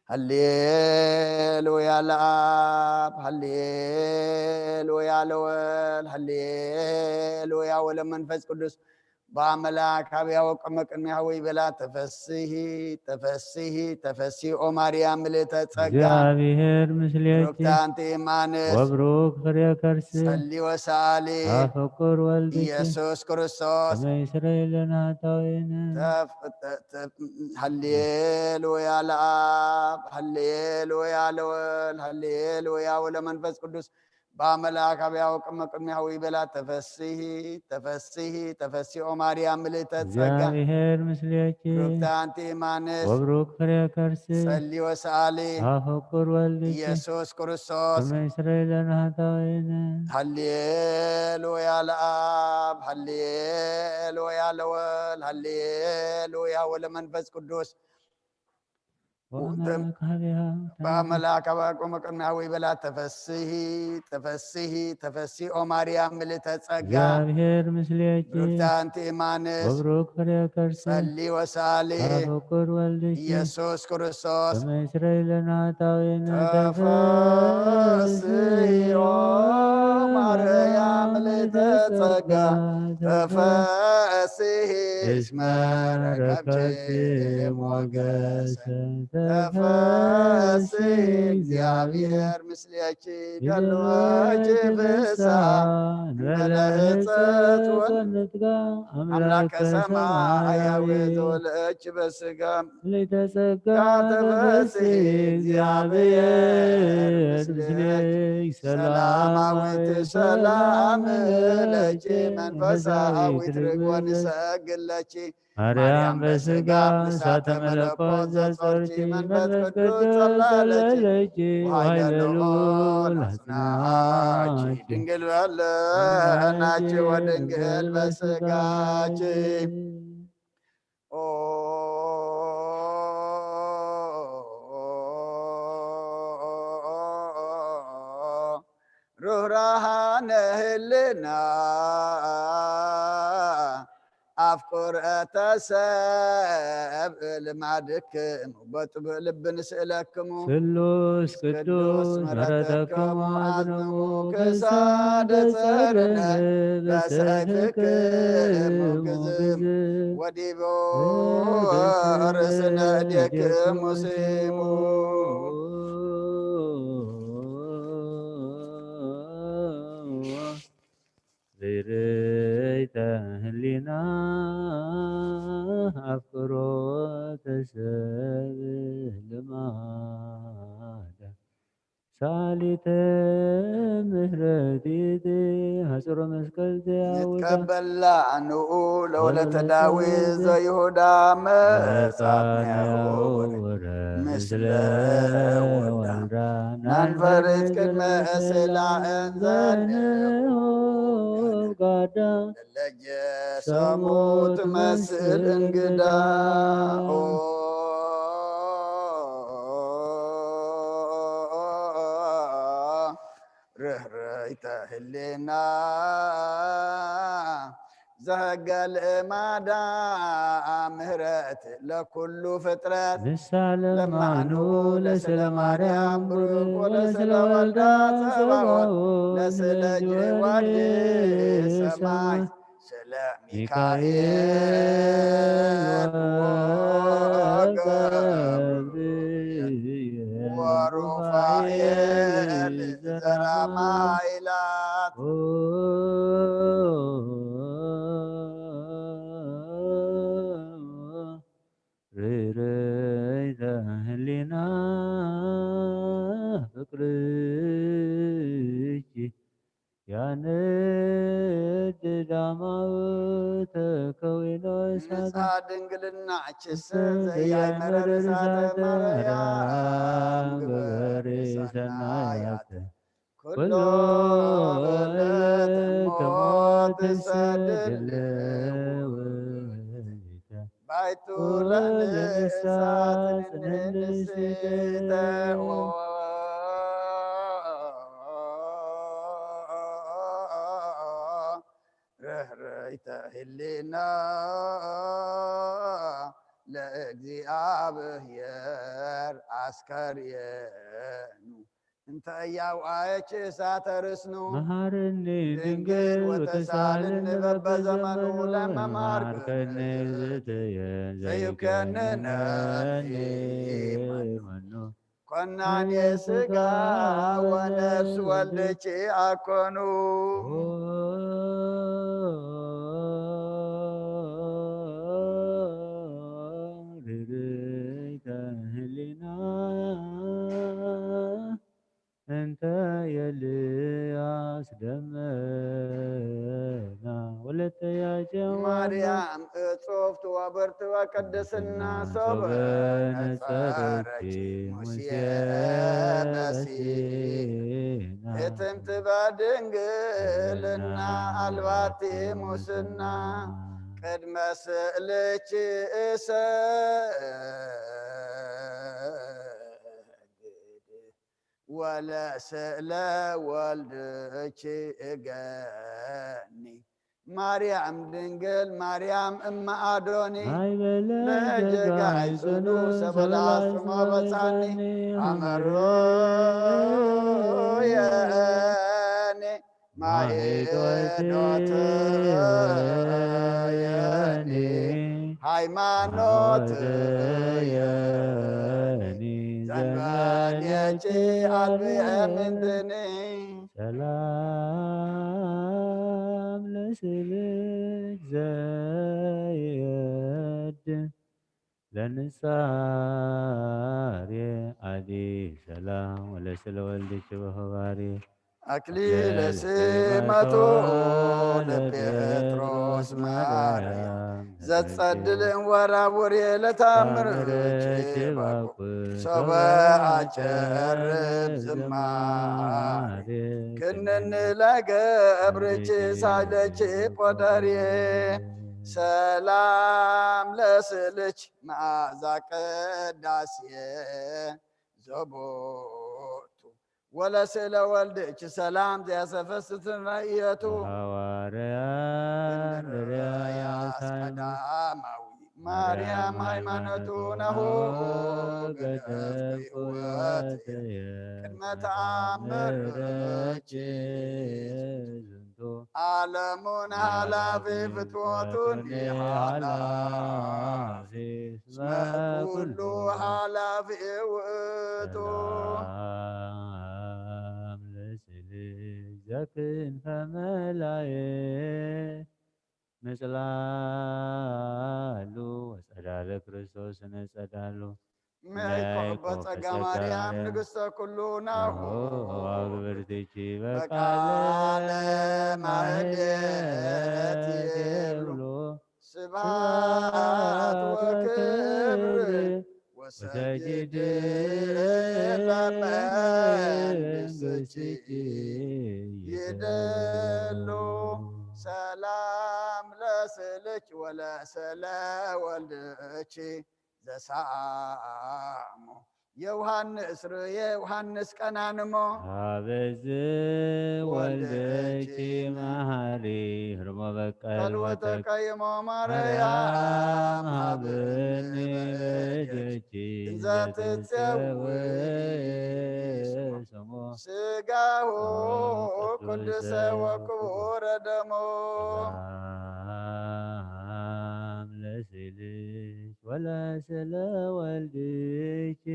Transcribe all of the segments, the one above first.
ሃሌሉያ ለአብ፣ ሃሌሉያ ለወልድ፣ ሃሌሉያ ወለመንፈስ ቅዱስ። በአምላክ አብያ ወቀመ ቅድሚያ ወይ በላ ተፈስሂ፣ ተፈስሂ፣ ተፈስሂ ኦ ማርያም ምልእተ ጸጋ። እግዚአብሔር ምስሌኪ ሩክታንቲ ኢማንስ ወብሩክ ፍሬ ከርሲ ጸሊ ወሳሊ አፈቁር ወልድኪ ኢየሱስ ክርስቶስ። ከመ ይስረይ ለነ ኃጣውኢነ። ተፍ- ተ- ተ- ሃሌሉያ ለአብ፣ ሃሌሉያ ለወልድ፣ ሃሌሉያ ወለመንፈስ ቅዱስ። በአምላክ አብያ ወቀመ ቅድሚያ ወይ በላ ተፈስሂ፣ ተፈስሂ፣ ተፈስሂ ኦ ማርያም ምልእተ ጸጋ። እግዚአብሔር ምስሌኪ ሩክታንቲ ኢማንስ ወብሩክ ፍሬ ከርሲ ጸሊ ወሳሊ አፈቁር ወልድኪ ኢየሱስ ክርስቶስ። ከመ ይስረይ ለነ ኃጣውኢነ። ሃሌሉያ ለአብ፣ ሃሌሉያ ለወልድ፣ ሃሌሉያ ወለመንፈስ ቅዱስ። ወአምላክ ሀቢሃ በአምላክ አባቆመ ቅድሚያ ወይ በላ ተፈስሂ፣ ተፈስሂ፣ ተፈስሂ ኦ ማርያም ምልእተ ጸጋ። እግዚአብሔር ምስሌኪ ሩክታንቲ ኢማንስ ወብሩክ ፍሬ ከርሲ ጸሊ ወሳሊ አፈቁር ወልድኪ ኢየሱስ ክርስቶስ። ከመ ይስረይ ለነ ኃጣውኢነ። ተፈስሂ ኦ ማርያም ምልእተ ጸጋ። ተፈስሂ እስመ ረከብኪ ሞገሰ። ተፈስሂ እግዚአብሔር ምስሌኪ ደልወኪ ፍስሃ እንበለ ሕጸት ወ- ወንትጋ አምላከ ሰማያዊ ዘወለኪ በስጋ ምልዕተ ጸጋ ተፈስሒ እግዚአብሔር ምስሌኪ። ሰላማዊት ሰላም ለኪ መንፈሳዊት ርግቦ ንሰግድ ለኪ። ማርያም በስጋ እሳተ መለኮት ዘጾርኪ መንፈስ ቅዱስ ጸለለኪ። ኃይለ ልዑል አጽናኪ። ድንግል በለናኪ ወድንግል በስጋኪ። ኦ ሩህራሃነ ህልና አፍቁረተ ሰብ ልማድክሙ በጥቡዕ ልቢ ንስእለክሙ። ስሉስ ቅዱስ ምሕረተክሙ አጽንሙ ክሳደ ጸርነ በሰይፍክሙ ግዝም ወዲቦ ርእስነ እዴክሙ ስሙ። ርርይተ ህሊና አፍቅሮተ ሰብ ልማዳ ሳሊተ ምህረቲት ሐጽሮ መስቀል ዘያውዳ ንትቀበላ ንኡ ለወለተ ዳዊት ዘይሁዳ መጻትነ መጻትነ ወረ ወረ ምስለ ምስለ ወልዳ ወልዳ ናንፈርስ ቅድመ ስላ እንዘንሆ ጋዳ ለጀሰሙ ትመስል እንግዳ። ኦ ርህርይተ ህሌና ዘህገ ልእማዳ ምህረት ለኩሉ ፍጥረት። ንሳ ለማኑ ለማኑ ለስለ ማርያም ብሩክ ወለስለ ወልዳ ጸባዖት ለስለ ጊዮርጊስ ሰማይ ስለ ሚካኤል ወሩፋኤል ዘራ ማይላት። ርርይተ ህሊና ፍቅርኪ ያነድድ አማውተ ከዊኖ እሳት ንጽሐ ድንግልናችሰ ዘያይመረር እሳተ ማርያም ግበሪ ሰናያት። ኩሎ ለትሞት ሰድል ባይቱ ለእሳት ንንስተ ርህርይተ ህሊና ለእግዚኣብሔር ኣስከሬኑ እንተ እያውአየች እሳተ ርስኑ። መሃርኒ ድንግል ድንግል ወተሳልኒ ወተሳልኒ በበዘመኑ በበዘመኑ ለመማር መሃርከኒ ክህን ዝትየ ዘይከነነ ዘይከነኒ መኑ። መኑ። ኮናኔ ስጋ ወነፍስ ወልድኪ ኣኮኑ። ርርይተ ህሊና እንተ ኤልያስ ደመና ወለተ ያጀዋ ማርያም እጹፍት ወብርት ወቅድስና ሶበ ሶበ ነጸረኪ ነጸረኪ ሙሴ ሙሴ በሲና በሲና እትምት በድንግልና አልባቲ ሙስና ቅድመ ስእልኪ እሰግድ ወለስእለ ወልድኪ እገኒ። ማርያም ድንግል ማርያም እመ ኣዶኒ ማይበለ ለጀጋይ ጽኑ ሰበላ ስማ በጻኒ ኣመሮ የኒ ማይዶት የኒ ሃይማኖት የኒ ዘንበሌኪ ኣልብየ ምንትኒ ሰላም ለስልክ ዘይድ ለንጻሬ ኣዲ ሰላም ወለስለ ወልድኪ በኸባሪ ኣክሊለ ሲመቶ ለጴጥሮስ ማርያም ዘጸድልን ወራውር የለታምር ጭባቁ ሶበ ኣጨርብ ዝማሬ ክንኒ ለገብርኪ ሳይለኪ ቆደርየ ሰላም ለስእልች መዓዛ ቅዳሴ ዘቦቱ ወለስእለ ወልድኪ ሰላም ዘያሰፈስትን ራእየቱ ሐዋርያ እንድርያስ እንድርያስ ቀዳማዊ ማርያም ሃይማኖቱ ናሁ ገደፍኩ ሕይወትየ ቅድመ ተኣምርኪ ዝንቱ ዓለሙን ሓላፊ ፍትወቱን ሓላፊ እስመ ኩሉ ሓላፊ ውእቱ ሰላም ለስልክ ዘክንፈ መላየ ምጽላሉ ወጸዳለ ክርስቶስ ነጸዳሉ መይቆ በጸጋ ማርያም ንግሥተ ኩሉ ናሁ ግብርትኪ በቃለ በቃለ ማህሌት ማህሌት ይብሉ ይብሉ ስብሐት ወክብር ወሰጊድ ለመንግሥትኪ ይደሉ ሰላም ለስእልኪ ወለስእለ ወልድኪ ዘሳሞ ዮሐንስ ርእየ ዮሐንስ ቀናንሞ አበዝ ወልደኪ መሐሪ ህርሞ በቀል ከልወተ ወተቀ ቀይሞ ማርያም ማርያም ሀብኒ ሀብኒ በእጀኪ በእጀኪ እንዘትጸውዕ ስሞ ስጋሁ ቅዱሰ ቅዱሰ ወክቡረ ደሞ ሰላም ለስልሽ ወለስለ ወልድኪ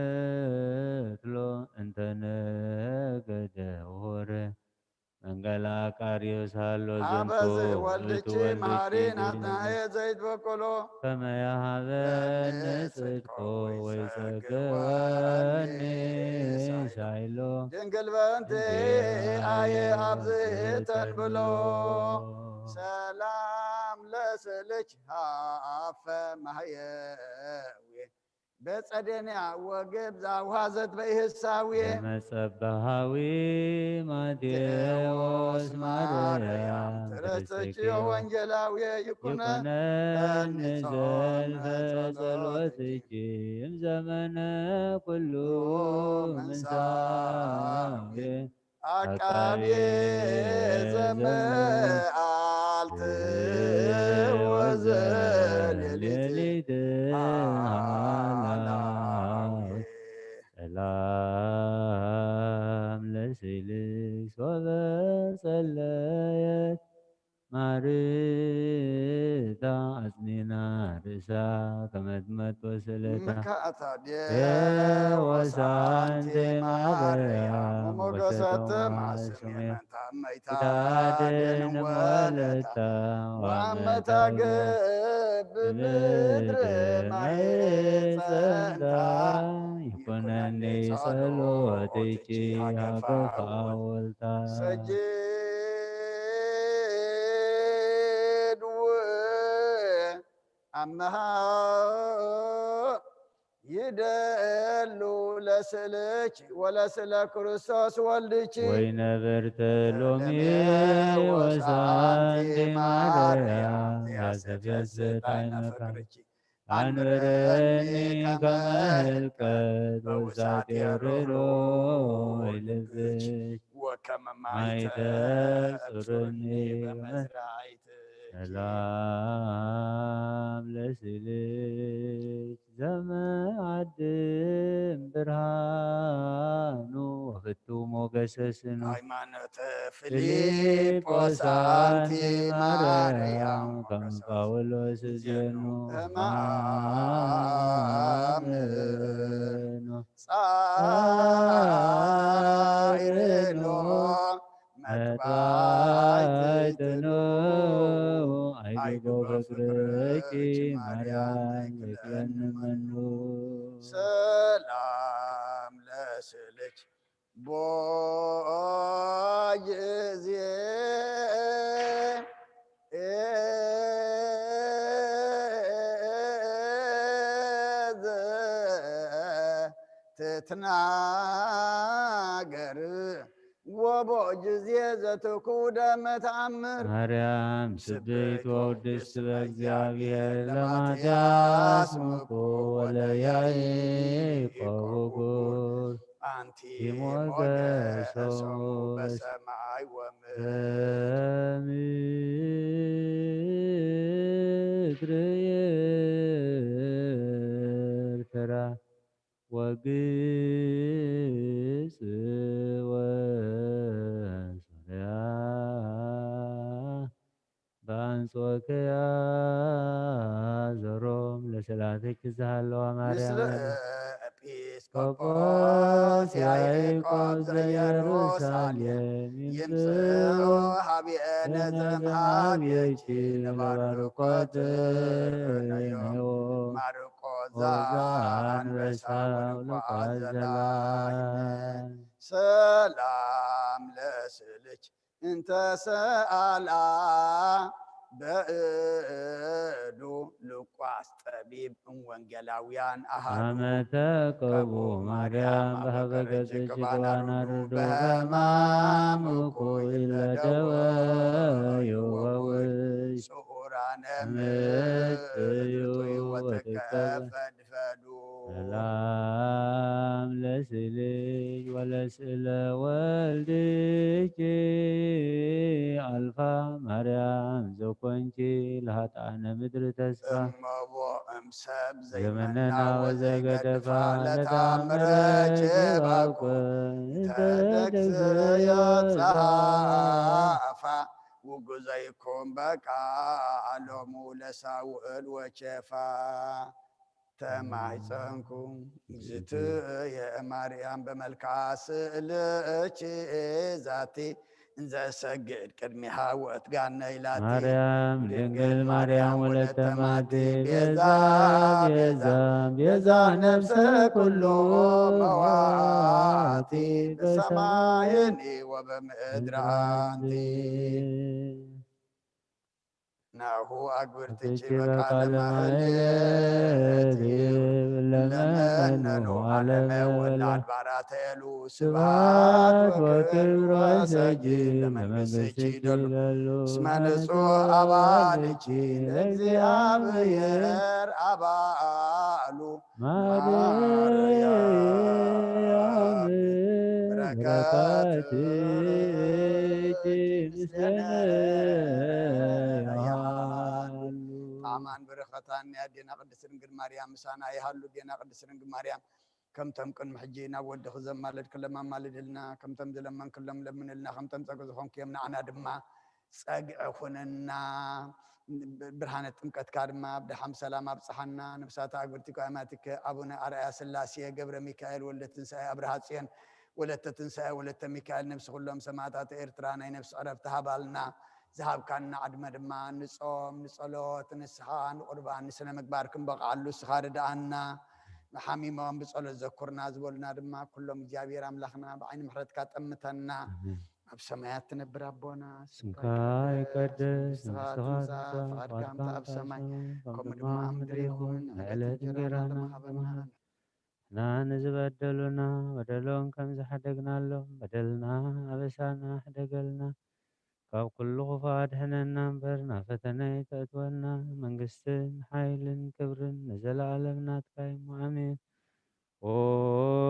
በምትሎ እንተነገደ ወረ መንገላ ቃርዮስ ሃሎ ዝንቱ ሀበዝ ወልድኪ እቱ ወልድኪ መሐሪ ናትናኤ ዘይትበቀሎ ከመ ያሃበኒ ለኒ ጽድቆ ጽድቆ ወይጸግወኒ ወይጸግወኒ ሳይሎ ድንግል በእንቲ ኣየ ኣብዚ ተንብሎ ሰላም ለስእልኪ ሃፈ ማህየዊ በጸደንያ ወግብ ዛውሃዘት በይህሳዊ መጸባሃዊ ማቴዎስ ማርያም ትረስተኪ ትርስትኪ ወንጌላዊ ይኩነ ይኩነኒ ጾም ዘልፈ ጸሎትኪ እምዘመነ ኩሉ ምንሳዊ አቃቤ ዘመዓልት ወዘሌሊት ሃላዌ። ሰላም ለስልስ ወበጸለየት ማርታ ኣጽኒና ርእሳ ከመትመት ወስእለታ። ምክኣታ ዴወሳ ኣንቲ ማርያ፣ መሞገሰ ተማስሜ መንታ እመይታ ዴን ወለታ፣ ወመታ ግብ ብምድሪ ማሕጸንታ፣ ይኩነኒ ጸሎትኪ ሃገፋ ወልታ። ሰጊድ ኣመሃ ይደሉ ለስእልኪ ወለስእለ ክርስቶስ ወልድኪ። ወይነ በርተ ሎሚ ወሳንቲ ማርያ፣ ያሰፍየስት ዓይነ ፍቅርኪ። ኣንብረኒ ከመ ህልቀት በውሳት የብርሎ ወይልብሽ ወከመ ማይተ ጽሩኒ በመዝራይት። ሰላም ለስልክ ዘመዓድም ብርሃኑ ወፍቱ ሞገሰ ስኑ። ሃይማኖተ ፊልጶስ ኣንቲ ማርያም ከም ጳውሎስ እዜኑ። ተማምኖ ጻይርኖ መጥባይትኑ። ኣይጎ ፍቅርኪ ማርያም ይክለኒ መኑ። ሰላም ለስልክ ቦ ጊዜ ትትናገር ወቦ ጊዜ ዘትኩደ መተኣምር። ማርያም ስብሕት ወውድስት በእግዚኣብሔር ለማትያስ ምኩ ወለያዕቆብ ውጉር። ኣንቲ ሞገሶ በሰማይ ወምድር። በምድር ኤርትራ ወግብጽ ወሶርያ በአንጾክያ ዘሮም ለስላሴኪ ዝሃለዋ ማርያም። ምስለ ኤጲስቆጶስ ያዕቆብ ዘኢየሩሳሌም ይምጽኡ ሀቤነ ዘምሃቤኪ ንባርኮት ነዮ። ማርቆስ ዘአንበሳ ወሉቃስ ዘላይነ። ሰላም ለስልኪ እንተ ሰአላ በእዱ። ሉቃስ ጠቢብ እም ወንጌላውያን ኣሃዱ። አመተ ቀቡ ማርያም በሀበ ገጽኪ ባናርዱ በህማም እኩይ ለደወዩ ወውይ። ስዑራነ ምጥዩ ወትቀፈድፈዱ። ሰላም ለስልኪ ወለስእለ ወልድኪ አልፋ ማርያም ዘኮንኪ ለሃጣነ ምድሪ ተስፋ። እመቦ እምሰብ ዘመነና ዘይመና ወዘይገደፋ ወዘይገደፋ ለተአምረኪ ለተአምረኪ ባኮ ባኮ እንተ እንተ ደግዘዮ ጸሐፋ። ውጉዘይኩም በቃ ሎሙ ለሳውእል ወኬፋ። ተማይጸንኩ እግዝእትየ ማርያም በመልክዓ ስእልኪ ዛቲ እንዘ እሰግድ ቅድሚሃ ወእትጋነ ኢላቲ። ማርያም ድንግል ማርያም ወለተ ማቲ ቤዛ ቤዛ ቤዛ ነፍሰ ኩሉ መዋቲ በሰማይኒ ወበምድር አንቲ። ናሁ አግብርትኪ በቃለ ማህሌት ለመነኑ ዓለመ ወላ አድባራተ ኤሉ። ስብሐት ወክብር ወሰጊድ ለመንግሥትኪ ይደሉ። እስመ ንጹሕ አባልኪ ለእግዚአብሔር አባሉ። ማርያም በረከትኪ ምስሌነ ያሉ። ኣማን በረኸታን ናይ ኣዴና ቅድስት ድንግል ማርያም ምሳና ይሃሉ። ኣዴና ቅድስት ድንግል ማርያም ከምቶም ቅድሚ ሕጂ ናብ ወድኺ ዘማለድክሎም ኣማልድልና፣ ከምቶም ዝለመንክሎም ለምንልና፣ ከምቶም ጸግዒ ዝኾንክዮም ንዓና ድማ ጸግዒ ኩነና። ብርሃነ ጥምቀትካ ድማ ብደሓም ሰላም ኣብጽሓና። ንብሳተ ኣግብርቲከ ኣማቲከ ኣቡነ ኣርኣያ ስላሴ ገብረ ሚካኤል ወልደ ትንሳኤ ኣብርሃ ጽዮን ወለተ ትንሳኤ ወለተ ሚካኤል ነብሲ ኩሎም ሰማዕታት ኤርትራ ናይ ነብሲ ዕረፍቲ ሃባልና። ዝሃብካና ዕድመ ድማ ንጾም፣ ንጸሎት፣ ንስሓ፣ ንቁርባን፣ ንስነ ምግባር ክንበቕዓሉ ንስኻ ርድኣና። ሓሚሞም ብጸሎት ዘኩርና ዝበሉና ድማ ኩሎም እግዚኣብሔር ኣምላኽና ብዓይኒ ምሕረትካ ጠምተና። ኣብ ሰማያት ትነብር ኣቦና፣ ስምካ ይቀደስ፣ መንግስትኻ ትምጻእ፣ ፍቓድካ ትምጻእ፣ ፍቓድካ ኣብ ሰማይ ከምኡ ድማ ኣብ ምድሪ ይኹን። ዕለት እንጀራና ሃበና። ንሕና ንዝበደሉና በደሎም ከም ዝሓደግናሎም በደልና ኣበሳና ሕደገልና፣ ካብ ኩሉ ክፉእ ኣድሕነና እምበር ናብ ፈተነ ኣይተእትወና። መንግስትን ሓይልን ክብርን ንዘለኣለም ናትካ እዩ። ኣሜን። ኦ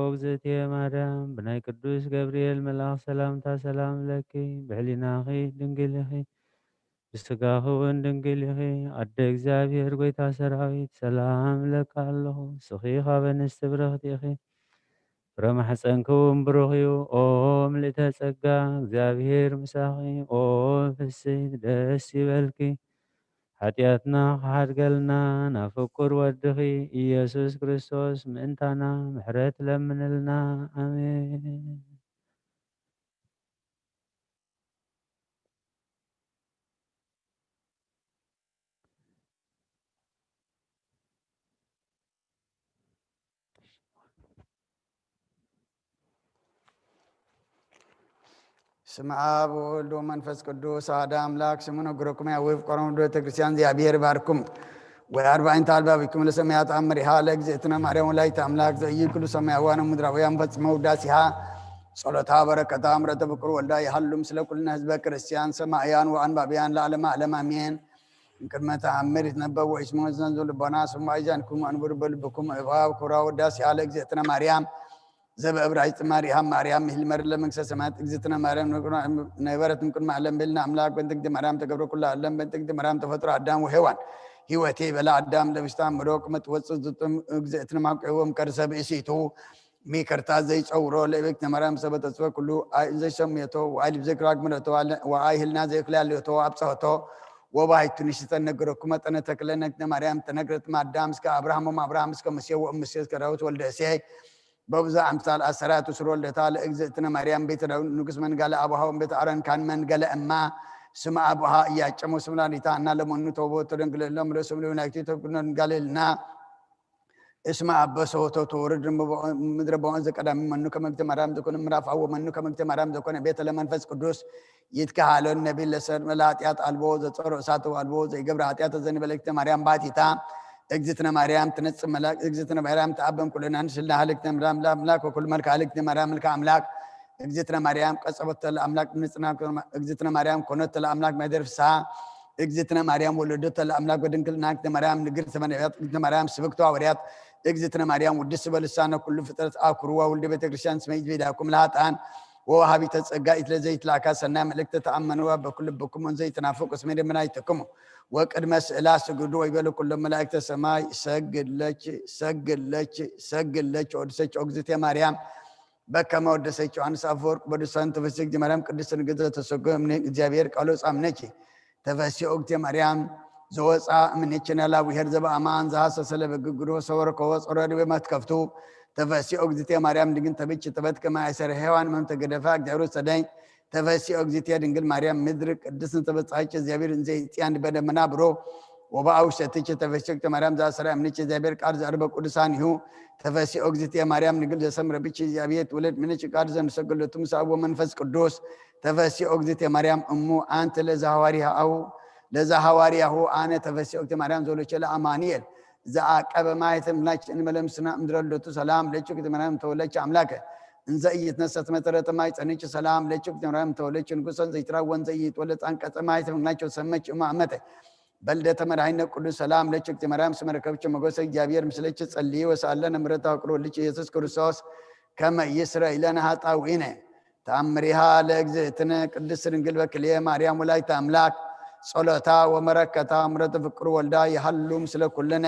እግዝእትየ ማርያም፣ ብናይ ቅዱስ ገብርኤል መልኣኽ ሰላምታ ሰላም ለኪ፣ ብሕሊናኺ ድንግል ኢኺ፣ ብስጋኺ እውን ድንግል ኢኺ። ኣደ እግዚኣብሔር፣ ጎይታ ሰራዊት፣ ሰላም እለካ ኣለኹ። ንስኺ ካብ ኣንስቲ ብርኽቲ ኢኺ፣ ፍረ ማሕፀንኪ እውን ብሩኽ እዩ። ኦ ምልእተ ጸጋ፣ እግዚኣብሔር ምሳኺ። ኦ ፍስሕቲ ደስ ይበልኪ፣ ሓጢኣትና ክሓድገልና ናብ ፍቁር ወድኺ ኢየሱስ ክርስቶስ ምእንታና ምሕረት ለምንልና። ኣሜን። ስም ኣብ ወወልድ ወመንፈስ ቅዱስ ኣሐደ ኣምላክ። ስሙ ነግረኩም ያዊ ፍቀሮም ወደ ቤተክርስቲያን እግዚኣብሔር ይባርኩም። ወአርባዕንተ አልባቢኩም ለሰማያት አምሪሃ ለእግዝእትነ ማርያም ወላዲተ አምላክ ዘኢይክሉ ሰማያውያን ወምድራውያን ፈጽመ ውዳሴሃ ጸሎታ በረከታ ምረተ ፍቅር ወልዳ ይሃሉ ምስለ ኩልነ ህዝበ ክርስቲያን ሰማእያን ወአንባብያን ለዓለመ ዓለም አሜን። እምቅድመ ተአምር ይትነበብ ወኢስሞ ዘንዙ ልቦና ስሙ አይዛንኩም አንብሩ በልብኩም እባብ ኩራ ወዳሴ ያለ እግዝእትነ ማርያም ዘበእብራይስጥ ማርያም ማርያም ይህል መር ለመንግስተ ሰማያት እግዝእትነ ማርያም ነበረት እምቅድመ ዓለም ብልና አምላክ በእንተ እግዝእትነ ማርያም ተገብረ ኩሉ ዓለም በእንተ እግዝእትነ ማርያም ተፈጥሮ አዳም ወሔዋን ህይወቴ በላ አዳም ለብስታ ምሮቅ መጥወፅ ዝጥም እግዝእትነ ማቆዎም ከርሰ ብእሲቱ ሚከርታ ዘይጸውሮ ለእቤክነ ማርያም ሰበ ተጽፈ ኩሉ አይ ዘይሰምየቶ ወአይ ልብዘክራግ ምረቶ ወአይ ህልና ዘይክላለዮቶ አብጸሆቶ ወባይቱ ንሽተ ነገረኩ መጠነ ተክለ ነግነ ማርያም ተነግረት ማዳም እስከ አብርሃም ወም አብርሃም እስከ ሙሴ ወእም ሙሴ እስከ ዳዊት ወልደ እሴ በብዙ አምሳል አሰራት ስር ወልደታ ለእግዝእትነ ማርያም ቤተ ዳዊት ንጉስ መንጋለ አቡሃ ወም ቤተ አረን ካን መንገለ እማ ስም አቡሃ እያጨሞ ስም ላሊታ እና ለመኑ ተውቦ ተደንግለሎም ለስም ለመላእክቲ ተብግኖ ንጋለልና እስመ አበሰ ወተቱ ወርድ ምድረ በውን ዘቀዳሚ መኑ ከመግተ ማርያም ዘኮነ ምዕራፍ አወ መኑ ከመግተ ማርያም ዘኮነ ቤተ ለመንፈስ ቅዱስ ይትከሃሎን ነቢል ለሰር መላ ኃጢአት አልቦ ዘጸሮ እሳት አልቦ ዘይገብረ ኃጢአት ዘንበለ እግዝእትነ ማርያም ባቲታ እግዝእትነ ማርያም ትነጽ መላክ እግዝእትነ ማርያም ተአበን ኩለና ንስልና ህልክተ ምራም ለአምላክ ወኩል መልክ ህልክተ ማርያም መልክ አምላክ እግዝእትነ ማርያም ቀጸበተ ለአምላክ ንጽና እግዝእትነ ማርያም ኮነተ ለአምላክ መደር ፍስሐ እግዝእትነ ማርያም ወለደተ ለአምላክ በድንግልና እግዝእትነ ማርያም ንግርተ መነቢያት እግዝእትነ ማርያም ስብክተ ሐዋርያት እግዝእትነ ማርያም ውድስ በልሳነ ኩሉ ፍጥረት አኩርዋ ውልደ ቤተ ክርስቲያን ስመ ይትቤዳኩም ለሃጣን ወወሃቢተ ጸጋ ኢትለ ዘይትላካ ሰናይ መልእክተ ተአመንዋ በኩል ልብኩም ዘይትናፍቁ ስመ ደምና ይትክሙ ወቅድመ ስእላ ስግዱ ወይበሉ ኩሎም መላእክተ ሰማይ ሰግለች ሰግለች ሰግለች ወድሰች እግዝእትየ ማርያም በከመ ወደሰች ዮሐንስ አፈወርቅ በዱሳን ተፈስሒ እግዝእትየ ማርያም ቅድስት ንግሥት ተሰጎ እምነ እግዚአብሔር ቃሎ ጻምነች ተፈስሒ እግዝእትየ ማርያም ዘወፃ እምኔችነ ላዊሄር ዘበአማን ዘሐሰሰ ለበግግዶ ሰወር ከወ ጸሮ ድቤ መትከፍቱ ተፈስሒ እግዝእትየ ማርያም ድግን ተብች ተበት ከመ አይሰረ ሔዋን መምተ ገደፋ እግዚአብሔር ሰደኝ ተፈስሒ እግዝእትየ ድንግል ማርያም ምድር ቅድስት ተበጻች እግዚአብሔር እንዘ ይጽያን በደመና ብሮ ወበአውሸትች ተፈስሒ እግዝእትየ ማርያም ዘአሰረ እምኔች እግዚአብሔር ቃል ዘአርበ ቅዱሳን ይሁ ተፈስሒ እግዝእትየ ማርያም ድንግል ዘሰምረ ብች እግዚአብሔር ትውለድ ምንች ቃል ዘንሰገለቱ ምሳብ ወመንፈስ ቅዱስ ተፈስሒ እግዝእትየ ማርያም እሙ አንቲ ለዘሐዋርያሁ ለዘሐዋርያሁ አነ ተፈስሒ እግዝእትየ ማርያም ዘሎቼ ለአማኑኤል ዘአቀበ ማየተ ምላች እንመለምስና እምድረለቱ ሰላም ለቹ እግዝእትየ ማርያም ተወለች አምላከ እንዘ ኢይትነሰት መጠረተ ማይ ጸንች ሰላም ለቹ እግዝእትየ ማርያም ተወለች ንጉሰን ዘይትራወን ዘይትወለድ አንቀጸ ማየተ ምላቸው ሰመች እሙ አመተ በልደተ መድኃኒነ ቅዱስ ሰላም ለችክቲ ማርያም ስመ ረከብች ሞገሰ እግዚአብሔር ምስለች ጸልዪ ወሳለ ንምረት አቅሮ ልጅ ኢየሱስ ክርስቶስ ከመ ይስረ ኢለነ ኃጣውኢነ ተአምሪሃ ለእግዝእትነ ቅድስት ድንግል በክልኤ ማርያም ወላዲተ አምላክ ጸሎታ ወመረከታ ምረተ ፍቅሩ ወልዳ ይሃሉ ምስለ ኩልነ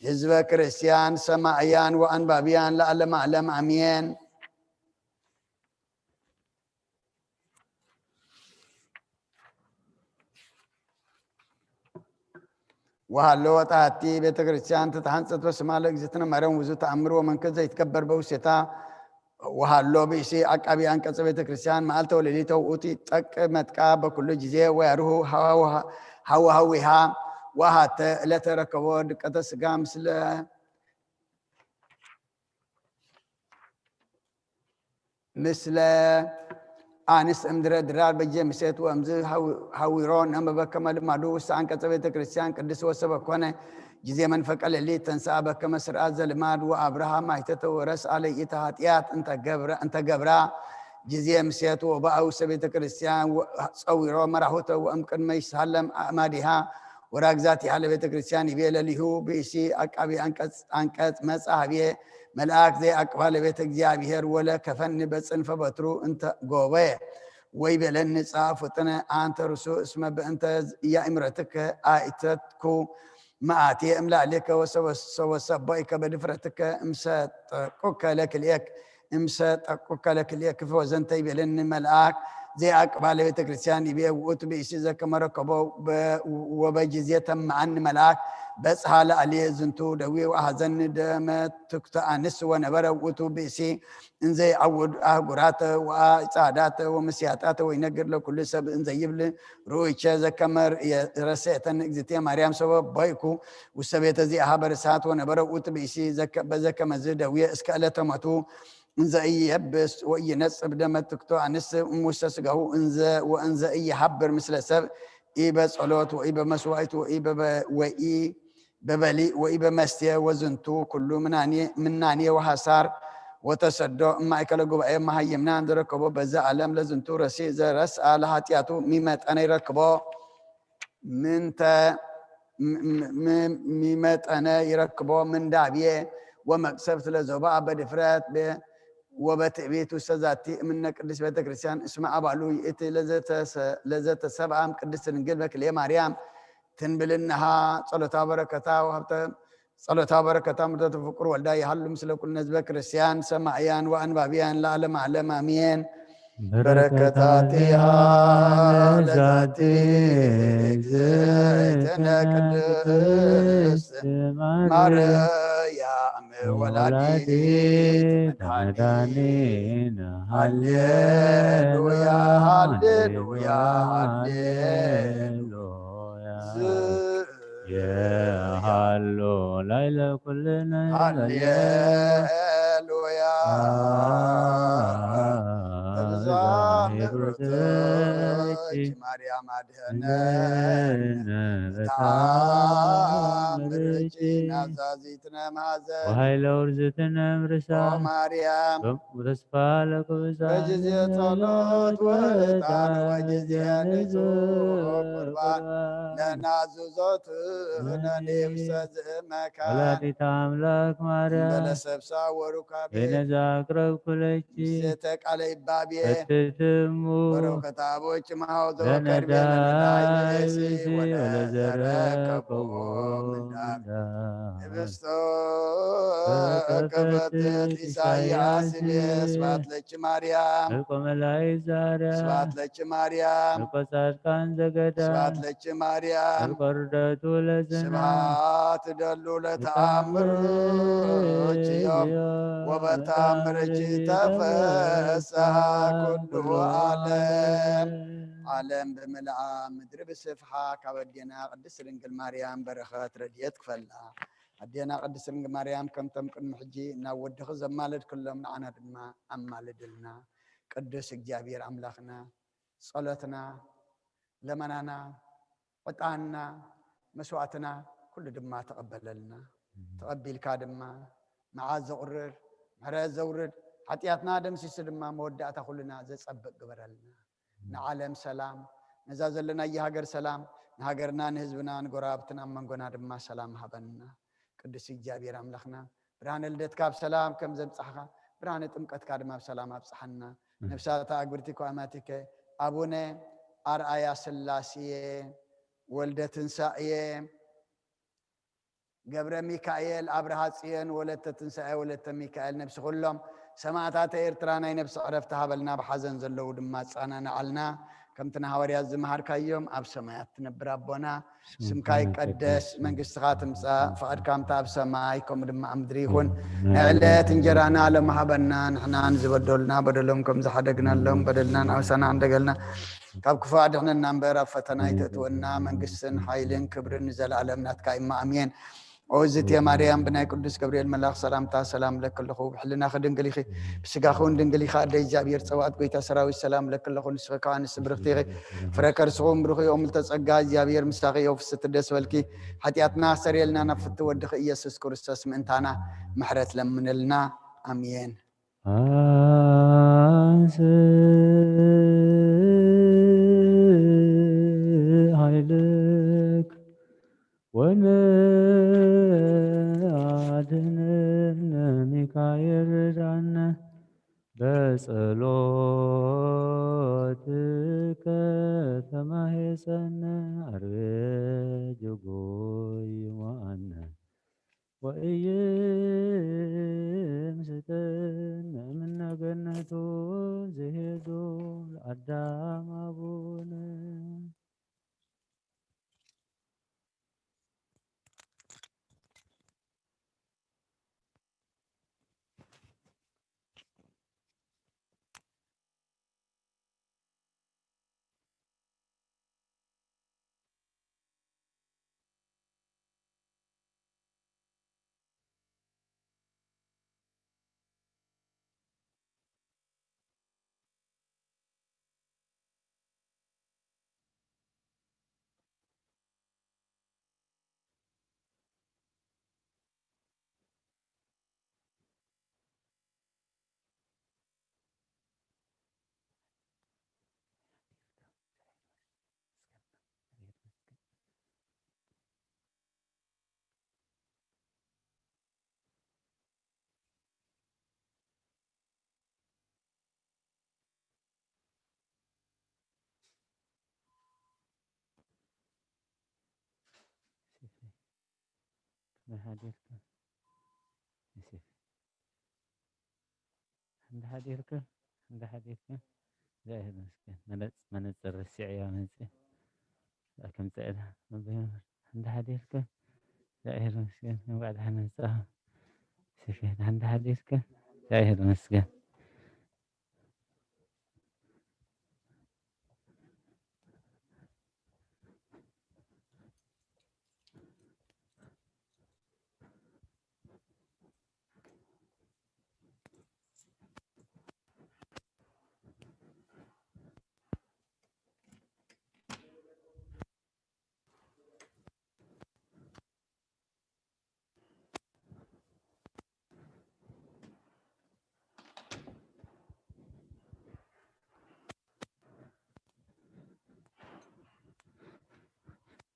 ህዝበ ክርስቲያን ሰማዕያን ወአንባብያን ለዓለም ዓለም ኣሜን። ወሃሎ ወጣቲ ቤተ ክርስቲያን ተተሓንጸት በስማ ለእግዝእትነ ማርያም ውዙ ተኣምር ወመንክር ዘይትከበር በውሴታ ወሃሎ ብእሲ ዓቃቢ አንቀጽ ቤተ ክርስቲያን መዓልተ ወለሊተ ውእቱ ጠቅ መጥቃ በኩሉ ጊዜ ወያርሁ ሃዋሃዊሃ ወሃተ ለተረከቦ ድቀተ ስጋ ምስለ ምስለ ኣንስ እምድረ ድራር በጀ ምሴት ወእምዝ ሃዊሮ ነመበከመ ልማዱ ውስተ አንቀጸ ቤተ ክርስቲያን ቅድስ ወሰበ ኮነ ጊዜ መንፈቀ ሌሊት ተንስአ በከመ ስርዓት ዘልማድ ወአብርሃም አይተተ ወረስ አለ ኢተ ኃጢአት እንተገብራ ጊዜ ምሴት ወበአውሰ ቤተ ክርስቲያን ጸዊሮ መራሁተ ወእም ቅድመ ይሳለም አእማዲሃ ወራግዛቲሃ ለቤተ ክርስቲያን ይቤ ለሊሁ ብእሲ አቃቢ አንቀጽ መጽሐ ብዬ መልአክ ዘይአቅባ ለቤተ እግዚኣብሔር ወለ ከፈኒ በጽንፈ በትሩ እንተ ጎበየ ወይ በለኒ ጻ ፍጥነ አንተ ርሱ እስመ በእንተ ያእምረትከ አይተትኩ መዓትየ እምላዕሌከ ወሰቦይከ በድፍረትከ እምሰጠቁከ ለክልኤክ እምሰጠቁከ ለክልኤ ክፈ ወዘንተ ይቤለኒ መልአክ ዘይአቅባ ለቤተ ክርስቲያን ይቤ ውእቱ ብእሲ ዘከመ ረከቦ ወበጊዜ ተመዓኒ መልአክ በጽሐ ለአልየ ዝንቱ ደዊ ወአሐዘኒ ደመ ትኩተ አንስ ወነበረ ውእቱ ብእሲ እንዘይ አውድ አህጉራተ ወአጻዳተ ወመስያጣተ ወይነግር ለኩሉ ሰብ እንዘይብል ርኡይቸ ዘከመር ረሰተን እግዝእትየ ማርያም ሰበብ ባይኩ ውስተ ቤተ ዚአሃ በርሳት ወነበረ ውእቱ ብእሲ በዘከመዝ ደውየ እስከ ዕለተ ሞቱ እንዘ ኢየብስ ወኢይነጽብ ደመ ትክቶ አንስ እሙሰ ስጋሁ እንዘ ወእንዘ ኢይሃብር ምስለ ሰብ ኢበ ጸሎት ወኢበ መስዋዕት ወኢበ ወኢ በበሊእ ወኢበመስየ ወዝንቱ ኩሉ ምናኔ ወሐሳር ወተሰዶ እማእከለ ጉባኤ መሃይምናን ዘረከቦ በዛ ዓለም ለዝንቱ ረሲእ ዘረስአ ለኃጢአቱ ሚመጠነ ይረክቦ ምንተ ሚመጠነ ይረክቦ ምንዳብየ ወመቅሰብት ለዞባ በድፍረት ወበትዕቢት ውስተ ዛቲ እምነ ቅድስት ቤተ ክርስቲያን እስመ አባሉ ይእቲ ለዘተሰብአም ቅድስት ድንግል በክልኤ ማርያም ትንብልናሃ ጸሎታ በረከታ ወሀብተ ጸሎታ በረከታ ምርተቱ ፍቁር ወልዳ ይሃሉ ምስለ ኩልነ ህዝበ ክርስቲያን ሰማዕያን ወአንባብያን ለዓለም ዓለም አሜን። በረከታቲሃ ለዛቲ እግዝእትነ ቅድስት ማርያም ወላዲት መድኃኒነ። ሃሌሉያ ሃሌሉያ ሃሌሉያ። የሃሎ ላይለ ኩልነ ሃሌሉያ። እብዛ ምሕረትኪ ማርያም አድህነነ። ተአምርኪ ናዛዚትነ ማዘን ወኃይለ ውርዝትነ እምርሳ ኦ ማርያም። ተስፋ ለኩብዛ በጊዜ ጸሎት ወዕጣን ወጊዜ ንጹሕ ቁርባን ለናዝዞት ነኔብሰ ዝእመካ ወላዲተ አምላክ ማርያም በለሰብሳ ወሩካቤ ቤነዛ አቅረብኩለኪ። ምስሌተ ቃለ ይባቤ በትትሙ በረከታቦች ማውዞ ለነዳይ ከርቤ ለነዳይ ብእሲ ወለዘረከቦ ምንዳብ ህብስቶ ከፈትት ኢሳያስ ቤ ስብሐት ለኪ ማርያም። መልኮ መላእክት ዛርያ ስብሐት ለኪ ማርያም። መልኮ ጻድቃን ዘገዳ ስብሐት ለኪ ማርያም። መልኮ ርደቱ ለዝና ስብሐት ደሉ ለተአምርኪ ወበተአምርኪ ተፈስሐ ኩሉ ዓለም። ዓለም ብምልኣ ምድሪ ብስፍሓ ካብ ኣዴና ቅድስት ድንግል ማርያም በረኸት ረድኤት ክፈላ። ኣዴና ቅድስት ድንግል ማርያም ከምቶም ቅድሚ ሕጂ ናብ ወድኺ ዘማለድክሎም ንዓና ድማ ኣማልድልና። ቅዱስ እግዚኣብሔር ኣምላኽና ጸሎትና፣ ለመናና፣ ዕጣንና፣ መስዋዕትና ኩሉ ድማ ተቐበለልና። ተቐቢልካ ድማ መዓት ዘቑርር ምሕረት ዘውርድ ሓጢኣትና ደምሲሱ ድማ መወዳእታ ኩልና ዘጸብቕ ግበረልና። ንዓለም ሰላም፣ ነዛ ዘለናያ ሃገር ሰላም፣ ንሃገርና ንህዝብና ንጎረባብትና ኣብ መንጎና ድማ ሰላም ሃበና። ቅዱስ እግዚኣብሔር ኣምላኽና ብርሃነ ልደትካ ብሰላም ከም ዘብጻሕኻ ብርሃነ ጥምቀትካ ድማ ብሰላም ኣብጽሓና። ነፍሳተ ኣግብርቲ ኮኣማቲከ ኣቡነ ኣርኣያ ስላሴ ወልደ ትንሳኤ፣ ገብረ ሚካኤል፣ ኣብርሃ ጽዮን፣ ወለተ ትንሳኤ፣ ወለተ ሚካኤል፣ ነብሲ ኩሎም ሰማእታተ ኤርትራ ናይ ነብሲ ዕረፍቲ ሃበልና፣ ብሓዘን ዘለዉ ድማ ኣጸናንዓልና። ከምቲ ንሃዋርያት ዝመሃርካዮም፣ ኣብ ሰማያት ትነብር ኣቦና፣ ስምካ ይቀደስ፣ መንግስትኻ ትምጻእ፣ ፍቓድካ ከምታ ኣብ ሰማይ ከምኡ ድማ ኣብ ምድሪ ይኹን። ናይ ዕለት እንጀራና ሎም ሃበና፣ ንሕና ንዝበደሉና በደሎም ከም ዝሓደግናሎም በደልና ንዓውሳና እንደገልና፣ ካብ ክፉ ኣድሕነና እምበር፣ ኣብ ፈተና ኣይተእትወና፣ መንግስትን ሓይልን ክብርን ንዘለኣለም ናትካ እማ፣ ኣሜን። ኦ እዝእትየ ማርያም፣ ብናይ ቅዱስ ገብርኤል መልኣኽ ሰላምታ ሰላም እብለኪ ኣለኹ፣ ብሕልናኺ ድንግል ኢኺ፣ ብስጋኺ እውን ድንግል ኢኻ። ኣደ እግዚኣብሔር ጸባኦት፣ ጎይታ ሰራዊት፣ ሰላም እብለኪ ኣለኹ፣ ንስኺ ከኣ ኣንስቲ ብርኽቲ ኢኺ፣ ፍረ ከርስኺ እውን ብሩኽ እዩ። ኦ ምልዕተ ጸጋ፣ እግዚኣብሔር ምሳኺ እዩ፣ ፍስሕቲ ደስ በልኪ፣ ሓጢኣትና ኣስተሰርየልና፣ ናብ ፍትው ወድኺ ኢየሱስ ክርስቶስ ምእንታና ምሕረት ለምንልና። ኣሜን። ኣንስ ኃይልክ ወነአድነነ፣ ሚካኤል ርዳነ፣ በጸሎትከ ተማሄጸነ፣ አርዌ ጅጎይ ይማአነ። ወኢይምስጠነ እምነ ገነቱ ዘሄዱ ለአዳም አቡነ። ከመይ ሓዲርካ? ዮሴፍ። እንዳ ሓዲርካ? እንዳ ሓዲርካ? እግዚኣብሔር ይመስገን። መነጽ-፣ መነጽር ረሲዐያ መጽእ። ከምጽእ ኢላ። እንዳ ሓዲርካ? እግዚኣብሔር ይመስገን። እንኳዕ ደሓን መጻኻ። ዮሴፍ፣ እንዳ ሓዲርካ? እግዚኣብሔር ይመስገን።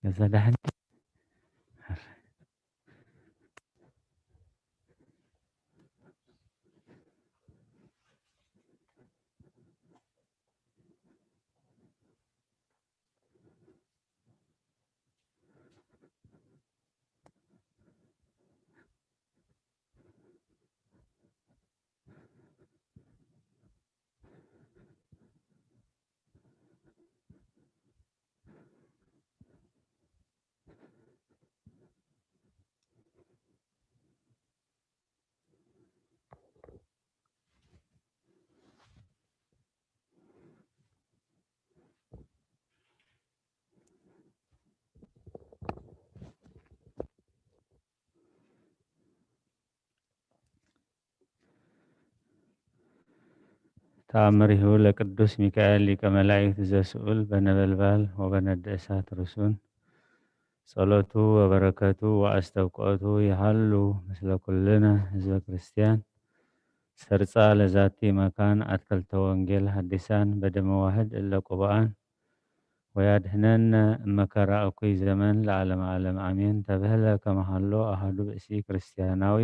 ገዛ ደሓን። ተአምሪሁ ለቅዱስ ሚካኤል ሊቀ መላእክት ዘስኡል በነበልባል ወበነደ እሳት ርሱን። ጸሎቱ ወበረከቱ ወአስተብቅኦቱ ይሃሉ ምስለ ኩልነ ህዝበ ክርስቲያን። ሰርጻ ለዛቲ መካን አትክልተ ወንጌል ሐዲሳን በደመ ዋህድ እለ ቅቡአን ወያድህነነ እመከራ እኩይ ዘመን ለዓለመ ዓለም አሜን። ተብህለ ከመሃሎ አሃዱ ብእሲ ክርስቲያናዊ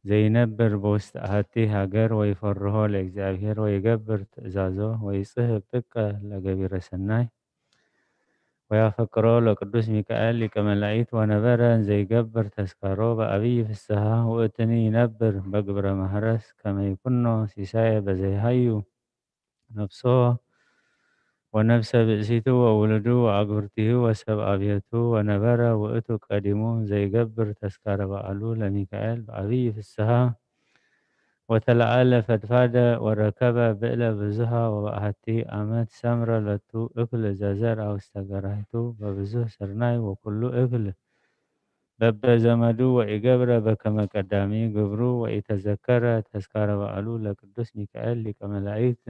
ዘይነብር በውስጥ አሃቲ ሃገር ወይፈርሆ ለእግዚአብሔር ወይገብር ትእዛዞ ወይጽህብ ጥቀ ለገቢረ ሰናይ ወያፈቅሮ ለቅዱስ ሚካኤል ሊቀ መላኢት ወነበረ እንዘይገብር ተስካሮ በአብይ ፍስሃ ውእትኒ ይነብር በግብረ ማህረስ ከመይኩኖ ሲሳየ በዘይሃዩ ነፍሶ ወነፍሰ ብእሲቱ ወውሉዱ ወአግብርቲሁ ወሰብ አብየቱ ወነበረ ውእቱ ቀዲሙ ዘይገብር ተስካረ በዓሉ ለሚካኤል በአብይ ፍስሃ ወተለዓለ ፈድፋደ ወረከበ ብእለ ብዙሃ ወበአሐቲ አመት ሰምረ ለቱ እክል ዘዘርአ ውስተ ገራይቱ በብዙህ ስርናይ ወኩሉ እክል በበዘመዱ ወኢገብረ በከመ ቀዳሚ ግብሩ ወኢተዘከረ ተስካረ በዓሉ ለቅዱስ ሚካኤል ሊቀ መላእክት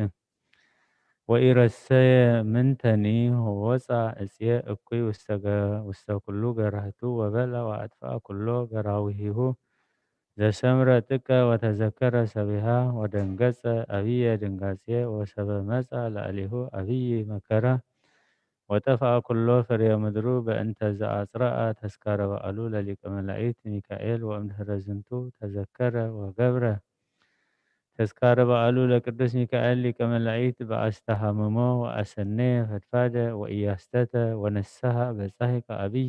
ወኢረሰየ ምንተኒ ወወፃ እፅየ እኩይ ውስተ ኩሉ ገራህቱ ወበልዐ ወአጥፍአ ኩሎ ገራዊሂሁ ዘሰምረ ጥቀ ወተዘከረ ሰቢሃ ወደንገጸ አብየ ድንጋጼ ወሰበ መጻ ላዕሌሁ አብይ መከራ ወጠፍአ ኩሎ ፍሬ ምድሩ በእንተ ዘአጽረአ ተስካረ በዓሉ ለሊቀ መላእክት ሚካኤል ወእምድህረ ዝንቱ ተዘከረ ወገብረ ተስካረ በዓሉ ለቅዱስ ሚካኤል ሊቀ መላእክት በአስተሃምሞ ወአሰነየ ፈድፋደ ወኢያስተተ ወነስሐ በጻሂ ከአብይ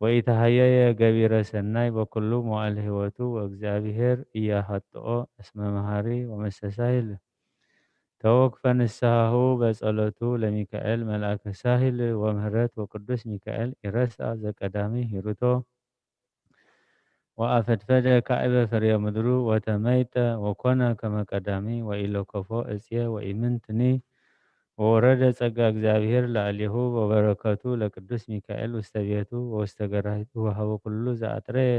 ወኢተሃየየ ገቢረ ሰናይ በኩሉ መዋዕል ህይወቱ ወእግዚአብሔር ኢያሃጥኦ እስመ መሃሪ ወመስተሳሂል ተወክፈ ንስሐሁ በጸሎቱ ለሚካኤል መልአከ ሳሂል ወምህረት ወቅዱስ ሚካኤል ኢረስአ ዘቀዳሚ ሂሩቶ ወአፈድፈደ ካዕበ ፍሬ ምድሩ ወተመይጠ ወኮነ ከመ ቀዳሚ ወኢለኮፎ እጽየ ወኢምንትኒ ወወረደ ጸጋ እግዚአብሔር ላዕሌሁ ወበረከቱ ለቅዱስ ሚካኤል ውስተ ቤቱ ወውስተ ገራይቱ ወሀበ ኩሉ ዘአጥረየ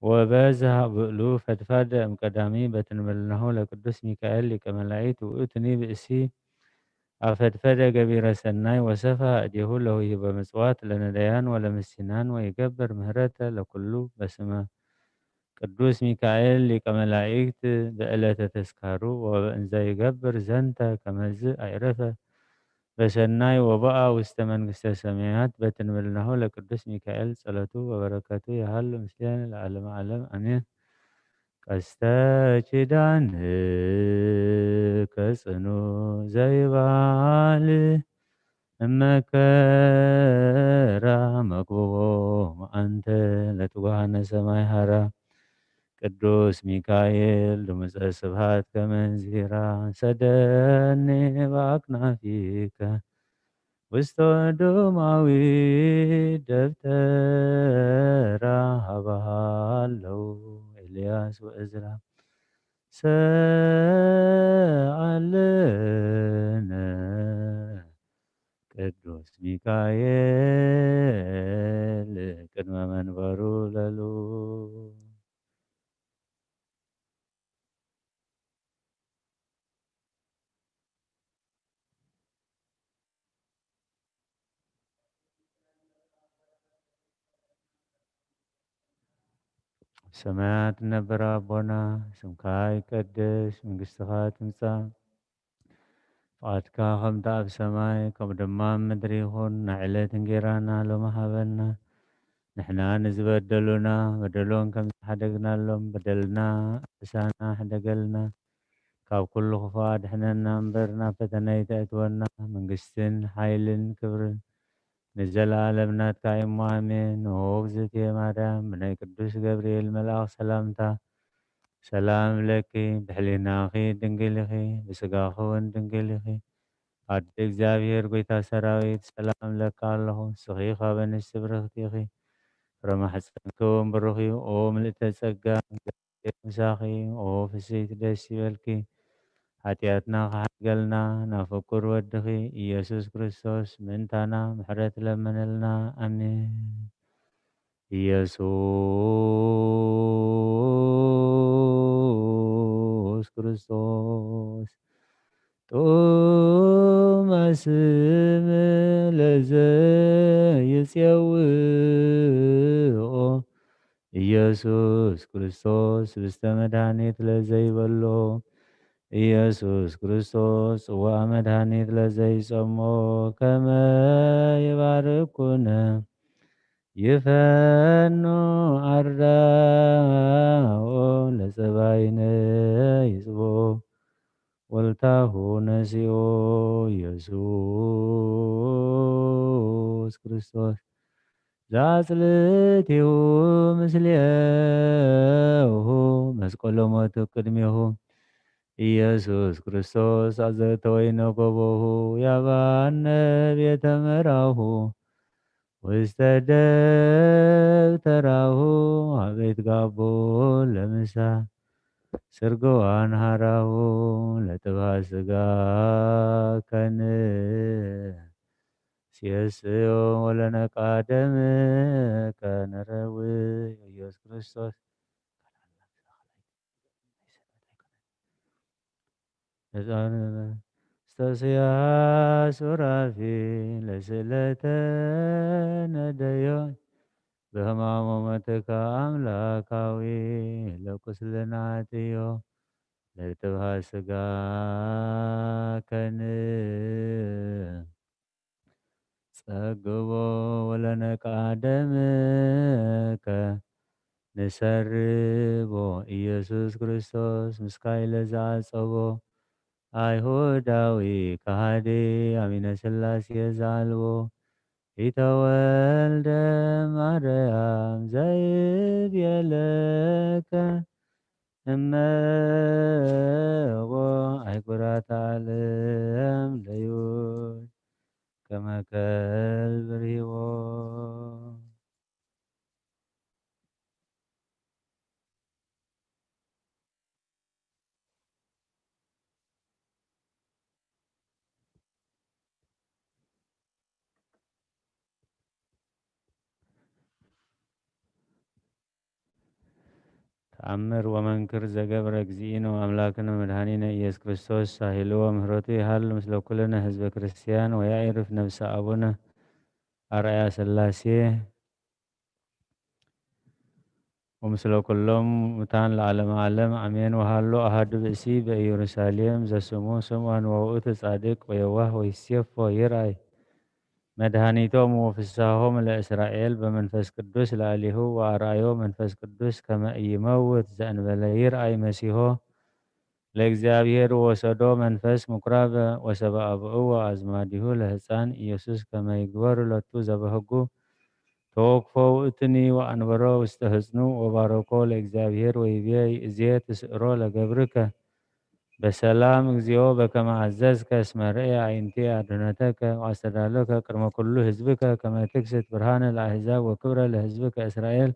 ወበዝሃ ብእሉ ፈድፋደ እምቀዳሚ በትንብልናሁ ለቅዱስ ሚካኤል ሊቀ መላእክት ውእቱኒ ብእሲ አፈድፈደ ገቢረ ሰናይ ወሰፍሐ እዴሁ ለውሂበ ምጽዋት ለነዳያን ወለምስኪናን ወይገብር ምህረተ ለኩሉ በስመ ቅዱስ ሚካኤል ሊቀ መላእክት በዕለተ ተስካሩ ወበእንዘ ይገብር ዘንተ ከመዝ አይረፈ በሰናይ ወበአ ውስተ መንግስተ ሰማያት በትንብልናሁ ለቅዱስ ሚካኤል ጸሎቱ ወበረከቱ ይሃሉ ምስሌነ ለዓለመ ዓለም አሜን። ቀስተ ኪዳንከ ጽኑ ዘይባል እመከራ መግቦም አንተ ለትጓሃነ ሰማይ ሃራ ቅዱስ ሚካኤል ድምፀ ስብሐት ከመንዚራ ሰደኒ በአክናፊከ ውስተ ዶማዊ ደብተራ ሀበሃለው ኤልያስ ወእዝራ ሰአለነ ቅዱስ ሚካኤል ቅድመ መንበሩ ለሉ ሰማያት ነበር ኣቦና፣ ስምካ ይቀደስ፣ መንግስትኻ ትምጻእ፣ ፍቓድካ ከምቲ ኣብ ሰማይ ከምኡ ድማ ኣብ ምድሪ ይኹን። ናይ ዕለት እንጌራና ሎሚ ሃበና። ንሕና ንዝበደሉና በደሎም ከም ዝሓደግናሎም በደልና ኣበሳና ሕደገልና። ካብ ኩሉ ክፉእ ኣድሕነና እምበር ናብ ፈተነ ኣይተእትወና። መንግስትን ሓይልን ክብርን ንዘለኣለም ናትካ እዩ እሞ ኣሜን። ኦ እግዝእትየ ማርያም ብናይ ቅዱስ ገብርኤል መልኣኽ ሰላምታ ሰላም እብለኪ፣ ብሕሊናኺ ድንግል ኢኺ፣ ብስጋኺ እውን ድንግል ኢኺ። ኣደ እግዚኣብሔር ጐይታ ሰራዊት ሰላም እብለኪ ኣለኹ። ንስኺ ካብ ኣንስቲ ብርኽቲ ኢኺ፣ ፍረ ማሕፀንኪ እውን ብሩኽ እዩ። ኦ ምልእተ ጸጋ፣ ምሳኺ ኦ ፍስሕቲ ደስ ይበልኪ። ሓጢኣትና ክሓድገልና ናብ ፍቁር ወድኺ ኢየሱስ ክርስቶስ ምእንታና ምሕረት ለምንልና። ኣሜን። ኢየሱስ ክርስቶስ ጥዑመ ስም ለዘይጼውኦ ኢየሱስ ክርስቶስ ስብስተ መድኃኒት ለዘይበሎ ኢየሱስ ክርስቶስ ጽዋዕ መድኃኒት ለዘይጸሞ ከመ ይባርኩነ ይፈኑ አርዳኦ ለጸባይነ ይጽቦ ወልታሁ ነሲኦ ኢየሱስ ክርስቶስ ዛጽልእቲሁ ምስሌሁ መስቀሎ ሞቱ ቅድሜሁ ኢየሱስ ክርስቶስ ኣዘተወይነ ጎቦሁ ያባነ ቤተ መራሁ ውስተ ደብተራሁ አቤት ጋቦ ለምሳ ስርግዋን ሃራሁ ለጥብሃ ስጋ ከን ሲየስዮ ወለነቃደም ከነረዊ ኢየሱስ ክርስቶስ እስተስያ ሱራፊ ለስእለተ ነደዮ በህማሙ መትካ አምላካዊ ለቁስልና ትዮ ለትብሃ ስጋ ከን ጸግቦ ወለነቃደምከ ንሰርቦ ኢየሱስ ክርስቶስ ምስካይ ለዝዓጸቦ ኣይሁዳዊ ከሃዲ ኣሚነ ስላሴ ዘኣልቦ ኢተወልደ ማርያም ዘይብየለከ እመቦ ኣይኩራት ዓለም ለዩ ከመ ከልብ ርሂቦ። ተኣምር ወመንክር ዘገብረ እግዚእነ ወአምላክነ መድኃኒነ ኢየሱስ ክርስቶስ ሳሂልዎ ምህረቱ ይሃሉ ምስለ ኩልነ ህዝበ ክርስቲያን ወያኢርፍ ነፍሰ አቡነ አርአያ ሥላሴ ወምስለ ኩሎም ሙታን ለዓለመ ዓለም አሜን። ወሃሎ አሃዱ ብእሲ በኢየሩሳሌም ዘስሙ ስምዖን ወውእቱ ጻድቅ ወየዋህ ወይሴፎ ይርአይ መድኃኒቶም ወፍስሐሆም ለእስራኤል በመንፈስ ቅዱስ ለአሊሁ ወአርአዮ መንፈስ ቅዱስ ከመ ኢይመውት ዘእንበለ ይርአይ መሲሖ ለእግዚአብሔር ወሰዶ መንፈስ ምኩራብ ወሰብአ ብእዎ አዝማዲሁ ለህፃን ኢየሱስ ከመ ይግበሩ ለቱ ዘበህጉ ተወክፎ ውእትኒ ወአንበሮ ውስተ ህፅኑ ወባረኮ ለእግዚአብሔር ወይቤ ይእዜ ትስዕሮ ለገብርከ በሰላም እግዚኦ በከመ አዘዝከ እስመ ርእየ አዕይንትየ አድህኖተከ ወአስተዳለከ ቅድመ ኩሉ ህዝብከ ከመ ትክስት ብርሃነ ለአሕዛብ ወክብረ ለህዝብከ እስራኤል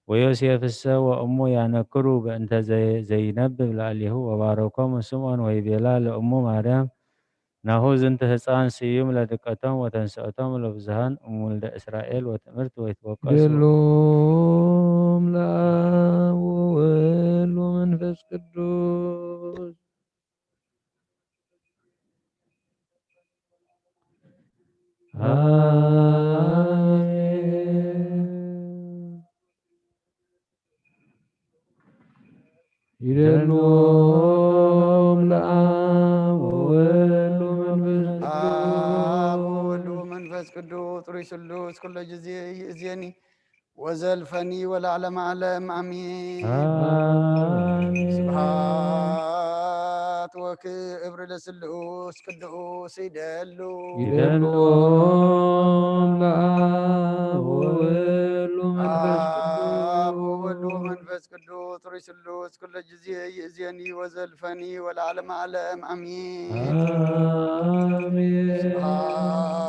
ወዮሴፍሰ ወእሙ ያነክሩ በእንተ ዘ-፣ ዘይነብብ ለአሊሁ ወባረኮሙ ስምዖን ወይቤላ ለእሙ ማርያም ናሁ ዝንተ ህፃን ስዩም ለድቀቶም ወተንስኦቶም ለብዙሃን እምውልደ እስራኤል ወትእምርት ወይትወቀሱ። ይደሎም ለአብ ወወልድ ወመንፈስ ቅዱስ። አሜን። ይደሎም ለአብ ወወልድ ወመንፈስ ቅዱስ። አብ ወወልድ ወመንፈስ ቅዱስ ጥሩይ ስሉስ ኩሎ ጊዜ ይእዜኒ ወዘልፈኒ ወለዓለመ ዓለም አሜን። አሜን። ስብሐት ወክብር ለስሉስ ቅዱስ ይደሉ። ይደሉ ለአብ ወወልድ ወመንፈስ አብ ቅዱስ። ወወልድ ወመንፈስ ቅዱስ ጥሩይ ስሉስ ኩሎ ጊዜ ይእዜኒ ወዘልፈኒ ወለዓለመ ዓለም አሜን። አሜን። ስብሐት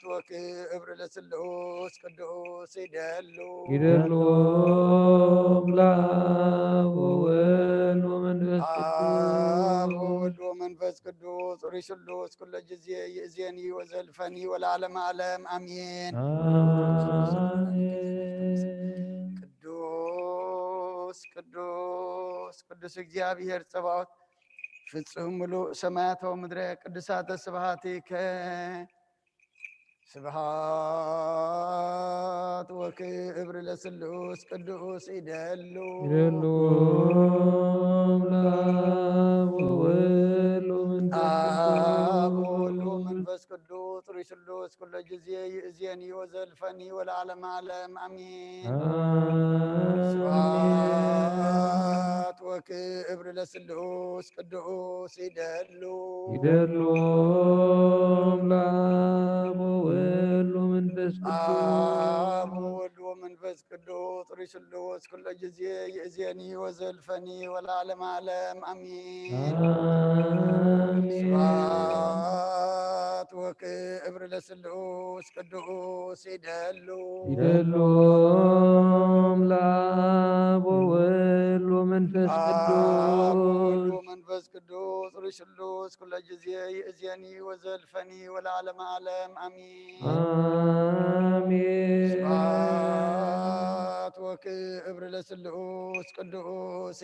ወክብር ለስሉስ ቅዱስ ይደሉ። ይደሉ ለአብ ወወልድ ወመንፈስ አብ ቅዱስ። ወወልድ ወመንፈስ ቅዱስ ጥሩይ ስሉስ ኩሎ ጊዜ ይእዜኒ ወዘልፈኒ ወለዓለመ ዓለም አሜን። አሜን። ቅዱስ ቅዱስ ቅዱስ እግዚአብሔር ጸባኦት ፍጹም ምሉእ ሰማያተ ወምድረ ቅዱሳተ ስብሐቲከ ስብሐት ወክብር ለስሉስ ቅዱስ ይደሉ። ይደሉ ለአብ ወወልድ ወመንፈስ አብ ቅዱስ። ወወልድ ወመንፈስ ቅዱስ ጥሩይ ስሉስ ኩሎ ጊዜ ይእዜኒ ወዘልፈኒ ወለዓለመ ዓለም አሜን። አሜን። ስብሐት ወክብር ክብር ለስሉስ ቅዱስ ይደሉ። ይደሎም ለአብ ወወልድ ወመንፈስ ቅዱስ። አብ ወወልድ ወመንፈስ ቅዱስ ርሱሉስ ኩሎ ጊዜ ይእዜኒ ወዘልፈኒ ወለዓለመ ዓለም አሚን። አሜን። ስብሐት ወክብር ለስሉስ ቅዱስ ይደሉ። ይደሎም ለአብ ወወልድ ወመንፈስ አብ ቅዱስ። ወወልድ ወመንፈስ ቅዱስ ርሱሉስ ኩሎ ጊዜ ይእዜኒ ወዘልፈኒ ወለዓለመ ዓለም አሚን። አሜን። ስብሐት ወክብር ለስሉስ ቅዱስ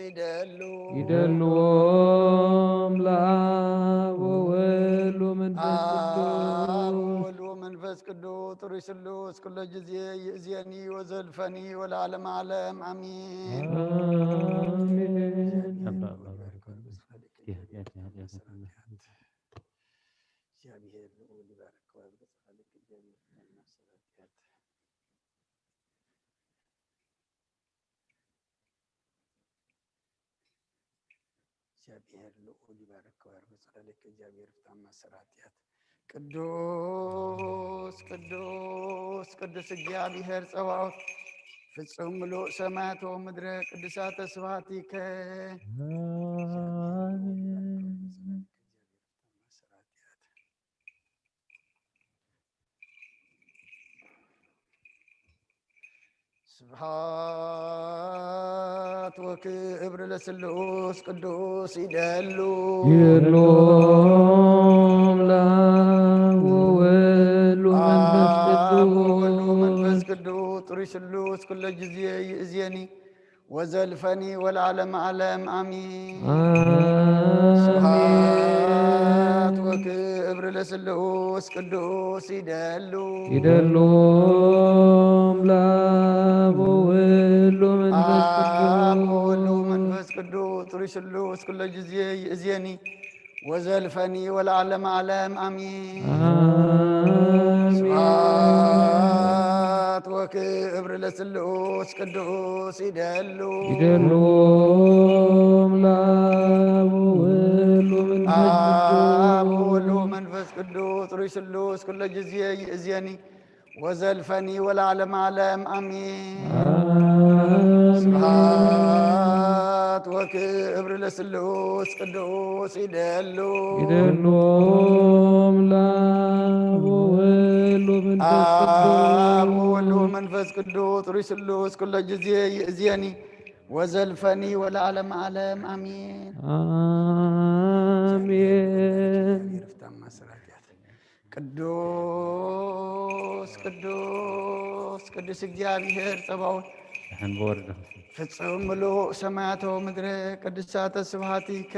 ይደሉ። ይደሎም ለአብ ወወልድ ወመንፈስ አብ ቅዱስ። ወወልድ ወመንፈስ ቅዱስ ርሱሉስ ኩሎ ጊዜ ይእዜኒ ወዘልፈኒ ወለዓለመ ዓለም አሚን። አሜን። እግዚአብሔር ልዑል ይባርክ። እግዚአብሔር ልዑል ይባርክ። ወያርግ ጸዳልክ እግዚአብሔር ፍታ ማሰራጥያት ቅዱስ ቅዱስ ቅዱስ እግዚአብሔር ጸባኦት ፍጹም ምሉእ ሰማያት ወምድረ ቅዱሳተ ስብሐቲከ። ስብሐት ወክብር ለስሉስ ቅዱስ ይደሉ። ይደሎም ለአብ ወወልድ ወመንፈስ አብ ወወልድ ወመንፈስ ቅዱስ። ቅዱስ ጥሩይ ስሉስ ኩሎ ጊዜ ይእዜኒ ወዘልፈኒ ወለዓለም ዓለም አሚን። አሜን። ስብሐት ወክብር ለስሉስ ቅዱስ ይደሉ። ይደሎም ለአብ ወወልድ ወመንፈስ አብ ወወልድ ቅዱስ። ወመንፈስ ቅዱስ ጥሩይ ስሉስ ኩሎ ጊዜ ይእዜኒ ወዘልፈኒ ወለዓለም ዓለም አሚን። አሜን። ስብሐት ወክብር ለስሉስ ቅዱስ ይደሉ። ይደሎም ለአብ ወወልድ ወመንፈስ አብ ቅዱስ። ወወልድ ወመንፈስ ቅዱስ ጥሩይ ስሉስ ኩሎ ጊዜ ይእዜኒ ወዘልፈኒ ወለዓለም ዓለም አሚን። አሜን። ስብሐት ወክብር ለስሉስ ቅዱስ ይደሉ። ይደሎም ለአብ ወወልድ ወመንፈስ አብ ቅዱስ። ወወልድ ወመንፈስ ቅዱስ ጥሩይ ስሉስ ኩሎ ጊዜ ይእዜኒ ወዘልፈኒ ወለዓለም ዓለም አሚን። አሜን። ቅዱስ ቅዱስ ቅዱስ እግዚአብሔር ጸባኦት ደሓን ብወርዶ ፍጹም ምሉእ ሰማያተ ወምድረ ቅዱሳተ ስብሐቲከ።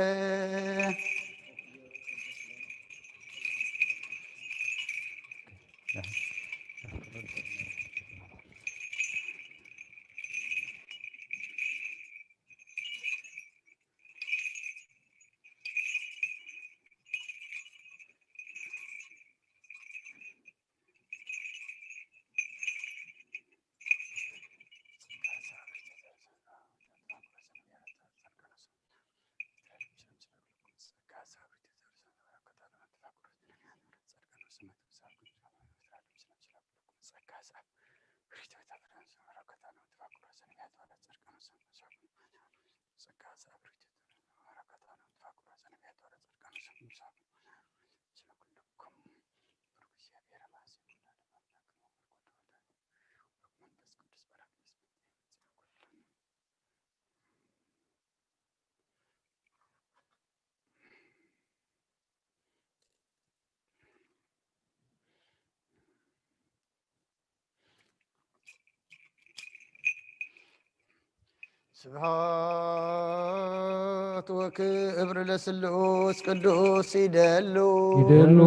ስብሐት ወክብር ለስሉስ ቅዱስ ይደሉ። ይደሎም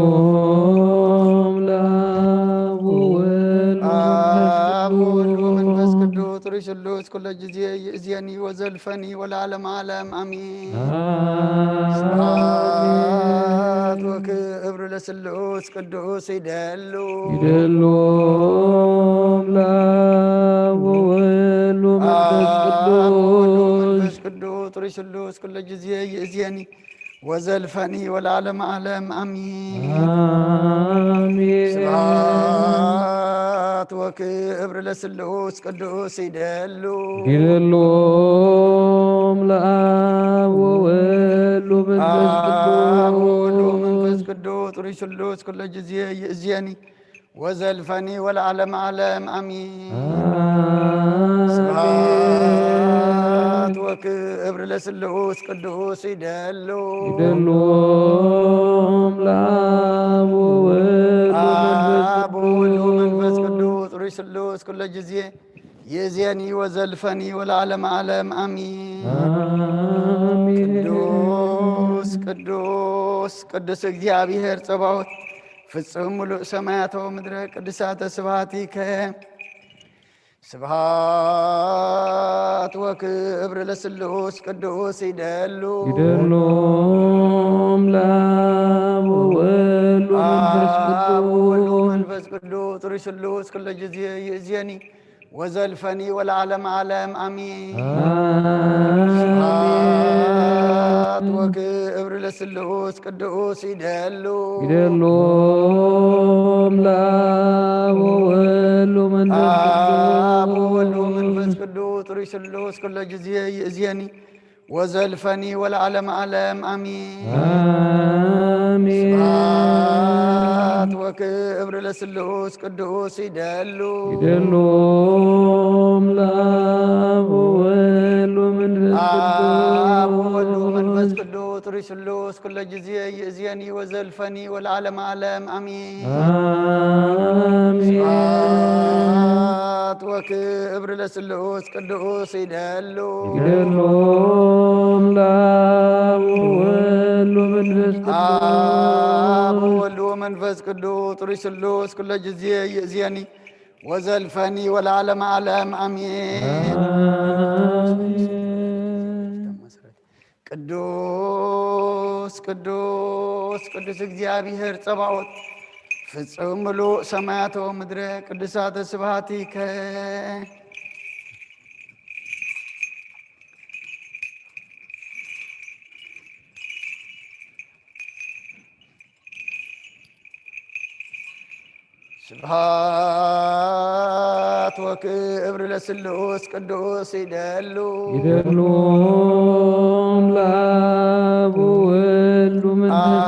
ለአብ ወወልድ አብ ወወልድ ወመንፈስ ቅዱስ ጥሩይ ስሉስ ኩሎ ጊዜ ይእዜኒ ወዘልፈኒ ወለዓለም ዓለም አሚን። ስብሐት ወክብር ለስሉስ ቅዱስ ይደሉ። ይደሎም ለአብ ወወልድ ወመንፈስ አብ ወወልድ ቅዱስ። ወመንፈስ ቅዱስ ጥሩይ ስሉስ ኩሎ ጊዜ ይእዝየኒ ወዘልፈኒ ወለዓለመ ዓለም ኣሚን። ኣሜን። ስብሐት ወክብር ለስሉስ ቅዱስ ይደሉ ይደሎም ለአብ ወወልድ ወመንፈስ አብ ወወልድ ቅዱስ ወመንፈስ ቅዱስ ጥሩይ ስሉስ ኩሎ ጊዜ ይእዝየኒ ወዘልፈኒ ወለዓለመ ዓለም ኣሚን። አሜን። ስብሐት ወክብር ለስሉስ ቅዱስ ይደሉ ይደሎም ለአብ ወወልድ ወመንፈስ አብ ወወልድ ወመንፈስ ቅዱስ ቅዱስ ጥሩይ ስሉስ ኩሎ ጊዜ ይእዝየኒ ወዘልፈኒ ወለዓለመ ዓለም ኣሚን። አሜን። ቅዱስ ቅዱስ ቅዱስ እግዚኣብሔር ጸባኦት ፍጹም ምሉእ ሰማያት ወምድረ ቅዱሳተ ስብሐቲከ ስብሐት ወክብር ለስሉስ ቅዱስ ይደሉ ይደሎም ለአብ ወወልድ ወመንፈስ አብ ወወልድ ቅዱስ ወመንፈስ ቅዱስ ጥሩይ ስሉስ ኩሎ ጊዜ ይእዝየኒ ወዘልፈኒ ወለዓለመ ዓለም ኣሚን። አሜን። ስብሐት ወክብር ለስሉስ ቅዱስ ይደሉ ይደሎም ለአብ ወወልድ ወመንፈስ አብ ወወልድ ቅዱስ ወመንፈስ ቅዱስ ጥሩይ ስሉስ ኩሎ ጊዜ ይእዝየኒ ወዘልፈኒ ወለዓለመ ዓለም ኣሚን። አሜን። ስብሐት ወክብር ለስሉስ ቅዱስ ይደሉ ይደሎም ለአብ ወወልድ ወመንፈስ አብ ወወልድ ወመንፈስ ቅዱስ ቅዱስ ጥሩይ ስሉስ ኩሎ ጊዜ ይእዝየኒ ወዘልፈኒ ወለዓለመ ዓለም ኣሚን። አሜን። ስብሐት ወክብር ለስሉስ ቅዱስ ይደሉ ይደሎም ለአብ ወወልድ ወመንፈስ አብ ቅዱስ ወወልድ ወመንፈስ ቅዱስ ጥሩይ ስሉስ ኩሎ ጊዜ ይእዝየኒ ወዘልፈኒ ወለዓለመ ዓለም ኣሚን። አሜን። ቅዱስ ቅዱስ ቅዱስ እግዚኣብሔር ጸባኦት ፍጹም ምሉእ ሰማያት ወምድረ ቅዱሳተ ስብሐቲከ ስብሐት ወክብር ለስሉስ ቅዱስ ይደሉ ይደሎም ለአብ ወወልድ ወመንፈስ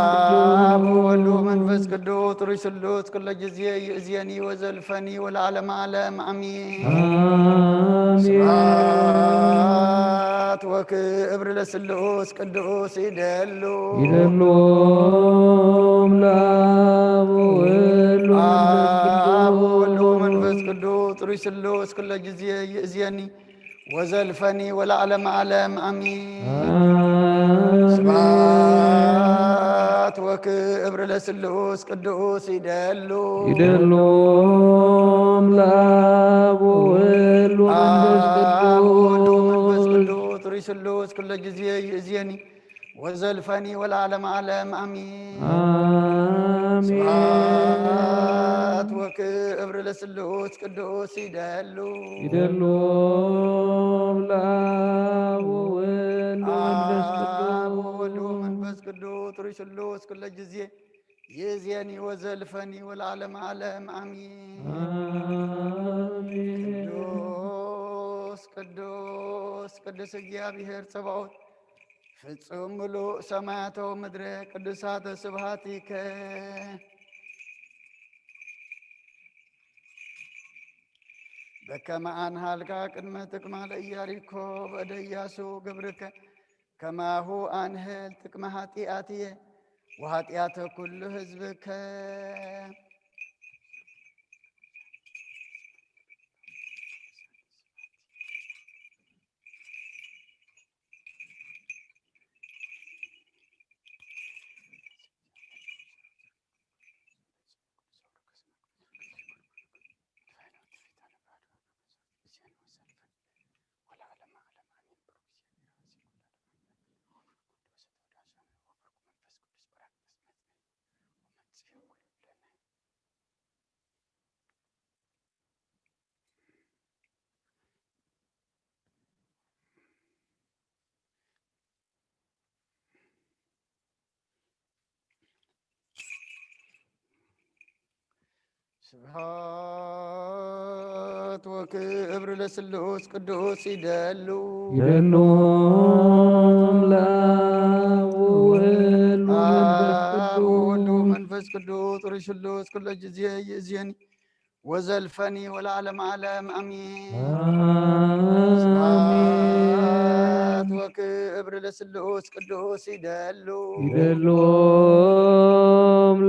አብ ወወልድ ቅዱስ ወመንፈስ ቅዱስ ጥሩይ ስሉስ ኩሎ ጊዜ ይእዝየኒ ወዘልፈኒ ወለዓለመ ዓለም ኣሚን። አሜን። ስብሐት ወክብር ለስሉስ ቅዱስ ይደሉ ይደሎም ለአብ ወወልድ አብ ወመንፈስ ወወልድ ቅዱስ ወመንፈስ ቅዱስ ጥሩይ ስሉስ ኩሎ ጊዜ ይእዝየኒ ወዘልፈኒ ወለዓለመ ዓለም ኣሚን። አሜን። ስብሐት ወክብር ለስሉስ ቅዱስ ይደሉ ይደሎም ለአብ ወወልድ ወመንፈስ አብ ወወልድ ወመንፈስ ቅዱስ ቅዱስ ጥሩይ ስሉስ ኩሎ ጊዜ ይእዝየኒ ወዘልፈኒ ወለዓለመ ዓለም ኣሚን። አሜን። ስብሐት ወክብር ለስሉስ ቅዱስ ይደሉ ይደሎም ለአብ ወወልድ ወመንፈስ አብ ወወልድ ቅዱስ ወመንፈስ ቅዱስ ጥሩይ ስሉስ ኩሎ ጊዜ ይእዝየኒ ወዘልፈኒ ወለዓለመ ዓለም ኣሚን። አሜን። ቅዱስ ቅዱስ ቅዱስ እግዚኣብሔር ጸባኦት ፍጹም ምሉእ ሰማያት ወምድረ ቅዱሳተ ስብሐቲከ በከመ አንሃልካ ቅድመ ትቅማ ለኢያሪኮ በእደ ኢያሱ ገብርከ ከማሁ አንህል ትቅመ ኃጢአትየ ወኃጢአተ ኩሉ ህዝብከ። ስብሐት ወክብር ለስሉስ ቅዱስ ይደሉ። ይደሉ ለአብ ወወልድ ወመንፈስ አብ ወወልድ ቅዱስ። ወመንፈስ ቅዱስ ጥሩይ ስሉስ ኩሎ ጊዜ ይእዜኒ ወዘልፈኒ ወለዓለም ዓለም አሚን። አሜን። ስብሐት ወክብር ለስሉስ ቅዱስ ይደሉ። ይደሎም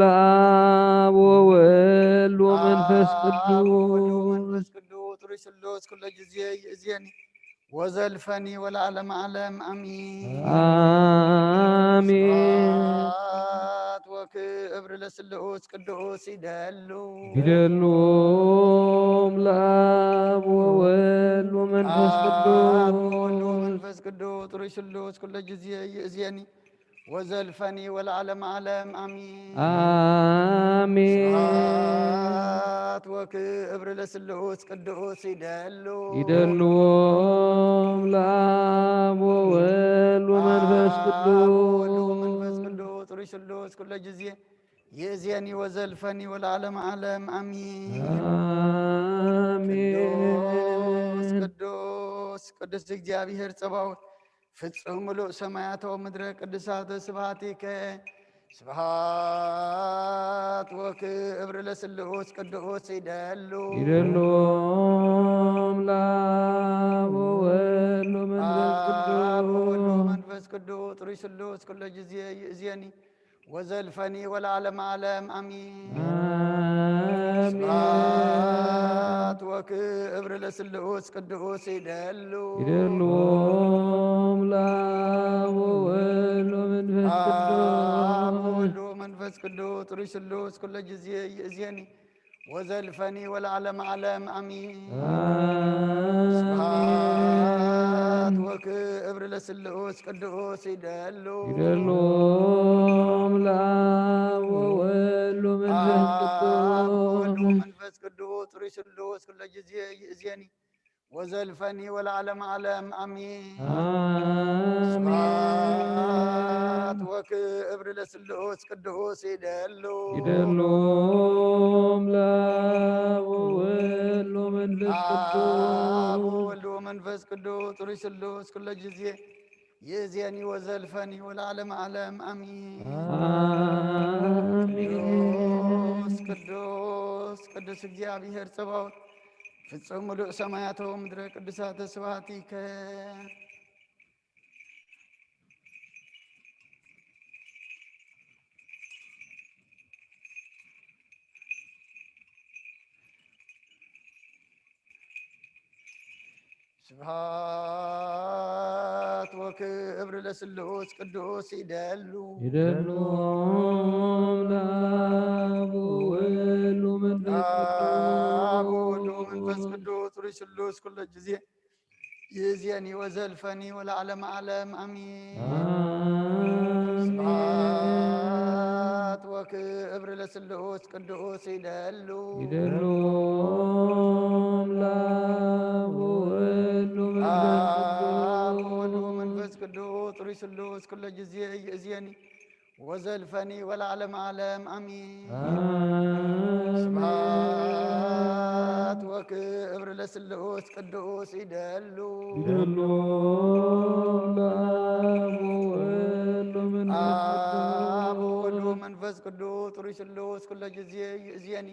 ለአብ ወወልድ ወመንፈስ አብ ወወልድ ቅዱስ። ወመንፈስ ቅዱስ ጥሩይ ስሉስ ኩሎ ጊዜ ይእዜኒ ወዘልፈኒ ወለዓለም ዓለም አሚን። አሜን። ስብሐት ወክብር ለስሉስ ቅዱስ ይደሉ። ይደሎም ለአብ ወወልድ ወመንፈስ አብ ወወልድ ቅዱስ። ወመንፈስ ቅዱስ ጥሩይ ስሉስ ኩሎ ጊዜ ይእዜኒ ወዘልፈኒ ወለዓለም ዓለም አሚን። አሜን። ስብሐት ወክብር ለስሉስ ቅዱስ ይደሉ። ይደልዎም ለአብ ወወልድ ወመንፈስ አብ ወወልድ ወመንፈስ ወመንፈስ ቅዱስ ጥሩይ ስሉስ ኩሎ ጊዜ ይእዜኒ ወዘልፈኒ ወለዓለም ዓለም አሚን። አሜን። ቅዱስ ቅዱስ ቅዱስ እግዚአብሔር ጸባኦት ፍጹም ምሉእ ሰማያት ወምድረ ቅዱሳት ስብሐቲከ። ስብሐት ወክብር ለስሉስ ቅዱስ ይደሉ። ይደልዎም ለአብ ወወልድ ወመንፈስ አብ ወወልድ ቅዱስ። ወመንፈስ ቅዱስ ጥሩይ ስሉስ ኩሎ ጊዜ ይእዜኒ ወዘልፈኒ ወለዓለም ዓለም አሚን። አሜን። ስብሐት ወክብር ለስሉስ ቅዱስ ይደሉ። ይደልዎም ለአብ ወወልድ ወመንፈስ አብ ቅዱስ። ወወልድ ወመንፈስ ቅዱስ ጥሩይ ስሉስ ኩሎ ጊዜ ይእዜኒ ወዘልፈኒ ወለዓለም ዓለም አሚን። አሜን። ስብሐት ወክብር ለስሉስ ቅዱስ ይደሉ። ይደልዎም ለአብ ወወልድ ወመንፈስ አብ ወወልድ ቅዱስ። ወመንፈስ ቅዱስ ጥሩይ ስሉስ ኩሎ ጊዜ ይእዜኒ ወዘልፈኒ ወለዓለም ዓለም አሚን። አሜን። ስብሐት ወክብር ለስሉስ ቅዱስ ይደሉ። ይደልዎም ለአብ ወወልድ ወመንፈስ አብ ቅዱስ። ወወልድ ወመንፈስ ቅዱስ ጥሩይ ስሉስ ኩሎ ጊዜ ይእዜኒ ወዘልፈኒ ወለዓለም ዓለም አሚን። አሜን። ቅዱስ ቅዱስ ቅዱስ እግዚአብሔር ጸባኦት ፍጹም ምሉእ ሰማያት ወምድረ ቅዱሳተ ስብሐቲከ። ስብሐት ወክብር ለስሉስ ቅዱስ ይደሉ። ይደልዎም ለአብ ወወልድ ወመንፈስ አብ ወወልድ ቅዱስ። ወመንፈስ ቅዱስ ጥሩይ ስሉስ ኩሎ ጊዜ ይእዜኒ ወዘልፈኒ ወለዓለም ዓለም አሚን። አሜን። ስብሐት ወክብር ለስሉስ ቅዱስ ይደሉ። ይደልዎም ለአብ ወወልድ ወመንፈስ አብ ወወልድ ቅዱስ። ወመንፈስ ቅዱስ ጥሩይ ስሉስ ኩሎ ጊዜ ይእዜኒ ወዘልፈኒ ወለዓለም ዓለም አሚን። አሜን። ስብሐት ወክብር ለስሉስ ቅዱስ ይደሉ። ይደልዎም ለአብ ወወልድ ወመንፈስ አብ ቅዱስ። ወወልድ ወመንፈስ ቅዱስ ጥሩይ ስሉስ ኩሎ ጊዜ ይእዜኒ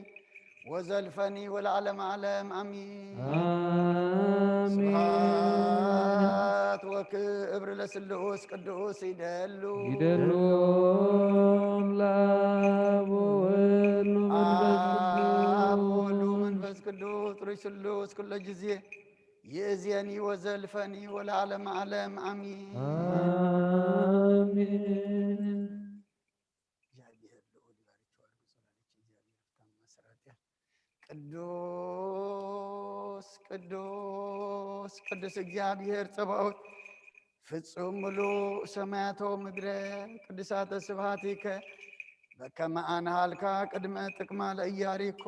ወዘልፈኒ ወለዓለም ዓለም አሚን። አሜን። ስብሐት ወክብር ለስሉስ ቅዱስ ይደሉ። ይደልዎም ለአብ ወወልድ ወመንፈስ አብ ወወልድ ቅዱስ። ወመንፈስ ቅዱስ ጥሩይ ስሉስ ኩሎ ጊዜ ይእዜኒ ወዘልፈኒ ወለዓለም ዓለም አሚን። አሜን። እግዚአብሔር ልዑል ይባርክህ። እግዚአብሔር ፍታም ማሰራትያ ቅዱስ ቅዱስ ቅዱስ እግዚአብሔር ጸባኦት ፍጹም ምሉእ ሰማያቶ ምድረ ቅዱሳተ ስብሐቲከ በከመ አንሃልካ ቅድመ ጥቅማ ለኢያሪኮ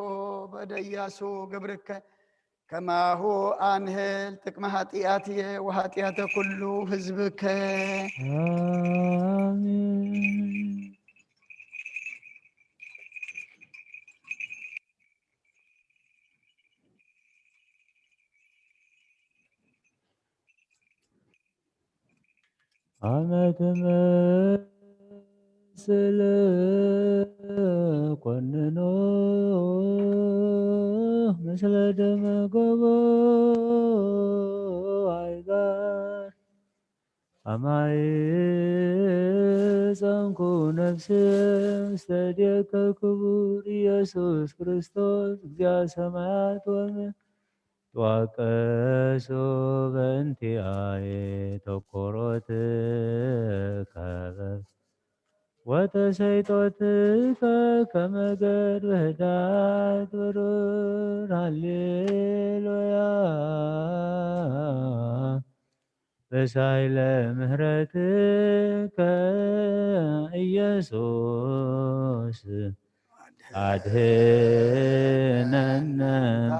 በእደ ኢያሱ ገብርከ ከማሁ አንህል ጥቅመ ኃጢአትየ ወኃጢአተ ኩሉ ህዝብከ። አሜን። አመ ትመስል ኮንኖ ምስለ ደመ ጎቦ አይጋር አማይ ጸንኩ ነፍስ ምስተ እዴከ ክቡር ኢየሱስ ክርስቶስ እግዚአ ሰማያት ወምድር ተዋቀሱ በእንቲአየ ተኮሮት ከበብ ወተሰይጦት ከመገድ በህዳት ብሩር ሃሌሉያ በሳይለ ምህረትከ ኢየሱስ አድህነነ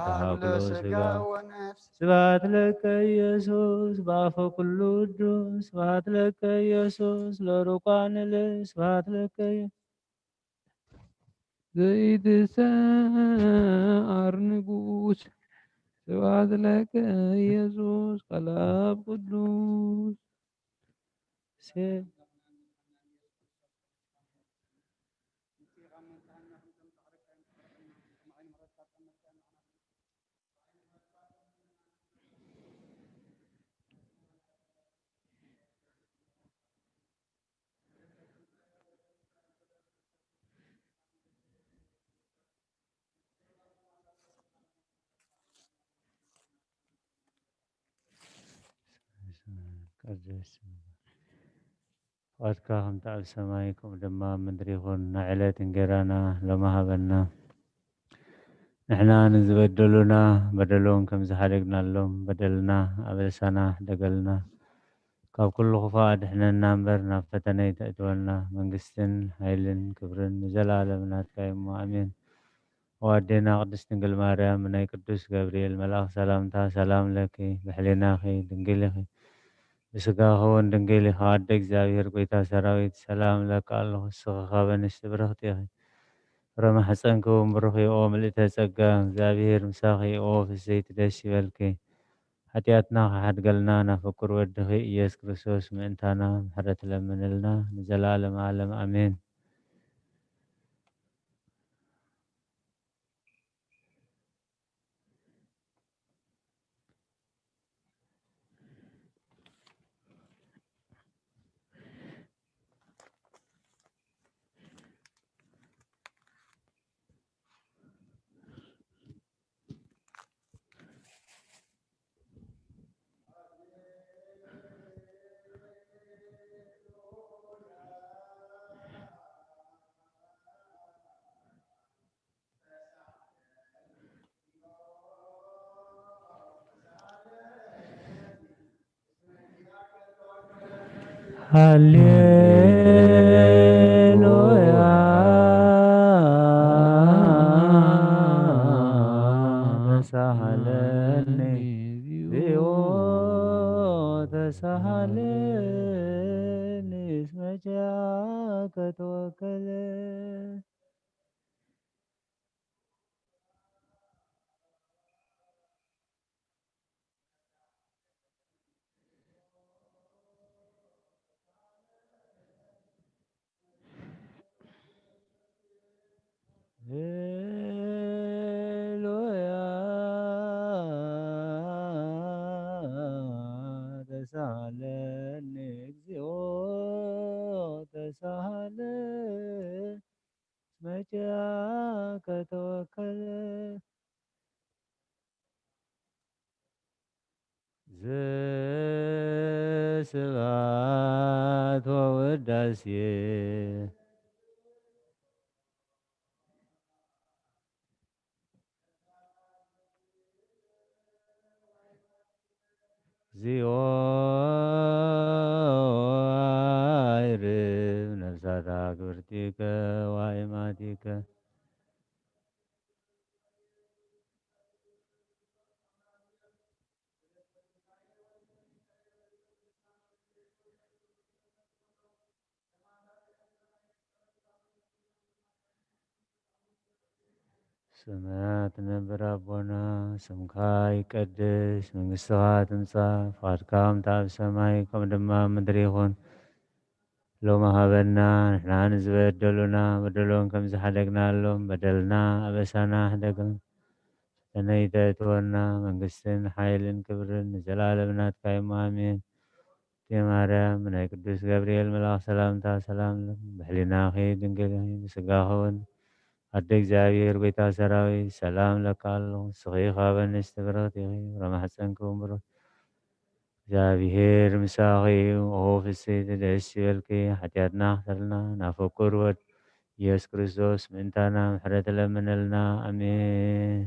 ተሃብሎ ስጋ ወነፍስ። ስብሐት ለከ ኢየሱስ በአፈ ኩሉ ቅዱስ። ስብሐት ለከ ኢየሱስ ለሩቋን ልጅ። ስብሐት ለከ ኢየሱስ። ዘይትሰዓር ንጉስ። ስብሐት ለከ ኢየሱስ ቃል አብ ቅዱስ። ሴ- ቅዱስ። ፍቓድካ ከምቲ ኣብ ሰማይ፣ ከምኡ ድማ ኣብ ምድሪ ይኹን። ናይ ዕለት እንጌራና ሎሚ ሃበና። ንሕና ንዝበደሉና በደሎም ከም ዝሓደግናሎም በደልና ኣበሳና ሕደገልና። ካብ ኩሉ ክፉእ ኣድሕነና እምበር፣ ናብ ፈተነ ኣይተእትወና። መንግስትን ሓይልን ክብርን ንዘለኣለም ናትካ እዩ እሞ፣ ኣሜን። ኣዋዴና ቅድስት ድንግል ማርያም፣ ናይ ቅዱስ ገብርኤል መልኣኽ ሰላምታ፣ ሰላም ለኪ፣ ብሕሊናኺ ድንግል ኢኺ፣ ብስጋኺ እውን ድንግል ኢኺ፣ ኣደ እግዚኣብሔር፣ ጎይታ ሰራዊት፣ ሰላም እለኪ ኣለኹ። ንስኺ ካብ ኣንስቲ ብርኽቲ ኢኺ፣ ፍረ ማሕፀንኪ እውን ብሩኽ እዩ። ኦ ምልእተ ጸጋ፣ እግዚኣብሔር ምሳኺ፣ ኦ ፍስሕቲ ደስ ይበልኪ። ሓጢኣትና ክሓድገልና ናብ ፍቁር ወድኺ ኢየሱስ ክርስቶስ ምእንታና ምሕረት ለምንልና፣ ንዘለኣለም ዓለም ኣሜን። ሃሌሉያ ተሳሃለኒ ዚኦ ተሳሃለኒ እስመ ኪያከ ተወከለ። ሃሌሉያ ተሳሃለኒ እግዚኦ ተሳሃለ እስመ ኪያከ ተወከለ። ዘስብሐት ወውዳሴ እግዚኦ አይርብ ነፍሳታ ክብርቲከ ወአእማቲከ። ሰማያት ነብር ኣቦና፣ ስምካ ይቀደስ፣ መንግስትኻ ትምጻእ፣ ፍቓድካ ከምቲ ኣብ ሰማይ ከምኡ ድማ ኣብ ምድሪ ይኹን። ሎሚ ሃበና፣ ንሕና ንዝበደሉና በደሎም ከም ዝሓደግናሎም በደልና ኣበሳና ሕደገሎም። ፈተነ ኣይተእትወና፣ መንግስትን ሓይልን ክብርን ንዘለኣለም ናትካ እዩ። ኣሜን። እቴ ማርያም፣ ናይ ቅዱስ ገብርኤል መልኣኽ ሰላምታ ሰላም ለኪ። ብሕሊናኺ ድንግል ኢኺ፣ ብስጋኺ እውን ኣደ እግዚኣብሔር ጎይታ ሰራዊት ሰላም ለካ ኣለኹ። ንስኺ ካብ ኣንስቲ ብርኽቲ ኢኺ፣ ፍረ ማሕፀንኪ እውን ብሩኽ። እግዚኣብሔር ምሳኺ እዩ። ኦ ፍስሕቲ ደስ ይበልኪ፣ ሓጢኣትና ክሰርልና ናብ ፍቁር ወድ ኢየሱስ ክርስቶስ ምእንታና ምሕረት ለምነልና። ኣሜን።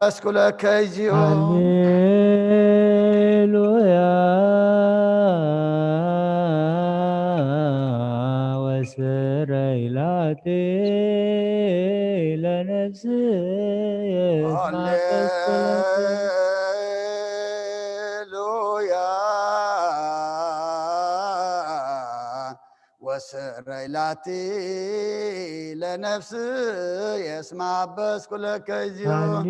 ኣስኩለከ እግዚኦ። ሃሌሉያ ወስረይ ላቲ ለነፍስየ ሃሌሉያ ወስረይ ላቲ ለነፍስየ እስመ አበስኩ ለከ እግዚኦ። ሃሌሉያ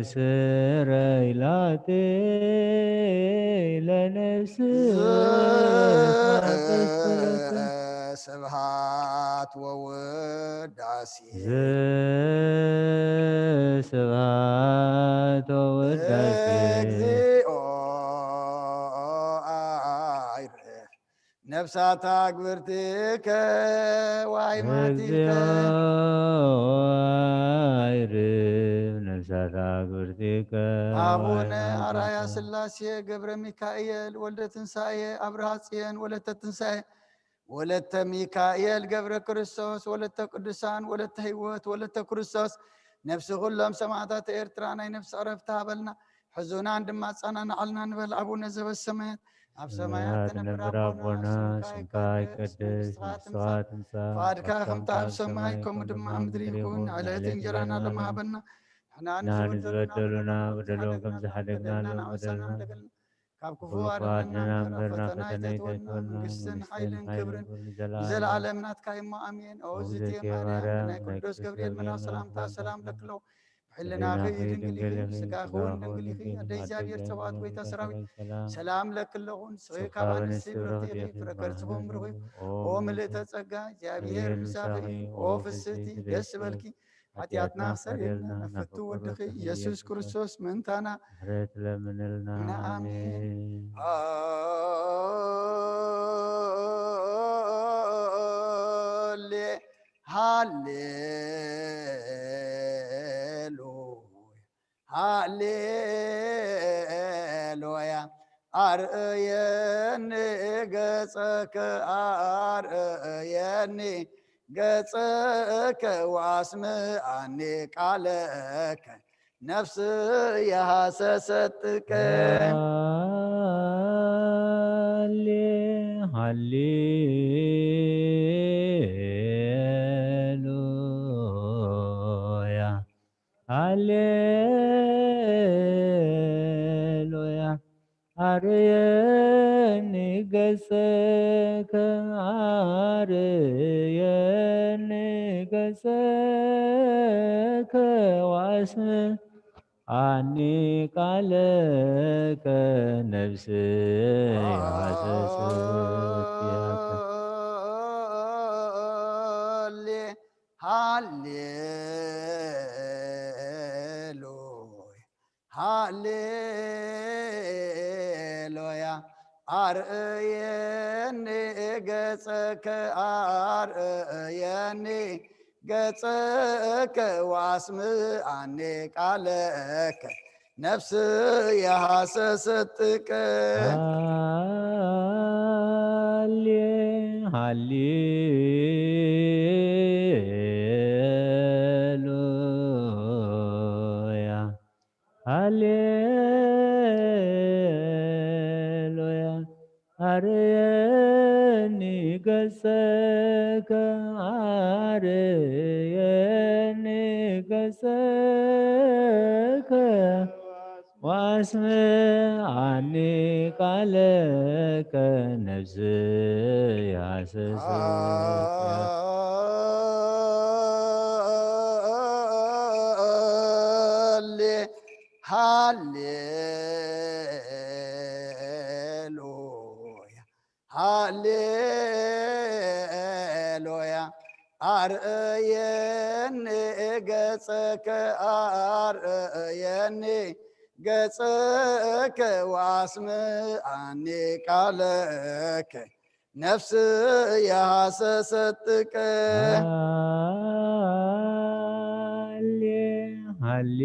ወስረይ ላቲ ለነፍስየ ስብሃት ወውዳሴ። ስብሃት ወውዳሴ። እግዚኦ አይርፍ ነፍሳት አግብርቲከ ዋይማቲከ። እግዚኦ አይርፍ ነፍሳት አግብርቲከ አቡነ ዋይማቲከ። አራያ ስላሴ ገብረ ሚካኤል ወልደ ትንሳኤ አብርሃ ጽየን ወለተ ትንሳኤ ወለተ ሚካኤል ገብረ ክርስቶስ ወለተ ቅዱሳን ወለተ ህይወት ወለተ ክርስቶስ ነፍሲ ኩሎም ሰማዕታት ኤርትራ ናይ ነፍሲ ዕረፍቲ ሃበልና። ሕዙናን ድማ ኣጸናንዓልና ንበል። ኣቡነ ዘበሰማያት ኣብ ሰማያት ሰማያት ትነብር ትነብር ኣቦና ኣቦና ስምካ ስምካ ይቀደስ ይቀደስ፣ መንግስትኻ መንግስትኻ ትምጻእ፣ ትምጻእ፣ ፍቓድካ ፍቓድካ ከምቲ ኣብ ከምቲ ኣብ ሰማይ ሰማይ ከምኡ ከምኡ ድማ ድማ ኣብ ኣብ ምድሪ ምድሪ ይኹን። ይኹን። ዕለት ዕለት እንጀራና እንጀራና ሎም ሎም ሃበና። ንሕና ንሕና ንዝበደሉና ንዝበደሉና በደሎም ከም በደልና ዝሓደግናሎም ንዓና በደልና። ሰላም ለበልና። ካብ ክፉ ካብ ክፉ ኣድነና ኣድነና እምበር እምበር ናብ ናብ ፈተና ፈተና ኣይተእትወና። ኣይተእትወና። መንግስትን መንግስትን ሓይልን ሓይልን ክብርን ክብርን ንዘለኣለም ንዘለኣለም ናትካ እዩ። ኣሜን። ኦ እግዝእትየ እግዝእትየ ማርያም፣ ማርያም፣ ናይ ናይ ቅዱስ ቅዱስ ገብርኤል ገብርኤል መልኣኽ መልኣኽ ሰላምታ ሰላም ሰላም ለክሎ። ለክሎ። ብሕልናኺ ብሕልናኺ ድንግል ድንግል ኢኺ፣ ኢኺ፣ ስጋኺ እውን ስጋኺ እውን ድንግል ድንግል ኢኺ። ኢኺ። ኣደ ኣደ እግዚኣብሔር እግዚኣብሔር ጸባኦት ጸባኦት ጎይታ ጎይታ ሰራዊት ሰራዊት ሰላም። ሰላም ለኪ ኣለኹ። ንስኺ ንስኺ ካብ ካብ ኣንስቲ ኣንስቲ ብርኽቲ ብርኽቲ ኢኺ፣ ኢኺ፣ ፍረ ፍረ ከርሥኺ እውን ከርሥኺ ብሩኽ እውን እዩ። ብሩኽ እዩ። ኦ ኦ ምልእተ ምልእተ ጸጋ፣ ጸጋ፣ እግዚኣብሔር እግዚኣብሔር ምሳኺ ምሳኺ እዩ። እዩ። ኦ ኦ ፍስሕቲ ፍስሕቲ ደስ ደስ ይበልኪ። ይበልኪ። ሓጢኣትና ሓጢኣትና ክሰርየልና ክሰርየልና ናብ ፍቱ ናብ ፍቱ ወድኺ ወድኺ ኢየሱስ ኢየሱስ ክርስቶስ ክርስቶስ ምእንታና ምሕረት ለምንልና። ኣሜን። ኣሜን። ሃሌ-፣ ሃሌሉያ፣ ሃሌሉያ። ኣርእየኒ ገጸከ፣ ኣርእየኒ ገጸከ፣ ወኣስምዓኒ ቃለከ፣ ነፍስየ ሃሰሰትከ። ሃሌ-፣ ሃሌሉያ፣ ሃሌሉያ። ኣርእየኒ ገጸከ፣ ኣርእየኒ ገጸከ፣ ወኣስምዓኒ ቃለከ፣ ነፍስየ ሃሰሰትከ። ሃሌ-፣ ሃሌሉያ፣ ሃሌሉያ። ኣርእየኒ ገጸከ፣ ኣርእየኒ ገጸከ፣ ወኣስምዓኒ ቃለከ፣ ነፍስየ ሃሰሰትከ። ሃሌ-፣ ሃሌሉያ፣ ሃሌሉያ። ኣርእየኒ ገጸከ፣ ኣርእየኒ ገጸከ፣ ወአስምዓኒ ቃለከ ነፍስየ ሐሰሰት። ሃሌ ሃሌሉያ ሃሌሉያ። ኣርእየኒ ገጸከ ኣርእየኒ ገጸከ ወአስምዓኒ ቃለከ ነፍስየ ሐሰሰት ጥቀ። ሃሌ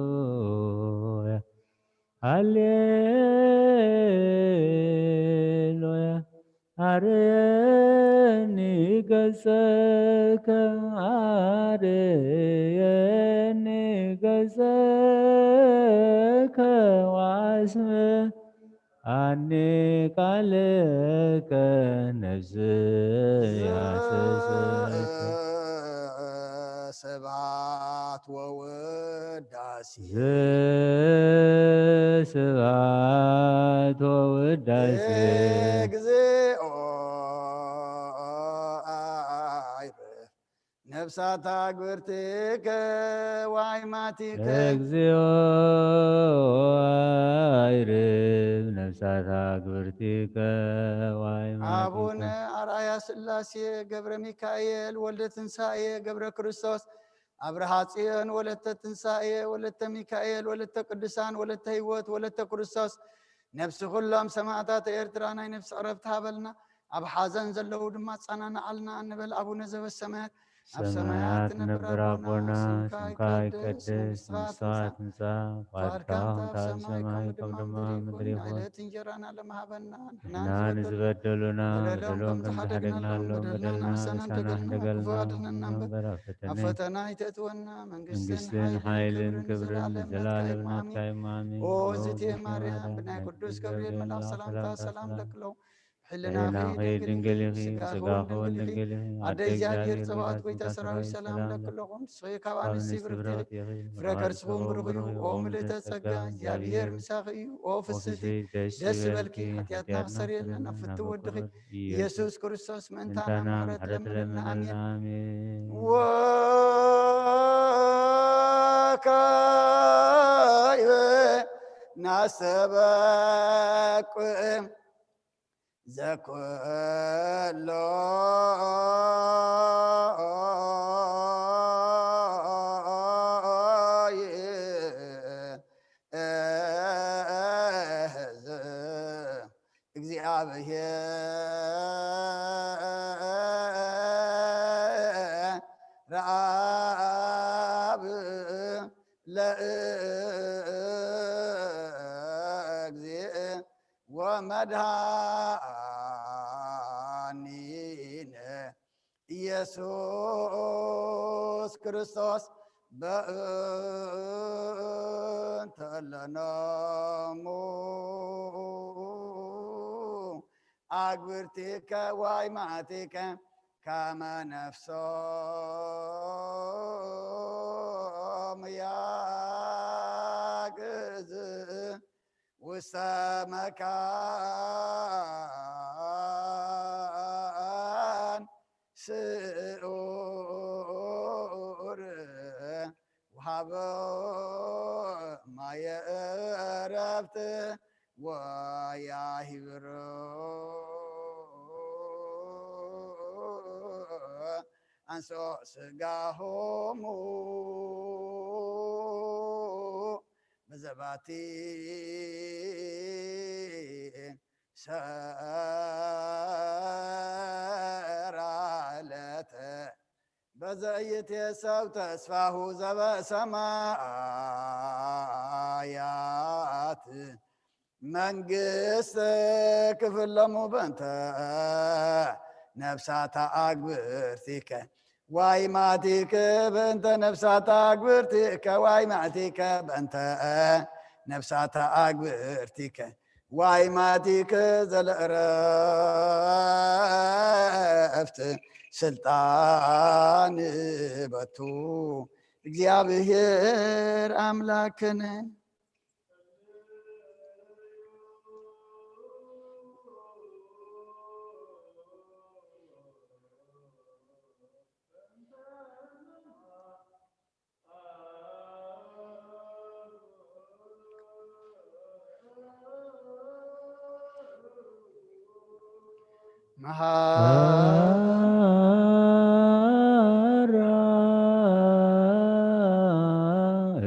ሃሌሉያ ሃሌሉያ። ኣርእየኒ ገጸከ ኣርእየኒ ገጸከ ወአስምዓኒ ቃለከ ነፍስየ ሐሰሰት። ስብሐት ወውዳሴ ስብሐት ወውዳሴ እግዚኦ አይርፍ ነፍሳት አግብርቲከ ወአይማቲከ። እግዚኦ አይርፍ ነፍሳት አግብርቲከ ወአይማቲከ። አቡነ አርአያ ሥላሴ ገብረ ሚካኤል ወልደ ትንሳኤ ገብረ ክርስቶስ አብርሃ ጽዮን ወለተ ትንሳኤ ወለተ ሚካኤል ወለተ ቅዱሳን ወለተ ህይወት ወለተ ክርስቶስ ነፍሲ ኩሎም ሰማዕታት ኤርትራ ናይ ነፍሲ ዕረፍቲ ሃበልና። ኣብ ሓዘን ዘለዉ ድማ ኣጸናንዓልና እንበል። ኣቡነ ዘበሰማያት ኣብ ሰማያት ትነብር ኣቦና ስምካ ይቀደስ መንግስትኻ ትምጻእ ፍቓድካ ከም ኣብ ሰማይ ከምኡ ድማ ኣብ ምድሪ ይኹን። ዕለት እንጀራና ለመሃበና ንሕና ንዝበደሉና በደሎም ከም ዝሓደግናሎም በደልና ንሕሰና እንደገልና ክፉ ኣድነና እምበር ኣብ ፈተና ኣይተእትወና። መንግስትን ሓይልን ክብርን ንዘለዓለም ናትካ እዩ። ኣሜን። ኦ እግዝእትየ ማርያም ብናይ ቅዱስ ገብርኤል መልኣኽ ሰላምታ ሰላም ለክሎ ሕልናኺ ድንግል ኢኺ፣ ስጋኺ እውን ድንግል ኢኺ። ኣደ እግዚኣብሔር ጸባኦት ጎይታ ሰራዊት ሰላም ለክለኹም። ንስኺ ካብ ኣንስቲ ብርክቲ ኢኺ፣ ፍረ ከርስኹም ብሩኽ እዩ። ኦ ምልእተ ጸጋ እግዚኣብሔር ምሳኺ እዩ። ኦ ፍስሕቲ ደስ ይበልኪ፣ ሓጢኣትና ክሰርየልና ፍትው ወድኺ ኢየሱስ ክርስቶስ ምእንታና ምሕረት ለምነልና። ኣሜን። ወካዕበ ናስተበቁ ዘኩሎ እግዚአብሔር አብ ለእግዚእ ወመድኃኒነ ኢየሱስ ክርስቶስ በእንተ ለነሙ አግብርቲከ ዋይማቲከ ከመ ነፍሶም ያግዝ ውስተ መካን ስዑር ወሃቦ ማየ ዕረፍት ወያሂብሮ አንሶ ስጋሆሙ በዘባቲ ሰራለተ በዘይትየሰብ ተስፋሁ ዘበሰማያት መንግስት ክፍለሙ በንተ ነፍሳታ አግብርቲከ ዋይማቲከ በእንተ ነፍሳተ አግብርቲከ ዋይማቲከ በእንተ ነፍሳተ አግብርቲከ ዋይማቲከ ዘለእረፍት ስልጣን በቱ እግዚኣብሔር ኣምላክነ። መሃራ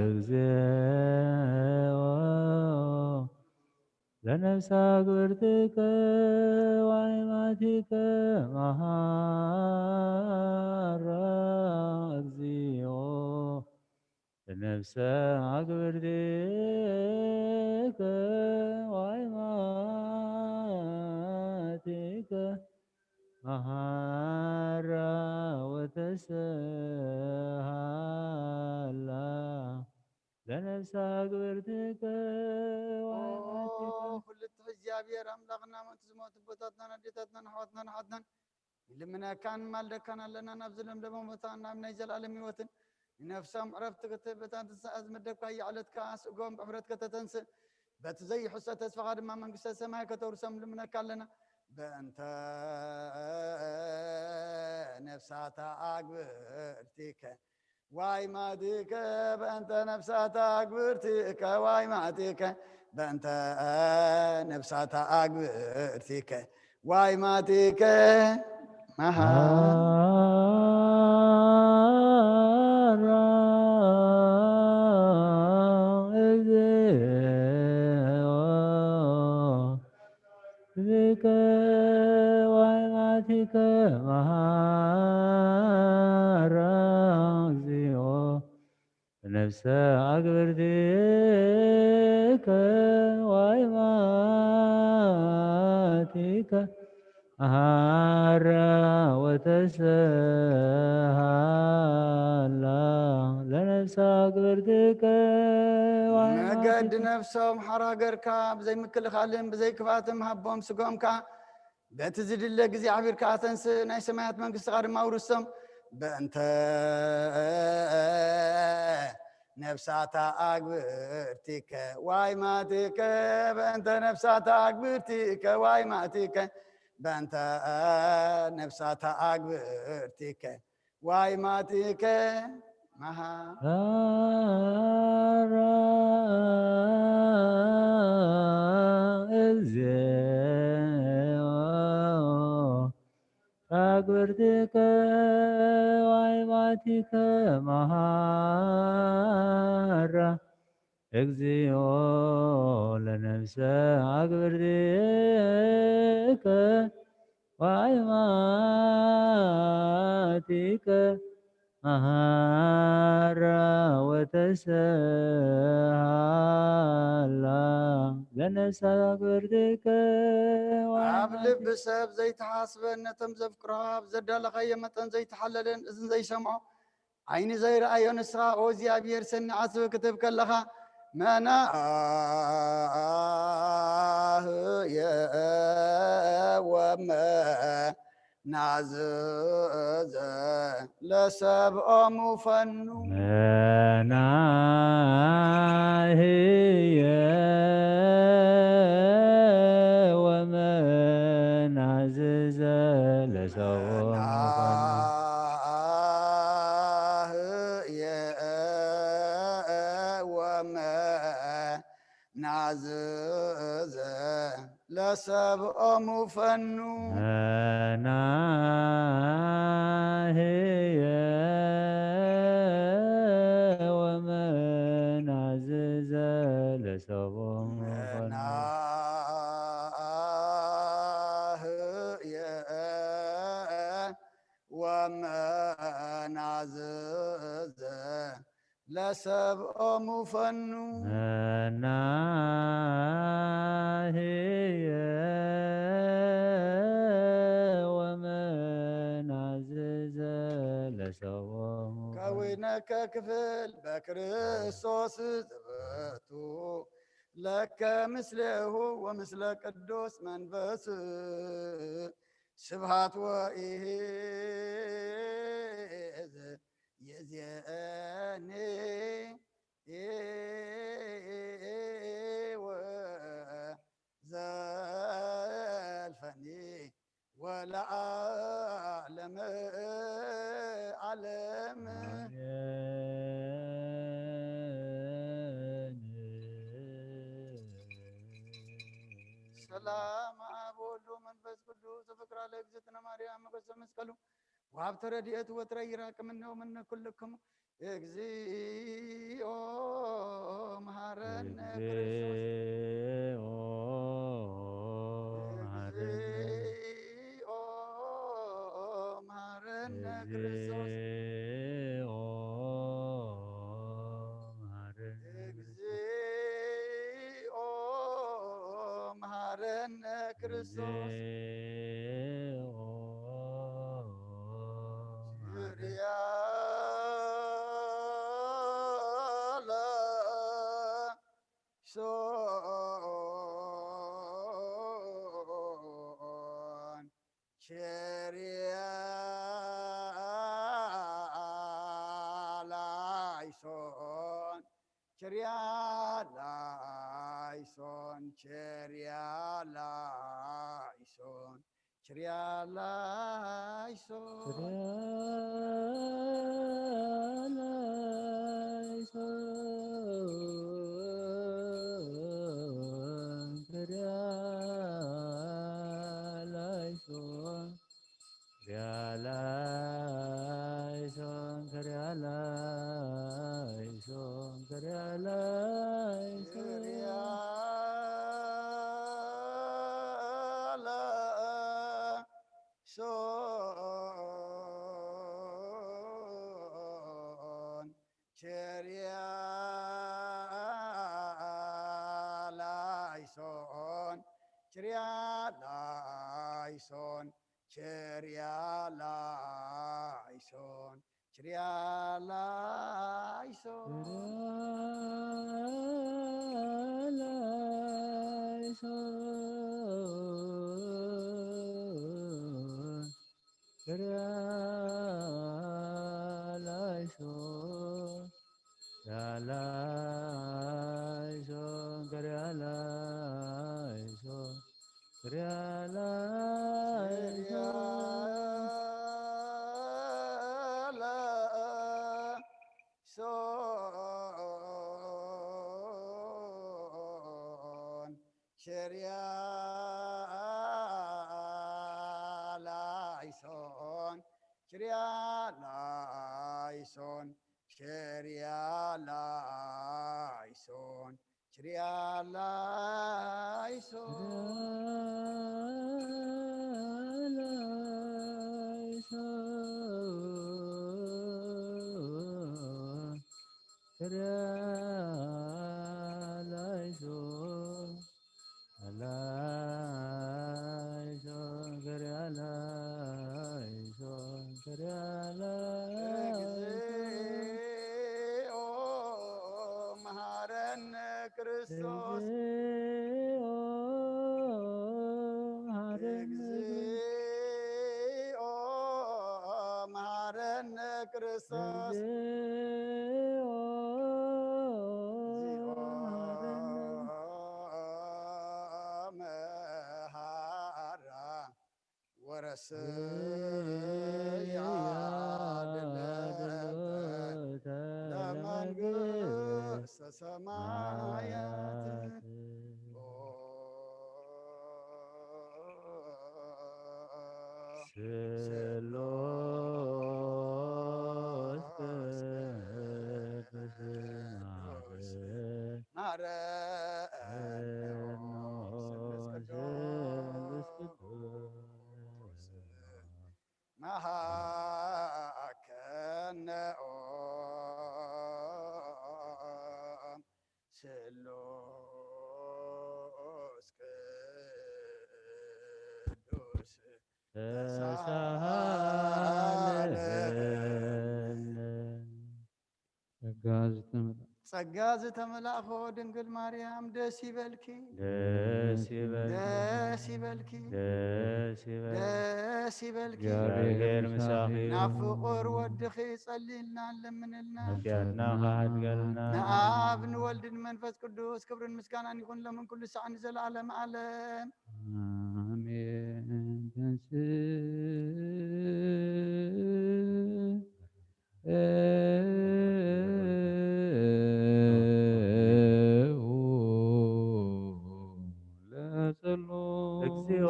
እግዚኦ ለነፍሳ ግብርትከ ዋይማቲከ መሃራ እግዚኦ ለነፍሳ ግብርትከ ዋይማቲከ መሃራ ወተሰሃላ ለነፍሳ ግብርትከ ዋይማቲከ። ኩሉ ትሕት እግዚኣብሔር ኣምላኽና፣ ምእንቲ ዝሞቱ ኣቦታትናን ኣዴታትናን ኣሕዋትናን ኣሓትናን ንልምነካን ንማልደካን ኣለና። ናብ ዝለምለመ ቦታ ናብ ናይ ዘላለም ህይወትን ንነፍሶም ዕረፍቲ ክትህብ እታ ትንሳኤ ዝመደብካያ ዕለት ከኣ ስእጎም ብሕፍረት ከተተንስእ፣ በቲ ዘይሕሰ ተስፋኻ ድማ መንግስተ ሰማይ ከተውርሶም ንልምነካ ኣለና። በእንተ ነፍሳታ ኣግብርቲከ ዋይማቲከ በእንተ ነፍሳታ ግብርቲከ ዋይማቲከ በእንተ ነፍሳታ ግብርቲከ ዋይማቲከ መሃራ እግዚኦ ዚከ ዋይማቲከ መሃራ እግዚኦ ነፍሰ ኣግብርቲከ ዋይማቲከ መሃራ ወተሰሃላ ለነፍሰ ኣግብርቲከ ዋይማቲከ። መገዲ ነፍሶም ሓራ ገርካ ብዘይ ምክልኻልን ብዘይ ክፍኣትን ሃቦም፣ ስጎም ከኣ በቲ ዝድለ ግዜ ኣሕቢርካ ኣተንስእ፣ ናይ ሰማያት መንግስትኻ ድማ ኣውርሶም። በእንተ ነፍሳታ ኣግብርቲከ ዋይማቲከ በእንተ ነፍሳታ ኣግብርቲከ ዋይማቲከ በእንተ ነፍሳታ ኣግብርቲከ ዋይማቲከ መሃ ራ እግዚኦ ኣግብርቲከ ዋይማቲከ መሃራ እግዚኦ ለነፍሰ ኣግብርቲከ ዋይማቲከ መሃራ ወተሰሃላ ለነፍሰ ኣግብርቲከ ኣብ ልቢ ሰብ ዘይተሓስበን ነቶም ዘፍቅሮኻ ኣብ ዘዳለኻዮ መጠን ዘይተሓለለን እዝን ዘይሰምዖ ዓይኒ ዘይረኣዮ ንስኻ ኦ እግዚኣብሔር ሰኒ ዓስቢ ክትብ ከለኻ መናህየ ወመናዝዘ ለሰብኦሙ ፈኑ መናህየ ወመናዝዘ ለሰብኦሙ ፈኑ ናህየ ወመናዝዘ ለሰብኦሙ ፈኑ ናህየ ወመናዝዘ ለሰብኦሙ ፈኑ ናህየ ወመናዝዘ ለሰብኦሙ ፈኑ መናህየ ወመናዝዘ ለሰብኦሙ ፈኑ ከዊነከ ክፍል በክርስቶስ ዝብቱ ለከ ምስሌሁ ወምስለ ቅዱስ መንፈስ ስብሃት ወኢዝ የዜኒ ወዘልፈኒ ወለዓለመ ዓለም። ሰላም አብ ወወልድ ወመንፈስ ቅዱስ ዘፍቅራ ለእግዝእትነ ማርያም ሞገሰ መስቀሉ ወሀብተ ረድኤቱ ወትረ ይራቅ ምነ ወምነ ኩልክሙ። እግዚኦ መሐረነ ክርስቶስ። እግዚኦ መሐረነ ክርስቶስ። እግዚኦ መሐረነ ክርስቶስ። ቸርያ ላይሶን ቸርያ ላይሶን ቸርያ ላይሶን ቸርያ ላይሶን ቸርያ ላይሶን ቸርያ ላይሶን ቸርያ ላይሶን ቸርያ ላይሶን ቸርያ ላይሶን ቸርያ ላይሶን ቸርያ ላይሶን ቸርያ ላይሶን እግዚኦ መሐረነ ክርስቶስ። እግዚኦ መሐረነ ክርስቶስ። እግዚኦ መሐራ ወረስያ ድለተ ለመንግስተ ሰማያት። መሃከነ ኦም ስሉስ ቅዱስ ተሳሃለነ። ጸጋ ዝተመልአት ጸጋ ዝተመላእኮ ድንግል ማርያም ደስ ይበልኪ፣ ደስ ይበልኪ፣ ደስ ይበልኪ፣ ደስ ይበልኪ። ደስ ይበልኪ። እግዚኣብሔር ምሳኺ። ናብ ፍቑር ወድኺ ጸልይልና፣ ለምንልና። ሓጢኣትና ከሓድገልና። ንኣብ ንወልድ ንመንፈስ ቅዱስ ክብርን ምስጋናን ይኹን፣ ለምን ኩሉ ሳዕ ንዘለዓለም ዓለም። ኣሜን። ተንሥእ ለጸሎት። እግዚኦ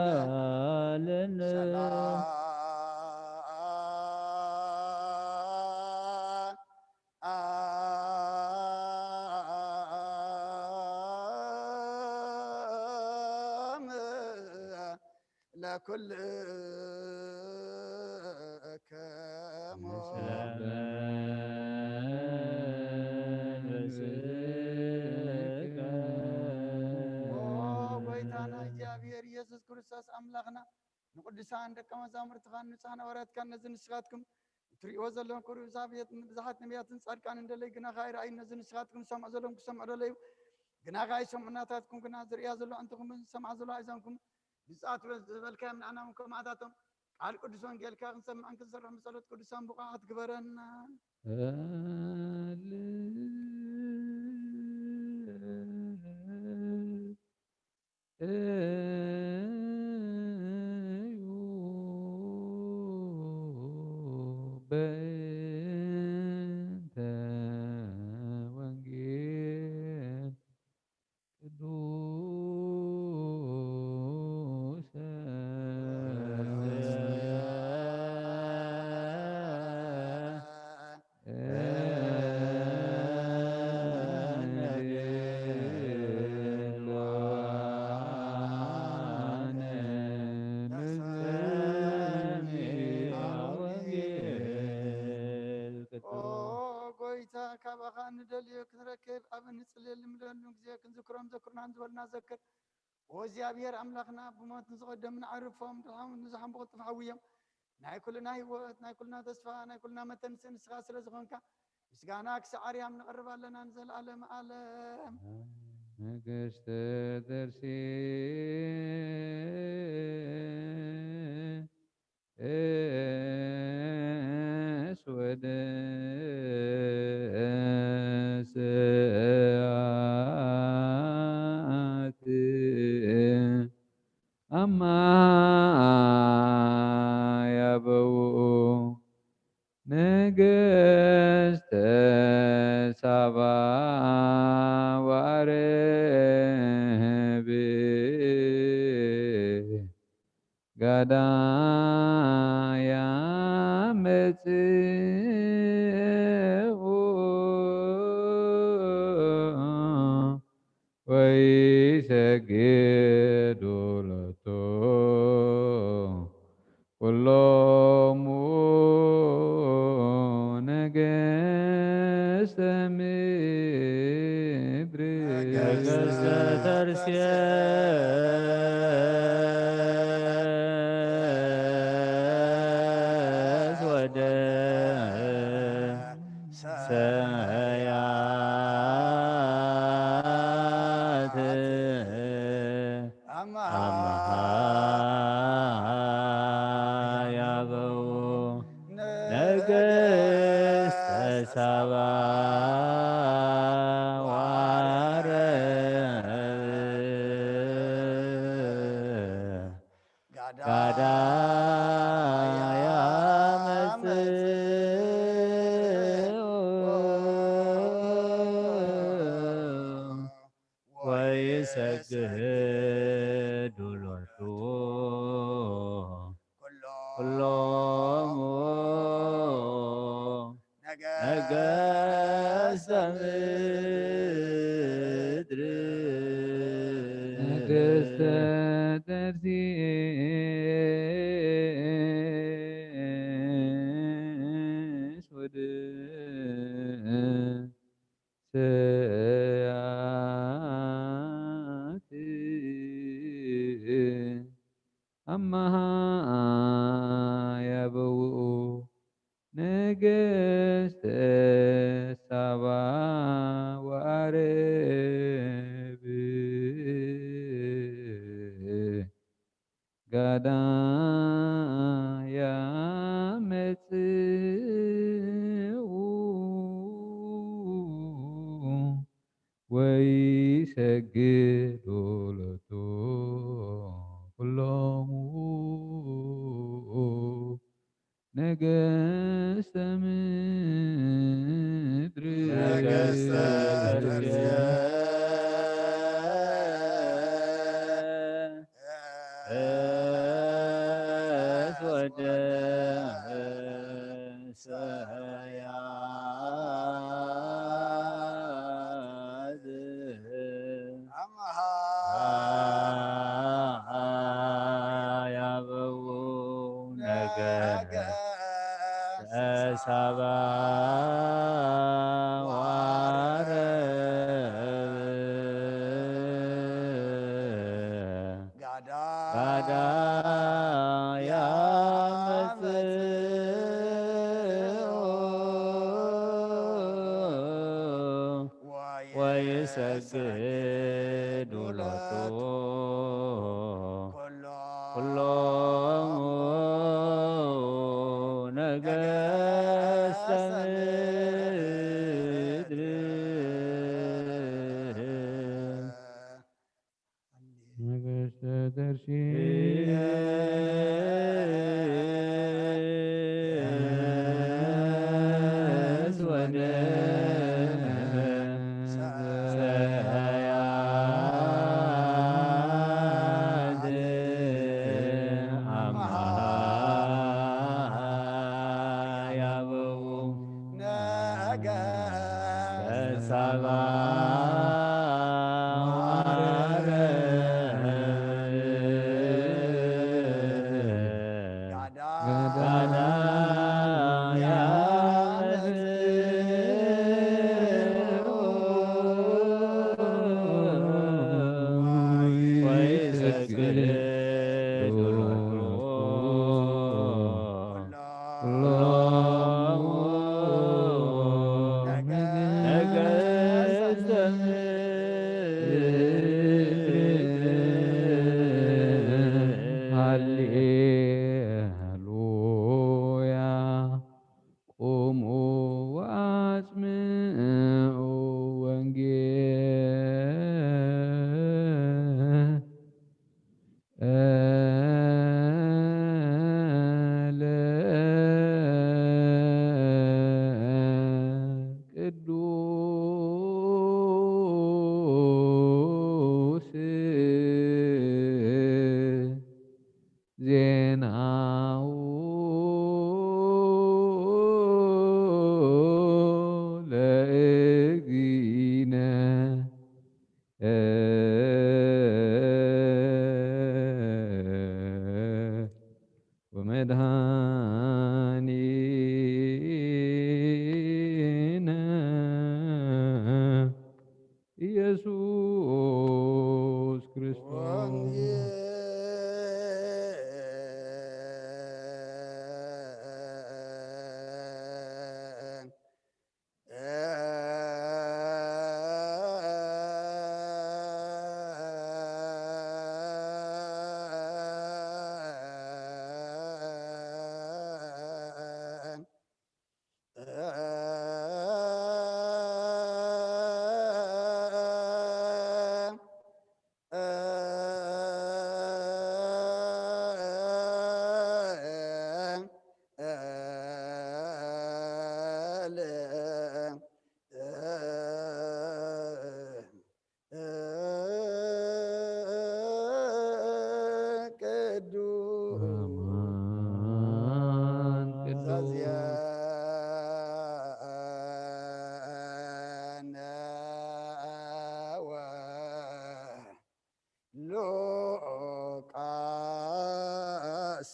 ተሳለነ። ለኩልክሙ። ኦ ጎይታና እግዚኣብሔር ኢየሱስ ክርስቶስ ኣምላኽና፣ ንቅዱሳን ደቀ መዛሙርትኻን ንጹሓን ሃዋርያትካን ነዚ ንስኻትኩም እትርእይዎ ዘለኹም ክብሪ ብዛብየት-፣ ብዙሓት ነቢያትን ጻድቃንን ደለዩ፣ ግናኻ ኣይረኣዩን። ነዚ ንስኻትኩም ዝሰምዑ ዘለኹም ክሰምዑ ደለዩ፣ ግናኻ ኣይሰምዑን። ናታትኩም ግና ዝርእያ ዘሎ ኣዕንትኹምን ዝሰምዓ ዘሎ ኣእዛንኩም ብፅኣት ዝበልካዮም ንዓና እውን ከማእታቶም ቃል ቅዱስ ወንጌልካ ክንሰምዕን ክንሰርሕን ብጸሎት ቅዱሳን ብቑዓት ግበረና። በእንተ ወንጌል ቅዱስ ኦ ጎይታ፣ ካባኻ ንደልዮ ክንረክብ ኣብ እንጽልየሉ ምለሉ ግዜ ክንዝክሮም ዘክሩና ዝበልና ዘክር። ኦ እግዚኣብሔር ኣምላኽና፣ ብሞት ንዝቐደሙ ንዓርፎም፣ ድሓም ንዝሓምቡ ቅልጥፍ ሓውዮም። ናይ ኩልና ህይወት፣ ናይ ኩልና ተስፋ፣ ናይ ኩልና መተንስኢ ንስኻ ስለ ዝኾንካ፣ ምስጋና ክሳዕ ኣርያም ነቕርብ ኣለና ንዘለኣለም ኣለም። ንግስተ ተርሴስ ወደ ስዓት አማ ያበው ነገስተ ሳባ ወአረብ ጋዳ ያመጽኡ ወይሰግዱ ሎቱ ኩሎሙ ነገስተ ምድር። ነገስተ ተርሴስ ወደ ሰያት አምሃ ያበው ነገስተ ሳባ ወአረብ ጋዳ ያመጽኡ ወይሰግዱ ሎቱ ኩሎሙ ነገ ይሰግዱ ሎቱ ኩሎሙ ነገስተ ምድር። ነገስተ ምድር። ወደ ሰያት አምሃ ያበው ነገ ሰባ ዋረብ ጋዳ ያመጽኡ ወይሰግዱ ሎቱ ኩሎሙ ነገስተ ምድር። ነገስተ ተርሴስ ወነሰያት አምሃ ያበው ነገ ሰባ ሃሌሉያ። ቁሙ ወአጽምዑ ወንጌለ ቅዱስ ዜናሁ ለእግዚእነ ወመድኃኒነ ኢየሱስ ክርስቶስ። ቅዱስ አማን ቅዱስ። ሉቃስ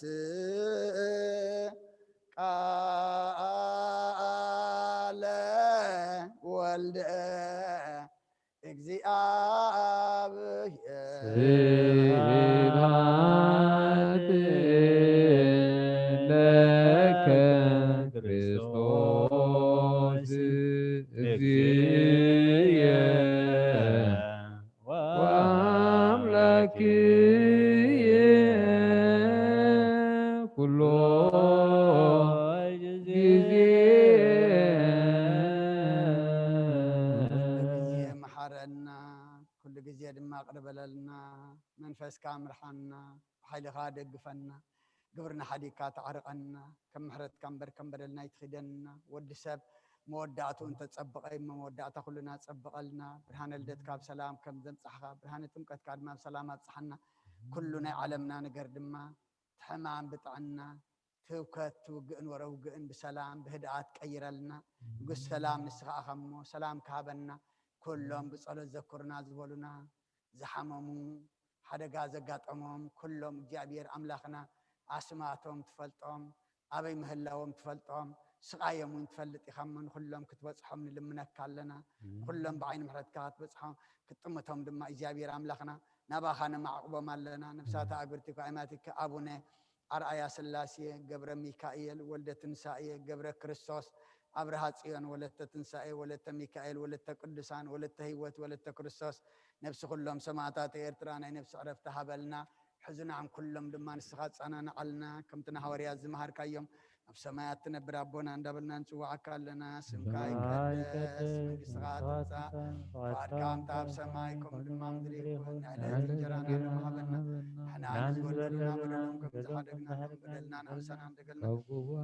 ቃለ ወልደ እግዚአብሔር። ስብሐት ለከ ክርስቶስ እግዚእየ ወአምላክየ ኩሎ ጊዜ። ኩሉ ጊዜ መሐረና፣ ኩሉ መንፈስካ ምርሓና፣ ብሓይልኻ ደግፈና፣ ግብርና ሓዲግካ ተዓርቐና፣ ከም ምሕረትካ እምበር ከም በደልና ኣይትኺደና። ወዲ ሰብ መወዳእትኡ እንተጸብቐ፣ መወዳእታ ኩልና ጸብቐልና። ብርሃነ ልደትካ ብሰላም ከም ዘምጻሕካ፣ ብርሃነ ጥምቀትካ ድማ ብሰላም ኣብጽሓና። ኩሉ ናይ ዓለምና ነገር ድማ፣ ሕማም ብጥዕና፣ ትውከት ትውግእን ወረ ውግእን ብሰላም ብህድኣት ቀይረልና። ንጉስ ሰላም ንስኻ ኢኻ እሞ፣ ሰላም ክሃበና። ኩሎም ብጸሎት ዘኩርና ዝበሉና፣ ዝሓመሙ፣ ሓደጋ ዘጋጠሞም ኩሎም እግዚኣብሔር ኣምላኽና ኣስማቶም ትፈልጦም፣ ኣበይ ምህላዎም ትፈልጦም፣ ስቓዮም እውን ትፈልጥ ኢኻ እሞ፣ ንኹሎም ክትበጽሖም ንልምነካ ኣለና። ንኹሎም ብዓይኒ ምሕረትካ ክትበጽሖም፣ ክትጥምቶም ድማ እግዚኣብሔር ኣምላኽና ናባኻ ነማዕቕቦም ኣለና። ነፍሳት ኣግብርቲ እኳ ኣይማቲከ ኣቡነ ኣርኣያ ስላሴ፣ ገብረ ሚካኤል፣ ወልደ ትንሳኤ፣ ገብረ ክርስቶስ፣ ኣብርሃ ጽዮን፣ ወለተ ትንሳኤ፣ ወለተ ሚካኤል፣ ወለተ ቅዱሳን፣ ወለተ ህይወት፣ ወለተ ክርስቶስ፣ ነፍሲ ኩሎም ሰማዕታት ኤርትራ ናይ ነፍሲ ዕረፍቲ ሃበልና። ሕዙናም ኩሎም ድማ ንስኻ ጸናንዓልና። ከምቲ ንሃዋርያት ዝመሃርካዮም፣ ኣብ ሰማያት ትነብር ኣቦና እንዳበልና ንጽውዓካ ኣለና። ስምካ ይቀደስ፣ መንግስትኻ ትምጻእ፣ ፍቓድካ ከምታ ኣብ ሰማይ ከምኡ ድማ ኣብ ምድሪ ይኹን። ንዕለት እንጀራና ሃበና። ንሕና ንዝበደሉና በደሎም ከም ዝሓደግና፣ በደልና ንሕሰና እንደገልና፣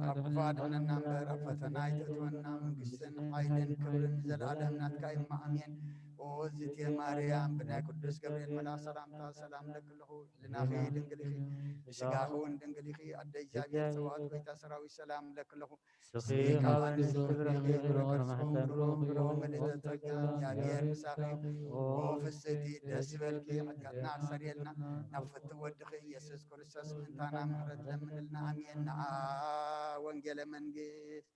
ካብ ክፉእ ኣድሕነና እምበር፣ ኣብ ፈተና ኣይተእትወና። መንግስትን ሓይልን ክብርን ንዘለኣለም ናትካ እዩ፣ ኣሜን። ኦ እግዝእትየ ማርያም፣ ብናይ ቅዱስ ገብርኤል መልኣክ ሰላምታ ሰላም እለኪ ኣለኹ። ህልናኺ ድንግል ኢኺ፣ ስጋኺ እውን ድንግል ኢኺ። ኣደ እግዚኣብሔር ጸባኦት፣ ጎይታ ሰራዊት፣ ሰላም እለኪ ኣለኹ። ስኺ ካብ ኣንስቲ ክብረኺ ብሩኽ፣ ብሩኽ ምልእተ ጸጋ፣ እግዚኣብሔር ምሳኺ። ኦ ፍስሕቲ፣ ደስ ይበልኪ፣ ሓጢኣትና ኣስተሰርየልና፣ ናብ ፍትው ወድኺ ኢየሱስ ክርስቶስ ምእንታና ምሕረት ለምንልና። ኣሜን። ንዓ ወንጌለ መንግስት፣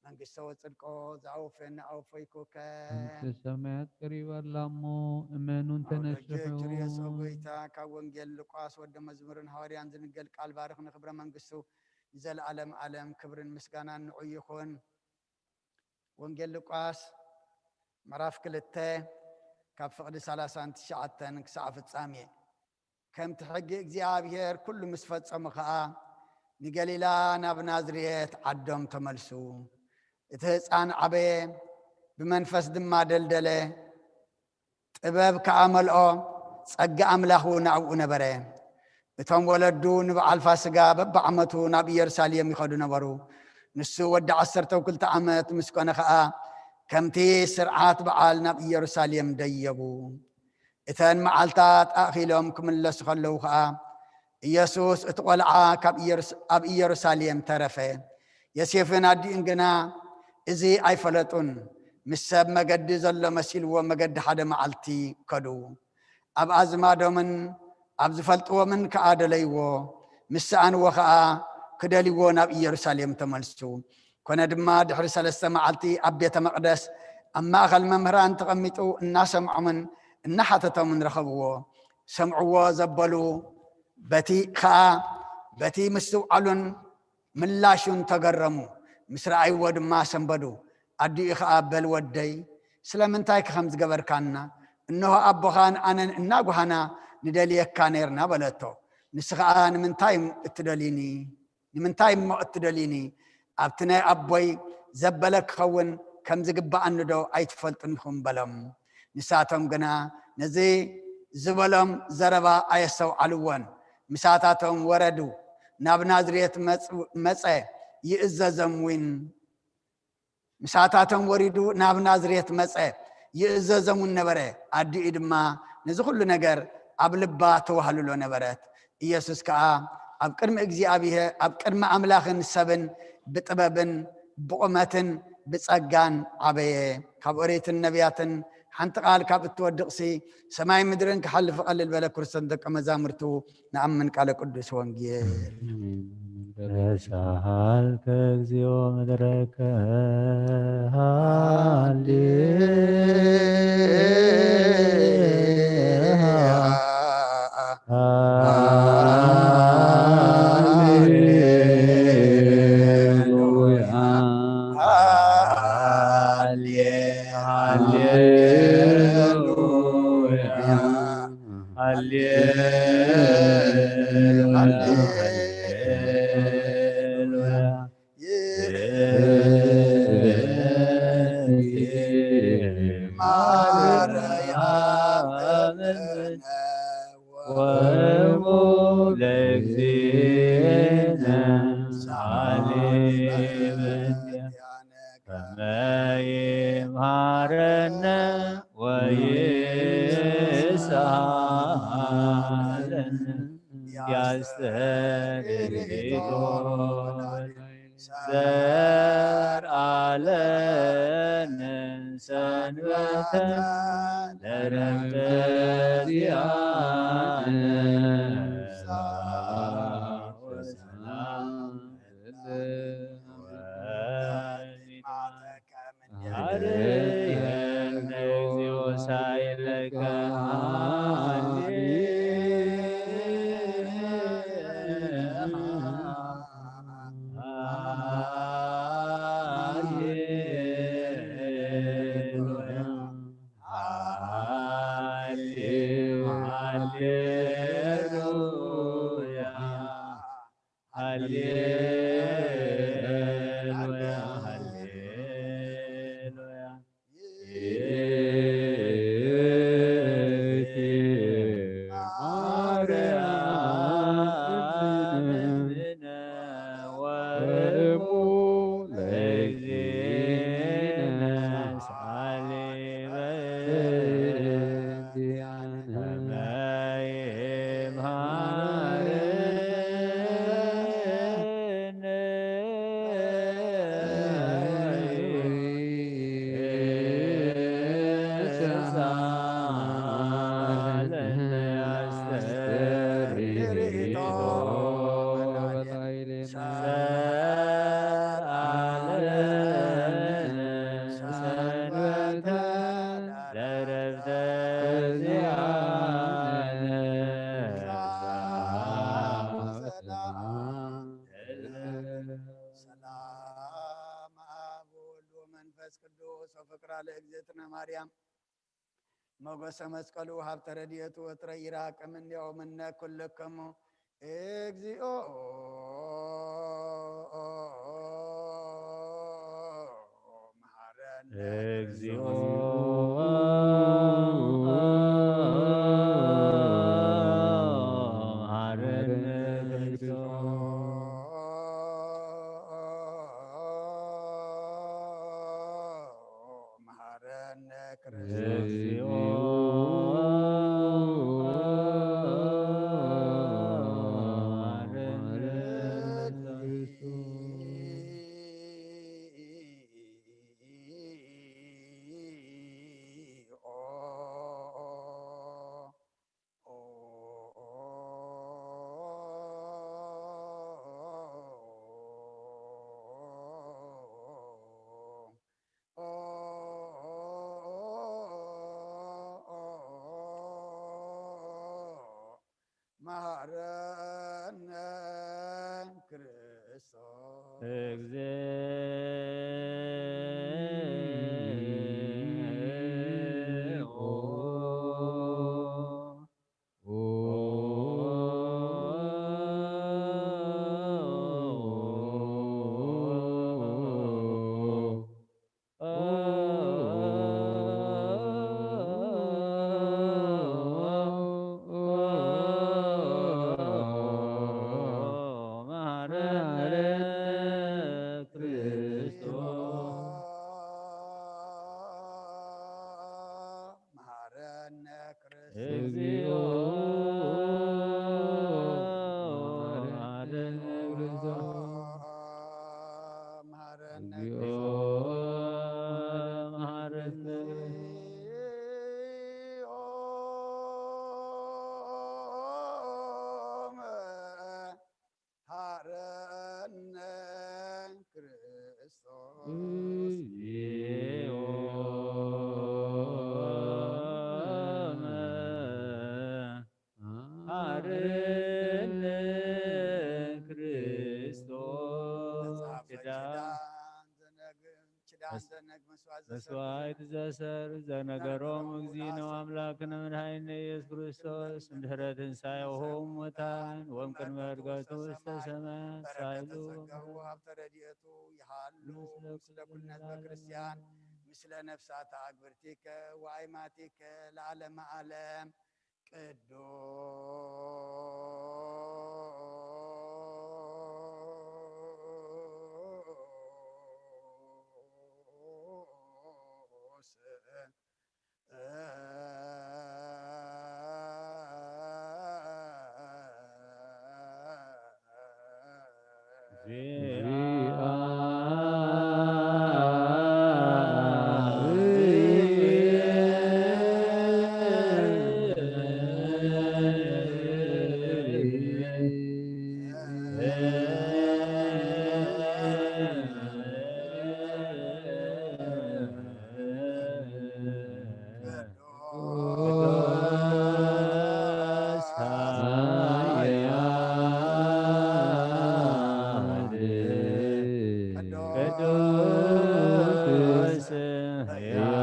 መንግስተ ወጽድቆ፣ ዘኣወፈኒ ኣወፈይኩከ። መንግስተ ሰማያት ቀሪባ ኣላ እሞ፣ እመኑን ተነስሑ። ኪርዮስ፣ ኦ ጎይታ፣ ካብ ወንጌል ሉቃስ ወደ መዝሙርን ሃዋርያን ዝንገል ቃል ባርኽ፣ ንክብረ መንግስቱ ንዘለኣለም ኣለም ክብርን ምስጋናን ንዑ ይኹን። ወንጌል ሉቃስ ምዕራፍ ክልተ ካብ ፍቕዲ ሰላሳን ትሽዓተን ክሳዕ ፍጻሜ። ከምቲ ሕጊ እግዚኣብሔር ኩሉ ምስ ፈጸሙ ኸኣ፣ ንገሊላ ናብ ናዝሬት ዓዶም ተመልሱ። እቲ ህጻን ዓበየ፣ ብመንፈስ ድማ ደልደለ፣ ጥበብ ከኣ መልኦ፣ ጸጋ ኣምላኽ እውን ኣብኡ ነበረ። እቶም ወለዱ ንበዓል ፋስጋ በብዓመቱ ናብ ኢየሩሳሌም ይኸዱ ነበሩ። ንሱ ወዲ ዓሰርተ ክልተ ዓመት ምስ ኮነ ኸኣ፣ ከምቲ ስርዓት በዓል ናብ ኢየሩሳሌም ደየቡ። እተን መዓልታት ኣኺሎም ክምለሱ ከለዉ ኸኣ፣ ኢየሱስ እቲ ቈልዓ ካብ ኢየሩስ-፣ ኣብ ኢየሩሳሌም ተረፈ። ዮሴፍን ኣዲኡን ግና እዚ ኣይፈለጡን። ምስ ሰብ መገዲ ዘሎ መሲልዎ መገዲ ሓደ መዓልቲ ከዱ። ኣብ ኣዝማዶምን ኣብ ዝፈልጥዎምን ከኣ ደለይዎ። ምስ ሰኣንዎ ከኣ ክደልይዎ ናብ ኢየሩሳሌም ተመልሱ። ኮነ ድማ ድሕሪ ሰለስተ መዓልቲ ኣብ ቤተ መቕደስ ኣብ ማእከል መምህራን ተቐሚጡ እናሰምዖምን እናሓተቶምን ረኸብዎ። ሰምዕዎ ዘበሉ በቲ ኸኣ በቲ ምስትውዓሉን ምላሹን ተገረሙ። ምስ ረኣይዎ ድማ ሰንበዱ። ኣዲኡ ኸኣ በል ወደይ ስለምንታይ ከ ከም ዝገበርካና? እንሆ ኣቦኻን ኣነን እናጓሃና ንደልየካ ኔርና በለቶ። ንሱ ኸኣ ንምንታይ እትደልዩኒ? ንምንታይ እሞ እትደልዩኒ? ኣብቲ ናይ ኣቦይ ዘበለ ክኸውን ከም ዝግብኣኒ ዶ ኣይትፈልጡን ኢኹም? በሎም። ንሳቶም ግና ነዚ ዝበሎም ዘረባ ኣየስተውዓልዎን። ምሳታቶም ወረዱ። ናብ ናዝሬት መጽ-፣ መጸ፣ ይእዘዞም እውን። ምሳታቶም ወሪዱ ናብ ናዝሬት መጸ፣ ይእዘዞም እውን ነበረ። ኣዲኡ ድማ ነዚ ኩሉ ነገር ኣብ ልባ ተዋህልሎ ነበረት። ኢየሱስ ከኣ ኣብ ቅድሚ እግዚኣብሔር፣ ኣብ ቅድሚ ኣምላኽን ሰብን ብጥበብን ብቑመትን ብጸጋን ዓበየ። ካብ ኦሪትን ነቢያትን ሓንቲ ቃል ካብ እትወድቕሲ፣ ሰማይ ምድርን ክሓልፍ ቀልል በለ። ክርስቶስ ደቀ መዛሙርቱ ንኣምን ቃለ ቅዱስ ወንጌል። ተሳሃልከ እግዚኦ ምድረከ ሃሌ ሃሌሉያ ሃሌ ሃሌሉያ ሃሌ ሃሌሉያ ማርያም ዘርኣለነ ሰንበተ ለረፍተ ዚኣነ ወሰላም ሃሌሉያ፣ ሃሌሉያ። ይእቲ ማርያም እምነ ወእሙ ለእግዚእነ ሳሊ በእንቲአነ ከመ ይምሃረነ ሰላም አብ ወወልድ ወመንፈስ ቅዱስ ወፍቅራ ለእግዝእትነ ማርያም ሞገሰ መስቀሉ ሀብተ ረድኤቱ ወጥረ ይራቅ እምኔሁ ምነ ኩልክሙ እግዚኦ መሐረነ እግዚኦ መሐረነ ክርስቶስ መሐረነ ክርስቶስ። መሐረነ ክርስቶስ። እግዚኦ መሐረነ ክርስቶስ። እግዚኦ መሐረነ ክርስቶስ። መሐረነ እግዚኦ መሐረነ መሐረነ ክርስቶስ። እግዚኦ መሐረነ ክርስቶስ። መጽሐፈ ኪዳን ዘነግም ኪዳን ዘነግ መስዋዕት ዘሰርግ መስዋዕት ዘሰርግ ዘነገሮም ዘነገሮም እግዚእነ ውላሰ ወአምላክነ መድኃኒነ ኢየሱስ ክርስቶስ እምድኅረ ትንሣኤሁ እሙታን ወእምቅድመ ዕርገቱ ውስተ ሰማያት በረከተ ሳይሉ ጸጋሁ ሀብተ ረድኤቱ ይሃሉ ምስለ ኩልነ ህዝበ ክርስቲያን ምስለ ነፍሳተ አግብርቲከ ወአይማቲከ ለዓለመ ዓለም። ቅዱስ ቅዱስ ሕያው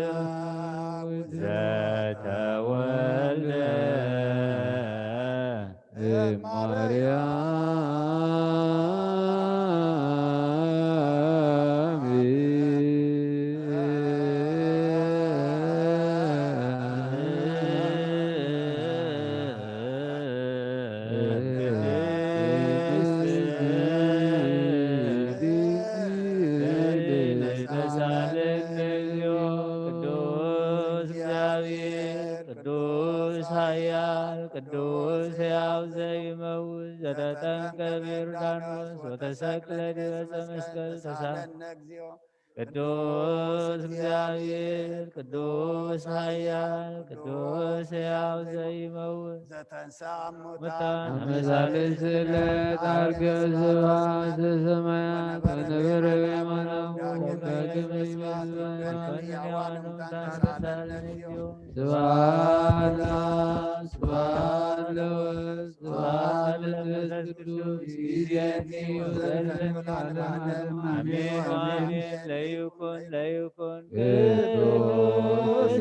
ዘኢይመውት ዘተወልደ እማርያም ቅዱስ እግዚአብሔር ቅዱስ ኃያል ቅዱስ ሕያው ዘይመውት ዘተጠምቀ በዮርዳኖስ ወተሰቅለ ዲበ ዕፀ መስቀል ተሳለነ እግዚኦ። ቅዱስ እግዚአብሔር ቅዱስ ኃያል ቅዱስ ሕያው ዘይመውት ዘተንሳ ሙታን አመሳልስለ ጣርገ ስብሐት ሰማያት ወነበረ የማናሙ ዳግም ይመጽእ ስብሐት ለአብ ስብሐት ለወልድ ስብሐት ለመንፈስ ቅዱስ ይእዜኒ ወዘልዓለመ ዓለም አሜን። አሜን። ለይኩን ለይኩን ቅዱስ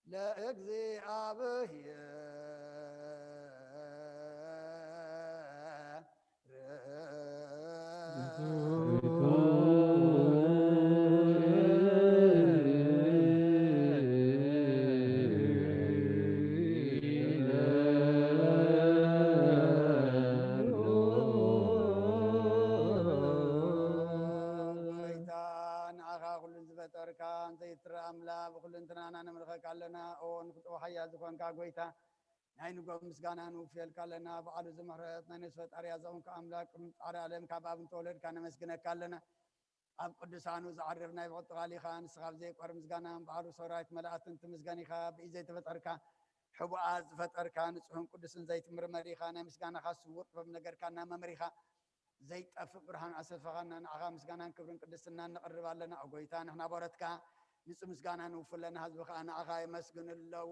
ለእግዚአብሔር ጎይታ፣ ንዓኻ ኩሉ ዝፈጠርካ ዘይትረኣ ኣምላኽ፣ ብኹሉ እንትናና ነምልኸካ ኣለና። ኦ ንፍጥሮ ሓያል ዝኾንካ ጎይታ፣ ናይ ንጎም ምስጋና ንውፍየልካ ኣለና። በዓሉ ዝምሕረት ናይ ነፍሲ ፈጣሪያ ዝኾንካ ኣምላኽ፣ ቅድሚ ጻዕሪ ዓለም ካብ ኣብ እንተወለድካ ነመስግነካ ኣለና። ኣብ ቅዱሳኑ ዝዓርፍ ናይ ብቕጥቓል ኢኻ። ንስኻ ብዘይቆር ምስጋና እምበኣር ሰራዊት መላእክትን ትምስገን ኢኻ። ብኢድ ዘይተፈጠርካ፣ ሕቡኣት ዝፈጠርካ፣ ንጹሕን ቅዱስን ዘይትምርመር ኢኻ። ናይ ምስጋናኻ ስዉር ጥበብ ነገርካና መምሪኻ፣ ዘይጠፍእ ብርሃን ኣሰፈኻና። ንዓኻ ምስጋናን ክብርን ቅድስናን ነቕርብ ኣለና። ኦ ጎይታ፣ ንሕና ቦረትካ ንጹህ ምስጋና ንውፍለና፣ ህዝቢ ኸኣ ንዓኻ የመስግን ኣለዉ።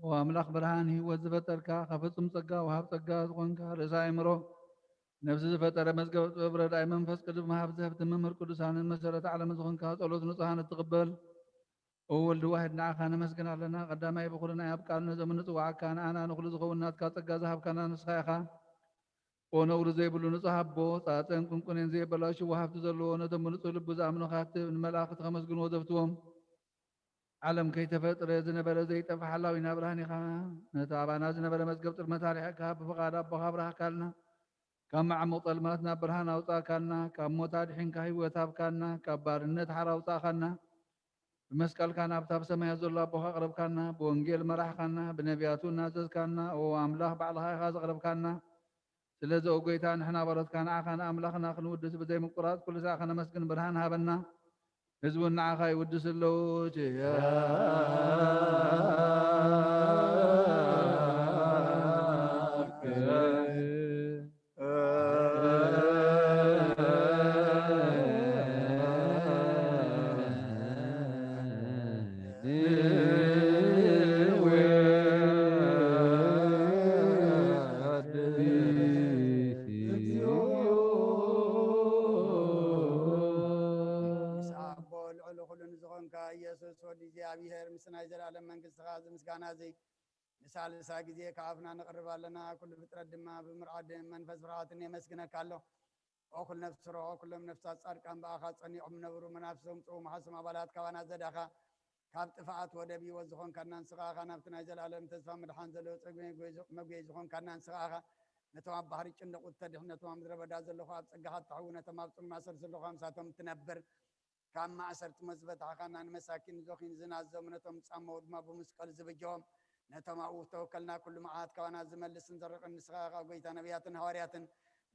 ወኣምላኽ ብርሃን ህይወት ዝፈጠርካ፣ ካብ ፍጹም ጸጋ ወሃብ ጸጋ ዝኾንካ፣ ርእሰ ኣእምሮ ነፍሲ ዝፈጠረ፣ መዝገበ ጥበብ ረዳኢ መንፈስ ቅዱስ መሃብ ዘህብቲ መምህር ቅዱሳንን መሰረተ ዓለም ዝኾንካ፣ ጸሎት ንጹሃን እትቕበል፣ ኦ ወልድ ዋሕድ፣ ንዓኻ ነመስግን ኣለና። ቀዳማይ ብኹርናይ ኣብ ቃል ነዞም ንጽዋዓካ፣ ንኣና ንኹሉ ዝኸውን ናትካ ጸጋ ዝሃብካና ንስኻ ኢኻ። ኦ ነውሪ ዘይብሉ ንጹህ ኣቦ፣ ጻጸን ቁንቁኔን ዘየበላሽዎ ሃብቲ ዘለዎ፣ ነቶም ብንጹህ ልቡ ዝኣምኑኻ ትህብ፣ ንመላእኽቲ ከመስግንዎ ዘፍትዎም፣ ዓለም ከይተፈጥረ ዝነበረ ዘይጠፍእ ሓላዊና ብርሃን ኢኻ። ነቲ ኣባና ዝነበረ መዝገብ ጥልመት ኣርሒቕካ፣ ብፍቓድ ኣቦኻ ኣብራህካልና። ካብ መዓሙቕ ጸልማት ናብ ብርሃን ኣውጻእካልና። ካብ ሞት ኣድሒንካ ህይወት ሃብካና። ካብ ባርነት ሓራ ኣውጻእካና። ብመስቀልካ ናብታ ብሰማያት ዘሎ ኣቦኻ ኣቕረብካና። ብወንጌል መራሕካና። ብነቢያቱ እናዘዝካና። ኦ ኣምላኽ፣ ባዕልኻ ኢኻ ዘቕረብካና። ስለዚ ኦ ጎይታ፣ ንሕና ባሮትካ ንዓኻ ንኣምላኽና ክንውድስ ብዘይምቁራጽ ኩሉ ሳዕ ከነመስግን ብርሃን ሃበና። ህዝቡን ንዓኻ ይውድስ ኣለዉ። ችያ ንስኻ ኣቦ ልዑል ኩሉ ንዝኾንካ ኢየሱስ ወዲ እግዚኣብሔር፣ ምስ ናይ ዘላለም መንግስትኻ እዚ ምስጋና እዚ ንሳልሳ ግዜ ካብ ኣፍና ነቕርብ ኣለና። ኩሉ ፍጥረት ድማ ብምርዓድን መንፈስ ፍርሃትን የመስግነካ ኣሎ። ኦ ኩል ነፍሲ ርሆ፣ ኩሎም ነፍሳት ጻድቃን ብኣኻ ጸኒዖም ነበሩ። መናፍስቶም ጽው መሓሶም ኣባላት ካባና ዘዳኻ፣ ካብ ጥፍኣት ወደብ ህይወት ዝኾንካና ንስኻ ኢኻ። ናብቲ ናይ ዘለኣለም ተስፋ ምድሓን ዘለዎ ጸግቢ መግቢ ዝኾንካና ንስኻ ኢኻ። ነቶም ኣብ ባሕሪ ጭንደቑ እተድሕን፣ ነቶም ኣብ ምድረ በዳ ዘለኹ ኣብ ጸጋኻ እተሕዊ፣ ነቶም ኣብ ጽኑዕ ማእሰርቲ ዘለኹ ኣብ ምሳቶም እትነብር፣ ካብ ማእሰርቲ ሞት ዝበታሕካና፣ ንመሳኪን ንዞኺን ዝናዘሙ፣ ነቶም ዝጻመዉ ድማ ብመስቀል ዝብጀዎም፣ ነቶም ኣብኡ ዝተወከልና ኩሉ መዓት ካባና ዝመልስን ዘርቕን ንስኻ ኢኻ። ጎይታ ነቢያትን ሃዋርያትን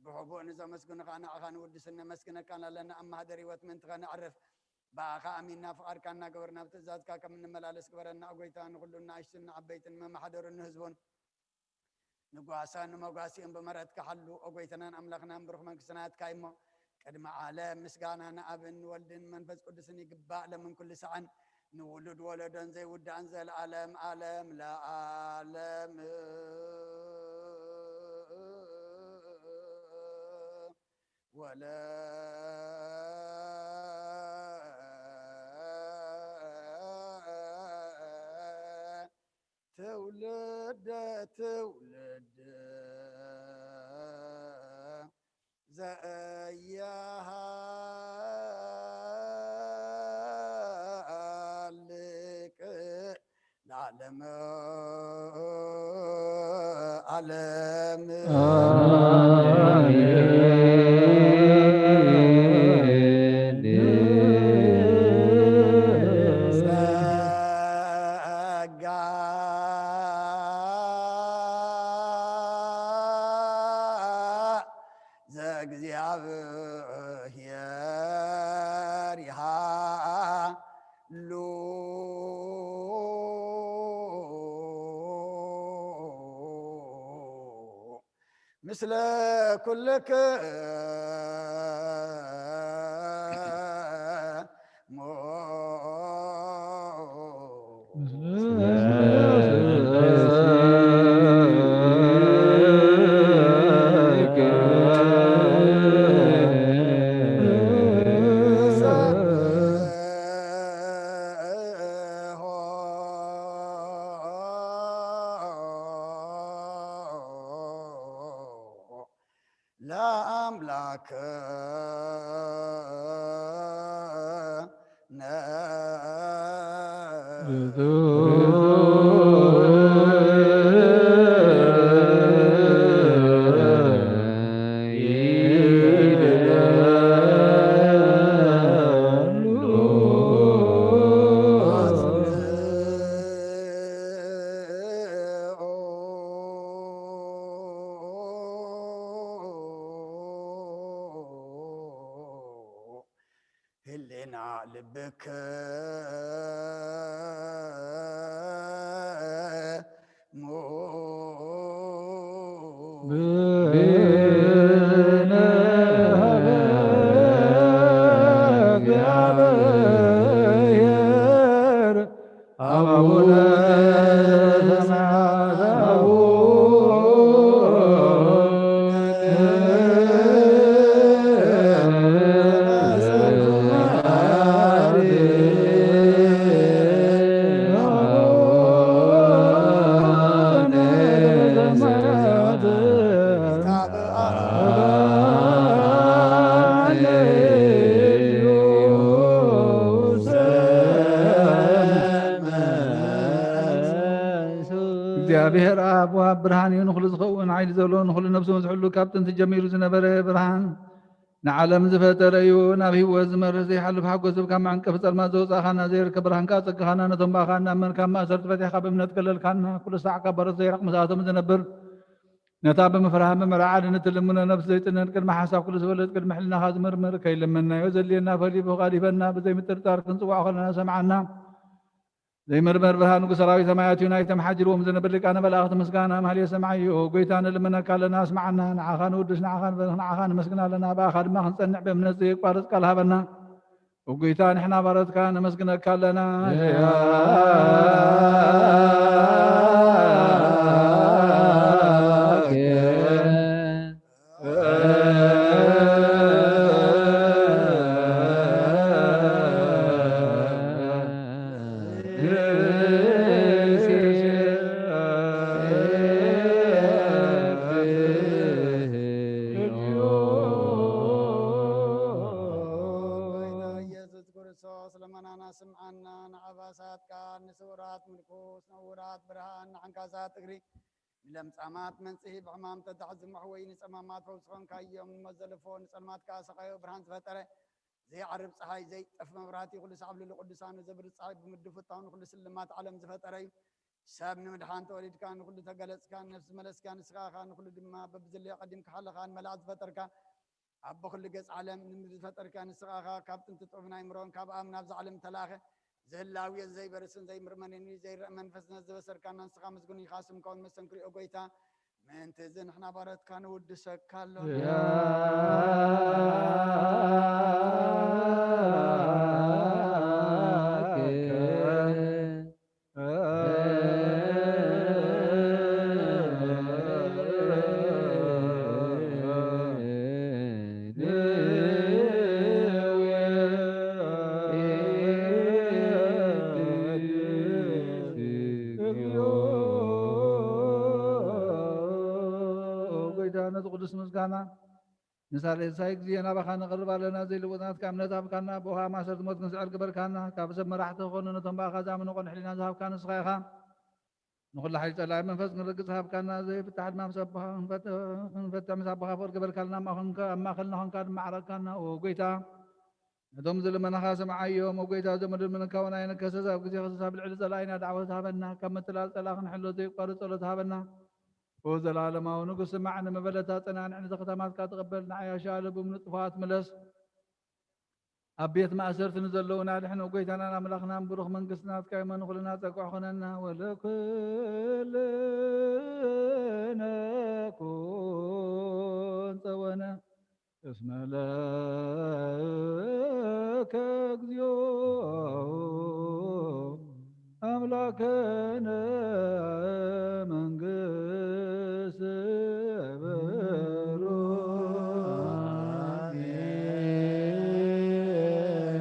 ብሕቡእ ንዘመስግኑኻ ንዓኻ ንውድስን ነመስግነካን ኣለና። ኣብ ማህደር ህይወት ምእንቲ ኸነዕርፍ ብኣኻ ኣሚንና ፍቓድካ እናገበርና ብትእዛዝካ ከም እንመላለስ ግበረና። ጎይታ ንኹሉ ንኣሽቱን ንዓበይትን ንመማሓደሩን ንህዝቡን ንጓሳ ንመጓሲኦም ብመረትካ ሓሉ። ኦ ጎይታናን ኣምላኽናን ብሩኽ መንግስቲ ናትካ እሞ ቅድሚ ዓለም ምስጋና ንኣብን ንወልድን መንፈስ ቅዱስን ይግባእ ለምን ኩሉ ሰዓን ንውሉድ ወለዶን ዘይውዳእን ዘለዓለም ዓለም ለዓለም። ወለ ትውልደ ትውልድ ዘያሃልቅ ለዓለመ ዓለም። ጸጋ ዘእግዚኣብሔር ይሃሉ ምስለ ኩልክሙ። ለአምላክ ህሌና ልብክ አቡነ ሰማያት አቡነ እግዚኣብሔር ኣብ ወሃብ ብርሃን እዩ፣ ንኹሉ ዝኸውን ሓይሊ ዘለዎ፣ ንኹሉ ነፍሱ ዝሕሉ፣ ካብ ጥንቲ ጀሚሩ ዝነበረ ብርሃን፣ ንዓለም ዝፈጠረ እዩ። ናብ ህይወት ዝመርህ ዘይሓልፍ ሓጎስ ካብ መዕንቀፊ ጸልማት ዘውጻእካና፣ ዘይርከብ ብርሃንካ ኣጸጋኻና፣ ነቶም ብኣኻ እናመን ካብ ማእሰርቲ ፈቲሕካ ብእምነት ከለልካና፣ ኩሉ ሳዕ ካብ በረቱ ዘይራቕ ምስኣቶም ዝነብር፣ ነታ ብምፍራህን ብምርዓድን እትልምኖ ነፍሲ ዘይጥነን፣ ቅድሚ ሓሳብ ኩሉ ዝፈልጥ፣ ቅድሚ ሕልናኻ ዝምርምር፣ ከይለመንናዮ ዘድልየና ፈልዩ ብፍቓድ ይበና። ብዘይምጥርጣር ክንጽውዖ ከለና ሰምዓና። ዘይምርመር ብርሃን ንጉስ ሰራዊት ሰማያት እዩ። ናይቶም ሓጂርዎም ዝነብር ሊቃነ መላእኽቲ ምስጋና ማህሌት ሰማይ እዩ። ጎይታ ንልምነካ ኣለና፣ ኣስምዓና። ንዓኻ ንውድስ፣ ንዓኻ ንበርኽ፣ ንዓኻ ንመስግን ኣለና። ብኣኻ ድማ ክንጸንዕ ብእምነት ዘየቋርጽ ቃል ሃበና። እጉይታ ንሕና ባሮትካ ነመስግነካ ኣለና። ጸሎት ልመናና ስምዓና። ንዓባሳት ቃል፣ ንስውራት ምርኩስ፣ ንዕውራት ብርሃን፣ ንዓንካሳት እግሪ፣ ንለምጻማት መንጽሂ፣ ብሕማም ተታሕዚ መሕወይ፣ ንጸማማት ፈውሲ ኾንካዮም፣ ንሞት ዘለፎ፣ ንጸልማት ከኣ ሰቓዮ ብርሃን ዝፈጠረ፣ ዘይዓርብ ጸሓይ፣ ዘይጠፍ መብራህቲ፣ ኩሉ ሳዕ ኣብ ልዕሊ ቅዱሳኑ ዘብርህ ጸሓይ ብምድፉታው ንኹሉ ስልማት ዓለም ዝፈጠረ እዩ። ሰብ ንምድሓን ተወሊድካ፣ ንኹሉ ተገለጽካ፣ ነፍሲ መለስካ፣ ንስኻ ኢኻ ንኹሉ ድማ በብዝለዮ ቀዲምካ ሓለኻን መላእ ዝፈጠርካ፣ ኣቦ ኩሉ ገጽ ዓለም ንምድሪ ዝፈጠርካ ንስኻ ኢኻ። ካብ ጥንቲ ጥዑም ናይ ምሮን ካብ ኣም ናብዛ ዓለም ተላኸ፣ ዝህላውዮ ዘይበርስን ዘይምርመንን እዩ፣ ዘይረአ መንፈስ ነዚ ዝበሰርካና ንስኻ ምስጉን ኢኻ። ስምካ እውን መስተንክር እዩ፣ ኦ ጎይታ። ምእንቲ እዚ ንሕና ባሮትካ ንውድሰካ ኣሎና። ጎይታ፣ ነዚ ቅዱስ ምስጋና ንሳልሳይ ግዜ ናባኻ ነቕርብ ኣለና። ዘይልወጥ ናትካ እምነት ሃብካና፣ ብኡኻ ማእሰርቲ ሞት ክንስዕር ግበርካና። ካብ ሰብ መራሕቲ ክኾኑ ነቶም ብኣኻ ዝኣምኑ ቅኑዕ ሕሊና ዝሃብካ ንስኻ ኢኻ። ንኹሉ ሓይሊ ጸላኢ መንፈስ ክንረግጽ ሃብካና። ዘይፍታሕ ድማ ምስ ኣቦኻ ክንፈት-፣ ክንፈትሕ ምስ ኣቦኻ ፍቕሪ ግበርካልና። ኣብ ማእኸልንካ-፣ ኣብ ማእከልና ኾንካ ድማ ዓረቕካና። ኦ ጎይታ፣ ነቶም ዝልመናኻ ስምዓዮም። ኦ ጎይታ፣ እዞም ልምንካ እውን ኣይንከሰስ። ኣብ ግዜ ክሰስ ኣብ ልዕሊ ጸላኢና ዳዕወት ሃበና። ካብ ምትላል ጸላኢ ክንሕሎ ዘይቋርጽ ጸሎት ሃበና። ኦ ዘላለማዊ ንጉስ፣ ስማዕ፣ ንመበለታ ጸናንዕ፣ ነቲ ከተማትካ ተቐበል፣ ንዓያሻ ልቡም ንጥፋት ምለስ። ኣብ ቤት ማእሰርቲ ንዘለዉና ኣድሕን። ኦ ጎይታናን ኣምላኽናን፣ ብሩኽ መንግስቲ ናትካ እዩ፣ መን ኩልና ጸግዖ ኾነና። ወለኩልነ ኩን ጸወነ እስመ ለከ እግዚኦ አምላከነ መንግስት ብሩክ።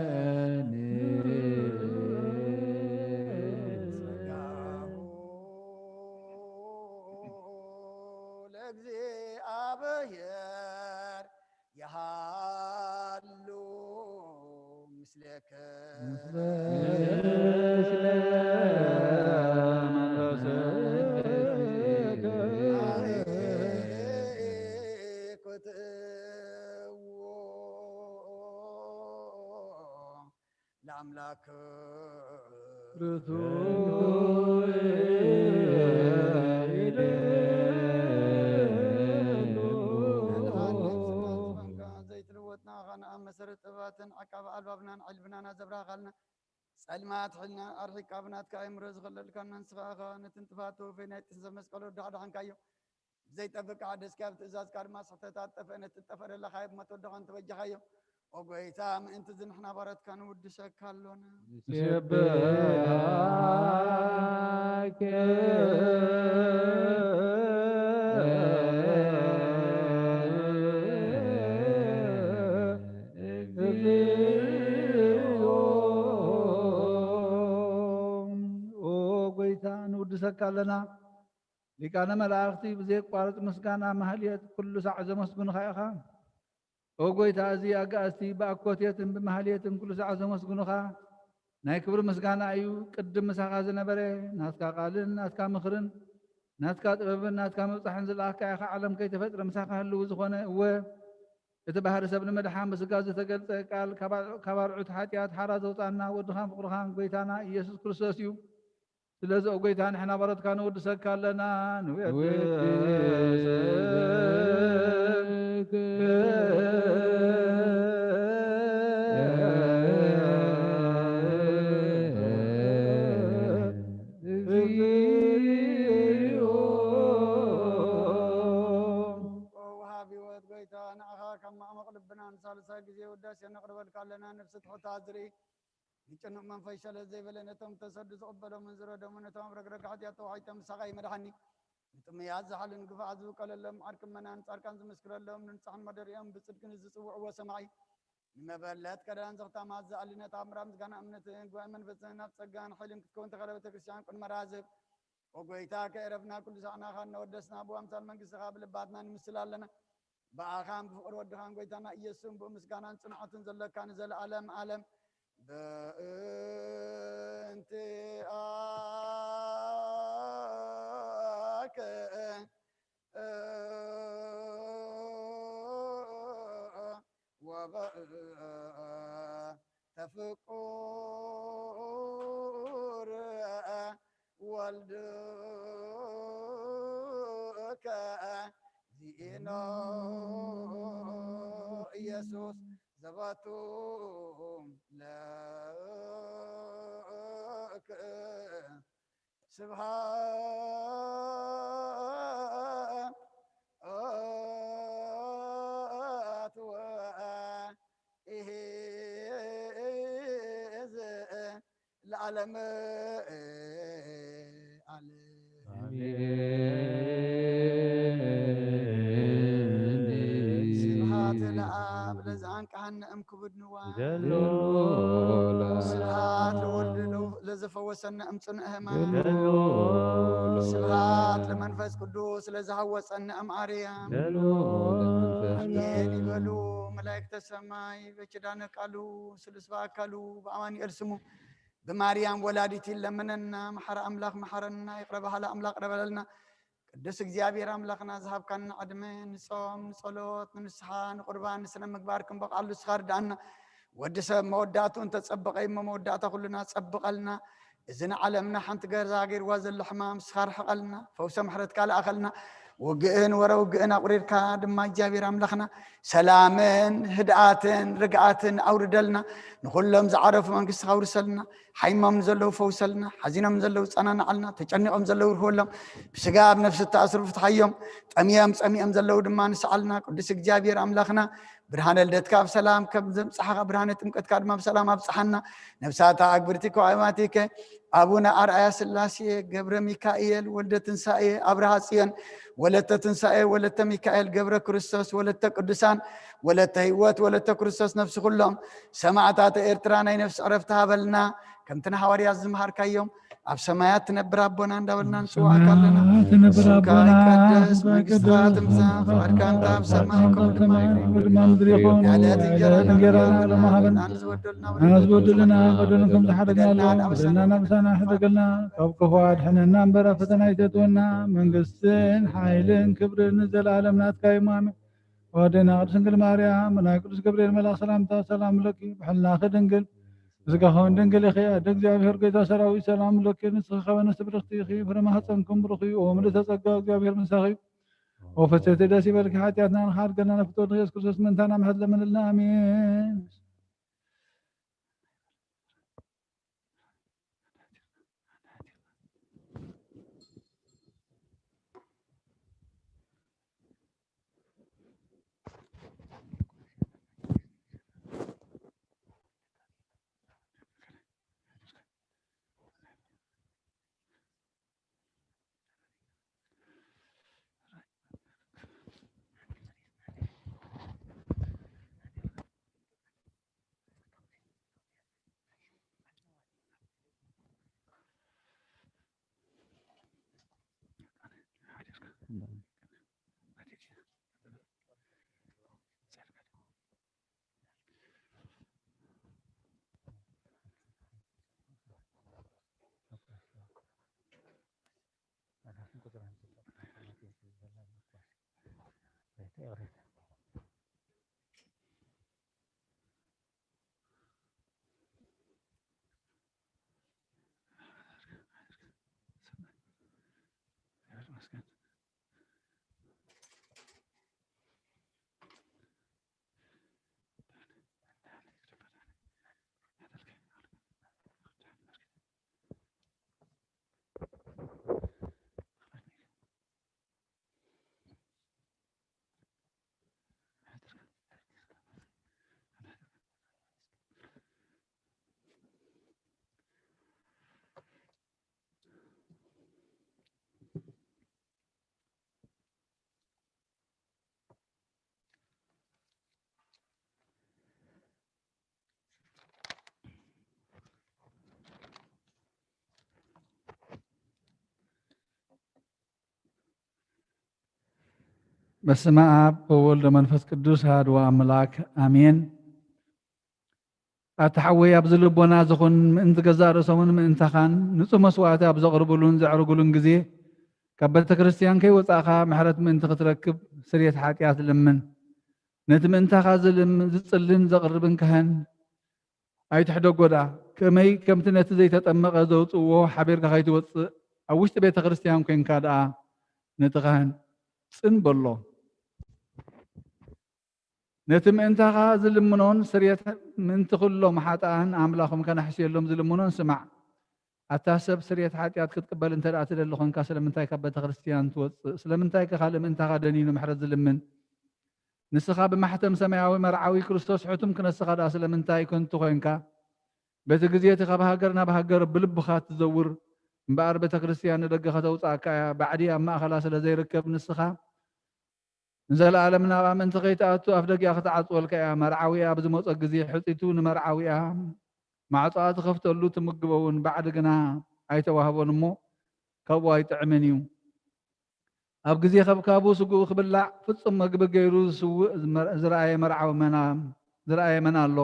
አሜን። ጸጋሁ ለእግዚአብሔር የሃሉ ምስሌከ። ምስለ መንፈስከ። ኩትዎ ለአምላክ ርቱዕ ይደሉ። ዘይትልወጥ ንኣኻ ንኣብ መሰረት ጥበባትን ዓቃቢ ኣልባብናን ዕልብናን ኣዘብራኻልና። ጸልማት ሕልና ኣርሒቃ ብናትካ ኣእምሮ ዝኸለልካና ንስኻ ኢኻ። ነቲ ንጥፋት ተወፈይ ናይ ጥንሰ መስቀል ወዳሕዳሕንካዮ። ዘይጠፍእ ከሓደስካ፣ ኣብ ትእዛዝካ ድማ ስሕተታት ጠፍአ፣ ነቲ ዝጠፍአ ደለኻዮ ብሞት ወደኻን ተበጃኻዮ። ኦ ጎይታ፣ ምእንቲ እዚ ንሕና ባሮትካ ንውድሰካ ኣሎና። ንሴብሐከ እግዚኦ። ኦ ጎይታ፣ ንውድሰካ ኣለና። ሊቃነ መላእኽቲ ብዘየቋርጽ ምስጋና ማህልየት ኩሉ ሳዕ ዘመስግኑኻ ኢኻ። ኦ ጎይታ፣ እዚ ኣጋእዝቲ ብኣኮቴትን ብማህልየትን ኩሉ ሳዕ ዘመስግኑኻ ናይ ክብሪ ምስጋና እዩ። ቅድም ምሳኻ ዝነበረ ናትካ ቃልን ናትካ ምኽርን ናትካ ጥበብን ናትካ ምብጻሕን ዝለኣኽካ ኢኻ። ዓለም ከይተፈጥረ ምሳኻ ህልው ዝኾነ፣ እወ፣ እቲ ባህሪ ሰብ ንምድሓን ብስጋ ዝተገልጸ ቃል፣ ካብ፣ ካብ ኣርዑት ሓጢኣት ሓራ ዘውጻና ወድኻን ፍቕርኻን ጎይታና ኢየሱስ ክርስቶስ እዩ። ስለዚ ኦ ጎይታ፣ ንሕና ባሮትካ ንውድሰካ ኣለና፣ ንውድሰካ። ኦ ወሃቢ ህይወት ጎይታ፣ ንዓኻ ካብ ማዕሙቕ ልብና ንሳልሳይ ግዜ ውዳሴ ነቕርበልካ ኣለና። ነፍሲ ትሑታ ዝርኢ፣ ንጭኑቕ መንፈስ ሸለል ዘይበለ፣ ነቶም ተሰዱ ዝቕበሎምን ዝረደሙ፣ ነቶም ኣብ ረግረግ ሓጢኣት ተዋሒጦም ምሳኻ ይመድሓኒ። ንጥሙያት ዝሓሉ፣ ንግፉዓት ዝውቀለሎም፣ ዓርኪ ምእመናን ጻድቃን ዝምስክረሎም፣ ንንጹሓን መደሪኦም ብጽድቂ ንዝጽውዕዎ ሰማዒ፣ ንመበለት ቀዳን ዘኽታማት ዝኣሊ፣ ነታ ኣምራ ምስጋና እምነትን ጉባኤ መንፈስን ናብ ጸጋን ሓይልን ክትከውን ተኸለ ቤተ ክርስቲያን ቅድመ ራዝብ። ኦ ጎይታ፣ ከየረፍና ኩሉ ሳዕናኻ እናወደስና ብኣምሳል መንግስትኻ ብልባትና ንምስል ኣለና። ብኣኻን ብፍቕሪ ወድኻን ጎይታና ኢየሱስን ብኡ ምስጋናን ጽንዓትን ዘለካ ንዘለኣለም ኣለም። በእንቲአከ ወበእንተ ፍቁር ወልድከ ዚኢኖ ኢየሱስ ዘባቱ ለክ ስብሐት ወይእዝ ለዓለመ ዓለም። ኣሜን። ስብሐት ለአብ ለዘአንቅሐነ እምክቡድ ንዋይ። ገሎ ስብሐት ለወልድ ለዘፈወሰነ እምጽኑዕ ሕማም። ገሎ ስብሐት ለመንፈስ ቅዱስ ለዘሃወጸነ እምአርያም። ገሎ ለመንፈስ አሜን ይበሉ መላእክተ ሰማይ በኪዳነ ቃሉ ስሉስ በአካሉ በአማኑኤል ስሙ ብማርያም ወላዲት ይለምነና። መሐረ አምላክ መሐረና፣ ይቅረ በሃሊ አምላክ ይቅረ በለልና። ቅዱስ እግዚኣብሔር አምላክና ዝሃብካና ዕድመ ንጾም፣ ንጸሎት፣ ንንስሓ፣ ንቁርባን፣ ንስነ ምግባር ክንበቃሉ ንስኻ ርድኣና። ወዲ ሰብ መወዳእትኡ እንተጸበቐ እሞ መወዳእታ ኩልና ጸብቐልና። እዚ ንዓለምና ሓንቲ ገዛ ገይርዋ ዘሎ ሕማም ንስኻ ርሕቐልና፣ ፈውሰ ምሕረትካ ልኣኸልና። ውግእን ወረ ውግእን ኣቑሪርካ ድማ እግዚኣብሔር ኣምላኽና ሰላምን ህድኣትን ርግኣትን ኣውርደልና። ንኹሎም ዝዓረፉ መንግስትኻ ኣውርሰልና። ሓይሞም ዘለዉ ፈውሰልና፣ ሓዚኖም ዘለዉ ጸናንዓልና፣ ተጨኒቖም ዘለዉ ርህወሎም፣ ብስጋ ኣብ ነፍሲ እተኣስሩ ፍትሓዮም፣ ጠምዮም ጸሚኦም ዘለዉ ድማ ንስዓልና። ቅዱስ እግዚኣብሔር ኣምላኽና ብርሃነ ልደትካ ብሰላም ከም ዘምጽሓኻ ብርሃነ ጥምቀትካ ድማ ብሰላም ኣብጽሓና። ነፍሳታ ኣግብርቲ ከዋይማቲከ ኣቡነ ኣርኣያ ስላሴ ገብረ ሚካኤል ወልደ ትንሳኤ ኣብርሃ ጽዮን ወለተ ትንሳኤ ወለተ ሚካኤል ገብረ ክርስቶስ ወለተ ቅዱሳን ወለተ ህይወት ወለተ ክርስቶስ ነፍሲ ኩሎም ሰማዕታተ ኤርትራ ናይ ነፍሲ ዕረፍቲ ሃበልና። ከምቲ ንሃዋርያት ዝመሃርካዮም ኣብ ሰማያት ትነብር ኣቦና እንዳበልና ንጽዋዕካ ኣለና። ሰማያት ትነብር ስምካ ኣቦና ይቀደስ፣ መንግስትኻ ትምጻእ፣ ፍቓድካ እንተ ኣብ ሰማይ ከምኡ ድማ ኣብ ምድሪ ይኹን። የዕለት እንጀራና እንጀራና ሎሚ ሃበና። ንዝበደሉና ንዝበደሉና በደሎም ከም ዝሓደግናሎም በደልና ነብሳና ሕደገልና፣ ካብ ክፉ ኣድሕነና እምበር ኣብ ፈተና ኣይተእትወና። መንግስትን ሓይልን ክብርን ንዘለኣለም ናትካ እዩ። ኣሜን። ወደና ቅድስት ድንግል ማርያም፣ ናይ ቅዱስ ገብርኤል መልኣክ ሰላምታ ሰላም ለኪ፣ ብሕልናኺ ድንግል፣ ስጋኺ እውን ድንግል ኢኺ። ኣደ እግዚኣብሔር፣ ጎይታ ሰራዊት፣ ሰላም ለኪ፣ ንስኺ ከበነ ስብርኽቲ ኢኺ፣ ፍረ ማህፀንኩም ብሩኽ እዩ። ኦ ምልዕተ ጸጋ፣ እግዚኣብሔር ምሳኺ እዩ። ኦ ፍስሕቲ ደስ ይበልኪ፣ ሓጢኣትና ንኽሓድገልና ንፍቶ ኢየሱስ ክርስቶስ ምእንታና ምሕረት ለምንልና። ኣሜን። በስመ አብ ወወልድ ወመንፈስ ቅዱስ አሐዱ አምላክ አሜን። ኣታ ሓወይ፣ ኣብዚ ልቦና ዝኹን ምእንቲ ገዛእ ርእሶምን ምእንታኻን ንጹህ መስዋእቲ ኣብ ዘቕርብሉን ዘዕርጉሉን ግዜ፣ ካብ ቤተ ክርስቲያን ከይወጻእካ ምሕረት ምእንቲ ክትረክብ ስርየት ሓጢኣት ልምን። ነቲ ምእንታኻ ዝልም-፣ ዝጽልን ዘቕርብን ካህን ኣይትሕደጎ ደኣ። ከመይ ከምቲ ነቲ ዘይተጠመቐ ዘውጽእዎ ሓቢርካ ከይትወጽእ፣ ኣብ ውሽጢ ቤተ ክርስቲያን ኮንካ ደኣ ነቲ ካህን ጽን በሎ። ነቲ ምእንታኻ ዝልምኖን ስርየት ምእንቲ ኩሎም ሓጥኣን ኣምላኾም ከነሕስየሎም ዝልምኖን ስማዕ። ኣታ ሰብ፣ ስርየት ሓጢኣት ክትቅበል እንተ ደኣ ትደሊ ኾንካ፣ ስለምንታይ ካብ ቤተ ክርስቲያን ትወጽእ? ስለምንታይ ከ ካልእ ምእንታኻ ደኒኑ ምሕረት ዝልምን? ንስኻ ብማሕተም ሰማያዊ መርዓዊ ክርስቶስ ሕቱም ክነስኻ ደኣ ስለምንታይ ከንቱ ኾንካ? በቲ ግዜ እቲ ካብ ሃገር ናብ ሃገር ብልብኻ ትዘውር እምበኣር፣ ቤተ ክርስቲያን ንደገ ከተውጽኣካ እያ። ባዕዲ ኣብ ማእኸላ ስለ ዘይርከብ፣ ንስኻ ንዘለኣለም ናብኣ ምእንቲ ከይትኣቱ ኣፍ ደጊኣ ክትዓጽወልካ እያ። መርዓዊኣ ኣብ ዝመጾ ግዜ ሕጺቱ ንመርዓዊኣ ማዕጾኣ ትኸፍተሉ፣ ትምግቦ እውን፣ ባዕዲ ግና ኣይተዋህቦን እሞ ካብኡ ኣይጥዕምን እዩ። ኣብ ግዜ ከብካቡ ስግኡ ክብላዕ ፍጹም መግቢ ገይሩ ዝስውእ ዝመ-፣ ዝረኣየ መርዓዊ መና-፣ ዝረኣየ መን ኣሎ?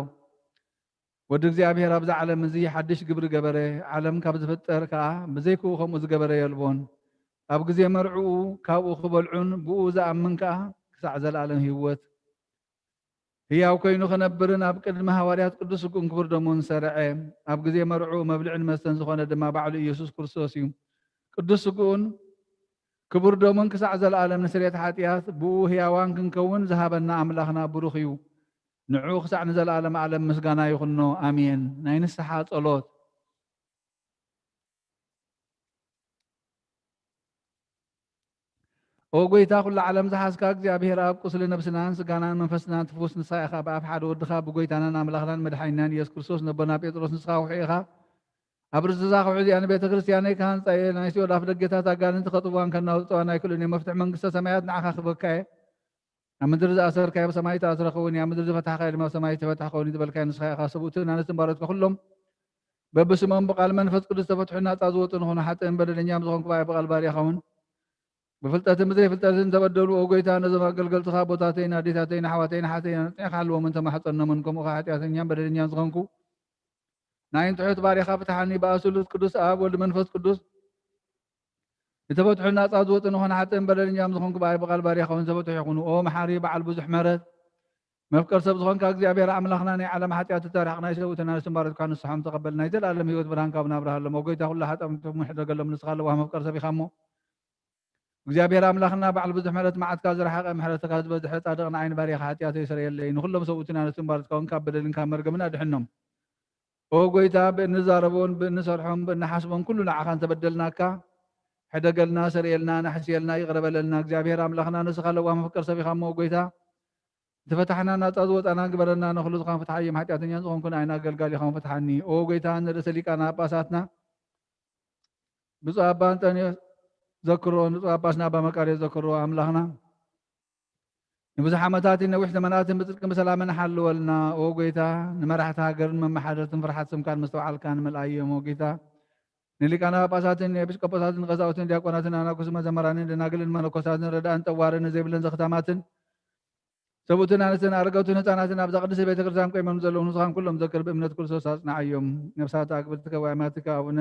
ወዲ እግዚኣብሔር ኣብዚ ዓለም እዚ ሓድሽ ግብሪ ገበረ። ዓለም ካብ ዝፍጠር ከኣ ብዘይክኡ ከምኡ ዝገበረ የልቦን። ኣብ ግዜ መርዕኡ ካብኡ ክበልዑን ብኡ ዝኣምን ከኣ ክሳዕ ዘለኣለም ህይወት ህያው ኮይኑ ክነብርን ኣብ ቅድሚ ሃዋርያት ቅዱስ ስግኡን ክቡር ደሙን ሰርዐ። ኣብ ግዜ መርዕኡ መብልዕን መስተን ዝኾነ ድማ ባዕሉ ኢየሱስ ክርስቶስ እዩ። ቅዱስ ስግኡን ክቡር ደሙን ክሳዕ ዘለኣለም ንስርየት ሓጢኣት ብኡ ህያዋን ክንከውን ዝሃበና ኣምላኽና ብሩኽ እዩ። ንዑ ክሳዕ ንዘለኣለም ዓለም ምስጋና ይኹኖ። ኣሜን። ናይ ንስሓ ጸሎት። ኦ ጎይታ፣ ኩሉ ዓለም ዝሓዝካ እግዚኣብሔር ኣብ፣ ቁስሊ ነብስናን ስጋናን መንፈስናን ትፍውስ ንስኻ ኢኻ። ብኣፍ ሓደ ወድኻ ብጎይታናን ኣምላኽናን መድሓኒናን ኢየሱስ ክርስቶስ፣ ነቦና ጴጥሮስ፣ ንስኻ ውሑይ ኢኻ። ኣብ ርእሲ እዛ ከውሒ እዚኣ ንቤተ ክርስቲያነይ ክሃንጻ እየ። ናይ ሲኦል ኣፍ ደገታት ኣጋንንቲ ከጥፍዋን ከናውጽዋን ኣይክእሉን እዮም። መፍትሒ መንግስተ ሰማያት ንዓኻ ክህበካ እየ። ኣብ ምድሪ ዝኣሰርካዮ ብሰማይ ይተኣስረ ክኸውን እዩ፣ ኣብ ምድሪ ዝፈታሕካዮ ድማ ብሰማይ ይተፈትሐ ክኸውን እዩ ዝበልካዮ ንስኻ ኢኻ። ሰብኡትን ኣንስትን ባሮትካ ኩሎም በብስሞም ብቃል መንፈስ ቅዱስ ዝተፈትሑ ናጻ ዝወጹ ንኾኑ፣ ሓጥእን በደለኛም ዝኾንኩ ብኣይ ብቃል ባርያኻ እውን ብፍልጠትን ብዘይፍልጠትን ዝተበደሉ፣ ኦ ጎይታ፣ ነዞም ኣገልገልትኻ ኣቦታተይን ኣዴታተይን ኣሕዋተይን ኣሓተይን ኣጽኒዕካ ሓልዎምን ተማሕጸኖምን፣ ከምኡ ኸኣ ሓጢኣተኛን በደለኛን ዝኾንኩ ንዓይን ትሑት ባርያኻ ፍትሓኒ። ብኣብ ስሉስ ቅዱስ ኣብ፣ ወልድ መንፈስ ቅዱስ ዝተፈትሑ ናጻ ዝወጹ ንኾኑ፣ ሓጥእን በደለኛም ዝኾንኩ ብኣይ ብቃል ባርያኻ እውን ዝተፈትሑ ይኹኑ። ኦ መሓሪ በዓል ብዙሕ ምሕረት፣ መፍቀር ሰብ ዝኾንካ እግዚኣብሔር ኣምላኽና፣ ናይ ዓለም ሓጢኣት እተርሕቕ፣ ናይ ሰብኡትን ኣንስትን ባሮትካ ንስሖም ተቐበል። ናይ ዘለኣለም ህይወት ብርሃን ካብ ናብርሃሎም። ኦ ጎይታ፣ ኩሉ ሓጢኣቶም ሕደገሎም፣ ንስኻ ለዋህ መፍቀር ሰብ ኢኻ እሞ። እግዚኣብሔር ኣምላኽና፣ በዓል ብዙሕ ምሕረት፣ መዓትካ ዝረሓቐ፣ ምሕረትካ ዝበዝሐ፣ ጻድቕ ንዓይ ንባርያኻ ሓጢኣተይ ይሰረየለይ። ንኹሎም ሰብኡትን ኣንስትን ባሮትካ እውን ካብ በደልን ካብ መርገምን ኣድሕኖም። ኦ ጎይታ፣ ብእንዛረቦን ብእንሰርሖን ብእንሓስቦን ኩሉ ንዓኻ እንተበደልናካ፣ ሕደገልና፣ ሰረየልና፣ ኣናሕስየልና፣ ይቕረ በለልና። እግዚኣብሔር ኣምላኽና፣ ንስኻ ለዋህ መፍቀር ሰብ ኢኻ እሞ፣ ኦ ጎይታ፣ እቲ ፈታሕና ናጻ ዝወጻና ግበረና። ንኹሉ ዝኾን ፍትሓዮም፣ ሓጢኣተኛን ዝኾንኩ ንዓይን ኣገልጋሊኻውን ፍትሓኒ። ኦ ጎይታ፣ ንርእሰ ሊቃነ ጳጳሳትና ብፁዕ ኣባ እንጠንዮስ ዘክሮ፣ ንፁዕ ጳጳስና ኣባ መቃርዮስ ዘክሮ፣ ኣምላኽና ንብዙሕ ዓመታትን ነዊሕ ዘመናትን ብጽድቅን ብሰላምን ሓልወልና። ኦ ጎይታ፣ ንመራሕቲ ሃገርን መመሓደርትን ፍርሓት ስምካን ምስትውዓልካን ምልኣዮም። ኦ ጎይታ፣ ንሊቃነ ጳጳሳትን ንኤጲስቆጶሳትን ቀሳውስትን ዲያቆናትን ኣናኩስን መዘመራንን ደናግልን መነኮሳትን ረዳእን ጠዋርን ዘይብለን ዘኽታማትን ሰብኡትን ኣንስትን ኣረገውትን ህፃናትን ኣብዛ ቅድስቲ ቤተ ክርስቲያን ቆይሞም ዘለዉ ንስኻን ኩሎም ዘክር ብእምነት ክርስቶስ ኣጽንዓዮም። ነፍሳት ኣክብርቲ ከዋይማትካ ኣቡነ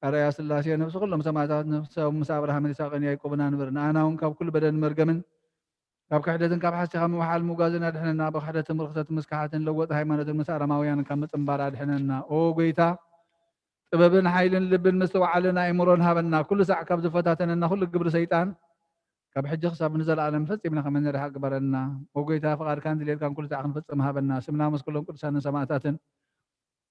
ኣርኣያ ስላሴ፣ ነፍሲ ኩሎም ሰማዕታት፣ ነፍሶም ምስ ኣብርሃምን ይስሐቅን ያዕቆብን ኣንብር። ንኣና እውን ካብ ኩሉ በደልን መርገምን፣ ካብ ክሕደትን ካብ ሓሲኻ ምውሓል ምውጋዝን ኣድሕነና። ብክሕደትን ብርክሰትን ምስ ከሓድትን ለወጥ ሃይማኖትን ምስ ኣረማውያን ካብ ምጽንባር ኣድሕነና። ኦ ጎይታ፣ ጥበብን ሓይልን ልብን ምስትውዓልን ኣእምሮን ሃበና። ኩሉ ሳዕ ካብ ዝፈታተነና ኩሉ ግብሪ ሰይጣን፣ ካብ ሕጂ ክሳብ ንዘለኣለም ፈጺምና ከም እንርሕቕ ግበረና። ኦ ጎይታ፣ ፍቓድካን ድሌትካን ኩሉ ሳዕ ክንፍጽም ሃበና። ስምና ምስ ኩሎም ቅዱሳንን ሰማዕታትን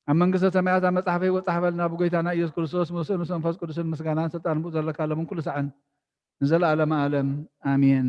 ኣብ መንግስተ ሰማያት ኣብ መጽሓፈ ህይወት ጻሕፈልና። ብጎይታና ኢየሱስ ክርስቶስ ምስኡ ምስ መንፈስ ቅዱስን ምስጋናን ስልጣን ብኡ ዘለካ ለምን ኩሉ ሳዕን ንዘለኣለመ ኣለም ኣሜን።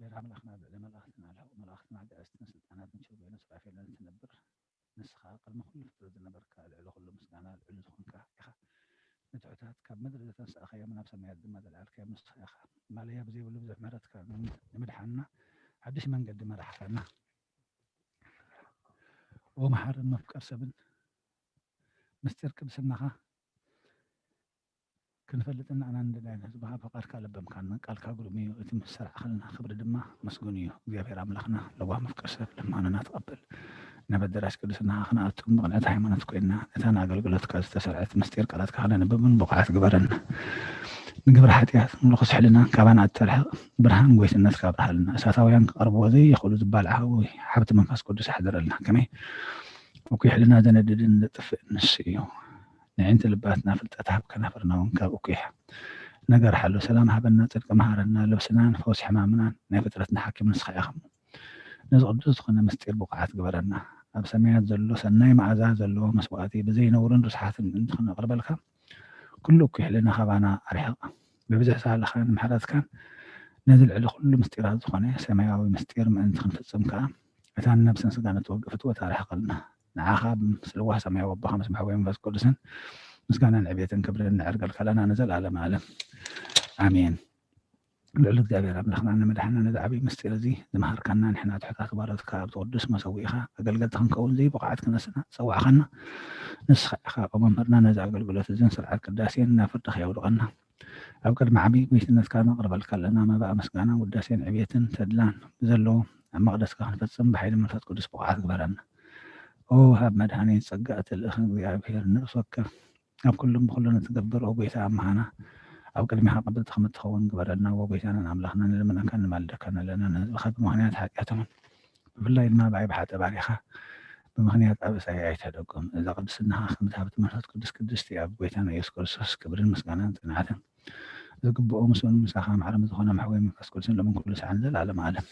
እግዚኣብሔር ኣምላኽና፣ ልዕሊ መላእኽትን ኣልሕቑ መላእኽትን ኣጋእዝትን ስልጣናትን ኪሩቤልን ሱራፌልን እትነብር፣ ንስኻ ቅድሚ ኩሉ ፍጥረት ዝነበርካ፣ ልዕሊ ኩሉ ምስጋና ልዑል ዝኾንካ ኢኻ። ንትሑታት ካብ ምድሪ ዘተንሳእካዮም፣ ናብ ሰማያት ድማ ዘልዓልካዮም ንስኻ ኢኻ። ማለያ ብዘይብሉ ብዙሕ ምሕረትካ ንምድሓንና ሓድሽ መንገዲ መራሕካና። ኦ መሓርን መፍቀር ሰብን ምስጢር ቅድስናኻ ክንፈልጥን ንዓና ንደላይ ህዝብኻ ፈቃድካ ለበምካና። ቃልካ ግሩም እዩ፣ እቲ ምስ ሰርዕኻልና ክብሪ ድማ መስጉን እዩ። እግዚኣብሔር ኣምላኽና ለዋህ መፍቀር ሰብ ልማኖና ተቐበል። ናብ ኣዳራሽ ቅድስናኻ ክንኣቱን ብቕንዕቲ ሃይማኖት ኮይንና እታ ንኣገልግሎትካ ዝተሰርዐት ምስጢር ቃላትካ ክነንብብን ብቑዓት ግበረና። ንግብሪ ሓጢኣት ምልኩስ ሕልና ካባና እተርሕቕ ብርሃን ጎይትነትካ ኣብርሃልና። እሳታውያን ክቐርብዎ ዘይኽእሉ ዝባልዓ ወይ ሓብቲ መንፈስ ቅዱስ ኣሕድረልና። ከመይ እኩይ ሕልና ዘነድድን ዘጥፍእን ንሱ እዩ። ንዕንቲ ልባትና ፍልጠት ሃብ፣ ከናፍርና እውን ካብ እኩይ ነገር ሓሉ። ሰላም ሃበና፣ ጽድቂ መሃረና፣ ልብስናን ፈውሲ ሕማምናን ናይ ፍጥረትና ሓኪም ንስኻ ኢኻ እሞ። ነዚ ቅዱስ ዝኾነ ምስጢር ብቑዓት ግበረና። ኣብ ሰማያት ዘሎ ሰናይ መኣዛ ዘለዎ መስዋእቲ ብዘይ ነውርን ርስሓትን ምእንቲ ክነቕርበልካ ኩሉ እኩይ ሕልና ካባና ኣርሕቕ። ብብዝሒ ሳህልኻን ምሕረትካን ነዚ ልዕሊ ኩሉ ምስጢራት ዝኾነ ሰማያዊ ምስጢር ምእንቲ ክንፍጽም ከኣ እታ ንነብስን ስጋን እትወግእ ፍትወት ኣርሕቐልና። ንዓኻ ምስ ለዋህ ሰማያዊ ኣቦኻ ምስ መሕወይ መንፈስ ቅዱስን ምስጋናን ዕቤትን ክብርን ነዕርገልካ ኣለና ንዘለኣለመ ዓለም። ኣሜን። ልዑል እግዚኣብሔር ኣምላኽና ንመድሓና ነዚ ዓብዪ ምስጢር እዚ ዝመሃርካና ንሕና ትሑታት ባሮትካ ኣብቲ ቅዱስ መሰዊእኻ ኣገልገልቲ ክንከውን ዘይብቑዓት ክነስና ዝጸዋዕኻና ንስኻ ኢኻ። ኦ መምህርና ነዚ ኣገልግሎት እዝን ስርዓት ቅዳሴን ናብ ፍርድኻ የውድቐና። ኣብ ቅድሚ ዓብዪ ጎይትነትካ ነቕርበልካ ኣለና። መባእ ምስጋና ውዳሴን ዕቤትን ተድላን ብዘለዎ ኣብ መቕደስካ ክንፈጽም ብሓይሊ መንፈስ ቅዱስ ብቑዓት ግበረና። ኦ ወሃብ መድሓኒ ጸጋ እትልእኽ እግዚኣብሔር ነፍሲ ወከፍ ኣብ ኩሉን ብኹሉን እትገብር ኦ ጎይታ ኣምሃና ኣብ ቅድሚኻ ቅብልቲ ከም እትኸውን ግበረልና። ኦ ጎይታናን ኣምላኽና ንልምነካን ንማልደካን ኣለና። ንህዝብኻ ብምኽንያት ሓጢኣቶምን ብፍላይ ድማ ብኣይ ብሓጠ ባሪኻ ብምኽንያት ኣበሳይ ኣይተደጎም። እዛ ቅድስናኻ ከምቲ ሃብቲ መንፈስ ቅዱስ ቅድስቲ ኣብ ጎይታና ኢየሱስ ክርስቶስ ክብርን ምስጋናን ጽንዓትን ዝግብኦ ምስኡን ምሳኻ ማዕረ ዝኾነ መሕወይ መንፈስ ቅዱስን ሎምን ኩሉ ሰዓን ዘላለም ዓለም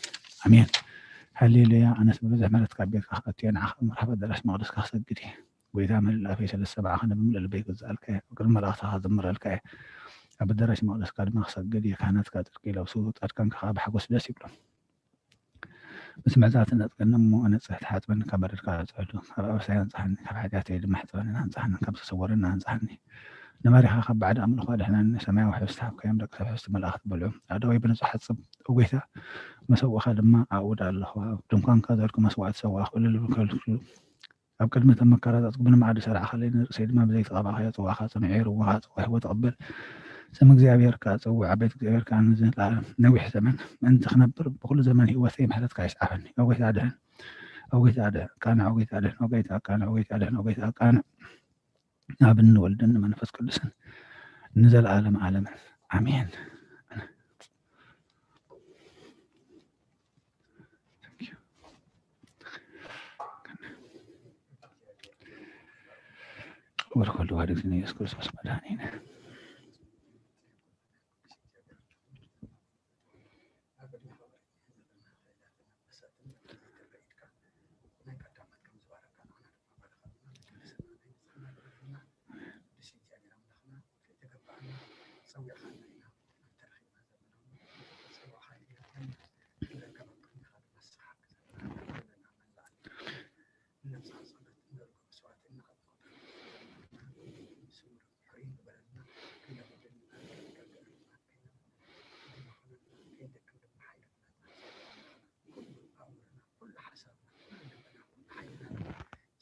ኣሜን። ሃሌሉያ። ኣነስ ብብዝሒ ምሕረትካ ኣብ ቤትካ ክኣቱ እየ፣ ንዓኻ ብምርካብ ኣዳራሽ መቕደስካ ክሰግድ እየ። ጎይታ ምልእ ኣፈይ ሰለስተ ሰብዓ ክንብል ልበይ ክዝኣልካ እየ፣ ኣብ ቅድሚ መላእኽትኻ ክዝምረልካ እየ። ኣብ ኣዳራሽ መቕደስካ ድማ ክሰግድ እየ። ካህናትካ ጽድቂ ይለብሱ፣ ጻድቃንካ ከኣ ብሓጎስ ደስ ይብሎም። ብስምዕታ ትነጽገኒ እሞ ኣነጽህ፣ ትሓጽበኒ ካብ በደልካ ጽዕዱ። ካብ ኣበሳይ ኣንጽሃኒ፣ ካብ ሓጢኣተይ ድማ ሕጸበንን ኣንጽሃኒ፣ ካብ ዝተሰወረኒ ኣንጽሃኒ። ነባሪኻ ካብ ባዕዲ ኣምልኾ ኣድሕነኒ፣ ሰማያዊ ሕብስቲ ሃብካዮም፣ ደቂ ሰብ ሕብስቲ መላእኽቲ በልዑ። ኣእዳወይ ብንጹሕ ሓጽብ፣ ኦ ጎይታ፣ መሰውእኻ ድማ ኣእውድ ኣለኹ። ኣብ ድንኳንካ ዘልኩ መስዋእቲ ሰዋእኹ፣ እልል በልኩሉ። ኣብ ቅድሚ እቶም መካራታት ምንም ዓዲ ሰርዓኻለይ፣ ንርእሰይ ድማ ብዘይ ተቐባእካዮ ጽዋዕካ ጽኑዕ እዩ። ርዋኻ ጽዋሕዎ ተቐበል። ስም እግዚኣብሔር ከኣ ጽውዕ፣ ኣብ ቤት እግዚኣብሔር ከኣ ንዘለኣለም ነዊሕ ዘመን ምእንቲ ክነብር ብኹሉ ዘመን ህይወተይ ምሕረትካ ይስዓፈኒ። ኦ ጎይታ ኣድሕን፣ ኦ ጎይታ ኣድሕን፣ ቃንዕ፣ ኦ ጎይታ ኣድሕን፣ ኦ ጎይታ ቃንዕ፣ ኦ ጎይታ ኣድሕን፣ ኦ ጎይታ ቃንዕ። ኣብን ወልድን መንፈስ ቅዱስን ንዘለኣለም ዓለምን ኣሜን። ክቡር ከሉ ዋሕድ እግዚኣብሔር ኢየሱስ ክርስቶስ መድኃኒነ።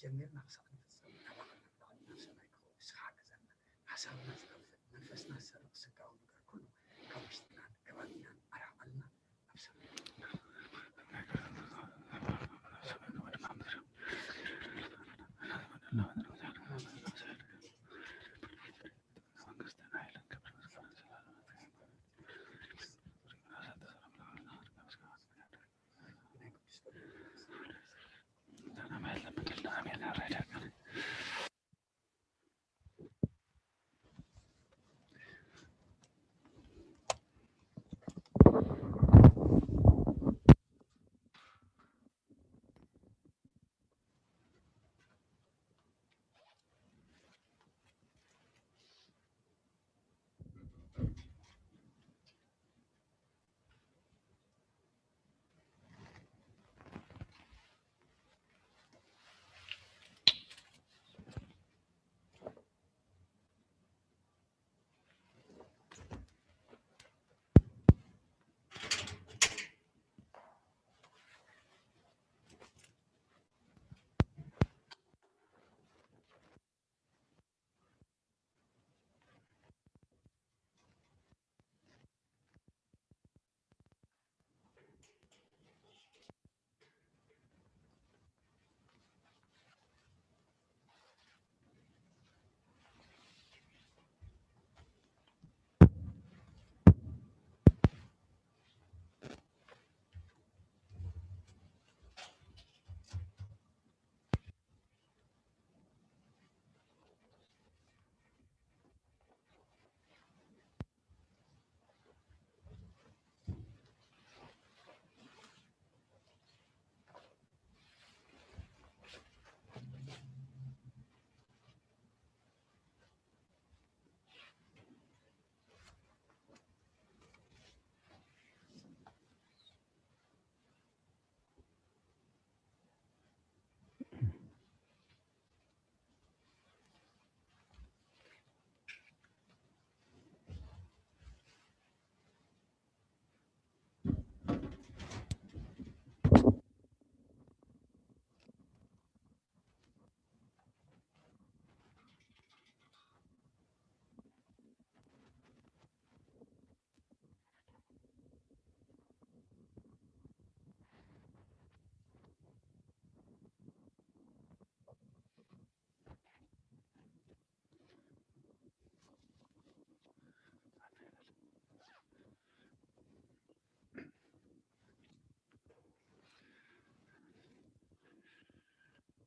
ጀሚርና ክሳዕ ንፍጸም ናባኻ ናብ ላዕሊ ናብ ሰማይ ክኸውን ንስኻ ሓግዘና። ሓሳብና ዝኸፍት፣ መንፈስና ዝሰርቕ ስጋዊ ነገር ኩሉ ካብ ውሽጥናን ከባቢናን ኣርሕቐልና። ኣብ ሰማይ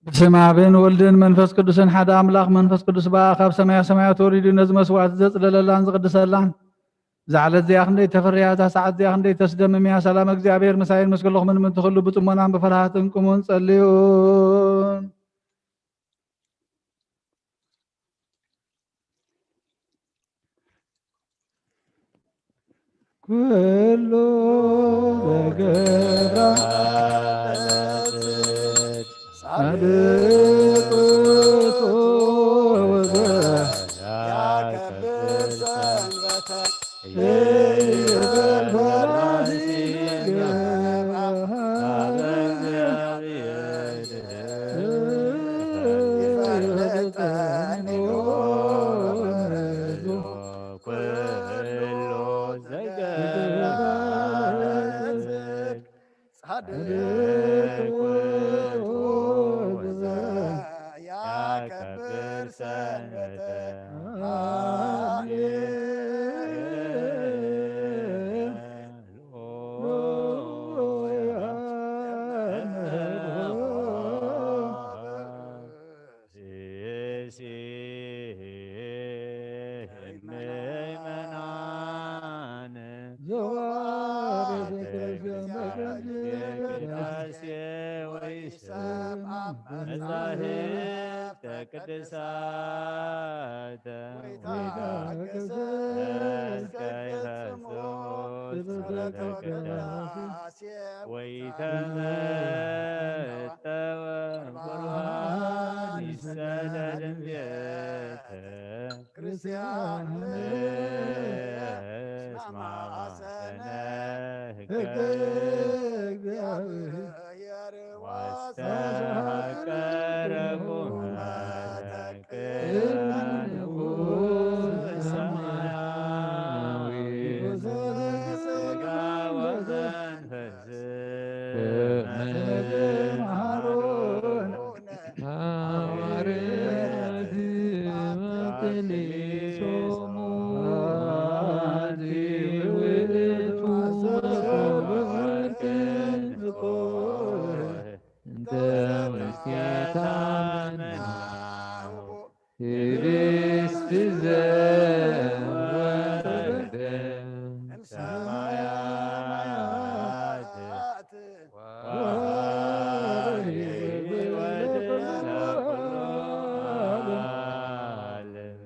ስም ኣብን ወልድን መንፈስ ቅዱስን ሓደ ኣምላኽ። መንፈስ ቅዱስ በኣ ካብ ሰማያ ሰማያት ወሪዱ ነዚ መስዋዕቲ ዘጽለለላን ዝቕድሰላን። እዛ ዕለት እዚኣ ክንደይ ተፈርያ፣ እዛ ሰዓት እዚኣ ክንደይ ተስደምም እያ። ሰላም እግዚኣብሔር ምሳይን ምስ ኩልኹምን ምእንቲ ኩሉ ብጽሞናን ብፍርሃትን ቁሙን ጸልዩን። ኩሉ ዘገብራ ጻድቅ ውእቱ ወዘያከብር ሰንበተ ይበል ፈራሲ ገባ። ይፈልጠኒ ኩሉ ዘገባለት ጻድቅ ውእቱ ወዘያከብር ሰንበተ። አሜን። ምእመናን ዘዋሪ ቤተ ክርስቲያን በቅዳሴ ወይሰብአ መጻሕፍተ ቅዱሳተ ወይታገሰ እስከ ይፈጽሙ ጸሎተ ቅዳሴ ወይተመጠወ ቁርባን ይሰደድ ቤተ ክርስቲያን እስመ ማዕሰነ ሕገ እግዚአብሔር ወስተሐቀረ ቁመተ ቅድመ ንጉሥ ሰማያዊ ሥጋ ወመንፈስ መሐሮነ ሐዋርያት መክሊቶሙ አቲ ውእቱ ወርቅ እንተ ውስቴታ ህብስት ዘወረደ ሰማያት ወሕይወት ለኩሉ ዓለም።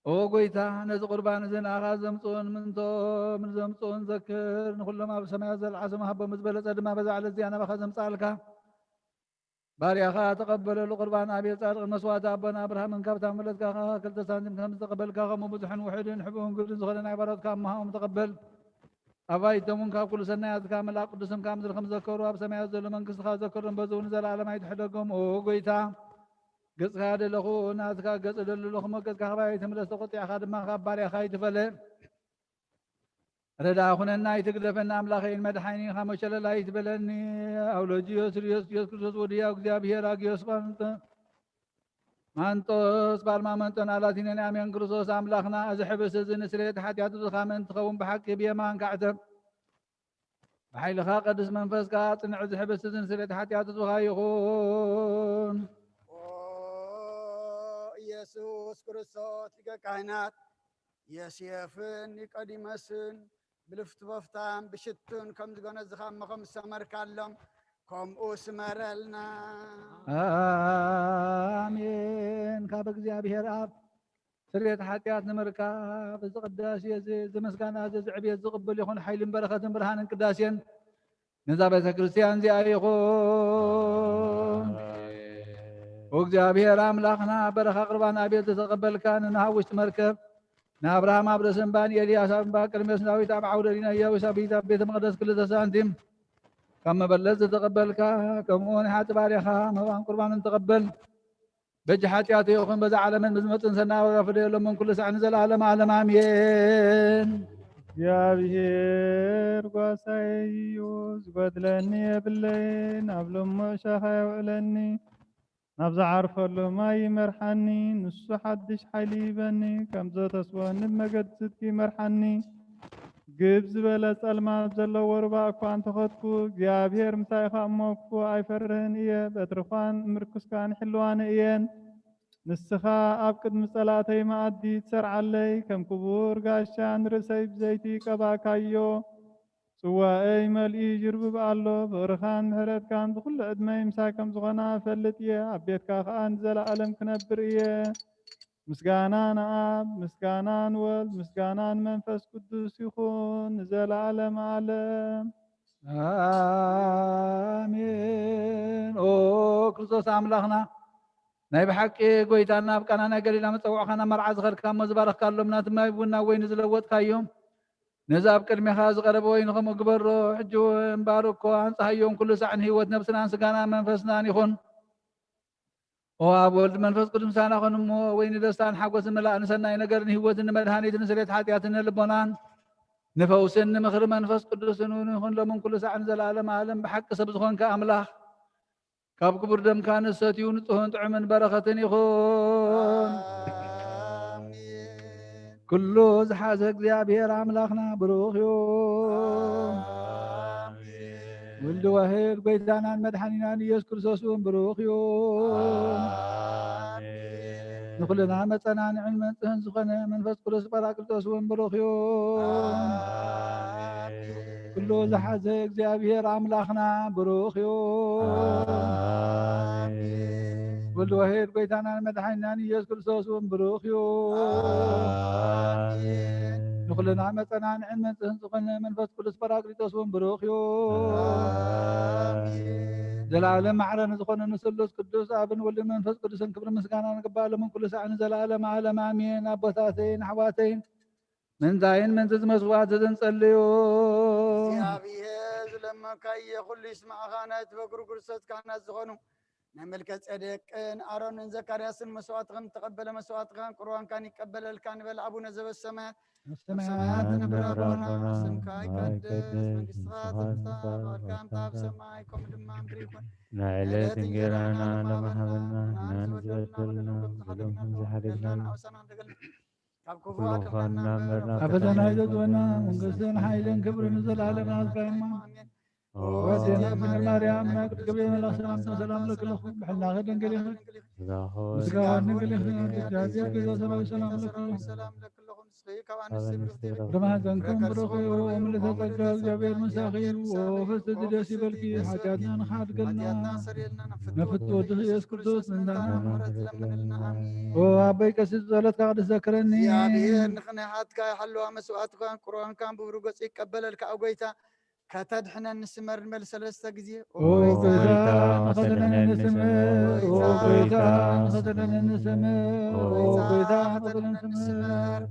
ኦ ጎይታ፣ ነዚ ቁርባን እዚ ንኣኻ ዘምጽኡን ምንቶም ንዘምጽኡን ዘክር፣ ንኹሎም ኣብ ሰማያት ዘልዓሶም ሃቦም፣ ዝበለጸ ድማ በዛ ዕለት እዚኣ ናባኻ ዘምጽኣልካ ባርያኻ ተቐበለሉ። ቁርባን ኣቤል ጻድቕን መስዋዕቲ ኣቦና ኣብርሃምን ካብታ መለትካ ኸኣ ክልተ ሳንቲም ከም ዝተቐበልካ፣ ከምኡ ብዙሕን ውሑድን ሕቡእን ግዱን ዝኾነ ናይ ባሮትካ እምሃኦም ተቐበል። ኣባይቶም እውን ካብ ኩሉ ሰናያትካ መልኣክ ቅዱስም ካብ ምድሪ ከም ዘከሩ ኣብ ሰማያት ዘሎ መንግስትኻ ዘከሮም፣ በዚ እውን ንዘለኣለም ኣይትሕደጎም። ኦ ጎይታ፣ ገጽካ ደለኹ፣ ናትካ ገጽ ደልለኹ፣ መገጽካ ካባይ ኣይትምለስ፣ ተቖጢዕካ ድማ ካብ ባርያኻ ኣይትፈለ። ረዳ ኩነና፣ ኣይትግደፈና፣ ኣምላኸይን መድሓኒን፣ ካብ መሸለል ኣይትበለኒ። ኣውሎጅዮስ ርዮስ፣ ኢየሱስ ክርስቶስ ወዲ ሕያው እግዚኣብሔር፣ ኣግዮስ ጳንጠ-፣ ማንጦስ፣ ባርማመንጦን ኣላቲነን ኣሜን። ክርስቶስ ኣምላኽና፣ እዚ ሕብስ እዚ ንስርየት ሓጢኣት ብዙኻ ምእንቲ ኸውን ብሓቂ ብየማንካ ዕተብ። ብሓይልኻ ቅዱስ መንፈስ ከኣ ጽንዕ፣ እዚ ሕብስ እዚ ንስርየት ሓጢኣት ብዙኻ ይኹን። ኦ ኢየሱስ ክርስቶስ ሊቀ ካህናት፣ የስየፍን ኒቆዲሞስን ብልፍቲ በፍታን ብሽቱን ከም ዝገነዝኻ እሞ ከም ዝሰመርካሎም ከምኡ ስመረልና። ኣሜን። ካብ እግዚኣብሔር ኣብ ስርየት ሓጢኣት ንምርካብ እዚ ቅዳሴ እዚ፣ እዚ ምስጋና እዚ፣ እዚ ዕብየት ዝቕብል ይኹን። ሓይልን በረኸትን ብርሃንን ቅዳሴን ነዛ ቤተ ክርስቲያን እዚኣ ይኹን። ኣሜን። እግዚኣብሔር ኣምላኽና፣ በረኻ ቁርባን ኣቤል ዝተቐበልካ፣ ንንሃ ውሽጢ መርከብ ንኣብርሃም ኣብ ርእሲ እምባ፣ ንኤልያስ ኣብ እምባ፣ ቅድሜስ ንዳዊት ኣብ ዓውደ ዲና፣ ኢያቡስ ኣብ ቤት፣ ኣብ ቤተ መቕደስ ክልተ ሳንቲም ካብ መበለት ዝተቐበልካ፣ ከምኡ ናይ ሓጢ ባርያኻ መባን ቁርባንን ተቐበል። በጃ ሓጢኣቱ ይኹን በዛ ዓለምን ብዝመጽእን ሰናይ ዋጋ ፍደየሎም ምን ኩሉ ሳዕ ንዘለዓለም ዓለም ኣሜን። እግዚኣብሔር ጓሳይ እዩ፣ ዝጎድለኒ የብለይን። ኣብ ልሙዕ ሻኻ የውዕለኒ፣ ናብ ዝዓርፈሉ ማይ ይመርሓኒ። ንሱ ሓድሽ ሓይሊ ይህበኒ፣ ከም ዘተስወኒ ብመገዲ ጽድቂ ይመርሓኒ። ግብ ዝበለ ጸልማት ዘለዎ ሩባ እኳ እንተኸድኩ፣ እግዚኣብሔር ምሳይ እሞ ክፉእ ኣይፈርህን እየ። በትርኻን ምርኩስካን ይሕልዋኒ እየን። ንስኻ ኣብ ቅድሚ ጸላእተይ መኣዲ ትሰርዓለይ፣ ከም ክቡር ጋሻ ንርእሰይ ብዘይቲ ቀባእካዮ። ጽዋእይ መልኡ ይጅርብብ ኣሎ። ፍቕርኻን ምሕረትካን ብኹሉ ዕድመይ ምሳይ ከም ዝኾና እፈልጥ እየ። ኣብ ቤትካ ከኣ ንዘለኣለም ክነብር እየ። ምስጋና ንኣብ፣ ምስጋና ንወልድ፣ ምስጋና ንመንፈስ ቅዱስ ይኹን ንዘለኣለም ዓለም። ኣሜን። ኦ ክርስቶስ ኣምላኽና፣ ናይ ብሓቂ ጎይታና፣ ኣብ ቃና ናይ ገሊላ መጸውዕኻና መርዓ ዝኸድካ እሞ ዝባረኽካሎም ናቲ ማይ ቡን ናብ ወይኒ ዝለወጥካዮም፣ ነዚ ኣብ ቅድሜኻ ዝቐረበ ወይኒ ከምኡ ግበሮ። ሕጂ እውን ባርኮ፣ ኣንጽሃዮም። ኩሉ ሳዕ ንህይወት ነብስናን ስጋናን መንፈስናን ይኹን። ኦ ኣብ ወልድ መንፈስ ቅዱስ ምሳና ኹን እሞ፣ ወይኒ ደስታን ሓጎስን መላእ፣ ንሰናይ ነገርን ህይወትን ንመድሃኒትን ንስሬት ሓጢኣትን ንልቦናን ንፈውስን ንምኽሪ መንፈስ ቅዱስን እውን ይኹን ሎምን ኩሉ ሳዕን ዘለኣለም ዓለም። ብሓቂ ሰብ ዝኾንካ ኣምላኽ፣ ካብ ክቡር ደምካ ንሰትዩ ንጹህን ጥዑምን በረኸትን ይኹን። ኣሜን። ኩሉ ዝሓዘ እግዚኣብሔር ኣምላኽና ብሩኽ እዩ። ኣሜን። ወልድ ዋሕድ ጎይታናን መድሓኒናን ኢየሱስ ክርስቶስ እውን ብሩኽ እዩ። ኣሜን። ንኹልና መጸናንዕን መንጽህን ዝኾነ መንፈስ ቅዱስ ጳራቅሊጦስ እውን ብሩኽ እዩ። ኣሜን። ኩሉ ዝሓዘ እግዚኣብሔር ኣምላኽና ብሩኽ እዩ። ኣሜን። ወልድ ዋሕድ ጎይታናን መድሓኒናን ኢየሱስ ክርስቶስ እውን ብሩኽ እዩ። ኣሜን። ንኹልና መጸናንዕን መንጽህን ዝኾነ መንፈስ ቅዱስ ጳራቅሊጦስ እውን ብሩኽ እዩ። ኣሜን። ዘለዓለም ማዕረ ንዝኾነ ንስሉስ ቅዱስ ኣብን ወልድን መንፈስ ቅዱስን ክብሪ ምስጋና ንግባእ ሎምን ኩሉ ሳዕን ዘለዓለም ዓለም ኣሜን። ኣቦታተይን ኣሕዋተይን፣ ምንታይን ምንትዝ መስዋዕቲ ዘንጸልዩ። እግዚኣብሔር ዝለመንካዮ ኩሉ ይስማዕኻ። ናይ ትበግሩ ግርሰት ካህናት ዝኾኑ ናይ መልከ ጼዴቅን ኣሮንን ዘካርያስን መስዋዕትኽን ተቐበለ፣ መስዋዕትኻን ቁርባንካን ይቀበለልካ ንበል። ኣቡነ ዘበሰማያት፣ ኣብ ሰማያት ትነብር ኣቦና፣ ስምካ ይቀደስ፣ መንግስትኻ ትምጻእ፣ ፍቓድካ ከምታ ኣብ ሰማይ ከምኡ ድማ ኣብ ምድሪ ይኹን። ናይ ዕለት እንጀራና ሎሚ ሃበና፣ ንሕና ንዝበደሉና በደሎም ከም ዝሓደግና፣ ንኣውሳና ንደገልና ካብ ክፉ ኣድሕነና እምበር፣ ኣብ ፈተና ኣይተእትወና፣ መንግስትን ሓይልን ክብርን ንዘለኣለም ናትካ እዩ እሞ። ኣሜን። ወስቴና ማርያም፣ ናይ ቅዱስ ገብርኤል መልኣክ ሰላምታ ሰላም ለኪ፣ ብሕልናኺ ድንግል ኢኺ፣ ስጋኺ ድንግል ኢኺ፣ እግዚኣብሔር ጌታ ሰራዊት ሰላም ለኪ። ሰላም ለኪ፣ ንስኺ ካብ ኣንስቲ ብሩኽቲ ኢኺ፣ ብማህፀንኩም ብሩኽ እዩ፣ ምልዕተ ጸጋ እግዚኣብሔር ምሳኺ እዩ። ኦ ፍስሕቲ ደስ ይበልኪ፣ ሓጢኣትና ንኻድገልና፣ ነፍቲ ወድኺ ኢየሱስ ክርስቶስ ምንታና። ኦ ኣቦይ ቀሲስ ጸሎትካ ቅዱስ ዘክረኒ። እግዚኣብሔር ንኽንሓትካ ይሓልዋ፣ መስዋዕትካን ቁርባንካን ብብሩህ ገጹ ይቀበለልካ። ኣብ ጎይታ ከተድሕነኒ ስመር ንበል ሰለስተ ግዜ። ኦ ጎይታ፣ ንኸድሕነኒ ስመር። ኦ ጎይታ፣ ንኸድሕነኒ ስመር። ኦ ጎይታ፣ ንኸድሕነኒ ስመር።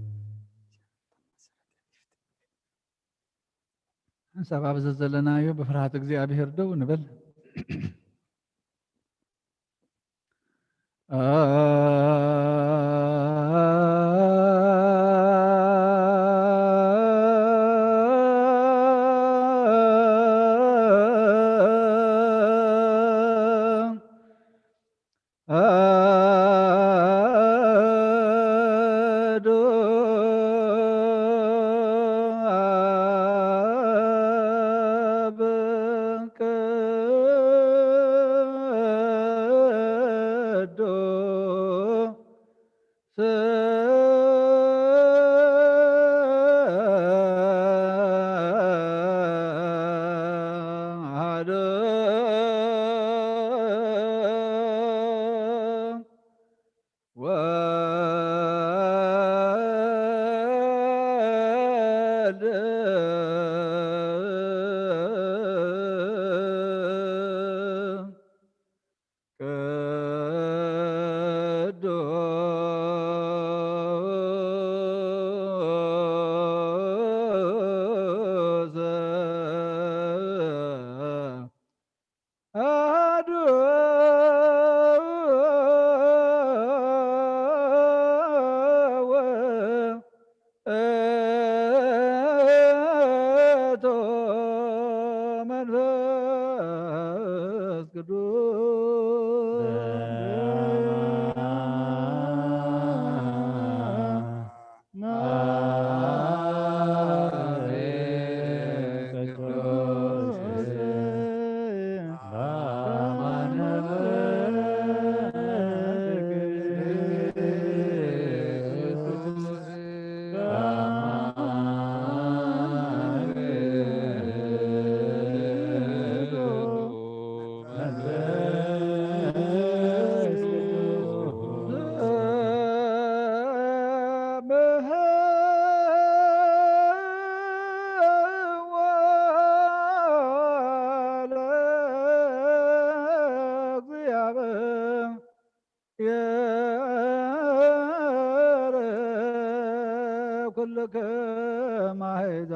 ሓንሳብ ኣብዚ ዘለናዮ ብፍርሃት እግዚኣብሔር ደው ንበል። ከማይዛ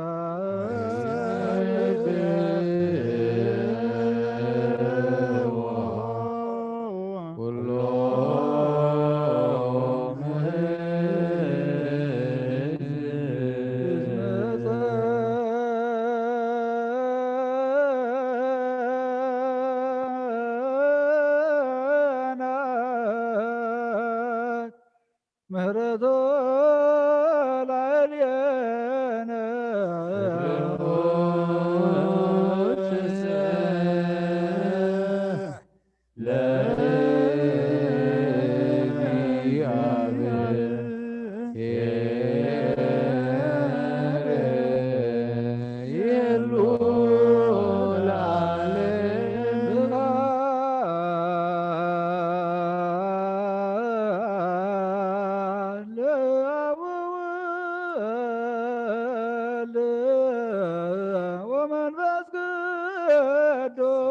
ምህረቶ ላዕሌነ ወወልድ ወመንፈስ ቅዱስ።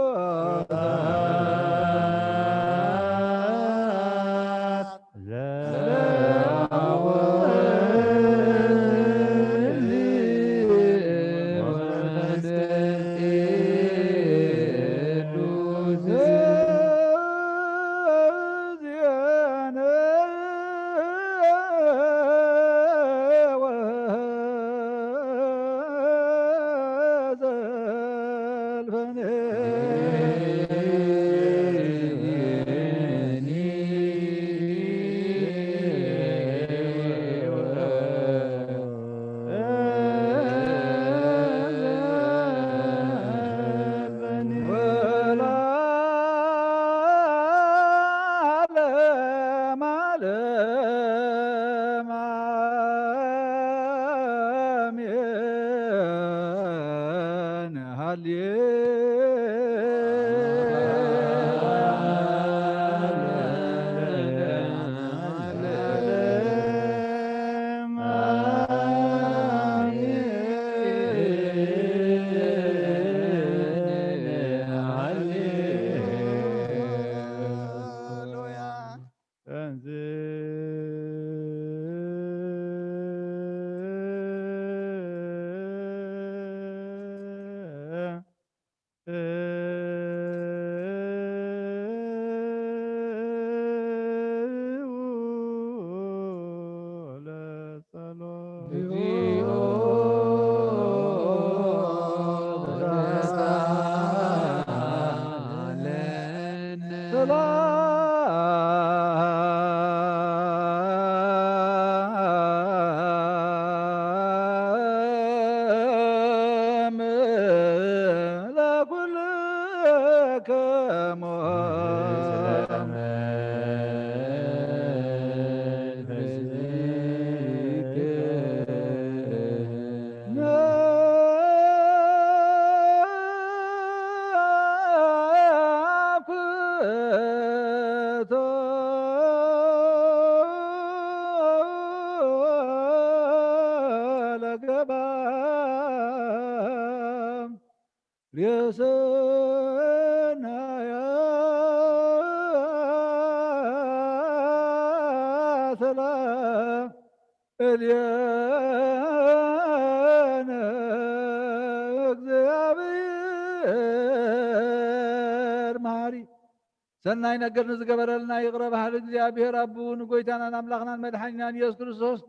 ሰናይ ነገር ንዝገበረልና ይቕረ በሃሊ እግዚኣብሔር ኣቦኡ ንጎይታናን ኣምላኽናን መድሓኒናን ኢየሱስ ክርስቶስ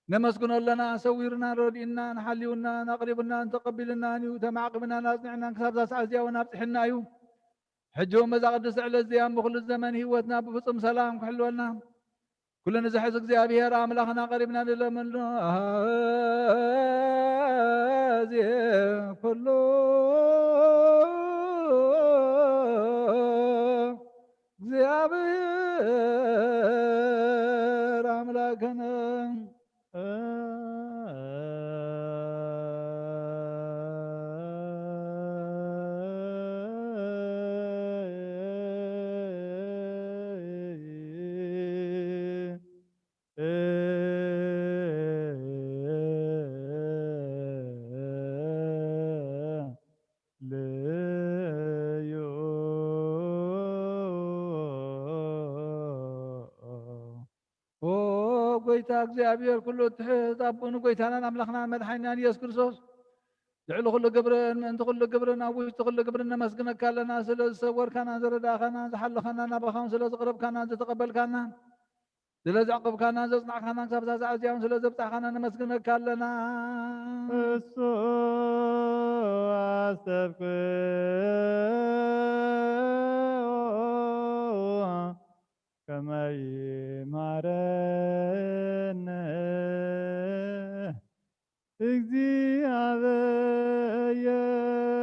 ነመስግኖ ኣለና። ሰዊሩናን ረዲኡናን ሓልዩናን ኣቕሪቡናን ተቐቢሉናን እዩ። ተማዕቂቡናን ኣጽኒዕናን ክሳብ እዛ ሰዓት እዚኣ እውን ኣብጽሕና እዩ። ሕጂ እውን በዛ ቅድስቲ ዕለት እዚኣ ብኹሉ ዘመን ህይወትና ብፍጹም ሰላም ክሕልወና ኩሉ ንዝሕዝ እግዚኣብሔር ኣምላኽና ቀሪብና ንለምኖ። ኣዜ ኩሉ እግዚኣብሔር ኣምላኽነ። ጎይታ እግዚኣብሔር ኩሉ እትሕዝ ኣቦን ጎይታናን ኣምላኽናን መድሓኒናን ኢየሱስ ክርስቶስ፣ ልዕሊ ኩሉ ግብርን ምእንቲ ኩሉ ግብርን ኣብ ውሽጢ ኩሉ ግብርን ነመስግነካ ኣለና። ስለ ዝሰወርካና፣ ዘረዳእካና፣ ዝሓለኻና፣ ናባኻ እውን ስለ ዝቕረብካና፣ ዝተቐበልካና፣ ስለ ዘዕቐብካና፣ ዘጽናዕካና፣ ክሳብ እዛ ሰዓት እዚኣ እውን ስለ ዘብጻሕካና ነመስግነካ ኣለና። እሱ ኣስተብቅዑ ከመ ይምሃረነ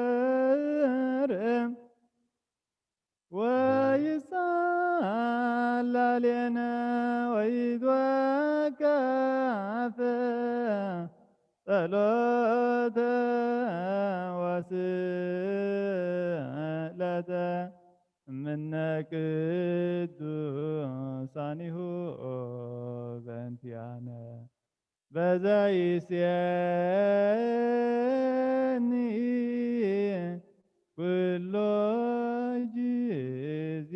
እግዚኣብሔር ወይሳላሌነ ወይትወከፍ ጸሎተ ወስእለተ እምነ ቅዱሳኒሁ በእንቲአነ። በዘይሴኒ ኩሎ ጊዜ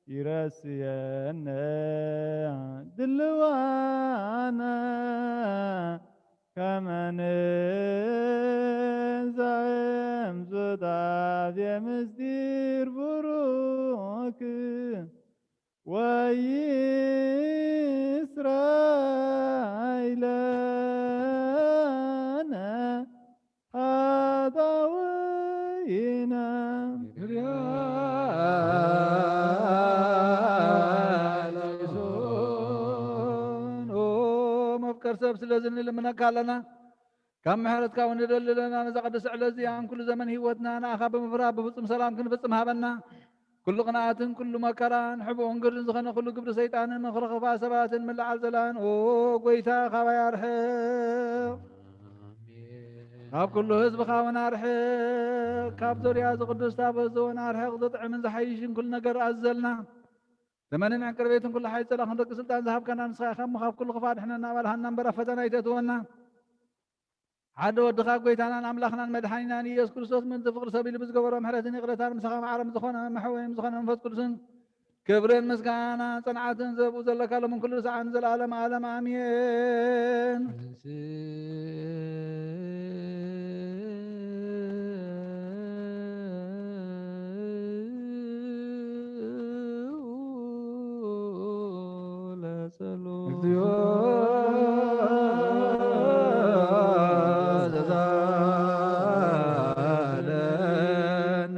ይረስየነ ድልዋነ ከመ ንዛዕም ሱታፌ ምስጢር ቡሩክ ወይስራይ ለነ ኃጣውኢነ። ኦ መፍቀር ሰብ፣ ስለዚ ንልምነካ ኣለና። ካብ ምሕረትካ እውን ንደሊ ኣለና። ነዛ ቅድስቲ ዕለት እዚኣን ኩሉ ዘመን ህይወትና ንኣኻ ብምፍራህ ብፍጹም ሰላም ክንፍጽም ሃበና። ኩሉ ቅንኣትን ኩሉ መከራን ሕቡእን ግርን ዝኾነ ኩሉ ግብሪ ሰይጣንን ምኽሪ ክፋእ ሰባትን ምልዓል ጸላእን፣ ኦ ጎይታ፣ ካባይ ኣርሕቕ። ካብ ኩሉ ህዝብኻ እውን ኣርሕቕ። ካብ ዙርያ እዚ ቅዱስ ታቦት እዚ እውን ኣርሕቕ። ዝጥዕምን ዝሓይሽን ኩሉ ነገር ኣዝዘልና። ዘመንን ዕንቅርቤትን ኩሉ ሓይሊ ጸላእን ደቂ ስልጣን ዝሃብካና ንስኻ ኢኻ እሞ፣ ካብ ኩሉ ክፋእ ኣድሕነና፣ ኣባልሃና እምበር ኣብ ፈተና ኣይተእትወና። ሓደ ወድኻ ጎይታናን ኣምላኽናን መድሓኒናን ኢየሱስ ክርስቶስ ምእንቲ ፍቕሪ ሰብ ኢሉ ብዝገበሮ ምሕረትን ይቕረታን ምሳኻ ማዕረ ዝኾነ መሕወይም ዝኾነ መንፈስ ቅዱስን ክብርን ምስጋና ጽንዓትን ዘብኡ ዘለካ ሎምን ኩሉ ሰዓን ዘለዓለም ዓለም ኣሜን። ለጸሎት። እግዚኦ ዘዛለነ።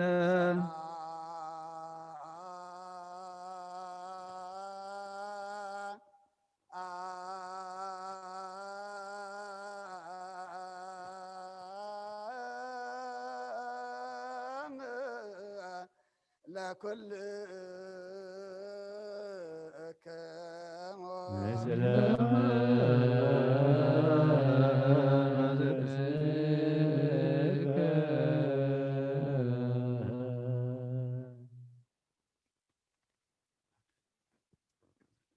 ለኩልክሙ።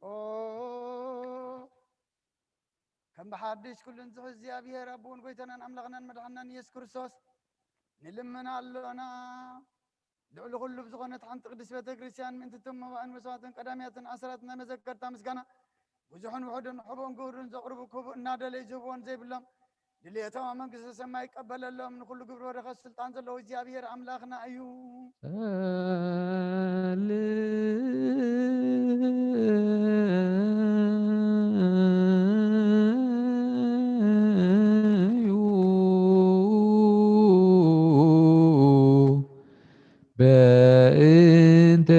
ኦ ከም ብሓድሽ ኩሉን ዝሕዝ እግዚኣብሔር ኣቦን ጎይታናን ኣምላኽናን መድሓናን ኢየሱስ ክርስቶስ ንልምን ኣሎና። ልዕሊ ኩሉ ብዝኾነት ሓንቲ ቅድስት ቤተ ክርስቲያን ምእንቲ እቶም መባእን መስዋዕትን ቀዳሚያትን ኣስራትን ናይ መዘከርታ ምስጋና ብዙሕን ውሑድን ሕቡእን ግብሩን ዘቕርቡ ክቡእ እናደለዩ ዝህብዎን ዘይብሎም ድልየቶም ኣብ መንግስተ ሰማይ ይቀበለሎም። ንኩሉ ግብሪ ወረኸት ስልጣን ዘለዎ እግዚኣብሔር ኣምላኽና እዩ። ጸልዩ በእንተ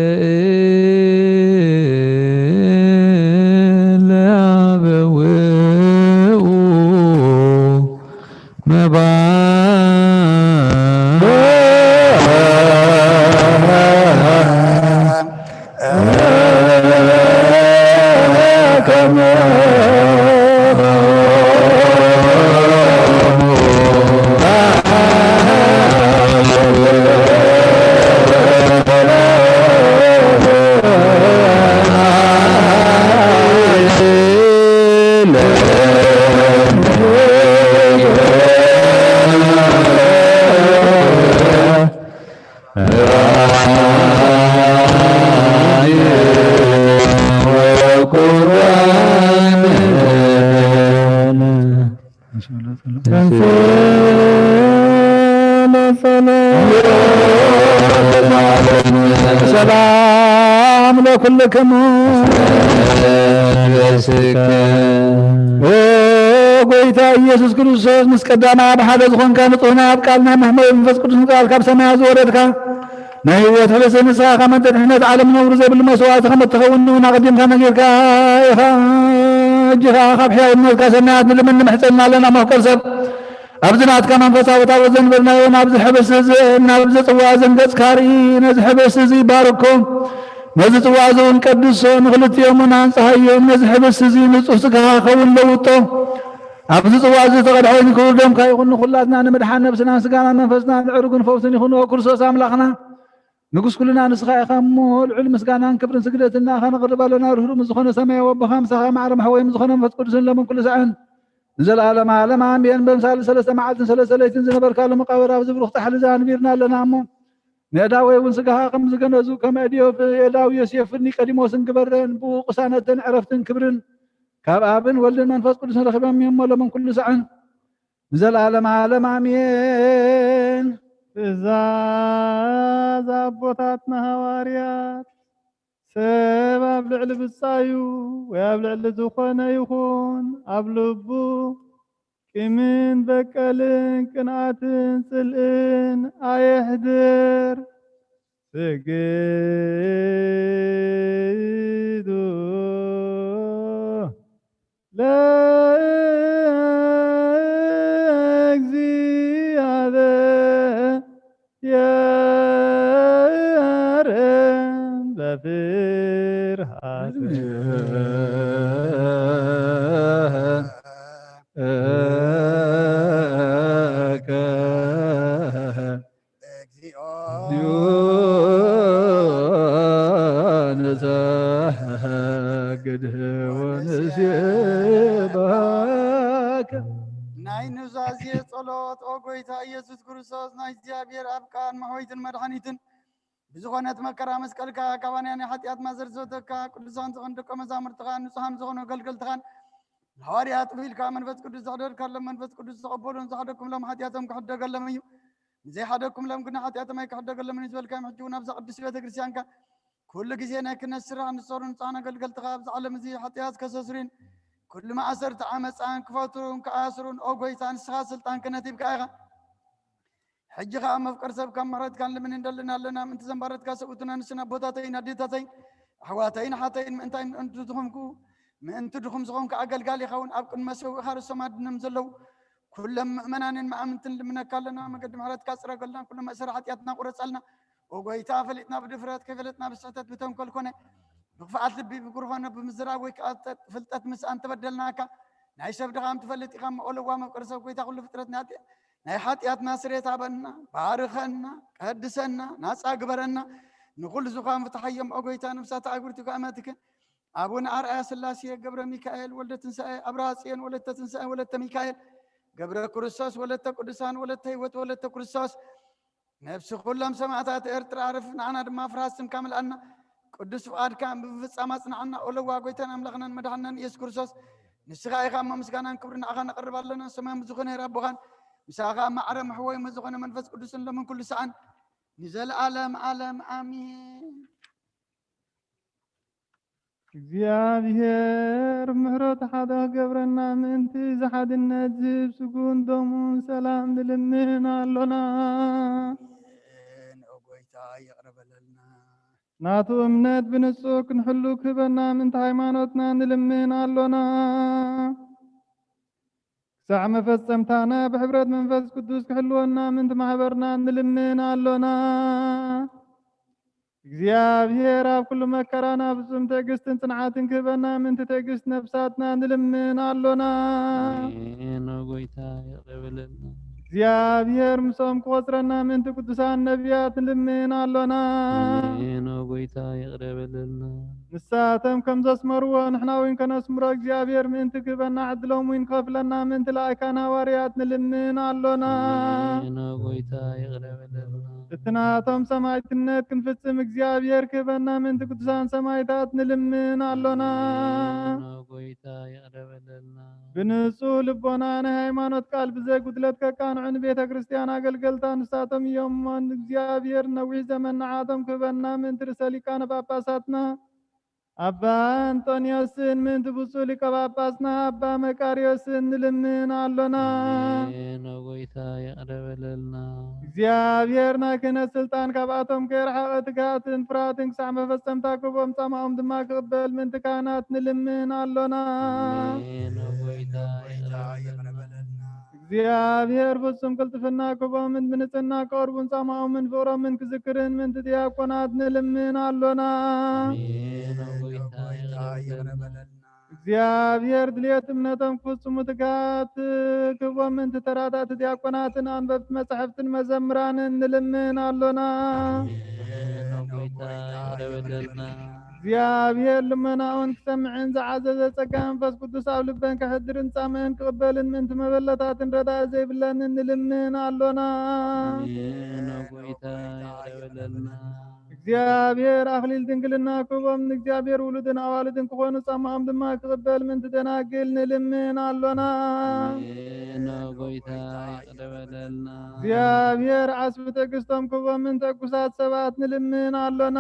እለ አበውኡ መባ ሰላም ለኩልክሙ። ኦ ጎይታ ኢየሱስ ክርስቶስ፣ ምስ ቀዳማይ ኣብ ሓደ ዝኾንካ፣ ንጹህና ኣብ ቃልና፣ መሕመሪ መንፈስ ቅዱስ ቃል ካብ ሰማያት ዝወረድካ፣ ናይ ህይወት ርእሲ ንስኻ ከመ ድሕነት ዓለም ነውሪ ዘይብሉ መስዋእቲ ከም እትኸውን እውን ኣቐዲምካ ነጊርካ ኢኻ። ሕጂ ኸኣ ካብ ሕያውነትካ ሰማያት ንልምን ንምሕጸን ኣለና። መፍቀር ሰብ፣ ኣብዚ ናትካ መንፈሳዊ ታቦት ዘንበርናዮ፣ ናብዚ ሕብስቲ እዚ፣ ናብዚ ጽዋ እዚ ንገጽካ ርኢ፣ ነዚ ሕብስቲ እዚ ባርኮ፣ ነዚ ጽዋ እዚ እውን ቀድሶ፣ ንኽልቲኦም እውን ኣንጽሃዮም። ነዚ ሕብስቲ እዚ ንጹህ ስጋኻ ኸውን ለውጦ። ኣብዚ ጽዋ እዚ ዝተቐድሐ ወይኒ ክቡር ደምካ ይኹን፣ ንኹላትና ንምድሓን ነብስናን ስጋናን መንፈስናን ዕሩግን ፈውስን ይኹን። ኦ ክርስቶስ ኣምላኽና፣ ንጉስ ኩልና ንስኻ ኢኻ እሞ፣ ልዑል ምስጋናን ክብርን ስግደትን ንኣኻ ነቕርብ ኣለና። ርህሩም ዝኾነ ሰማያዊ ኣቦኻ፣ ምሳኻ ማዕረ መሕወይም ዝኾነ መንፈስ ቅዱስን ለምን ኩሉ ሳዕን ንዘለዓለመ ዓለም ኣሜን። በምሳሌ ሰለስተ መዓልትን ሰለስተ ለይትን ዝነበርካሉ መቃብር ኣብዚ ብሩኽ ጻሕሊ እዚ ኣንቢርና ኣለና እሞ፣ ንኤዳወይ እውን ስጋኻ ከም ዝገነዙ፣ ከም ኤድዮፍ ኤዳው ዮሴፍን ኒቆዲሞስን ግበረን። ብኡ ቅሳነትን ዕረፍትን ክብርን ካብ ኣብን ወልድን መንፈስ ቅዱስን ረኺቦም እዮም እሞ፣ ለምን ኩሉ ሳዕን ንዘለዓለመ ዓለም ኣሜን። ትእዛዝ ኣቦታትና ሃዋርያት፣ ሰብ ኣብ ልዕሊ ብጻዩ ወይ ኣብ ልዕሊ ዝኾነ ይኹን ኣብ ልቡ ቂምን በቀልን ቅንኣትን ጽልእን ኣየሕድር። ስግዱ ለእግዚአብሔር በፍርሃት እግዚኦ። ንሰግድ ወንሴባከ። ናይ ኑዛዜ ጸሎት። ኦ ጎይታ ኢየሱስ ክርስቶስ፣ ናይ እግዚኣብሔር ኣብ ቃል መሕወይትን መድሓኒትን ብዝኾነት መከራ መስቀልካ፣ ካባና ናይ ሓጢኣት ማዘር ዘውተካ፣ ቅዱሳን ዝኾኑ ደቀ መዛሙርትኻን ንጹሃን ዝኾኑ ኣገልገልትኻን ሃዋርያት ጥፊልካ፣ መንፈስ ቅዱስ ዘሕደርካሎም፣ መንፈስ ቅዱስ ዝተቐበሉን ዝሓደግኩምሎም ሓጢኣቶም ክሕደገሎም እዩ። ንዘይሓደግኩምሎም ግን ሓጢኣቶም ኣይክሕደገሎምን እዩ ዝበልካዮም፣ ሕጂ እውን ኣብዛ ቅድስቲ ቤተ ክርስቲያንካ ኩሉ ግዜ ናይ ክህነት ስራሕ ንዝሰሩ ንጹሃን ኣገልገልትኻ፣ ኣብዚ ዓለም እዚ ሓጢኣት ከሰስሩን ኩሉ ማእሰርቲ ዓመጻን ክፈትሩን ክኣስሩን፣ ኦ ጎይታ፣ ንስኻ ስልጣን ክህነት ሂብካ ኢኻ። ሕጂ ኸኣ መፍቀር ሰብ ካብ ምሕረትካ ንልምን እንደልን ኣለና። ምእንቲ ዘንባረትካ ሰብኡትና ንስን ኣቦታተይን ኣዴታተይን ኣሕዋተይን ኣሓተይን ምእንታይ ምእንቲ ድኹምኩ ምእንቲ ድኹም ዝኾንካ ኣገልጋሊ ይኸውን ኣብ ቅድሚ መሰውእኻ ርእሶም ኣድኖም ዘለዉ ኩሎም ምእመናንን መኣምንትን ልምነካ ኣለና። መገዲ ምሕረትካ ጽረገልና፣ ኩሉ መእሰሪ ሓጢኣትና ቁረጸልና። ኦ ጎይታ፣ ፈሊጥና ብድፍረት፣ ከይፈለጥና ብስሕተት፣ ብተንኮል ኮነ ብክፍኣት ልቢ፣ ብጉርሆነ፣ ብምዝራብ ወይ ከኣ ፍልጠት ምስኣን ተበደልናካ። ናይ ሰብ ድኻም ትፈልጥ ኢኻ እሞ፣ ኦ ለዋህ መፍቀሪ ሰብ፣ ጎይታ ኩሉ ፍጥረት ናይ ናይ ሓጢኣትና ስርየት ሃበና፣ ባርኸና፣ ቀድሰና፣ ናጻ ግበረና። ንኹሉ ዝዃን ፍትሓዮም፣ ኦ ጎይታ፣ ነፍሳት ኣግብርቲ ከኣመትከ ኣቡነ ኣርኣያ ስላሴ፣ ገብረ ሚካኤል፣ ወልደ ትንሳኤ፣ ኣብርሃ ጽዮን፣ ወለተ ትንሳኤ፣ ወለተ ሚካኤል፣ ገብረ ክርስቶስ፣ ወለተ ቅዱሳን፣ ወለተ ህይወት፣ ወለተ ክርስቶስ፣ ነፍሲ ኩሎም ሰማዕታት ኤርትራ ዕረፍ፣ ንዓና ድማ ፍርሃት ስምካ ምልኣና። ቅዱስ ፍቓድካ ብምፍጻም ኣጽንዓና። ኦ ለዋህ ጎይታን ኣምላኽናን መድሓንናን ኢየሱስ ክርስቶስ፣ ንስኻ ኢኻ እሞ ምስጋናን ክብርን ንዓኻ ነቕርብ ኣለና። ሰማያዊ ዝኾነ ኣቦኻን ምሳኻ ማዕረ መሕወይ ዝኾነ መንፈስ ቅዱስን ሎምን ኩሉ ሰዓን ንዘለኣለም ዓለም ኣሜን። እግዚኣብሔር ምሕረቱ ሓደ ክገብረና ምእንቲ እዚ ሓድነት ዝህብ ስጉን ደሙን ሰላም ንልምን ኣሎና። ንጎይታ ይቕረ በለልና። ናቱ እምነት ብንጹር ክንሕሉ ክህበና ምእንቲ ሃይማኖትና ንልምን ኣሎና። ክሳዕ መፈጸምታና ብሕብረት መንፈስ ቅዱስ ክሕልወና ምእንቲ ማሕበርና ንልምን ኣሎና። እግዚኣብሔር ኣብ ኩሉ መከራና ፍጹም ትዕግስትን ጽንዓትን ክህበና ምእንቲ ትዕግስት ነፍሳትና ንልምን ኣሎና። ኣሜን። ኦ ጎይታ ይቕረ በለልና። እግዚኣብሔር ምሶም ክቖጽረና ምእንቲ ቅዱሳን ነቢያት ንልምን ኣሎና። ኣሜን። ኦ ጎይታ ይቕረ በለልና። ንሳቶም ከም ዘስመርዎ ንሕና እውን ከነስምሮ እግዚኣብሔር ምእንቲ ክህበና ዕድሎም እውን ክኸፍለና ምእንቲ ለኣካን ሃዋርያት ንልምን ኣሎና። ኣሜን። ጎይታ ይቕረ በለልና። እቲ ናቶም ሰማዕትነት ክንፍጽም እግዚኣብሔር ክህበና ምእንቲ ቅዱሳን ሰማዕታት ንልምን ኣሎና። ኣሜን። ጎይታ ይቕረ በለልና። ብንጹህ ልቦና ናይ ሃይማኖት ቃል ብዘይ ጉድለት ከቃንዑ ንቤተ ክርስቲያን ኣገልገልታ ንሳቶም እዮም እሞ፣ ንእግዚኣብሔር ነዊሕ ዘመን ንዓቶም ክህበና ምእንቲ ርእሰ ሊቃነ ጳጳሳትና ኣባ ኣንጦንዮስን ምእንቲ ብፁዕ ሊቀ ጳጳስና ኣባ መቃርዮስን ንልምን ኣሎና። ኣሜን። ጎይታ ይቕረ በለልና። እግዚኣብሔር ናይ ክህነት ስልጣን ካብኣቶም ከየርሓቐ ትግሃትን ፍርሃትን ክሳዕ መፈጸምታ ክህቦም ጻማኦም ድማ ክቕበል ምእንቲ ካህናት ንልምን ኣሎና። ኣሜን። ጎይታ ይቕረ በለልና። እግዚኣብሔር ፍጹም ቅልጥፍና ክህቦምን ብንጽህና ክቐርቡን ጻማኦምን ፍቕሮምን ክዝክርን ምእንቲ ዲያቆናት ንልምን ኣሎና። ኣሜን። ጎይታ ይቕረ በለልና። እግዚኣብሔር ድልየት እምነቶም ክፍጽሙ ትግሃት ክህቦም ምእንቲ ተራዳእቲ ዲያቆናትን ኣንበብቲ መጻሕፍትን መዘምራንን ንልምን ኣሎና። ኣሜን። ጎይታ ይቕረ በለልና። እግዚኣብሔር ልመናኦን ክሰምዕን ዝዓዘዘ ጸጋ መንፈስ ቅዱስ ኣብ ልበን ከሕድርን ጻምእን ክቕበልን ምእንቲ መበለታትን ረዳኢ ዘይብለንን ንልምን ኣሎና። ኣሜን። ጎይታ ይቕረ በለልና። እግዚኣብሔር ኣኽሊል ድንግልና ክህቦም ንእግዚኣብሔር ውሉድን ኣዋልድን ክኾኑ ጻማኦም ድማ ክቕበል ምእንቲ ደናግል ንልምን ኣሎና። ኣሜን። ጎይታ ይቕረ በለልና። እግዚኣብሔር ዓስቢ ትዕግስቶም ክህቦም ምእንቲ ዕጉሳት ሰባት ንልምን ኣሎና።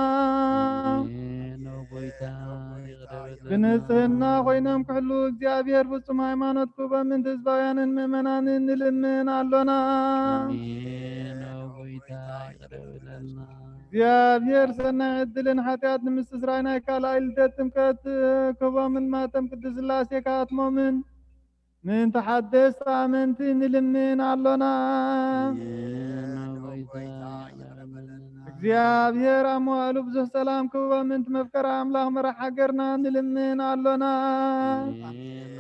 ኣሜን። ጎይታ ይቕረ በለልና። ብንጽህና ኮይኖም ክሕሉ እግዚኣብሔር ፍጹም ሃይማኖት ክህቦም ምእንቲ ህዝባውያንን ምእመናንን ንልምን ኣሎና። ኣሜን። ጎይታ ይቕረ በለልና። እግዚኣብሔር ሰናይ ዕድልን ሓጢኣት ንምስትስራይ ናይ ካልኣይ ልደት ጥምቀት ክህቦምን ማተም ቅድስት ሥላሴ ክሃትሞምን ምእንቲ ሓደስቲ ኣመንቲ ንልምን ኣሎና። ኣሜን። ጎይታ ይቕረ በለልና። እግዚኣብሔር ኣብ መዋእሉ ብዙሕ ሰላም ክህቦም ምእንቲ መፍቀሪ ኣምላኽ መራሕ ሃገርና ንልምን ኣሎና። ኣሜን።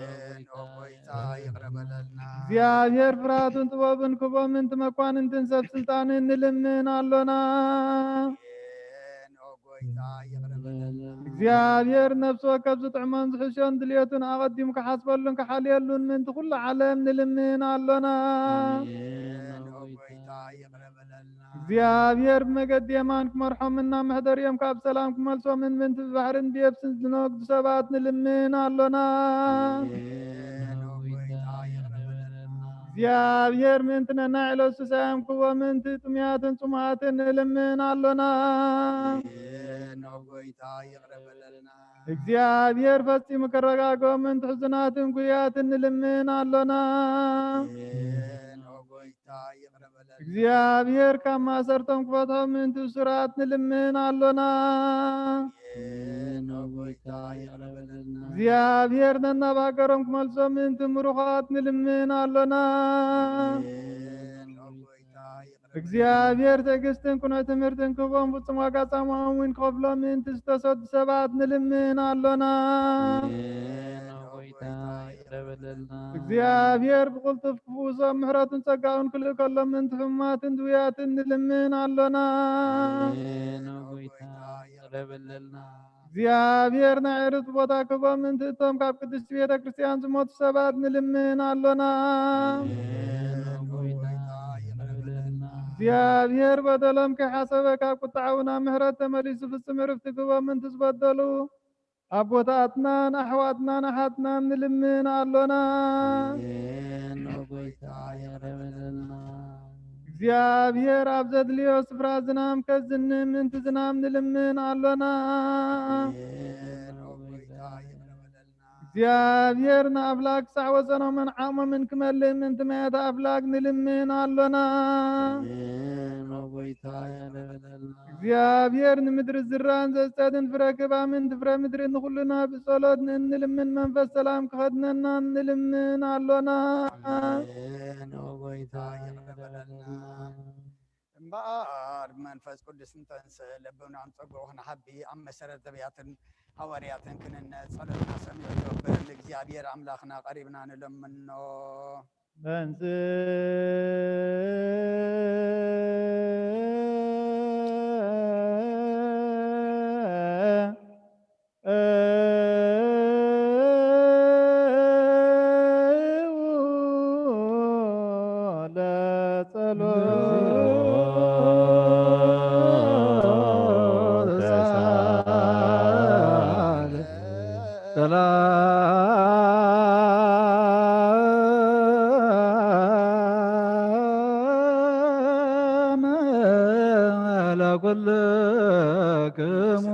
ጎይታ ይቕረ በለልና። እግዚኣብሔር ፍርሃትን ጥበብን ክህቦም ምእንቲ መኳንንትን ሰብ ስልጣንን ንልምን ኣሎና። ኣሜን። ጎይታ ይቕረ በለልና። እግዚኣብሔር ነፍሲ ወከፍ ዝጥዕሞን ዝሕሾን ድልየቱን ኣቐዲሙ ክሓስበሉን ክሓልየሉን ምእንቲ ኩሉ ዓለም ንልምን ኣሎና። ኣሜን። ጎይታ ይቕረ በለልና። እግዚኣብሔር ብመገዲ የማን ክመርሖምን ናብ መሕደሪኦም ካብ ሰላም ክመልሶምን ምእንቲ ብባሕርን ብየብስን ዝነግዱ ሰባት ንልምን ኣሎና። ኣሜን። ጎይታ ይቕረ በለልና። እግዚኣብሔር ምእንቲ ነናይ ዕለት ስሳዮም ክህቦም ምእንቲ ጥሙያትን ጽሙኣትን ንልምን ኣሎና። ኣሜን። ጎይታ ይቕረ በለልና። እግዚኣብሔር ፈጺሙ ከረጋግኦም ምእንቲ ሕዙናትን ጉያትን ንልምን ኣሎና። ኣሜን። ጎይታ ይቕረ በለልና። እግዚኣብሔር ካብ ማእሰርቶም ክፈትሖም ምእንቲ እሱራት ንልምን ኣሎና። ኣሜን። ጎይታ ይቕረ በለልና። እግዚኣብሔር ነናብ ሃገሮም ክመልሶም ምእንቲ ምሩኻት ንልምን ኣሎና። ኣሜን። ጎይታ ይቕረ በለልና። እግዚኣብሔር ትዕግስትን ቅኑዕ ትምህርትን ክህቦም ፍጹም ዋጋ ጻማኦም እውን ክኸፍሎም ምእንቲ ዝተሰዱ ሰባት ንልምን ኣሎና። ኣሜን። ጎይታ ይቕረ በለልና። እግዚኣብሔር ብቕልጡፍ ክፍውሶም ምሕረቱን ጸጋኡን ክልእከሎም ምእንቲ ሕሙማትን ድውያትን ንልምን ኣሎና። ኣሜን። ጎይታ ይቕረ በለልና። እግዚኣብሔር ናይ ዕርፍቲ ቦታ ክህቦም ምእንቲ እቶም ካብ ቅድስቲ ቤተ ክርስቲያን ዝሞቱ ሰባት ንልምን ኣሎና። ኣሜን። ጎይታ ይቕረ በለልና። እግዚኣብሔር በደሎም ከይሓሰበ ካብ ቁጥዓኡ ናብ ምሕረት ተመሊሱ ፍጹም ዕርፍቲ ክህቦም ምእንቲ ዝበደሉ ኣቦታትናን ኣሕዋትናን ኣሓትናን ንልምን ኣሎና። ኣሜን። ጎይታ ይቕረ በለልና። እግዚኣብሔር ኣብ ዘድልዮ ስፍራ ዝናም ከዝንም ምእንቲ ዝናም ንልምን ኣሎና። ኣሜን። ጎይታ ይቕረ በለልና። እግዚኣብሔር ንኣፍላግ ክሳዕ ወሰኖምን ዓቕሞምን ክመልእ ምእንቲ ማያት ኣፍላግ ንልምን ኣሎና። ኣሜን። ጎይታ ይቕረ በለልና። እግዚኣብሔር ንምድሪ ዝራን ዘጽደድን ፍረ ክህባ ምእንቲ ፍረ ምድሪ ንኹልና ብጸሎት ንእንልምን መንፈስ ሰላም ክኸድነና ንልምን ኣሎና። ኣሜን። ጎይታ ይቕረ በለልና። እምበኣር ብመንፈስ ቅዱስ እንተንስእ ልብናን ጸግኡ ክንሓቢ ኣብ መሰረት ነቢያትን ሃዋርያትን ክንነ ጸሎትና ሰሚዑ ይገብር ንእግዚኣብሔር ኣምላኽና ቀሪብና ንለምኖ። መንጽእ ጸሎት ሳል ሰላም ለኩልክሙ።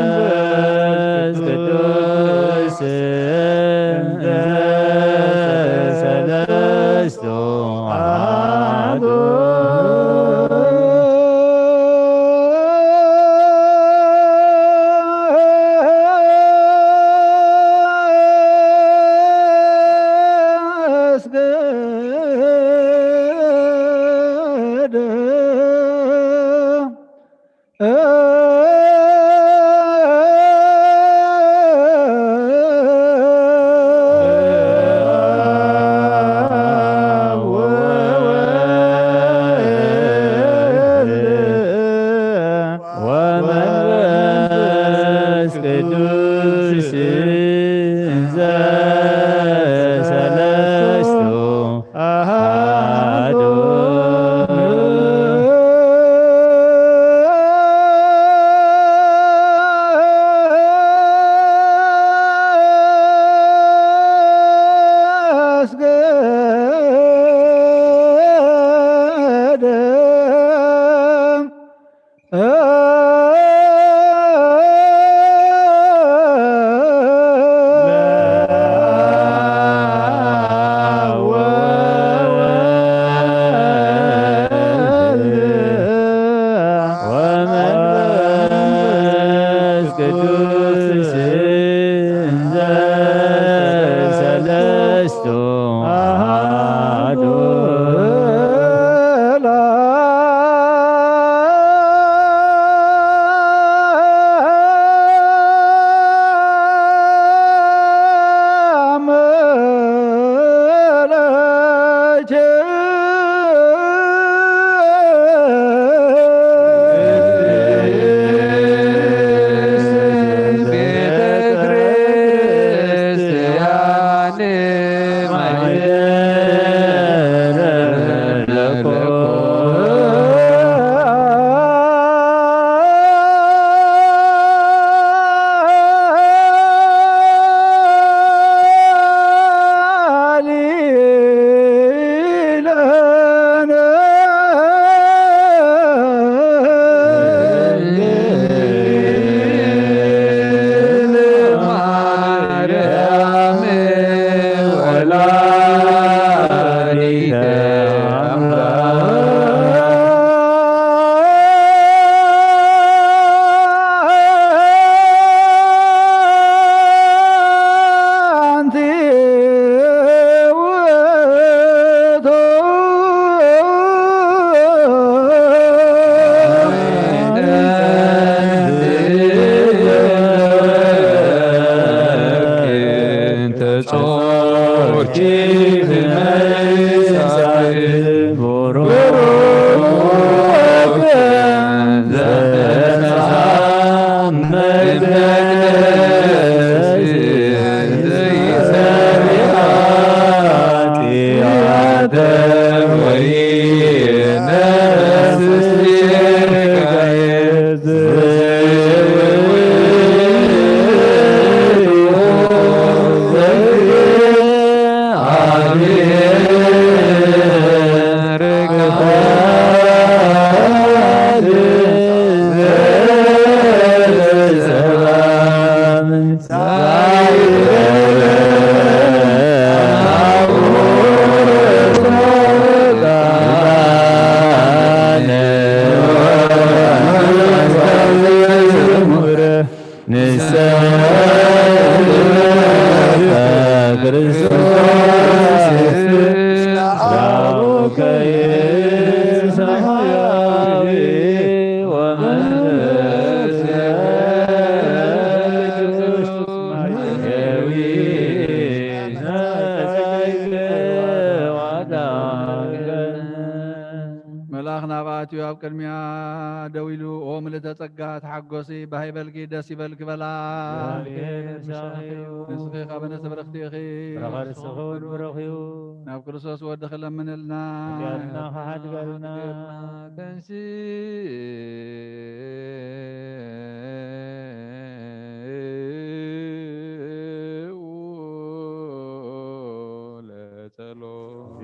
ወመንፈስ ቅዱስ እንተ ሰለስቱ አሐዱ። መልኣኽ ናብኣ ኣትዩ ኣብ ቅድሚኣ ደው ኢሉ፣ ኦ ምልእተ ጸጋ፣ ተሓጎሲ፣ ባህ ይበልኪ፣ ደስ ይበልኪ በላ። እግዚኣብሔር ምሳኺ እዩ። ንስኺ ኸኣ በነፍሲ ብርኽቲ ኢኺ። ፍረ ከርስኺ እውን ብሩኽ እዩ። ናብ ክርስቶስ ወድኺ ለምንልና። ኃጢኣትና ኸሓድገልና። ተንሥኢ ለጸሎት።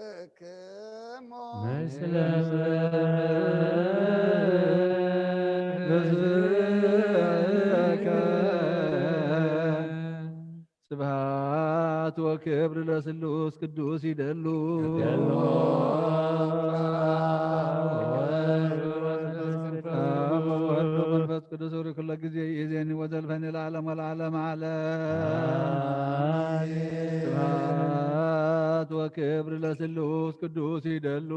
ለኩልክሙ ምስለ ብዝእከ። ስብሐት ወክብር ለስሉስ ቅዱስ ይደሉ። አብ ወወልድ ወመንፈስ ቅዱስ ርኩለ ጊዜ ይእዜኒ ወዘልፈኒ ለዓለም ወለዓለም ዓለም። አሜን። ስብሐት ወክብር ለስሉስ ቅዱስ ይደሉ።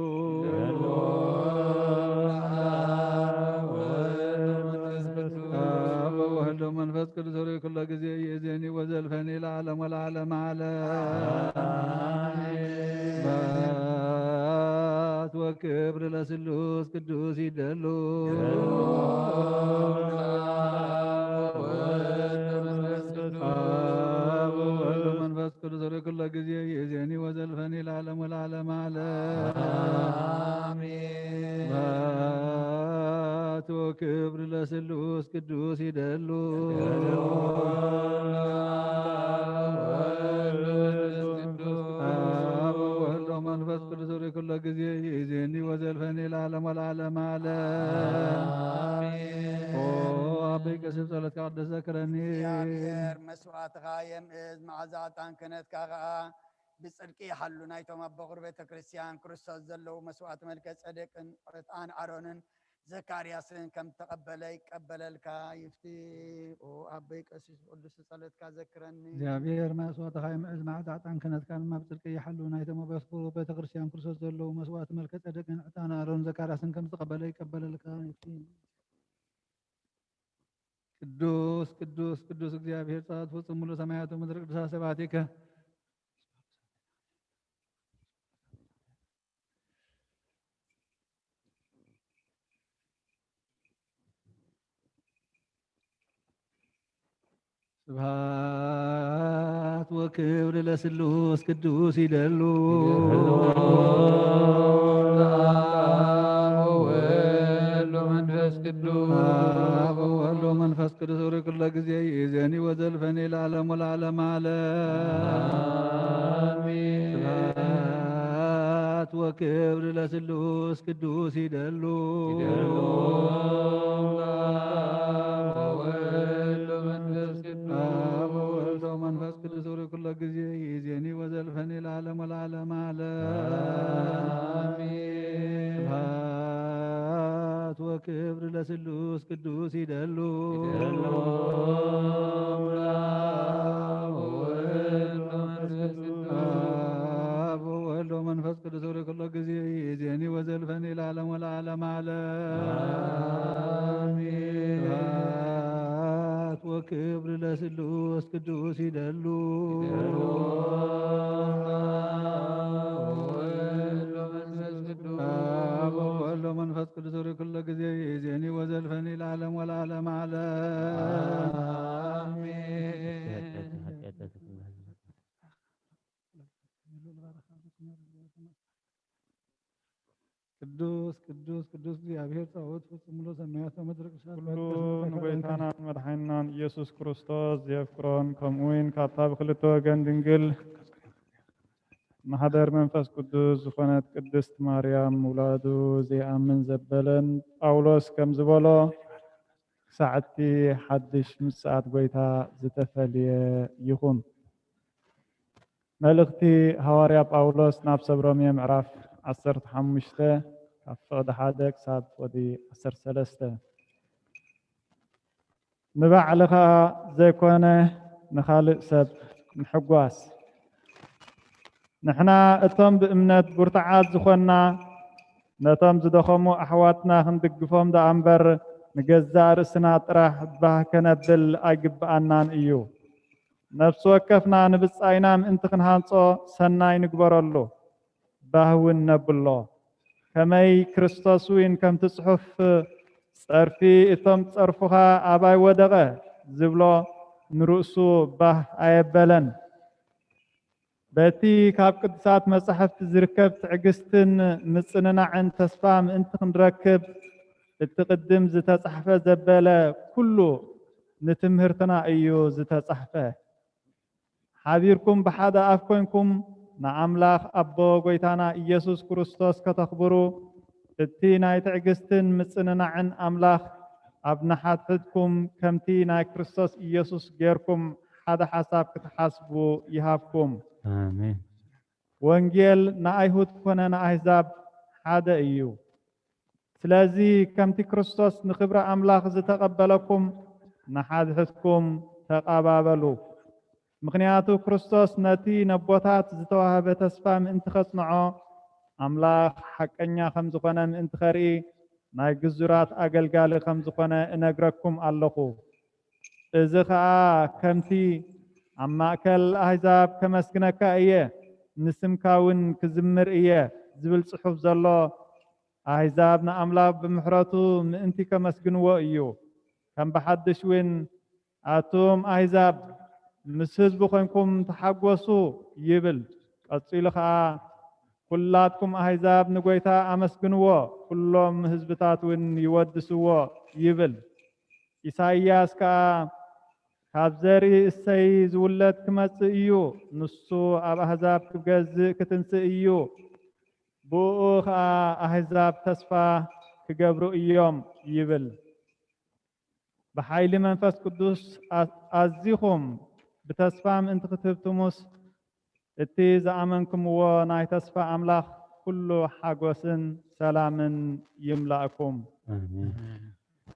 አብ ወወልድ ወመንፈስ ቅዱስ ርኩለ ጊዜ ይእዜኒ ወዘልፈኒ ለዓለም ወለዓለም ዓለም። አሜን። ስብሐት ወክብር ለስሉስ ቅዱስ ይደሉ። አብ ወወልድ ወመንፈስ ቅዱስ ርኩለ ጊዜ ይእዜኒ ወዘልፈኒ ለዓለም ወለዓለም ዓለም። አሜን። ስብሐት ወክብር ለስሉስ ቅዱስ ይደሉ። አብ ወወልድ ወመንፈስ ቅዱስ ርኩለ ጊዜ ይእዜኒ ወዘልፈኒ ለዓለም ወለዓለም ዓለም። አሜን። ኦ አበይ ቀሲስ ጸሎትካ ቅዱስ ዘክረኒ። እግዚኣብሔር መስዋዕትኻ የምእዝ፣ መዓዛ ዕጣን ክህነትካ ኸኣ ብጽድቂ ይሓሉ። ናይቶም ኣብ በኹር ቤተ ክርስቲያን ክርስቶስ ዘለዉ መስዋዕቲ መልከ ጸደቅን ዕጣን ኣሮንን ዘካርያስን ከም ተቐበለ ይቀበለልካ ይፍቲ። ኦ ኣቦይ ቀሲስ ቅዱስ ጸሎትካ ዘክረኒ። እግዚኣብሔር መስዋዕትኻ ይምዕዝ፣ መዓዛ ዕጣን ክህነትካ ድማ ብጽድቂ ይሓሉ። ናይቶም ኣብ በኹር ቤተ ክርስቲያን ክርስቶስ ዘለዉ መስዋዕቲ መልከ ጸደቅን ዕጣን ኣሮን ዘካርያስን ከም ተቐበለ ይቀበለልካ ይፍቲ። ቅዱስ ቅዱስ ቅዱስ እግዚኣብሔር ጸባኦት ፍጹም ሙሉ ሰማያት ወምድር ቅዱሳት ስብሐቲከ። ስብሐት ወክብር ለስሉስ ቅዱስ ይደሉ። ይደሉ። አብ ወወልድ ወመንፈስ ቅዱስ። አብ ወወልድ ወመንፈስ ቅዱስ ርኩለ ጊዜ ይእዜኒ ወዘልፈኒ ለዓለም ወለዓለም ዓለም። አሜን። ስብሐት ወክብር ለስሉስ ቅዱስ ይደሉ። ይደሉ። አብ ወወልድ ወመንፈስ ቅዱስ። አብ ወወልድ ወመንፈስ ቅዱስ ርኩለ ጊዜ ይእዜኒ ወዘልፈኒ ለዓለም ወለዓለም ዓለም። አሜን። ስብሐት ወክብር ለስሉስ ቅዱስ ይደሉ። ይደሉ። አብ ወወልድ ወመንፈስ ቅዱስ። አብ ወወልድ ወመንፈስ ቅዱስ ርኩለ ጊዜ ይእዜኒ ወዘልፈኒ ለዓለም ወለዓለም ዓለም። አሜን። ስብሐት ወክብር ለስሉስ ቅዱስ ይደሉ። ይደሉ። አብ ወወልድ ወመንፈስ ቅዱስ። አብ ወወልድ ወመንፈስ ቅዱስ ርኩለ ጊዜ ይእዜኒ ወዘልፈኒ ለዓለም ወለዓለም ዓለም። አሜን። ቅዱስ ቅዱስ ቅዱስ እግዚኣብሔር ጸባኦት ፍጹም ሙሉ ሰማያት ወምድር ቅዱሳት ኩሉ ንጎይታናን መድሓኒናን ኢየሱስ ክርስቶስ ዘየፍቅሮን፣ ከምኡ እውን ካብታ ብክልተ ወገን ድንግል ማሕደር መንፈስ ቅዱስ ዝኾነት ቅድስት ማርያም ምውላዱ ዘይኣምን ዘበለን ጳውሎስ ከም ዝበሎ፣ ክሳዕ እቲ ሓድሽ ምጽኣት ጐይታ ዝተፈልየ ይኹን። መልእኽቲ ሃዋርያ ጳውሎስ ናብ ሰብ ሮሜ ምዕራፍ ዓሰርተ ሓሙሽተ ካብ ፍቕዲ ሓደ ክሳብ ፍቕዲ ዓሰርተ ሰለስተ። ንባዕልኻ ዘይኮነ ንኻልእ ሰብ ምሕጓስ። ንሕና እቶም ብእምነት ብርቱዓት ዝኾንና፣ ነቶም ዝደኸሙ ኣሕዋትና ክንድግፎም ደኣ እምበር፣ ንገዛእ ርእስና ጥራሕ ባህ ከነብል ኣይግብኣናን እዩ። ነፍሲ ወከፍና ንብጻይና ምእንቲ ክንሃንጾ ሰናይ ንግበረሉ፣ ባህ እውን ነብሎ። ከመይ ክርስቶስ እውን ከምቲ ጽሑፍ፣ "ጸርፊ እቶም ጸርፉኻ ኣባይ ወደቐ" ዝብሎ፣ ንርእሱ ባህ ኣየበለን። በቲ ካብ ቅዱሳት መጻሕፍቲ ዝርከብ ትዕግስትን ምጽንናዕን ተስፋ ምእንቲ ክንረክብ፣ እቲ ቅድም ዝተጻሕፈ ዘበለ ኩሉ ንትምህርትና እዩ ዝተጻሕፈ። ሓቢርኩም ብሓደ ኣፍ ኮይንኩም ንኣምላኽ ኣቦ ጎይታና ኢየሱስ ክርስቶስ ከተኽብሩ፣ እቲ ናይ ትዕግስትን ምጽንናዕን ኣምላኽ ኣብ ንሓድሕድኩም ከምቲ ናይ ክርስቶስ ኢየሱስ ጌርኩም ሓደ ሓሳብ ክትሓስቡ ይሃብኩም። ኣሜን። ወንጌል ንኣይሁድ ኮነ ንኣህዛብ ሓደ እዩ። ስለዚ ከምቲ ክርስቶስ ንኽብሪ ኣምላኽ ዝተቐበለኩም ንሓድሕድኩም ተቐባበሉ። ምኽንያቱ ክርስቶስ ነቲ ነቦታት ዝተዋህበ ተስፋ ምእንቲ ኸጽንዖ፣ ኣምላኽ ሓቀኛ ከም ዝኾነ ምእንቲ ኸርኢ፣ ናይ ግዙራት ኣገልጋሊ ከም ዝኾነ እነግረኩም ኣለኹ። እዚ ኸኣ ከምቲ "ኣብ ማእከል ኣህዛብ ከመስግነካ እየ፣ ንስምካ እውን ክዝምር እየ" ዝብል ጽሑፍ ዘሎ፣ ኣህዛብ ንኣምላኽ ብምሕረቱ ምእንቲ ከመስግንዎ እዩ። ከም ብሓድሽ እውን "ኣቱም ኣህዛብ፣ ምስ ህዝቢ ኮይንኩም ተሓጎሱ" ይብል። ቀጺሉ ኸኣ "ኩላትኩም ኣህዛብ ንጎይታ ኣመስግንዎ፣ ኩሎም ህዝብታት እውን ይወድስዎ" ይብል። ኢሳይያስ ከኣ "ካብ ዘርኢ እሰይ ዝውለድ ክመጽእ እዩ፣ ንሱ ኣብ ኣህዛብ ክገዝእ ክትንስእ እዩ፣ ብእኡ ኸኣ ኣህዛብ ተስፋ ክገብሩ እዮም" ይብል። ብሓይሊ መንፈስ ቅዱስ ኣ-፣ ኣዚኹም ብተስፋ ምእንቲ ክትህብትሙስ፣ እቲ ዝኣመንኩምዎ ናይ ተስፋ ኣምላኽ ኩሉ ሓጎስን ሰላምን ይምላእኩም። ኣሜን።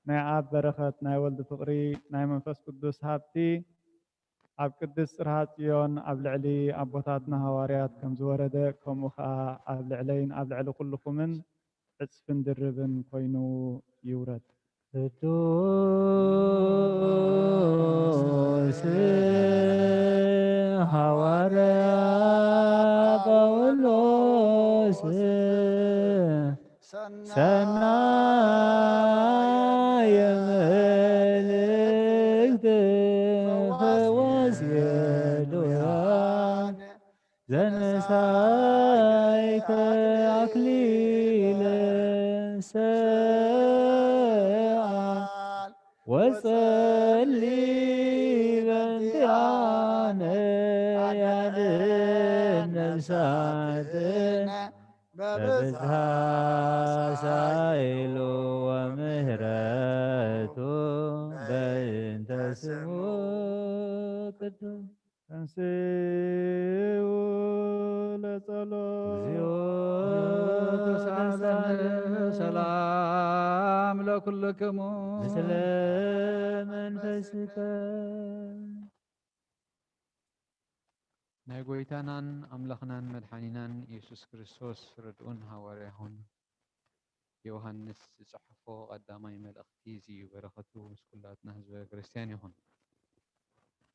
ናይ ኣብ በረኸት፣ ናይ ወልድ ፍቕሪ፣ ናይ መንፈስ ቅዱስ ሃብቲ ኣብ ቅድስት ጽርሃ ጽዮን ኣብ ልዕሊ ኣቦታትና ሃዋርያት ከም ዝወረደ፣ ከምኡ ኸኣ ኣብ ልዕለይን ኣብ ልዕሊ ኩልኹምን ዕጽፍን ድርብን ኮይኑ ይውረድ። ቅዱስ ሃዋርያ ጳውሎስ ሰናየ መልእክት ፈወስ የሉያን ዘነሳይከ ኣክሊለ ሰኣል ወጸሊ በንቲኣነ ያድን ነፍሳትነ በብዝሃ ሳይሉ ወምህረቱ በእንተ ስሙ ቅዱስ። ተንስኡ ለጸሎት። እግዚኦ ተሳለነ ሰላም ለኩልክሙ። ምስለ መንፈስከ። ናይ ጎይታናን ኣምላኽናን መድሓኒናን ኢየሱስ ክርስቶስ ርድኡን ሃዋርያሁን ዮሃንስ ዝጸሓፎ ቀዳማይ መልእኽቲ እዚ እዩ። በረኸቱ ምስ ኩላትና ህዝበ ክርስቲያን ይኹን።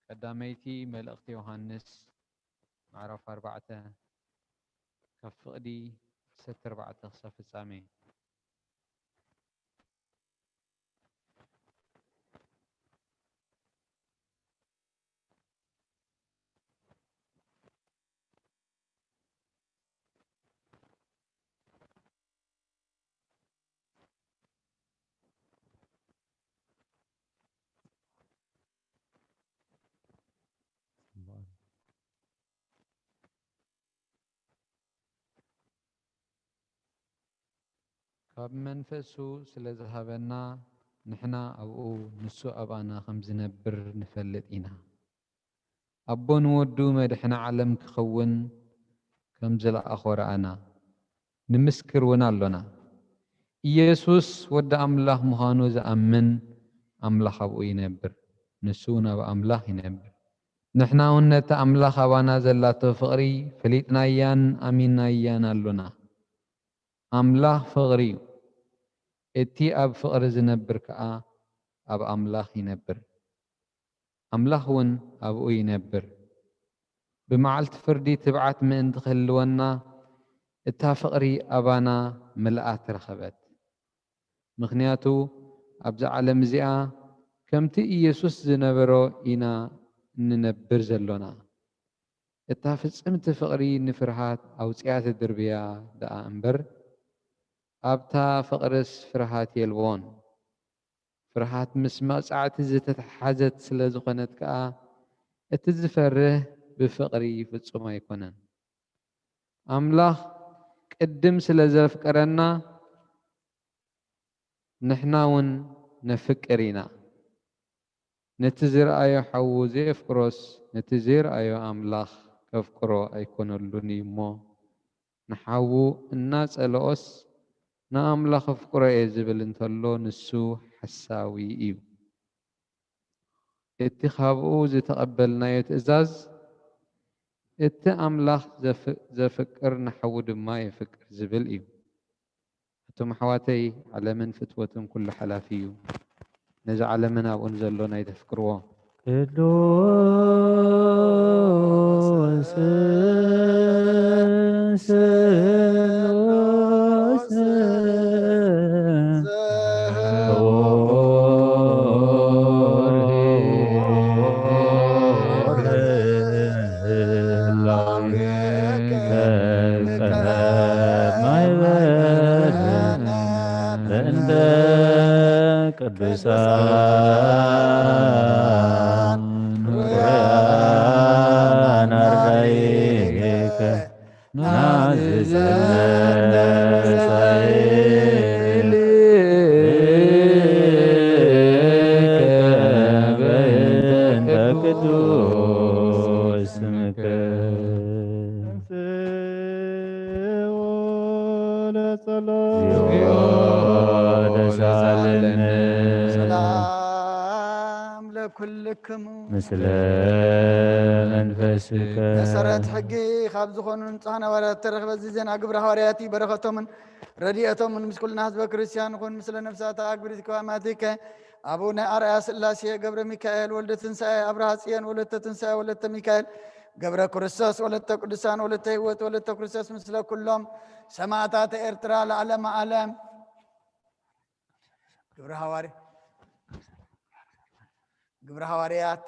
ቀዳመይቲ መልእኽቲ ዮሃንስ ምዕራፍ ኣርባዕተ ካብ ፍቕዲ ዓሰርተ ኣርባዕተ ክሳብ ፍጻሜ። ካብ መንፈሱ ስለ ዝሃበና፣ ንሕና ኣብኡ፣ ንሱ ኣባና ከም ዝነብር ንፈልጥ ኢና። ኣቦ ንወዱ መድሕኒ ዓለም ክኸውን ከም ዝለኣኾ ረኣና፣ ንምስክር እውን ኣሎና። ኢየሱስ ወዲ ኣምላኽ ምዃኑ ዝኣምን ኣምላኽ ኣብኡ ይነብር፣ ንሱ እውን ኣብ ኣምላኽ ይነብር። ንሕና እውን ነቲ ኣምላኽ ኣባና ዘላቶ ፍቕሪ ፈሊጥናያን ኣሚንናያን ኣሎና። ኣምላኽ ፍቕሪ እዩ። እቲ ኣብ ፍቕሪ ዝነብር ከኣ ኣብ ኣምላኽ ይነብር፣ ኣምላኽ እውን ኣብኡ ይነብር። ብመዓልቲ ፍርዲ ትብዓት ምእንቲ ክህልወና፣ እታ ፍቕሪ ኣባና ምልኣት ረኸበት። ምኽንያቱ ኣብዛ ዓለም እዚኣ ከምቲ ኢየሱስ ዝነበሮ ኢና እንነብር ዘሎና። እታ ፍጽምቲ ፍቕሪ ንፍርሃት ኣውጺኣ ትድርብያ ደኣ እምበር፣ ኣብታ ፍቕርስ ፍርሃት የልቦን። ፍርሃት ምስ መቕጻዕቲ ዝተተሓሓዘት ስለ ዝኾነት ከኣ፣ እቲ ዝፈርህ ብፍቕሪ ፍጹም ኣይኮነን። ኣምላኽ ቅድም ስለ ዘፍቀረና፣ ንሕና እውን ነፍቅር ኢና። ነቲ ዝረኣዮ ሓዉ ዘየፍቅሮስ፣ ነቲ ዘይረኣዮ ኣምላኽ ከፍቅሮ ኣይኮነሉን እዩ እሞ፣ ንሓዉ እናጸልኦስ፣ ንኣምላኽ ኣፍቅሮ እየ ዝብል እንተሎ፣ ንሱ ሓሳዊ እዩ። እቲ ካብኡ ዝተቐበልናዮ ትእዛዝ፣ እቲ ኣምላኽ ዘፍ-፣ ዘፍቅር ንሓዉ ድማ የፍቅር ዝብል እዩ። ኣቱም ኣሕዋተይ፣ ዓለምን ፍትወትን ኩሉ ሓላፊ እዩ። ነዚ ዓለምን ኣብኡን ዘሎ ናይ ተፍቅርዎ። ቅዱስ ስሉስ በእንተ ቅዱሳን ርያን ኣርዳኢከ ናዝዘነ ሳይልከ በእንተ ቅዱስ ስምከ። ተንሥኡ ለጸሎት። እግዚኦ ተሳለነ። ሰላም ለኩልክሙ። ምስለ መንፈስከ። መሰረት ሕጊ ካብ ዝኾኑ ንጹሓን ሃዋርያት ተረኽበ። እዚ ዜና ግብረ ሃዋርያት እዩ። በረኸቶምን ረድኤቶምን ምስ ኩልና ህዝበ ክርስቲያን ይኹን። ምስለ ነፍሳት ኣግብሪት ከዋማቲከ ኣቡነ ኣርኣያ ስላሴ፣ ገብረ ሚካኤል፣ ወልደ ትንሳኤ፣ ኣብርሃ ጽዮን፣ ወለተ ትንሳኤ፣ ወለተ ሚካኤል፣ ገብረ ክርስቶስ፣ ወለተ ቅዱሳን፣ ወለተ ህይወት፣ ወለተ ክርስቶስ፣ ምስለ ኩሎም ሰማዕታተ ኤርትራ ለዓለመ ዓለም። ግብረ ሃዋርያ-፣ ግብረ ሃዋርያት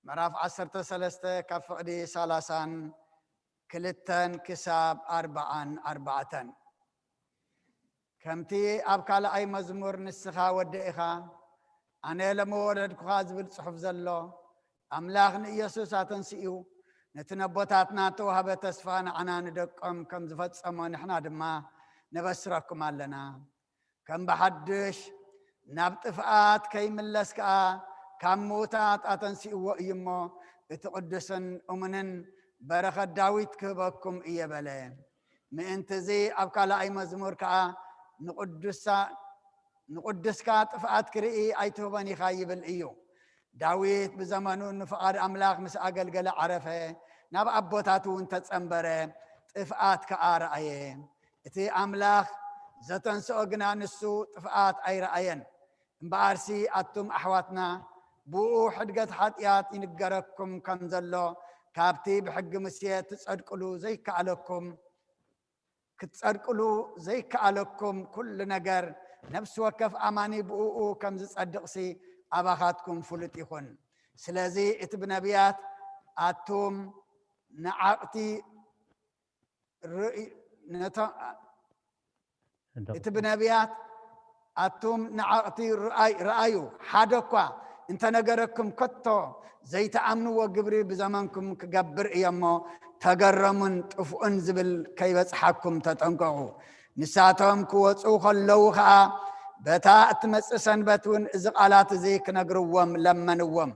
ምዕራፍ ዓሰርተ ሰለስተ ካብ ፍቕዲ ሰላሳን ክልተን ክሳብ ኣርብዓን ኣርባዕተን። ከምቲ ኣብ ካልኣይ መዝሙር ንስኻ ወደ ኢኻ፣ ኣነ ለመወለድኩኻ ዝብል ጽሑፍ ዘሎ፣ ኣምላኽ ንኢየሱስ ኣተንሲኡ፣ ነቲ ነቦታትና እተዋህበ ተስፋ ንዓና ንደቆም ከም ዝፈጸሞ ንሕና ድማ ነበስረኩም ኣለና። ከም ብሓድሽ ናብ ጥፍኣት ከይምለስ ከኣ ካብ ምዉታት ኣተንሲእዎ እዩ እሞ፣ እቲ ቅዱስን እሙንን በረኸት ዳዊት ክህበኩም እየ በለ። ምእንቲ እዚ ኣብ ካልኣይ መዝሙር ከኣ ንቅዱሳ-፣ ንቅዱስካ ጥፍኣት ክርኢ ኣይትህቦን ኢኻ ይብል እዩ። ዳዊት ብዘመኑ ንፍቓድ ኣምላኽ ምስ ኣገልገለ ዓረፈ፣ ናብ ኣቦታቱ እውን ተጸንበረ፣ ጥፍኣት ከኣ ረኣየ። እቲ ኣምላኽ ዘተንስኦ ግና ንሱ ጥፍኣት ኣይረኣየን። እምበኣርሲ ኣቱም ኣሕዋትና፣ ብኡ ሕድገት ሓጢኣት ይንገረኩም ከም ዘሎ፣ ካብቲ ብሕጊ ሙሴ ትጸድቅሉ ዘይከኣለኩም፣ ክትጸድቅሉ ዘይከኣለኩም ኩሉ ነገር፣ ነፍሲ ወከፍ ኣማኒ ብእኡ ከም ዝጸድቕሲ ኣባኻትኩም ፍሉጥ ይኹን። ስለዚ እቲ ብነቢያት ኣቱም ንዓቕቲ ርእይ-፣ ነቶ-፣ እቲ ብነቢያት ኣቱም ንዓቕቲ ርኣይ-፣ ረኣዩ፣ ሓደ እኳ እንተነገረኩም ከቶ ዘይተኣምንዎ ግብሪ ብዘመንኩም ክገብር እየ እሞ ተገረሙን ጥፍኡን ዝብል ከይበጽሓኩም ተጠንቀቑ። ንሳቶም ክወጹ ከለዉ ኸኣ በታ እትመጽእ ሰንበት እውን እዚ ቃላት እዚ ክነግርዎም ለመንዎም።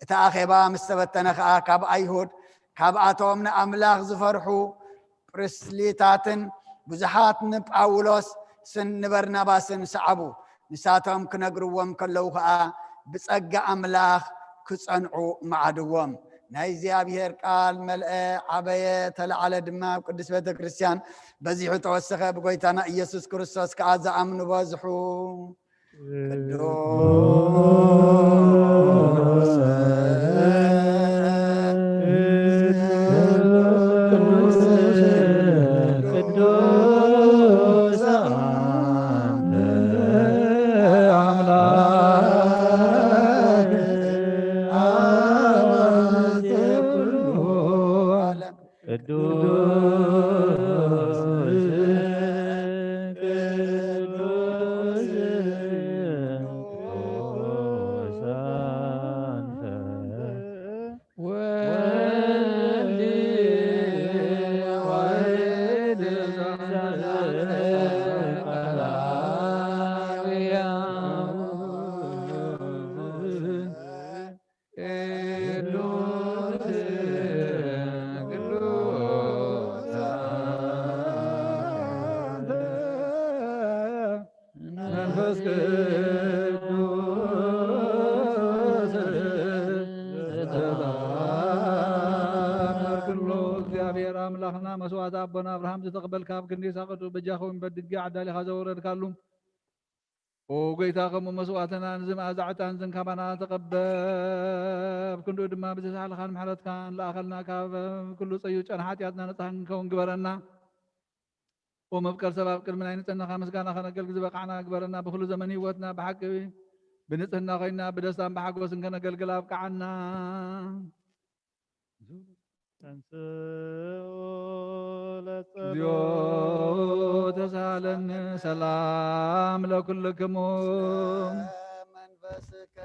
እቲ ኣኼባ ምስ ተበተነ ኸኣ ካብ ኣይሁድ፣ ካብኣቶም ንኣምላኽ ዝፈርሑ ጵርስሊታትን ብዙሓት ንጳውሎስን ንበርናባስን ሰዓቡ። ንሳቶም ክነግርዎም ከለዉ ኸኣ ብጸጋ ኣምላኽ ክጸንዑ መዓድዎም። ናይ እግዚኣብሔር ቃል መልአ፣ ዓበየ፣ ተለዓለ ድማ ኣብ ቅድስት ቤተ ክርስቲያን በዚሑ ተወሰኸ። ብጎይታና ኢየሱስ ክርስቶስ ከኣ ዝኣምኑ በዝሑ። ቅዱስ ቅዱስ ቅዱስ አንተ አምላክ አበ ኩሉ ዓለም። ቅዱስ ቅዱስ ቅዱስ አንተ ወልድ ወወልድ ዘእንበለ ቅዱስ ቅዱስ አንተ መንፈስ ቅዱስ ዝተባረክ ኩሉ። እግዚኣብሔር ኣምላኽና መስዋዕቲ ኣቦና ኣብርሃም ዝተቐበልካ፣ ኣብ ክንዲ ሳቐጡ በጃ ኸውን በድጊ ዓዳሊኻ ዘወረድካሉ፣ ኦ ጎይታ፣ ከምኡ መስዋዕትና፣ ንዚ መኣዛ ዕጣን ዝንካባና ተቐበል። ኣብ ክንድኡ ድማ ብዝተሳህልኻን ምሕረትካን ለኣኸልና፣ ካብ ኩሉ ጸዩ ጨና ሓጢኣትና ነጻ ክንከውን ግበረና። ኦ መፍቀር ሰብ፣ ኣብ ቅድሚ ናይ ንጽህናኻ ምስጋና ከነገልግል ዝበቃዕና ግበረና። ብኹሉ ዘመን ህይወትና ብሓቂ ብንጽህና ኮይና ብደስታን ብሓጎስን ከነገልግል ኣብቅዓና። ተንሥኡ ለጸሎት። እግዚኦ ተሳሃለኒ። ሰላም ለኩልክሙ። መንፈስከ።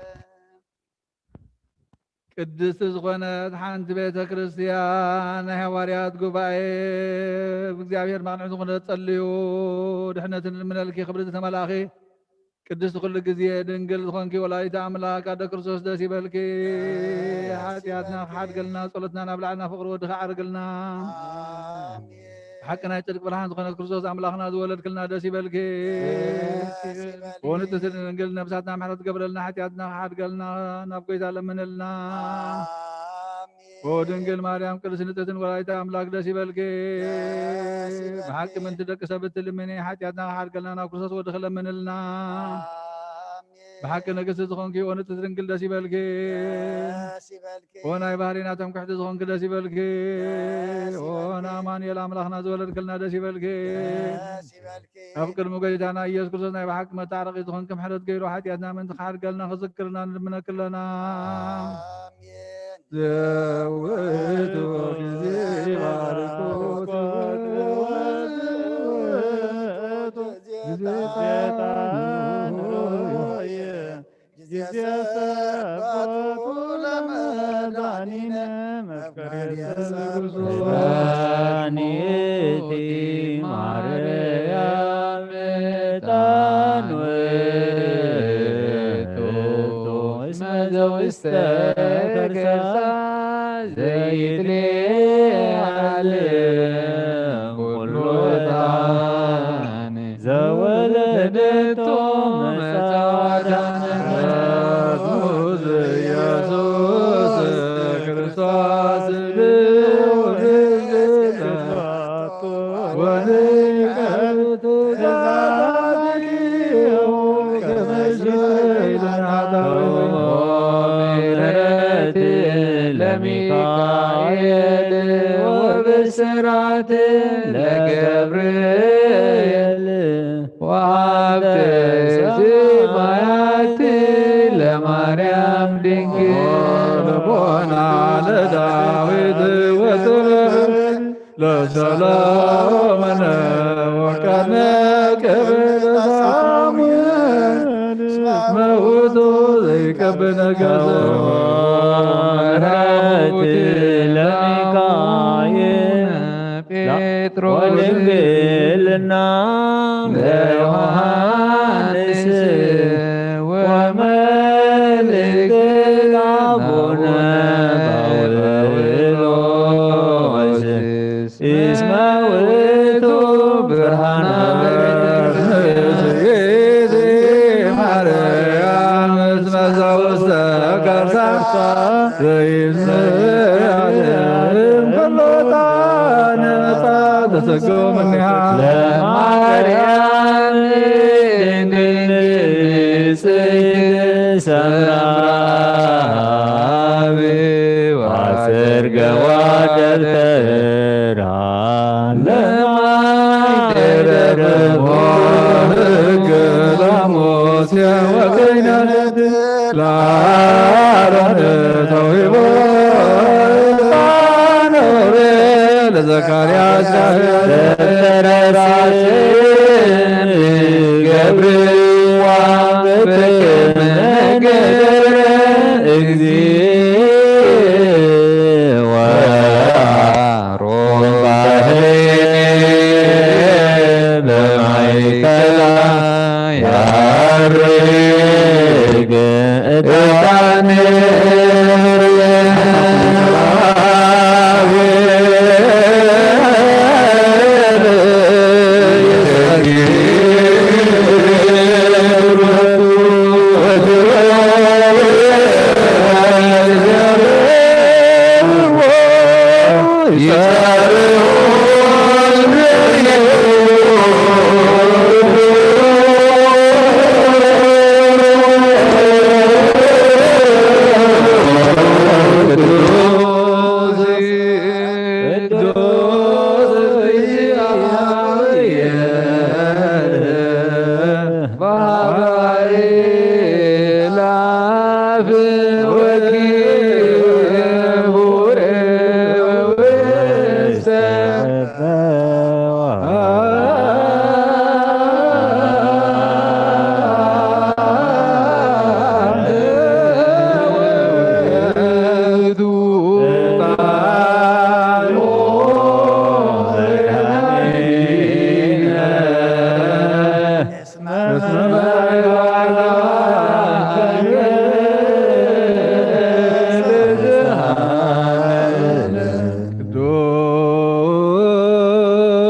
ቅድስቲ ዝኾነት ሓንቲ ቤተ ክርስቲያን ናይ ሃዋርያት ጉባኤ፣ ብእግዚኣብሔር መቕንዒ ዝኾነ ጸልዩ። ድሕነትን ልምነልኪ ክብርቲ ተመላእኺ፣ ቅድስቲ ኩሉ ግዜ ድንግል ዝኾንኪ ወላዲተ ኣምላክ ኣደ ክርስቶስ ደስ ይበልኪ። ሓጢኣትና ክሓድገልና፣ ጸሎትና ናብ ላዕልና፣ ፍቕሪ ወድኻ ዓርግልና። ኣሜን። ብሓቂ ናይ ጽድቂ ብርሃን ዝኾነ ክርስቶስ ኣምላኽና ዝወለድክልና ደስ ይበልኪ። ደስ ይበልኪ። ወንጽሕቲ ድንግል ነብሳትና ምሕረት ትገብረልና፣ ሓጢኣትና ክሓድገልና ናብ ጎይታ ለምንልና። ኣሜን። ኦ ድንግል ማርያም ቅድስት ንጽሕትን ወላዲተ ኣምላክ ደስ ይበልኪ። ደስ ይበልኪ። ብሓቂ ምንቲ ደቂ ሰብ እትልምኒ፣ ሓጢኣትና ክሓድገልና ናብ ክርስቶስ ወድኺ ለምንልና። ኣሜን። ብሓቂ ንግስቲ ዝኾንኪ ኦ ንጽሕቲ ድንግል ደስ ይበልኪ። ደስ ይበልኪ። ኦ ናይ ባህሪና ትምክሕቲ ዝኾንኪ ደስ ይበልኪ። ደስ ኦ ይበልኪ። ንኣማኑኤል ኣምላኽና ዝወለድክልና ደስ ይበልኪ። ደስ ይበልኪ። ኣብ ቅድሚ ጎይታና ኢየሱስ ክርስቶስ ናይ ብሓቂ መታረቒ ዝኾንኪ ምሕረት ገይሩ ሓጢኣትና ምእንቲ ክሓድገልና ክዝክርና ንልምነኪ ኣለና። ኣሜን። ዘውቱ ጊዜ ባርኮት ጊዜ ጣኑ ጊዜ ሰበቱ ለመድኃኒነ መፍቀሬ መድኃኒቲ ማርያም ዕጣን ውእቱ እስመ ዘውስተ ከርሳ ዘይትሌ ዓለም ኩሉ ዕጣን ዘወለደቶ መጻወዳነ ኢየሱስ ክርስቶስ ልዑል ወንቀርቱ ዛሬው ከመ ይላታዊ ምሕረት ለሚካኤል ወብስራት ለገብርኤል ወሀብተ ሰማያት ለማርያም ድንግል ልቦና ለዳዊት ወጥበብ ለሰሎሞን ወቀነ ክብር ለሳሙኤል እስመ ውእቱ ዘይቀብ ነገሰ ምሕረት ለሚካኤል ጴጥሮስ ወድንግልና ለዮሐንስ ወመልእክት አቡነ ባውሎስ እስመ ውእቱ ብርሃነ ዘይስኣል እንከሎ እታ ነጻ ተሰግኦ እምኔሃ ለማርያም ድንግል ንጽሕት ሰምራዊ ዋስር ገዋ ደብተራ ለማይ ደረቦ ህገ ላሞስ ወበይነ ለአሮን ተውሂቦ ፋኖሬ ለዘካርያስ ተረራስ ገብርዋ በከመ ነገረ እግዚእ ወአሮን በማእከላ ያርግ እጣን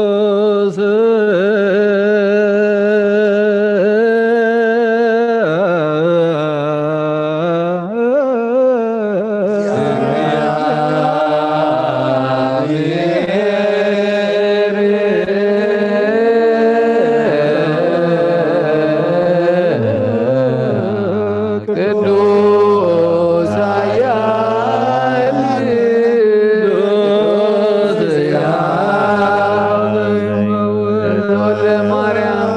ቅዱስ ቅዱስ ኃያል ቅዱስ ሕያው ተወልደ ማርያም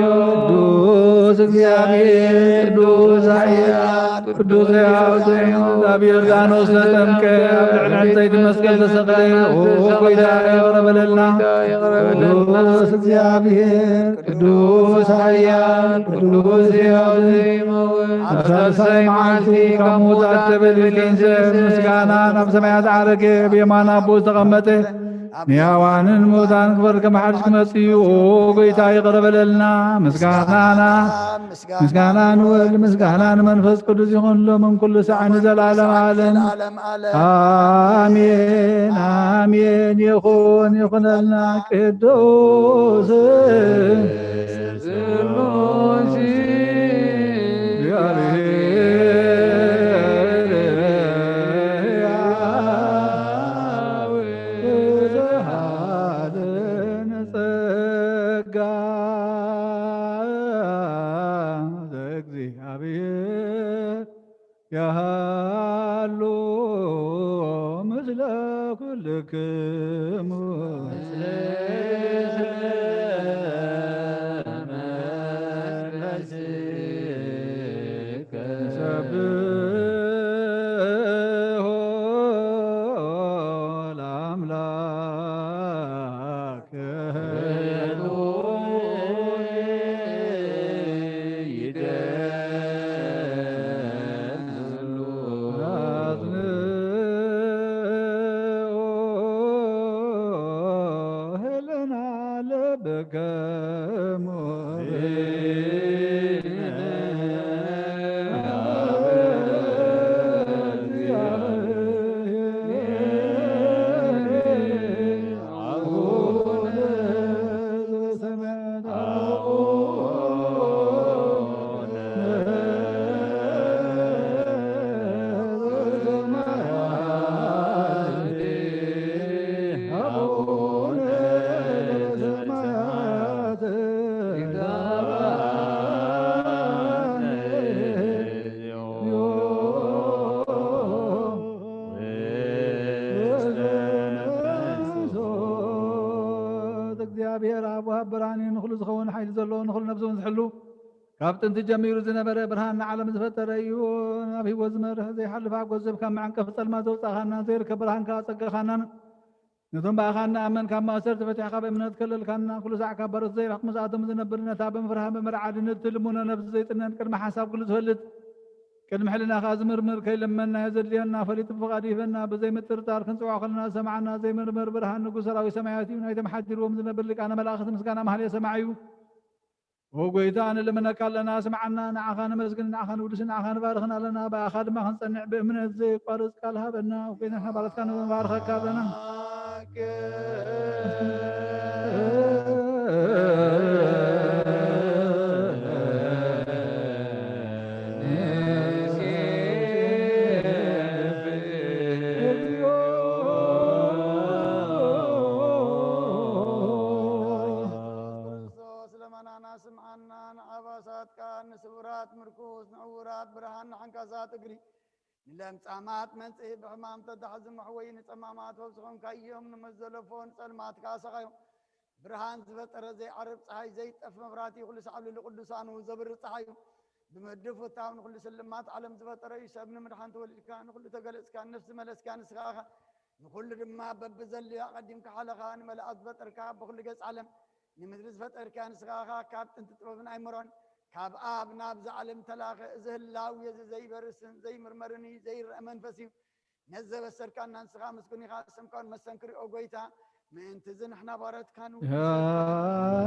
ቅዱስ እግዚአብሔር ቅዱስ ኃያል ቅዱስ ሕያው ዘይሙት ኣብ ዮርዳኖስ ተጠምቀ ኣብ ልዕሊ ዕንፀይቲ መስቀል ተሰቕለ። ኦ ጎይታ ይቕረ በለልና። ቅዱስ እግዚኣብሔር ቅዱስ ኃያል ቅዱስ ሕያው ዘይመውት ኣብ ሳልሳይ መዓልቲ ካብ ምውታት ተበሊልኪ እንዘ ምስጋና ናብ ሰማያት ዓረገ ብየማን ኣቦ ዝተቐመጠ ንሕያዋንን ሙታን ክፈርድ ከም ሓድሽ ክመጽእ እዩ። ኦ ጎይታ ይቕረ በለልና። ምስጋናና ምስጋና ንወልድ ምስጋና ንመንፈስ ቅዱስ ይኹን ሎምን ኩሉ ሳዕ ንዘለዓለም ዓለም ኣሜን ኣሜን። ይኹን ይኹነልና። ቅዱስ ስሉስ እግዚአብሔር ጸጋ ዘእግዚአብሔር ያሃሉ ምስለ ኩልክሙ። ደከሙ እግዚኣብሔር ኣብ ወሃብ ብርሃን እዩ። ንኹሉ ዝኸውን ሓይሊ ዘለዎ፣ ንኹሉ ነፍሲ እውን ዝሕሉ፣ ካብ ጥንቲ ጀሚሩ ዝነበረ ብርሃን ንዓለም ዝፈጠረ እዩ። ናብ ህይወት ዝመርሕ ዘይሓልፍ ኣጎዝብ ካብ መዐንቀፊ ጸልማት ዘውጻእኻና፣ ዘይርከብ ብርሃን ከኣ ኣጸገኻና። ነቶም ብኣኻ እንኣምን ካብ ማእሰርቲ ፈቲሕኻ ብእምነት ከለልካና፣ ኩሉ ሳዕ ካብ ባሮት ዘይርሕቕ ምስኣቶም ዝነብር፣ ነታ ብምፍርሃ ብምርዓድ ንትልምኖ ነብሲ ዘይጥነን ቅድሚ ሓሳብ ኩሉ ዝፈልጥ ቅድሚ ሕልናኻ ዝምርምር ከይለመና ዘድልየና ፈሊጡ ብፍቓዱ ይህበና። ብዘይ ምጥርጣር ክንጽውዖ ከለና ዝሰምዓና ዘይምርመር ብርሃን ንጉስ ሰራዊት ሰማያት እዩ። ናይቶም ሓዲርዎም ዝነብር ሊቃነ መላእኽቲ ምስጋና ማህሌ ሰማዕ እዩ። ኦ ጎይታ ንልምነካ ኣለና፣ ስምዓና። ንዓኻ ነመስግን፣ ንዓኻ ንውድስን፣ ንዓኻ ንባርኽን ኣለና። ብኣኻ ድማ ክንጸንዕ ብእምነት ዘየቋርጽ ቃል ሃበና። ኦ ጎይታ ንሕና ባሮትካ ንባርኸካ ኣለና። ክርስቶስ ለመናና ስምዓና፣ ንኣባሳትካ ንስውራት ምርኩስ፣ ንዕውራት ብርሃን፣ ንዓንካሳት እግሪ፣ ንለምጻማት መንጽሂ፣ ብሕማም ተታሕዚ መሕወዪ፣ ንጸማማት ፈውሲ ኾንካዮም፣ ንመዘለፎ ንጸልማት ከኣ ሰቓዮም። ብርሃን ዝፈጠረ ዘይዓርብ ጸሓይ፣ ዘይጠፍ መብራህቲ፣ ኩሉ ሳዕ ኣብ ልዕሊ ቅዱሳኑ ዘብርህ ጸሓይ እዩ። ብምድፍታው ንኹሉ ስልማት ዓለም ዝፈጠረ እዩ። ሰብ ንምድሓን ተወሊድካ፣ ንኹሉ ተገለጽካ፣ ንነፍሲ መለስካ፣ ንስኻ ኢኻ። ንኹሉ ድማ በብዘድልዮ ኣቐዲምካ ሓለኻ፣ ንመላእኽት ዝፈጠርካ፣ ብኹሉ ገጽ ዓለም ንምድሪ ዝፈጠርካ፣ ንስኻ ኢኻ ካብ ጥንቲ ጥበብን ኣይምሮን፣ ካብ ኣብ ናብዛ ዓለም ተላኸ። እዚ ህላው እዩ፣ እዚ ዘይበርስን ዘይምርመርን እዩ፣ ዘይረአ መንፈስ እዩ። ነዚ ዘበሰርካና ንስኻ ምስጉን ኢኻ፣ ስምካ እውን መሰንክር እዩ፣ ኦ ጎይታ። ምእንቲ እዚ ንሕና ባሮትካ ንውድሰካ።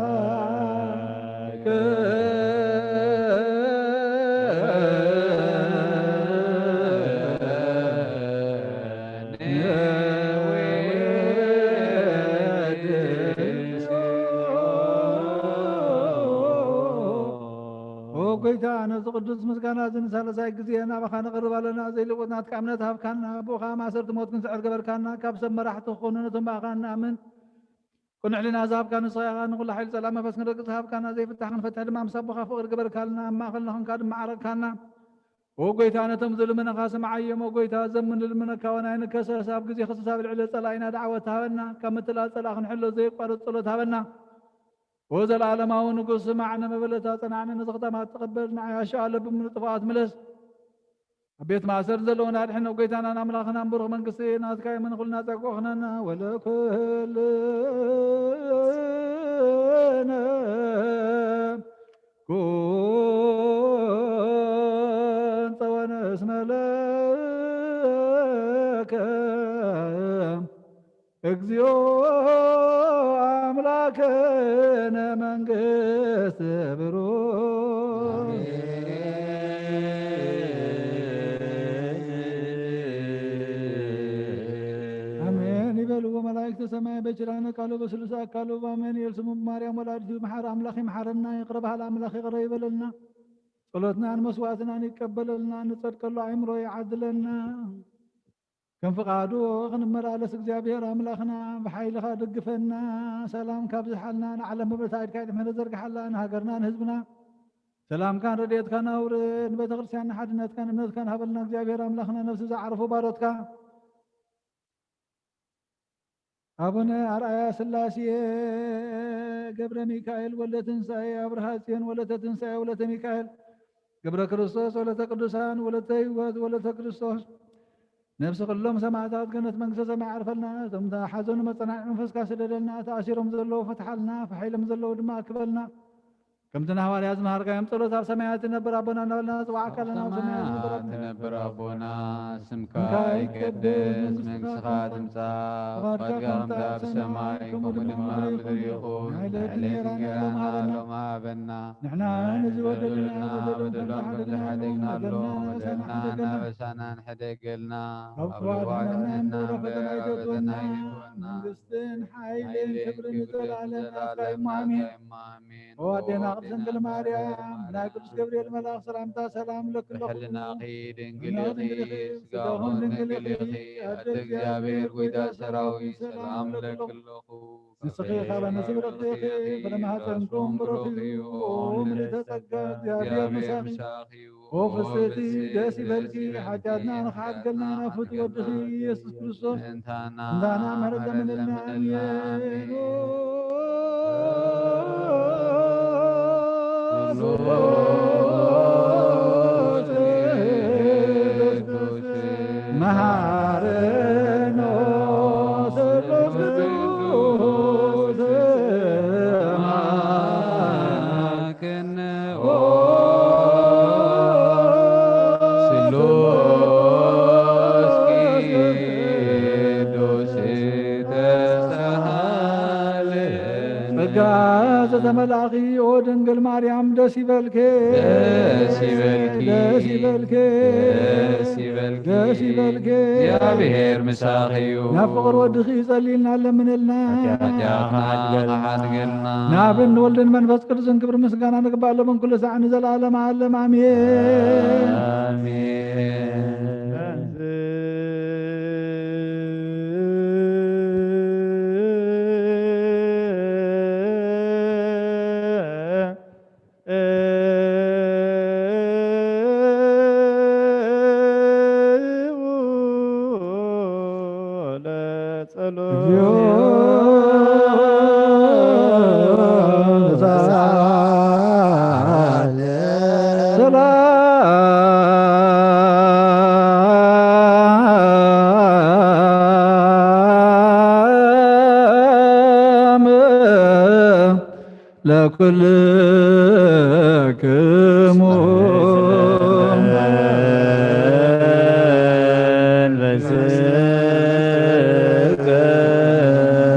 ኦ ጎይታ፣ ነዚ ቅዱስ ምስጋና እዚ ንሳልሳይ ግዜ ናባኻ ነቕርብ ኣለና። ዘይልወጥ ናትካ እምነት ሃብካና፣ ብኡ ኸኣ ማእሰርቲ ሞት ክንስዕር ገበርካና። ካብ ሰብ መራሕቲ ክኾኑ ነቶም ብኣኻ እንኣምን ቅኑዕ ሕልና ዝሃብካ ንስኻ ኢኻ። ንኹሉ ሓይሊ ጸላም መንፈስ ክንረግጽ ዝሃብካና፣ ዘይፍታሕ ክንፈትሕ ድማ ምስ ኣቦኻ ፍቕሪ ገበርካልና። ኣብ ማእኸልና ኾንካ ድማ ዓረቕካና። ኦ ጎይታ፣ ነቶም ዝልምነኻ ስምዓዮም። ኦ ጎይታ፣ ዘምን ልልምነካ እውን ኣይንከሰስ። ኣብ ግዜ ክሱስ ኣብ ልዕሊ ጸላኢና ደዓወት ሃበና። ካብ ምትላል ጸላኢ ክንሕሎ ዘየቋርጽ ጸሎት ሃበና። ኦ ዘለዓለማዊ ንጉስ፣ ስማዕ፣ ንመበለታ ጸናዕኒ፣ ነዚ ኸተማ ተቐበል፣ ንዓያሹ ኣለቡ ንጥፉኣት ምለስ። ኣብ ቤት ማእሰር ዘለዉና ኣድሕን። ኦ ጎይታናን ኣምላኽናን፣ ብሩኽ መንግስቲ ናትካ እዩ። ምን ኩልና ጸግኦ ኹነና። ወለኩልነ ኩን ጸወነ እስመ ለከ እግዚኦ አምላክነ መንግስት ብሩክ። አሜን ይበልዎ መላእክተ ሰማይ በችላነ ቃሉ በስሉስ አካሉ በአሜን የልስሙ ማርያም ወላዲቱ ይምሓር። አምላኽ ይምሓረና፣ ይቕረ በሃል አምላኽ ይቕረ ይበለልና፣ ጸሎትናን መስዋዕትናን ይቀበለልና፣ ንጸድቀሉ አእምሮ ይዓድለና። ከም ፍቓዱ ክንመላለስ እግዚኣብሔር ኣምላኽና ብሓይልኻ ደግፈና። ሰላም ካብዝሓልና፣ ንዓለም ብብርታ ኢድካ ምሕረት ዘርግሓላ፣ ንሃገርና ንህዝብና ሰላምካን ረድኤትካን ኣውርድ። ንቤተ ክርስቲያን ንሓድነትካን እምነትካን ሃበልና እግዚኣብሔር ኣምላኽና። ነፍሲ ዝዓረፉ ባሮትካ ኣቡነ ኣርኣያ ስላሴ፣ ገብረ ሚካኤል፣ ወልደ ትንሳኤ፣ ኣብርሃ ጽዮን፣ ወለተ ትንሳኤ፣ ወለተ ሚካኤል፣ ገብረ ክርስቶስ፣ ወለተ ቅዱሳን፣ ወለተ ህይወት፣ ወለተ ክርስቶስ፣ ነፍሲ ኩሎም ሰማዕታት ገነት መንግስተ ሰማይ ዓርፈልና። እቶም ሓዘኑ መጸናንዒ መንፈስካ ስደደልና። ተኣሲሮም ዘለዉ ፍትሓልና፣ ፈሒሎም ዘለዉ ድማ ኣክበልና። ከምቲ ንሃዋርያት ዝመሃርካዮም ጸሎት፣ ኣብ ሰማያት ትነብር ኣቦና እናበልና ንጽውዓካ ኣለና። ኣብ ሰማያት ትነብር ኣቦና፣ ስምካ ይቀደስ፣ መንግስትኻ ትምጻእ፣ ፍቓድካ ከምቲ ኣብ ሰማይ ከምኡ ድማ ኣብ ምድሪ ይኹን። ናይ ዕለት እንጀራና ሎሚ ሃበና። ንሕና ነዚ በደልና በደልና ከም ዝሓደግናሎም በደልና እናበሳና ንሕደገልና። ኣብ ክፉእ ኣድሕነና፣ እምበር ኣብ ፈተና ኣይተእትወና። መንግስትን ሓይልን ክብርን ንዘለኣለም ናትካ እዩ። ኣሜን። ኣሜን። ኦ ኣዴና ቅድስት ድንግል ማርያም፣ ናይ ቅዱስ ገብርኤል መልኣኽ ሰላምታ ሰላም እለኪ ኣለኹ። ብሕልናኺ ድንግል ኢኺ፣ ስጋኹን ድንግል ኢኺ፣ ኣደ እግዚኣብሔር ጎይታ ሰራዊት ሰላም እለኪ ኣለኹ። ንስኺ ካብ ኣንስቲ ብርኽቲ ኢኺ፣ ፍረ ማህፀንኩም ብሩኽ እዩ። ኦ ምልዕተ ጸጋ፣ እግዚኣብሔር ምሳኺ እዩ። ኦ ፍስሕቲ ደስ ይበልኪ፣ ሓጢኣትና ንኽሓድገልና ናብ ፍቱ ወድኺ ኢየሱስ ክርስቶስ ምእንታና ምሕረት ለምንልና። ኣሜን። መሃረኖ ስሉስ ቅዱስ። ስሉስ ቅዱስ ተሳሃለነ። ጸጋ ዘተመልኣኺ ኦ ድንግል ማርያም ደስ ይበልኪ። ደስ ይበልኪ። ደስ ይበልኪ። ደስ ይበልኪ። ደስ ይበልኪ። እግዚኣብሔር ምሳኺ እዩ። ናብ ፍቕሪ ወድኺ ጸልይልና ለምንልና። ሓጢኣትና ሓድገልና። ናብ ወልድን መንፈስ ቅዱስን ክብሪ ምስጋና ንግባእ ሎምን ኩሉ ሳዕ ንዘለዓለም ዓለም ኣሜን። ኣሜን። ሰላም ለኩልክሙ።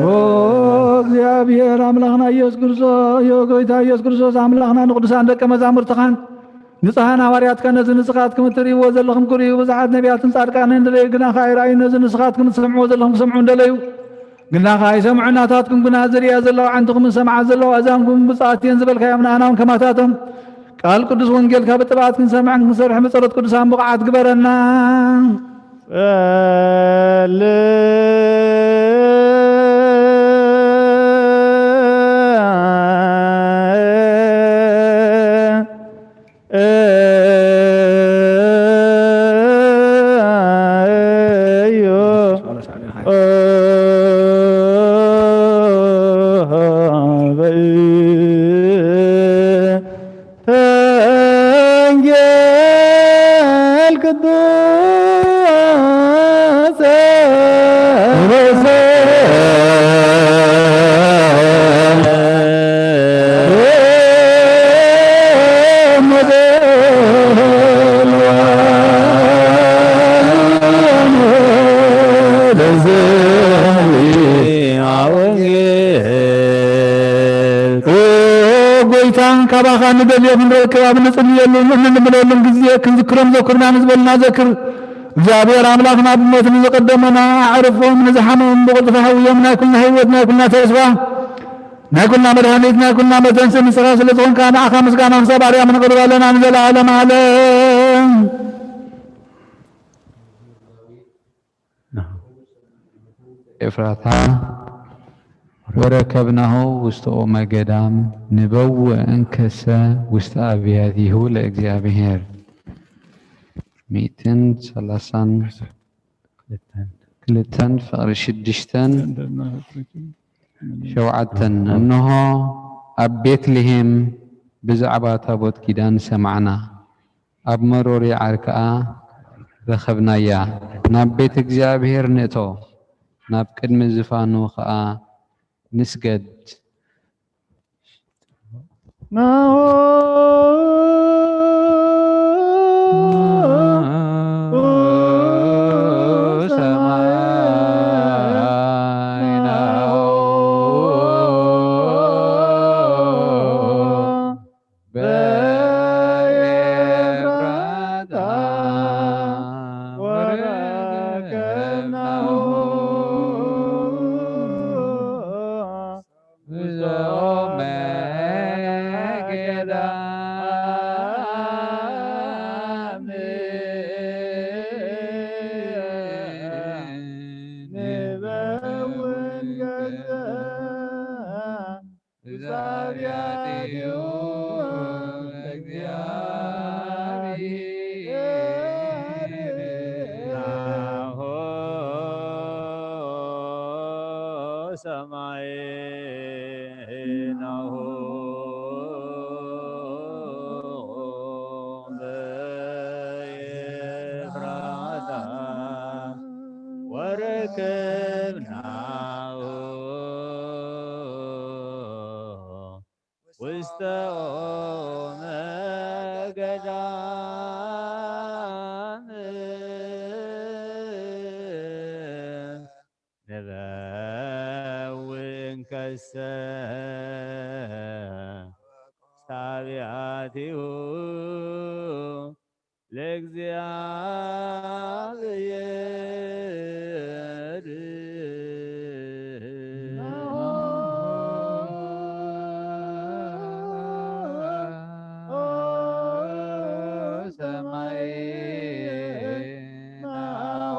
ኦ እግዚኣብሔር ኣምላኽና ኢየሱስ ክርስቶስ፣ ዮ ጎይታ ኢየሱስ ክርስቶስ ኣምላኽና ንቅዱሳን ደቀ መዛሙርትኻን ንጽሓን ሃዋርያትካ ነዚ ንስኻትኩም እትርእይዎ ዘለኹም ክርእዩ ብዙሓት ነቢያትን ጻድቃንን ደለዩ፣ ግና ከኣ ኣይረኣዩ። ነዚ ንስኻትኩም እትሰምዕዎ ዘለኹም ክሰምዑ እንደለዩ፣ ግና ከኣ ኣይሰምዑ። ናታትኩም ግና ዝርእያ ዘለዋ ኣዕንትኹምን ዝሰምዓ ዘለዋ ኣእዛንኩም ብፅዓት እየን ዝበልካዮም ንኣና እውን ከማታቶም ቃል ቅዱስ ወንጌልካ ብጥብዓት ክንሰምዕን ክንሰርሕን ብጸሎት ቅዱሳን ብቑዓት ግበረና። ጸልእ ተንጌል ቅዱስ ጎይታ ካባኻ ንደልዮ ክንረክብ ኣብ ንጽልየሉን እንልምነሉን ግዜ ክንዝክሮም ዘኩርና ንዝበልና ዘክር። እግዚኣብሔር ኣምላኽና ብሞት ንዝቐደሙና ኣዕርፎም፣ ንዝሓመሙ ብቕልጡፍ ሃውዮም። ናይ ኩልና ህይወት፣ ናይ ኩልና ተስፋ፣ ናይ ኩልና መድሃኒት፣ ናይ ኩልና መተንስእ ንስኻ ስለ ዝኾንካ ንኣኻ ምስጋና ክሳብ ኣርያም ነቕርብ ኣለና ንዘለዓለም ዓለም። ኤፍራታ ወረከብናሁ ውስተ ኦመ ገዳም ንበውእ እንከሰ ውስተ አብያቲሁ ለእግዚአብሔር። ሚእትን ሰላሳን ክልተን ፍቕሪ ሽዱሽተን ሸውዓተን። እንሆ ኣብ ቤትልሔም ብዛዕባ ታቦት ኪዳን ሰማዕና። ኣብ መሮር ይዓር ከኣ ረኸብናያ። ናብ ቤት እግዚኣብሔር ንእቶ፣ ናብ ቅድሚ ዝፋኑ ከኣ ንስገድ። ናሁ ሰማይ ናሁ በኤፍራታ ወረከብናሁ። ውስተ ኦመ ገዳም ንበውን ገጸ እግዚአብሔር ናሆ ሰማይ ናሆ በኤፍራታ ወረከብናሁ ውስተ ኦመ ገዳም ንበውን ከሰ ሳቢያቲሁ ለእግዚአብሔር ሰማይ ናሁ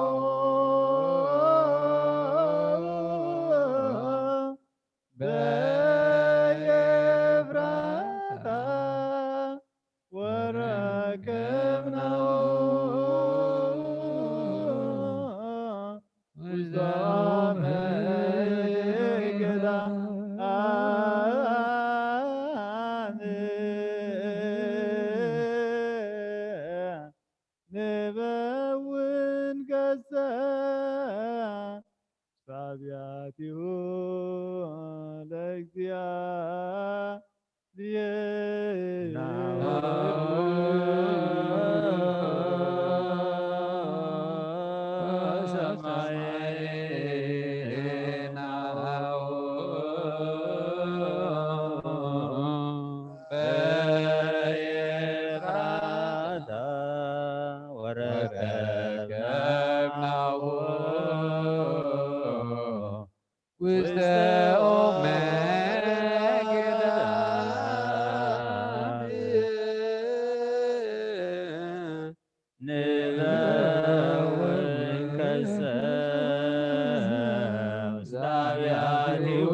በኤፍራታ ወረከብናሁ ውስተ ኦመ ገዳም ንበውን ገጸ ሳቢያቲሁ ለእግዚአብሔር ሰማይ ናሁ በኤፍራታ ወረከብናሁ ውስተ ኦመ ገዳም ንበውን ከሰ ሳቢያቲሁ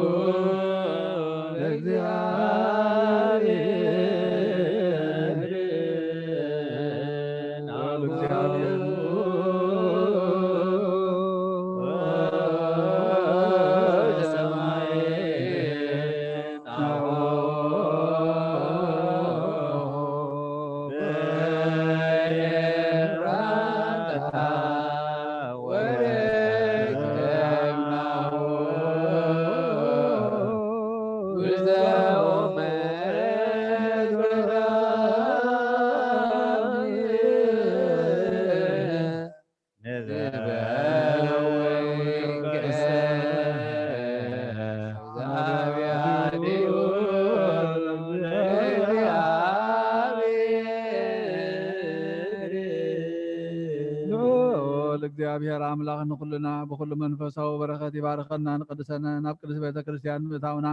ለእግዚአብሔር ልዑል እግዚኣብሔር ኣምላኽ ንኹልና ብኹሉ መንፈሳዊ በረኸት ይባርኸና፣ ንቅድሰና፣ ናብ ቅድስት ቤተ ክርስቲያን ምእታውና፣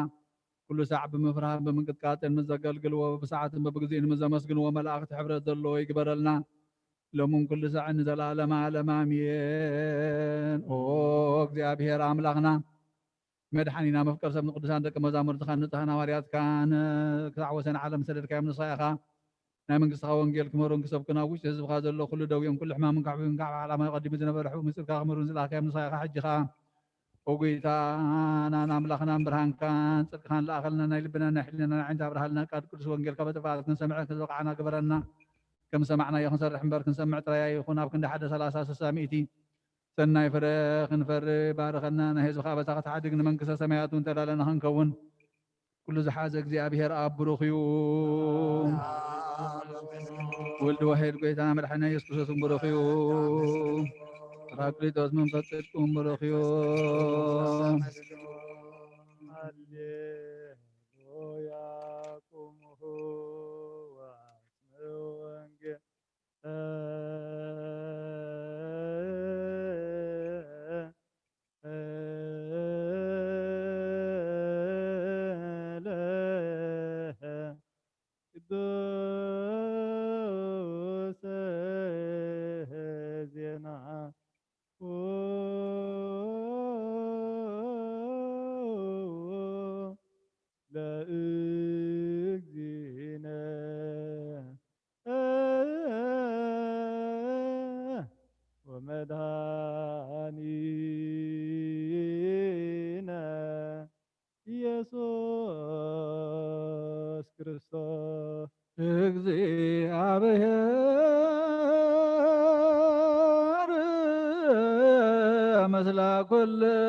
ኩሉ ሳዕ ብምፍርሃን ብምንቅጥቃጥን ምስ ዘገልግልዎ፣ ብሰዓትን በብግዜኡ ምስ ዘመስግንዎ መላእኽቲ ሕብረት ዘለዎ ይግበረልና። ሎምን ኩሉ ሳዕን ንዘለዓለመ ዓለም ኣሜን። ኦ እግዚኣብሔር ኣምላኽና፣ መድሓኒና፣ መፍቀር ሰብ፣ ንቅዱሳን ደቂ መዛሙርትኻን ንጽሃን ሃዋርያትካን ክሳዕ ወሰን ዓለም ዝሰደድካዮም ንስኻ ኢኻ። ናይ መንግስትኻ ወንጌል ክምህሩን ክሰብኩን ኣብ ውሽጢ ህዝብኻ ዘሎ ኩሉ ደዌን ኩሉ ሕማምን ካዕብን ካብ ዓለማዊ ቀዲሙ ዝነበረ ሕቡእ ምስጢርካ ክምህሩን ዝለኣኽካዮም ንስኻ ኢኻ። ሕጂ ኸኣ ኦ ጎይታናን ኣምላኽናን ብርሃንካን ጽድቅኻን ለኣኸልና፣ ናይ ልብናን ናይ ሕሊናና ዓይኒ ኣብርሃልና፣ ቃል ቅዱስ ወንጌልካ ብጥፍኣት ክንሰምዕ ዝበቕዓና ግበረና። ከም ዝሰማዕናዮ ክንሰርሕ እምበር ክንሰምዕ ጥራይ ኣይኹን፣ ኣብ ክንዲ ሓደ ሰላሳ ስሳ ሚእቲ ሰናይ ፍረ ክንፈሪ ባርኸና፣ ናይ ህዝብኻ ኣበሳ ክትሓድግ ንመንግስተ ሰማያት እውን ተዳለና ክንከውን ኩሉ ዝሓዘ እግዚኣብሔር ኣብ ብሩኽ እዩ። ወልድ ዋሕድ ጎይታና መድሓኒና ኢየሱስ ክርስቶስ እውን ብሩኽ እዩ። ጳራቅሊጦስ መንፈስ ጽድቂ እውን ብሩኽ እዩ። ሃሌሉያ ቁምሁ ወአስምዑ ወንጌል ቅዱስ ዜና ለእግዚእነ ወመድኃኒነ ኢየሱስ ክርስቶስ። እግዚአብሔር ምስለ ኩልክሙ።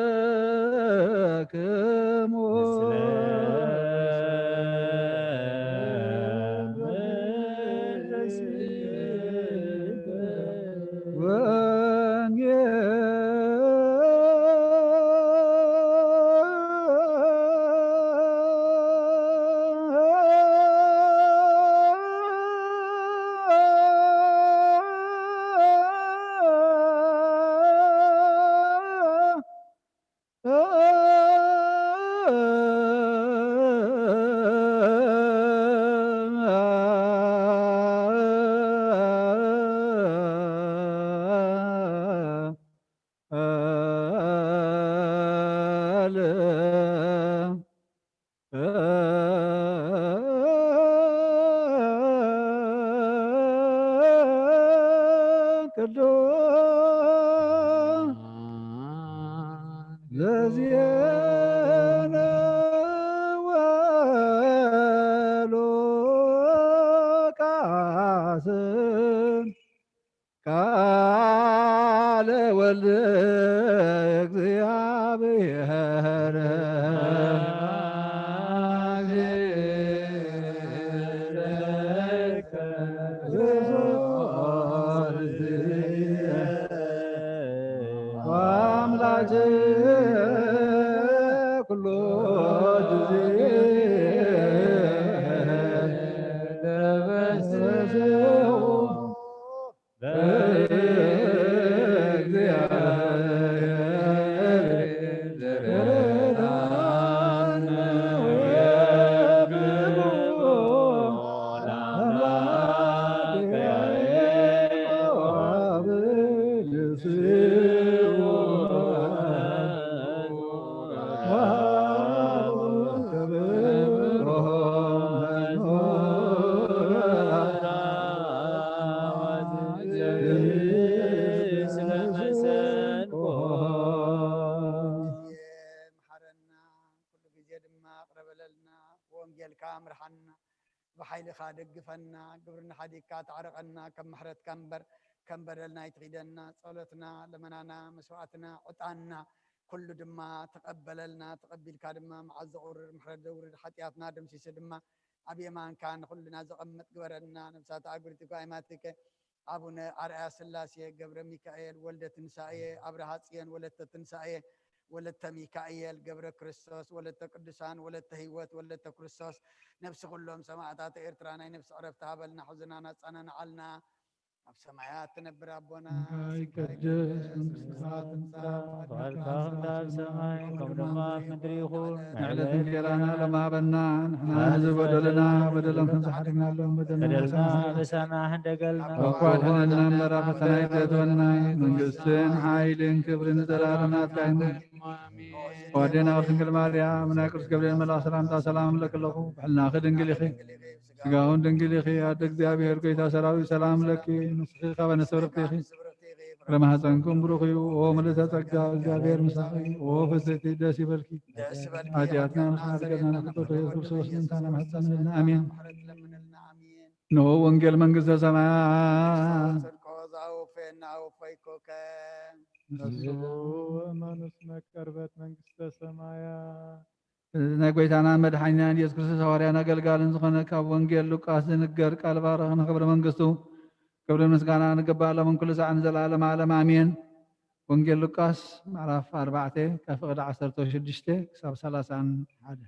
ቅዱስ ዘዜነ ወሉቃስ ቃለ ወልድ እግዚአብሔር። አምላክ ኩሎ ጊዜ ተበስሩ መሓረና፣ ኩሉ ግዜ ድማ ቅረ በለልና፣ ብወንጌልካ ምርሓና፣ ብሓይልኻ ደግፈና፣ ግብርና ሓዲግካ ታዕረቐና፣ ከም ምሕረትካ እምበር ከም በደልና ኣይትኺደና። ጸሎትና፣ ልመናና፣ መስዋዕትና፣ ዕጣንና ኩሉ ድማ ተቐበለልና። ተቐቢልካ ድማ መዓዝ ዘቑርር ምሕረት ዘውርድ ሓጢኣትና ደምሲሱ ድማ ኣብ የማንካ ንኹልና ዘቐምጥ ግበረና። ነፍሳት ኣጉሪትካ ኣይማትከ ኣቡነ ኣርኣያ ስላሴ ገብረ ሚካኤል ወልደ ትንሳኤ ኣብርሃ ጽዮን ወለተ ትንሳኤ ወለተ ሚካኤል ገብረ ክርስቶስ ወለተ ቅዱሳን ወለተ ህይወት ወለተ ክርስቶስ ነፍሲ ኩሎም ሰማዕታት ኤርትራ ናይ ነፍሲ ዕረፍቲ ሃበልና፣ ሕዝናና ኣጸናንዓልና። ኣብ ሰማያት ትነብር ኣቦና፣ ስምካ ይቀደስ፣ መንግስትኻ ትምጻእ፣ ፍቓድካ ከም ኣብ ሰማይ ከምኡ ድማ ኣብ ምድሪ ይኹን። ንዕለት እንጀራና ሎሚ ሃበና፣ ንሕና ንህዝቢ በደሉና በደሎም ከም ዝሓደግናሎም በደልና በደልና ንሕና ንሕና ንሕና እንደገልና እኳ ኣድሕነና እምበር ኣብ ፈተና ኣይተእትወና፣ መንግስትን ሓይልን ክብርን ንዘለኣለም ናትካ እዩ። ኣሜን። ወዴና ድንግል ማርያም ናይ ቅዱስ ገብርኤል መልኣክ ሰላምታ ሰላም እብለኪ ኣለኹ። ብሕልናኺ ድንግል ኢኺ፣ ስጋውን ድንግል ኢኺ። ኣደ እግዚኣብሔር ጎይታ ሰራዊት ሰላም ለኪ፣ ንስኺ ካብ ኣንስቲ ብርኽቲ ኢኺ፣ ፍረ ማህፀንኩም ብሩኽ እዩ። ኦ ምልዕተ ጸጋ እግዚኣብሔር ምሳኺ፣ ኦ ፍስሕቲ ደስ ይበልኪ። ደስ ይበልኪ። ሓጢኣትና ንኽሓድገልና ንክተቶ ኢየሱስ ክርስቶስ ምንታና ማህፀንልና። ኣሜን። ምሕረት ለምንልና። ኣሜን። ንሆ ወንጌል መንግስተ ሰማያት። ጽድቆ ዘአውፌና አውፈይኮከ። ንሱ እመኑ እስመ ቀርበት መንግስተ ሰማያት። ናይ ጎይታናን መድሓኒናን ኢየሱስ ክርስቶስ ሃዋርያን ኣገልጋልን ዝኾነ ካብ ወንጌል ሉቃስ ዝንገር ቃል ባረኽ ንኽብሪ መንግስቱ ክብሪ ምስጋና ንግባእ ሎምን ኩሉ ሳዕ ንዘለዓለም ዓለም ኣሜን። ወንጌል ሉቃስ ምዕራፍ ኣርባዕተ ካብ ፍቕዲ ዓሰርተ ሽዱሽተ ክሳብ ሰላሳን ሓደ።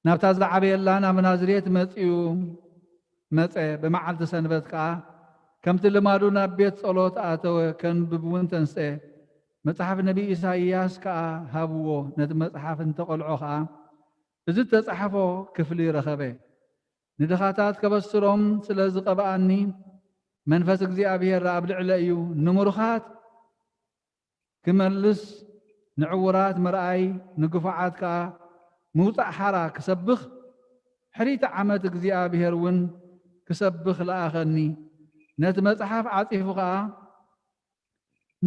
ናብታ ዝዓበየላ ናብ ናዝሬት መጺኡ መጸ። ብመዓልቲ ሰንበት ከኣ ከምቲ ልማዱ ናብ ቤት ጸሎት ኣተወ፣ ከንብብ እውን ተንስአ። መጽሓፍ ነቢ ኢሳይያስ ከኣ ሃብዎ። ነቲ መጽሓፍ እንተቐልዖ ኸኣ፣ እዚ እተጻሕፎ ክፍሊ ረኸበ። ንድኻታት ከበስሮም ስለ ዝቐብኣኒ፣ መንፈስ እግዚኣብሔር ኣብ ልዕለ እዩ። ንምሩኻት ክመልስ፣ ንዕዉራት ምርኣይ፣ ንግፉዓት ከኣ ምውጻእ ሓራ ክሰብኽ፣ ሕሪቲ ዓመት እግዚኣብሔር እውን ክሰብኽ ለኣኸኒ። ነቲ መጽሓፍ ዓጺፉ ኸኣ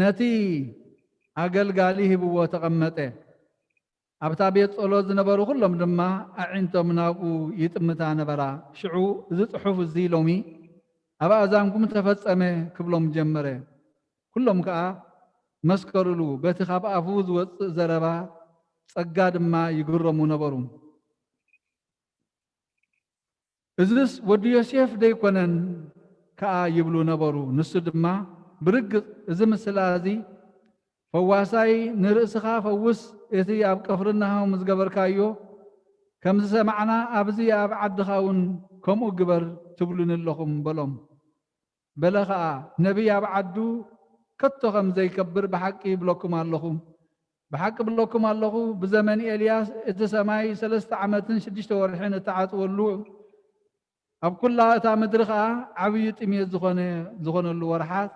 ነቲ ኣገልጋሊ ሂብዎ ተቐመጠ። ኣብታ ቤት ጸሎት ዝነበሩ ኩሎም ድማ ኣዒንቶም ናብኡ ይጥምታ ነበራ። ሽዑ፣ "እዚ ጽሑፍ እዚ ሎሚ ኣብ ኣእዛንኩም ተፈጸመ" ክብሎም ጀመረ። ኩሎም ከኣ መስከሩሉ፣ በቲ ካብ ኣፉ ዝወጽእ ዘረባ ጸጋ ድማ ይግረሙ ነበሩ። "እዝስ ወዲ ዮሴፍ ደይኮነን?" ከኣ ይብሉ ነበሩ። ንሱ ድማ፣ "ብርግጽ እዚ ምስላ እዚ፣ 'ፈዋሳይ ንርእስኻ ፈውስ፣ እቲ ኣብ ቅፍርናሆም ዝገበርካዮ ከም ዝሰማዕና፣ ኣብዚ ኣብ ዓድኻ እውን ከምኡ ግበር ትብሉኒ ኣለኹም' በሎም። በለ ኸኣ፣ "ነቢይ ኣብ ዓዱ ከቶ ከም ዘይከብር ብሓቂ ይብለኩም ኣለኹ። ብሓቂ እብለኩም ኣለኹ፣ ብዘመን ኤልያስ እቲ ሰማይ ሰለስተ ዓመትን ሽዱሽተ ወርሕን እተዓጽወሉ፣ ኣብ ኩላ እታ ምድሪ ኸኣ ዓብዪ ጥሜት ዝኾነ፣ ዝኾነሉ ወርሓት፣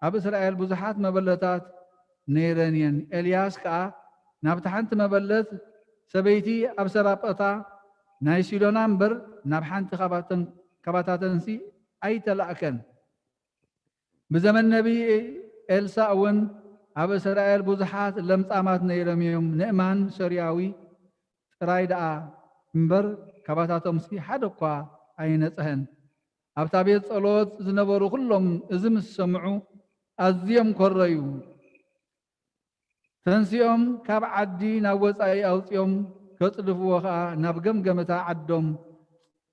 ኣብ እስራኤል ብዙሓት መበለታት ነይረን እየን። ኤልያስ ከኣ ናብታ ሓንቲ መበለት ሰበይቲ ኣብ ሰራጳታ ናይ ሲዶና እምበር፣ ናብ ሓንቲ ካባተን፣ ካባታተንሲ ኣይተላእከን። ብዘመን ነቢይ ኤልሳእ እውን ኣብ እስራኤል ብዙሓት ለምጻማት ነይሮም እዮም። ንእማን ሶርያዊ ጥራይ ደኣ እምበር፣ ካባታቶምሲ ሓደ እኳ ኣይነጽሀን። ኣብታ ቤት ጸሎት ዝነበሩ ኩሎም እዚ ምስ ሰምዑ ኣዝዮም ኮረዩ። ተንሲኦም ካብ ዓዲ ናብ ወጻኢ ኣውጺኦም ከጽድፍዎ ኸኣ ናብ ገምገምታ ዓዶም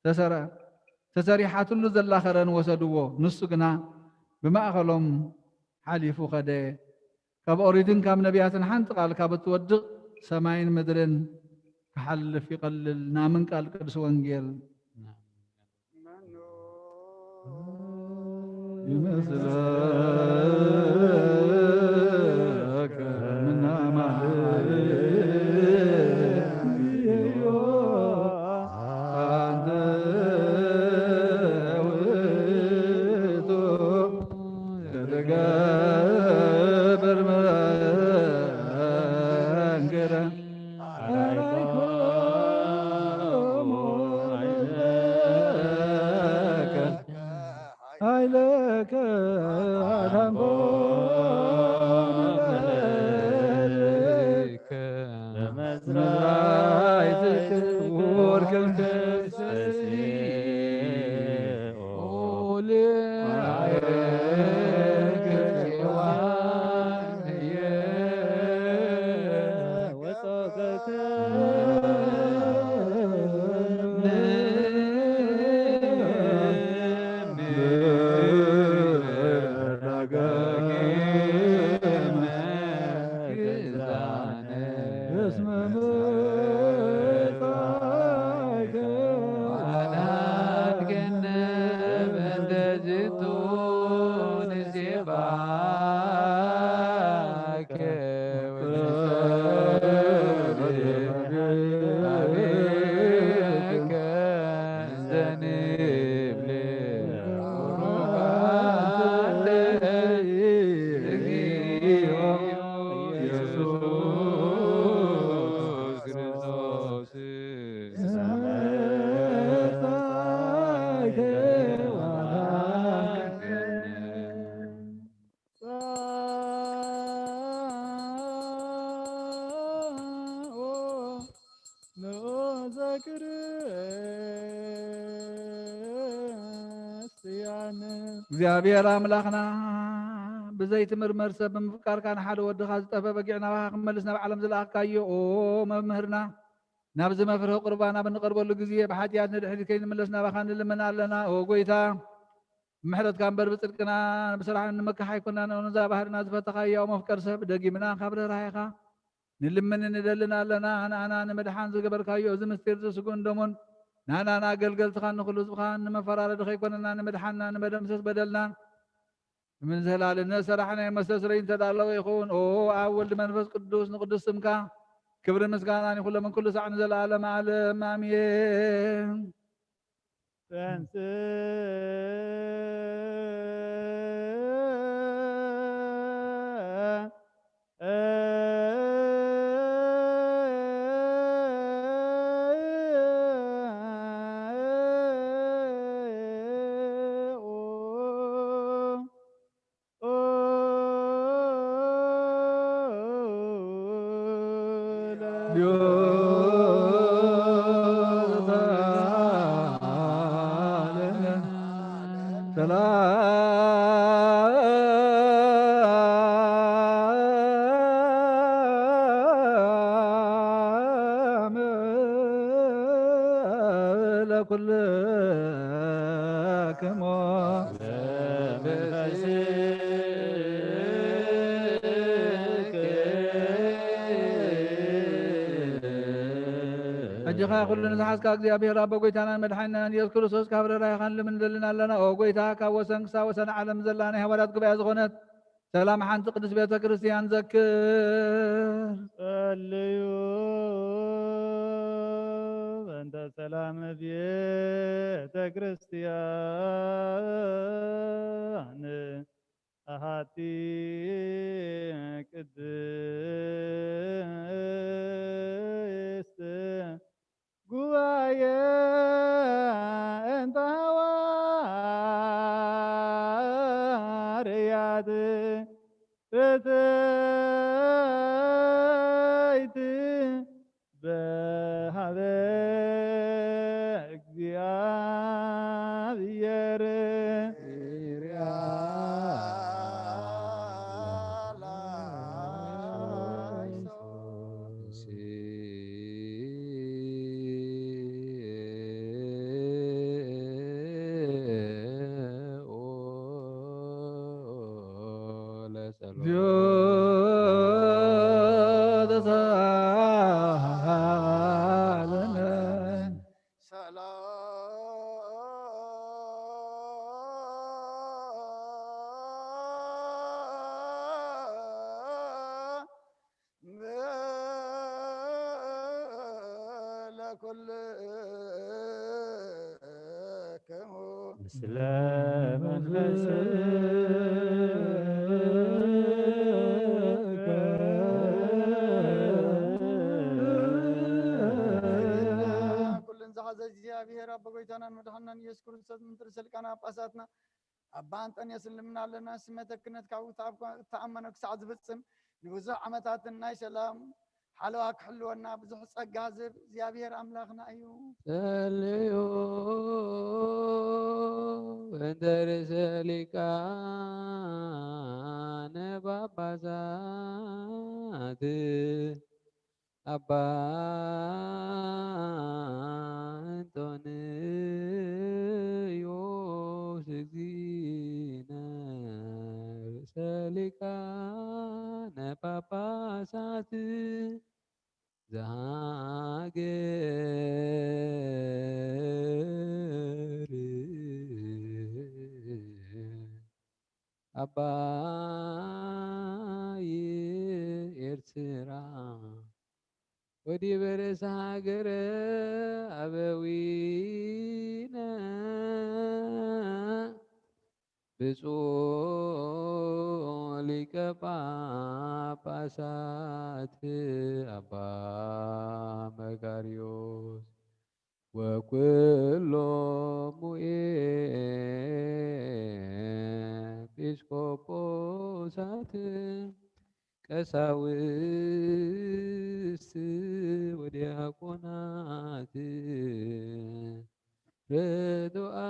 ተሰረ-፣ ተሰሪሓትሉ ዘላ ኸረን ወሰድዎ። ንሱ ግና ብማእከሎም ሓሊፉ ኸደ። ካብ ኦሪትን ካብ ነቢያትን ሓንቲ ቃል ካብ እትወድቕ ሰማይን ምድርን ክሓልፍ ይቐልል። ናምን ቃል ቅዱስ ወንጌል። ይመስለከ ምናማልዮ ኣንተ ውእቱ ትገብር መንክረ ኃይለከ አድኃንኮ ለእመ መዝራዕትከ ወርቅከ እግዚኣብሔር ኣምላኽና ብዘይትምርመር ሰብ ብምፍቃርካ ንሓደ ወድኻ ዝጠፍአ በጊዕ ናባኻ ክመልስ ናብ ዓለም ዝለኣኽካዮ፣ ኦ መምህርና፣ ናብዚ መፍርሂ ቁርባን ኣብ እንቐርበሉ ግዜ ብሓጢኣት ንድሕሪት ከይንምለስ ናባኻ ንልምን ኣለና። ኦ ጎይታ፣ ብምሕረትካ እምበር ብጽድቅና ብስራሕ እንምካሕ ኣይኮናን። ነዛ ባህርና ዝፈተኻያ ኦ መፍቀር ሰብ፣ ደጊምና ካብ ርህራሄኻ ንልምንን ንደልን ኣለና። ንኣና ንምድሓን ዝገበርካዮ እዚ ምስጢር እዚ ስግኡን ደሙን ንኣናን ኣገልገልትኻን ንኹሉ ህዝብኻን ንመፈራረዲ ከይኮነና ንምድሓንና ንመደምሰስ በደልና ንምዝህላልነት ሰራሕና መስተስረይ እንተዳለወ ይኹን። ኦ ኣብ ወልድ መንፈስ ቅዱስ ንቅዱስ ስምካ ክብርን ምስጋናን ይኹን ሎምን ኩሉ ሳዕ ንዘለዓለም ዓለም ኣሜን። ሰላም ለኩልክሙ። ሕጂ ኸኣ ኩሉ ንዝሓዝካ እግዚኣብሔር ኣቦ፣ ጎይታናን መድሓኒናን ኢየሱስ ክርስቶስ፣ ካብ ርህራሄኻ ንልምን ንደልን ኣለና። ኦ ጎይታ፣ ካብ ወሰን ክሳብ ወሰን ዓለም ዘላ ናይ ሃዋርያት ጉባኤ ዝኾነት ሰላም ሓንቲ ቅድስት ቤተ ክርስቲያን ዘክር። ጸልዩ በእንተ ሰላም ቤተ ክርስቲያን ኣሃቲ ቅድስት ጉባኤ እንተ ሃዋርያት ርትዕት በሃበ እግዚኣብሔር። ለኩልክሙ ምስለ መንፈስከ። ኩልን ዝሓዘ እግዚኣብሔር ኣቦ ጎይታናን መድሓንናን ኢየሱስ ክርስቶስ፣ ምንትር ስልቃና ጳጳሳትና ኣባ ኣንጠንዮስ ንልምና ኣለና። ስመ ተክነት ካብ እተኣመኖ ክሳዕ ዝፍጽም ንብዙሕ ዓመታትን ናይ ሰላም ሓለዋ ክሕልወና ብዙሕ ጸጋ ዝህብ እግዚኣብሔር ኣምላኽና እዩ። ጸልዩ እንተ ርእሰ ሊቃነ ጳጳሳት ኣባ እንጦንዮስ እግዚእነ ርእሰ ሊቃነ ጳጳሳት ዘሃገር ኣባይ ኤርትራ ወዲበ ርእሰ ሃገረ ኣበዊነ ብፁዕ ሊቀ ጳጳሳት ኣባ መቃርዮስ ወኩሎሙ ኤጲስቆጶሳት ቀሳውስት ወዲያቆናት ርዱኣን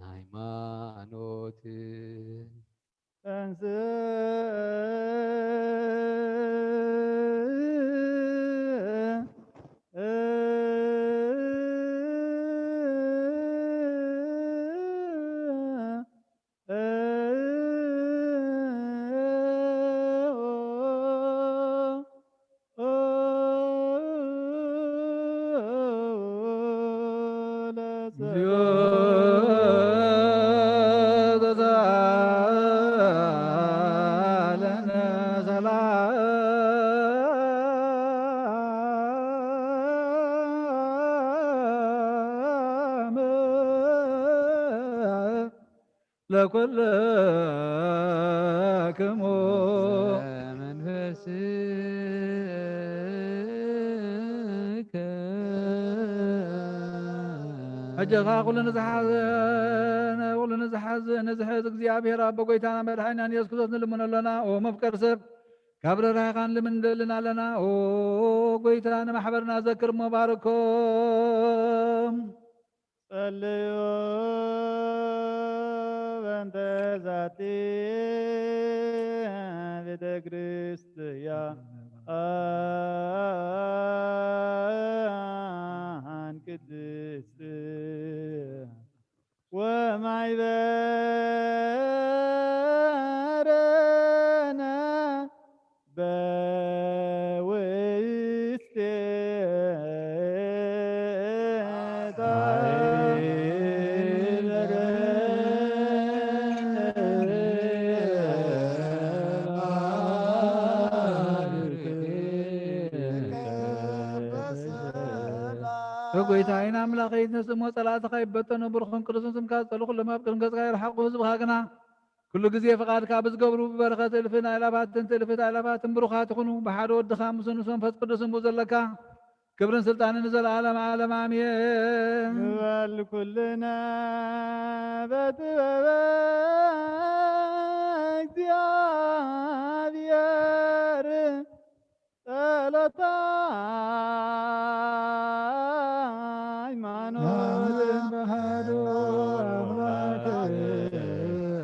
ሃይማኖት። እንስ እግዚኦ ተሳለነ ሰላም ለኩልክሙ። መንፈስከ። ሕጂ ኸኣ ኩሉ ንዝሓዘ፣ ኩሉ ንዝሓዘ፣ ንዝሕዝ እግዚኣብሔር ኣቦ ጎይታና መድሓኒናን የሱስ ክርስቶስ ንልምኖ ኣለና። ኦ መፍቀር ሰብ፣ ካብ ርህራሄኻን ልምን ንደልን ኣለና። ኦ ጎይታ ንማሕበርና ዘክር እሞ ባርኮም። ጸልዩ በእንተ ዛቲ ቤተ ክርስቲያን ቅድስት ወማይበረነ በውስቴታ። ጎይታዬን ኣምላኸይ፣ ትነስእ እሞ ጸላእትኻ ይበተኑ። ብሩኽን ቅዱስን ስምካ ዝጸልኡ ኩሎም ኣብ ቅድሚ ገጽካ ይርሓቑ። ህዝብኻ ግና ኩሉ ግዜ ፍቓድካ ብዝገብሩ ብበረኸት እልፍን ኣእላፋትን ትእልፍት ኣእላፋትን ብሩኻት ይኹኑ። ብሓደ ወድኻ ምስ ንሱ መንፈስ ቅዱስን ብኡ ዘለካ ክብርን ስልጣንን ንዘለዓለም ዓለም ኣሜን። ንበል ኩልና በጥበበ እግዚኣብሔር ጸሎተ ሃይማኖት በሃዶ ኣምላክ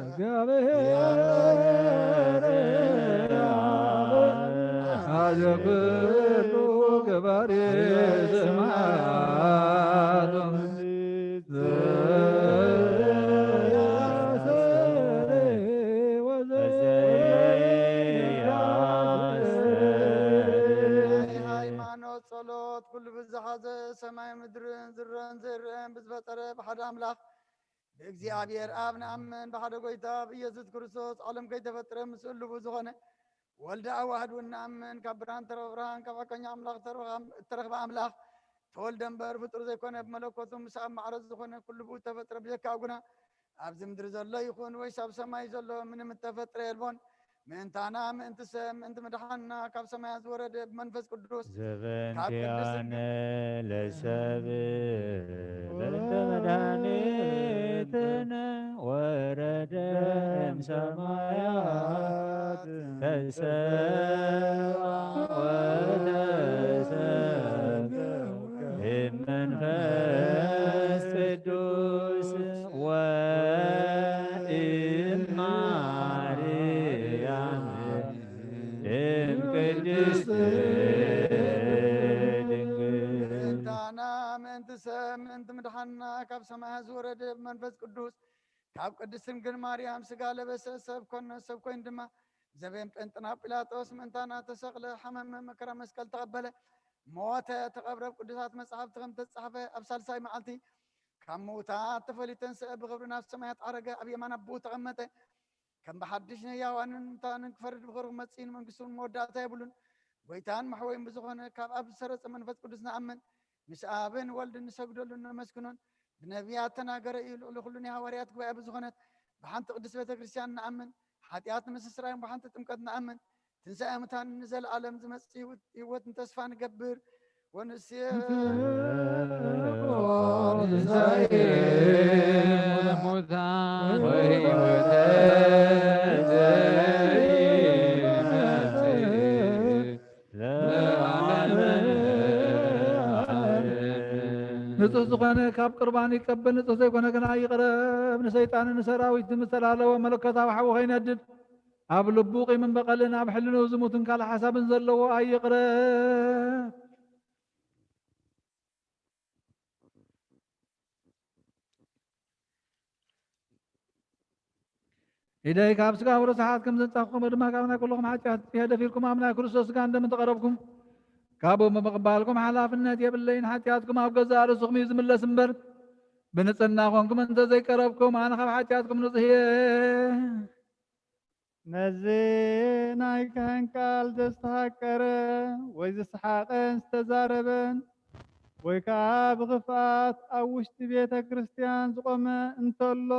እግዚኣብሔር ኣብ ኩሉ ገባሬ ሰማያት ሃይማኖት ጸሎት ኩሉ ብዝሓዘ ሰማይ ምድርን ዝረን ዘይረን ብዝፈጠረ ብሓደ ኣምላኽ ብእግዚኣብሔር ኣብ ንኣምን፣ ብሓደ ጎይታ ብኢየሱስ ክርስቶስ ዓለም ከይተፈጥረ ምስ እሉቡ ዝኾነ ወልደ ኣዋህድ እውን ንኣምን። ካብ ብርሃን ተረኸበ ብርሃን፣ ካብ ሓቀኛ ኣምላኽ ተረኸበ ኣም-፣ እተረኽበ ኣምላኽ ተወልደ እምበር ፍጡር ዘይኮነ፣ ብመለኮቱ ምስ ኣብ ማዕረ ዝኾነ ኩሉ ብኡ እተፈጥረ ብጀካ ኣቡና ኣብዚ ምድሪ ዘሎ ይኹን ወይስ ኣብ ሰማይ ዘሎ ምንም እተፈጥረ የልቦን። ምእንታና፣ ምእንቲ ሰብ፣ ምእንቲ ምድሓንና ካብ ሰማያት ዝወረደ ብመንፈስ ቅዱስ ካብ ቅድስት ዘበንቲያነ ለሰብ በእንተ መድኃኒትነ ወረደ እምሰማያት ተሰብአ ወተሰብአ እምመንፈስ ቅዱስ ወእምማርያም እምቅድስት ድንግል። ምእንታና፣ ምእንቲ ሰብ፣ ምእንቲ ምድሓንና ካብ ሰማያት ዝወረደ ብመንፈስ ቅዱስ ካብ ቅድስት ድንግል ማርያም ሥጋ ለበሰ፣ ሰብ ኮነ፣ ሰብ ኮይኑ ድማ ዘበን ጴንጥና ጲላጦስ ምእንታና ተሰቕለ፣ ሓመመ፣ መከራ መስቀል ተቐበለ፣ ሞተ፣ ተቐብረ። ኣብ ቅዱሳት መጻሕፍቲ ከም ተጻሕፈ ኣብ ሳልሳይ መዓልቲ ካብ ምዉታት ተፈልዩ ተንስአ፣ ብኽብሪ ናብ ሰማያት ዓረገ፣ ኣብ የማን ኣቦኡ ተቐመጠ። ከም ብሓድሽ ንህያዋንን ምውታንን ክፈርድ ብኽብሪ ክመጽእ እዩ። ንመንግስቱ እውን መወዳእታ የብሉን። ጎይታን መሕወይን ብዝኾነ ካብ ኣብ ዝሰረጸ መንፈስ ቅዱስ ንኣምን። ምስ ኣብን ወልድን ንሰግደሉን ነመስግኖን። ብነቢያት ተናገረ እዩ። ልዕሊ ኩሉ ናይ ሃዋርያት ጉባኤ ብዝኾነት ብሓንቲ ቅድስት ቤተ ክርስቲያን ንኣምን። ሓጢኣት ንምስትስራይን ብሓንቲ ጥምቀት ንኣምን። ትንሳኤ ሙታን ንዘለዓለም ዝመጽእ ህይወት፣ ህይወት ንተስፋ ንገብር። ወንሴ ትንሳኤ ሙታን ወሕይወተ ዘይመጽእ ለዓለመ ዓለም። ንጹሕ ዝኾነ ካብ ቅርባን ይቀበል፣ ንጹሕ ዘይኮነ ግና ይቕረብ። ንሰይጣንን ንሰራዊትን ምስ ተላለወ መለኮታዊ ሓዊ ከይነድድ ኣብ ልቡ ቂምን በቐልን ኣብ ሕልንኡ ዝሙትን ካልእ ሓሳብን ዘለዎ ኣይቕረብ። ኢደይ ካብ ስጋሁ ርሱሓት ከም ዘንጻኹ፣ ከምኡ ድማ ካብ ናይ ኩልኹም ሓጢኣት ጽየ ደፊርኩም ኣብ ናይ ክርስቶስ ስጋን ደምን ተቐረብኩም። ካብኡ ብምቕባልኩም ሓላፍነት የብለይን። ሓጢኣትኩም ኣብ ገዛእ ርእስኹም እዩ ዝምለስ እምበር፣ ብንጽህና ኾንኩም እንተ ዘይቀረብኩም፣ ኣነ ካብ ሓጢኣትኩም ንጹህ እየ። ነዚ ናይ ካህን ቃል ዘስተሃቀረ ወይ ዝሰሓቐን ዝተዛረበን ወይ ከኣ ብኽፍኣት ኣብ ውሽጢ ቤተ ክርስቲያን ዝቖመ እንተሎ፣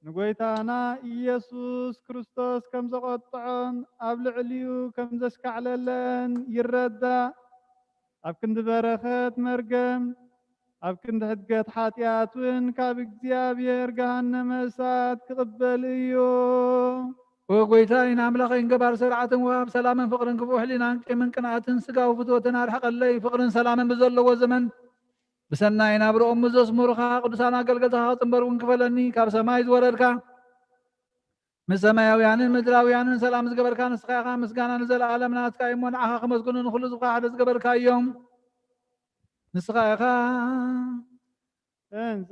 ንጐይታና ኢየሱስ ክርስቶስ ከም ዘቖጥዖን ኣብ ልዕሊኡ ከም ዘሽካዕለለን ይረዳእ። ኣብ ክንዲ በረኸት መርገም፣ ኣብ ክንዲ ሕድገት ሓጢኣት እውን ካብ እግዚኣብሔር ገሃነመ እሳት ክቕበል እዩ። ኦ ጐይታይን ኣምላኸይን፣ ገባር ስርዓትን ወሃብ ሰላምን ፍቕርን፣ ክፉእ ሕሊናን ቂምን ቅንኣትን ስጋዊ ፍትወትን ኣርሕቐለይ። ፍቕርን ሰላምን ብዘለዎ ዘመን ብሰናይ ናብርኦም ምስ ዘስምሩኻ፣ ቅዱሳን ኣገልገልትኻ ክጽንበር እውን ክፈለኒ። ካብ ሰማይ ዝወረድካ፣ ምስ ሰማያውያንን ምድራውያንን ሰላም ዝገበርካ ንስኻ ኢኻ። ምስጋና ንዘለኣለም ናትካ እዩ እሞ፣ ንዓኻ ከመስግኑ ንኹሉ ዝኸሓደ ዝገበርካ እዮም። ንስኻ ኢኻ። እንስ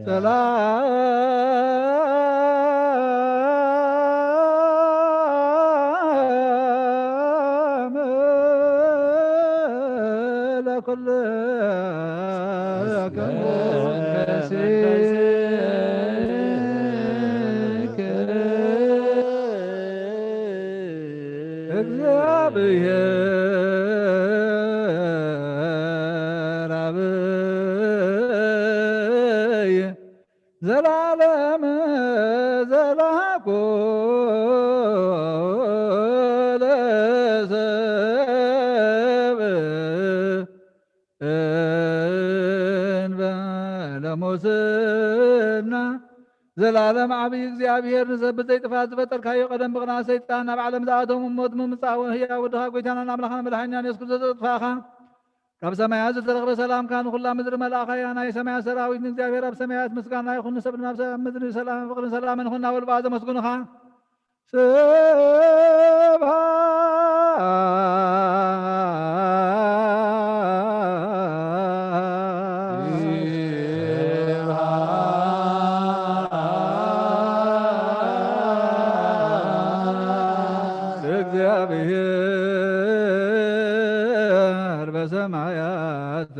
ሰላም ለኩልክሙ። ዘላለም ዓብዪ እግዚኣብሔር፣ ንሰብ ብዘይ ጥፋት ዝፈጠርካዮ፣ ቀደም ብቕንኣት ሰይጣን ናብ ዓለም ዝኣተዉ፣ እሞ ብሞት ምምጻእ ህያው ወድኻ፣ ጐይታናን ኣምላኽናን መድሓኒናን የሱስ ክርስቶስ ዘጥፋእኻ፣ ካብ ሰማያት ዝተረኽበ ሰላምካ ንኹላ ምድሪ መልኣኻያ። ናይ ሰማያት ሰራዊት ንእግዚኣብሔር ኣብ ሰማያት ምስጋና ይኹን፣ ንሰብ ድማ ኣብ ምድሪ ሰላም፣ ፍቕርን ሰላምን ይኹን እናበሉ ብኣ ዘመስግኑኻ። ስብሐት ለእግዚኣብሔር በሰማያት።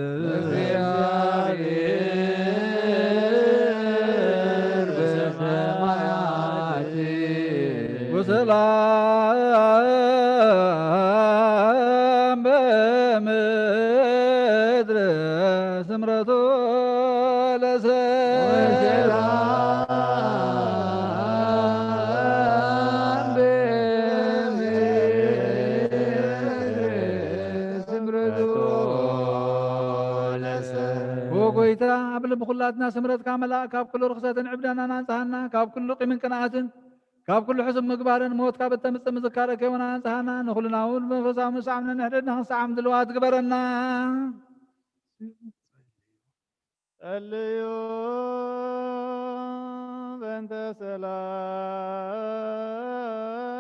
እግዚአብሔር በሰማያት። ወሰላም በምድር ስምረቱ ለሰብ። ወሰላም በምድር ስምረቱ ለሰብ። ኦ ጐይታ፣ ኣብ ልቢ ኹላትና ስምረትካ መላእ፣ ካብ ኩሉ ርኽሰትን ዕብዳናን ኣንጽሃና፣ ካብ ኩሉ ቂምን ቅንኣትን፣ ካብ ኩሉ ሕሱም ምግባርን ሞት ካብ እተምጽእ ምዝካረ ከይወና ኣንጽሃና፣ ንኹልና እውን ብመንፈሳዊ ምስዓም ነንሕድሕድና ክንሰዓም ድልዋት ግበረና። ጸልዩ በእንተ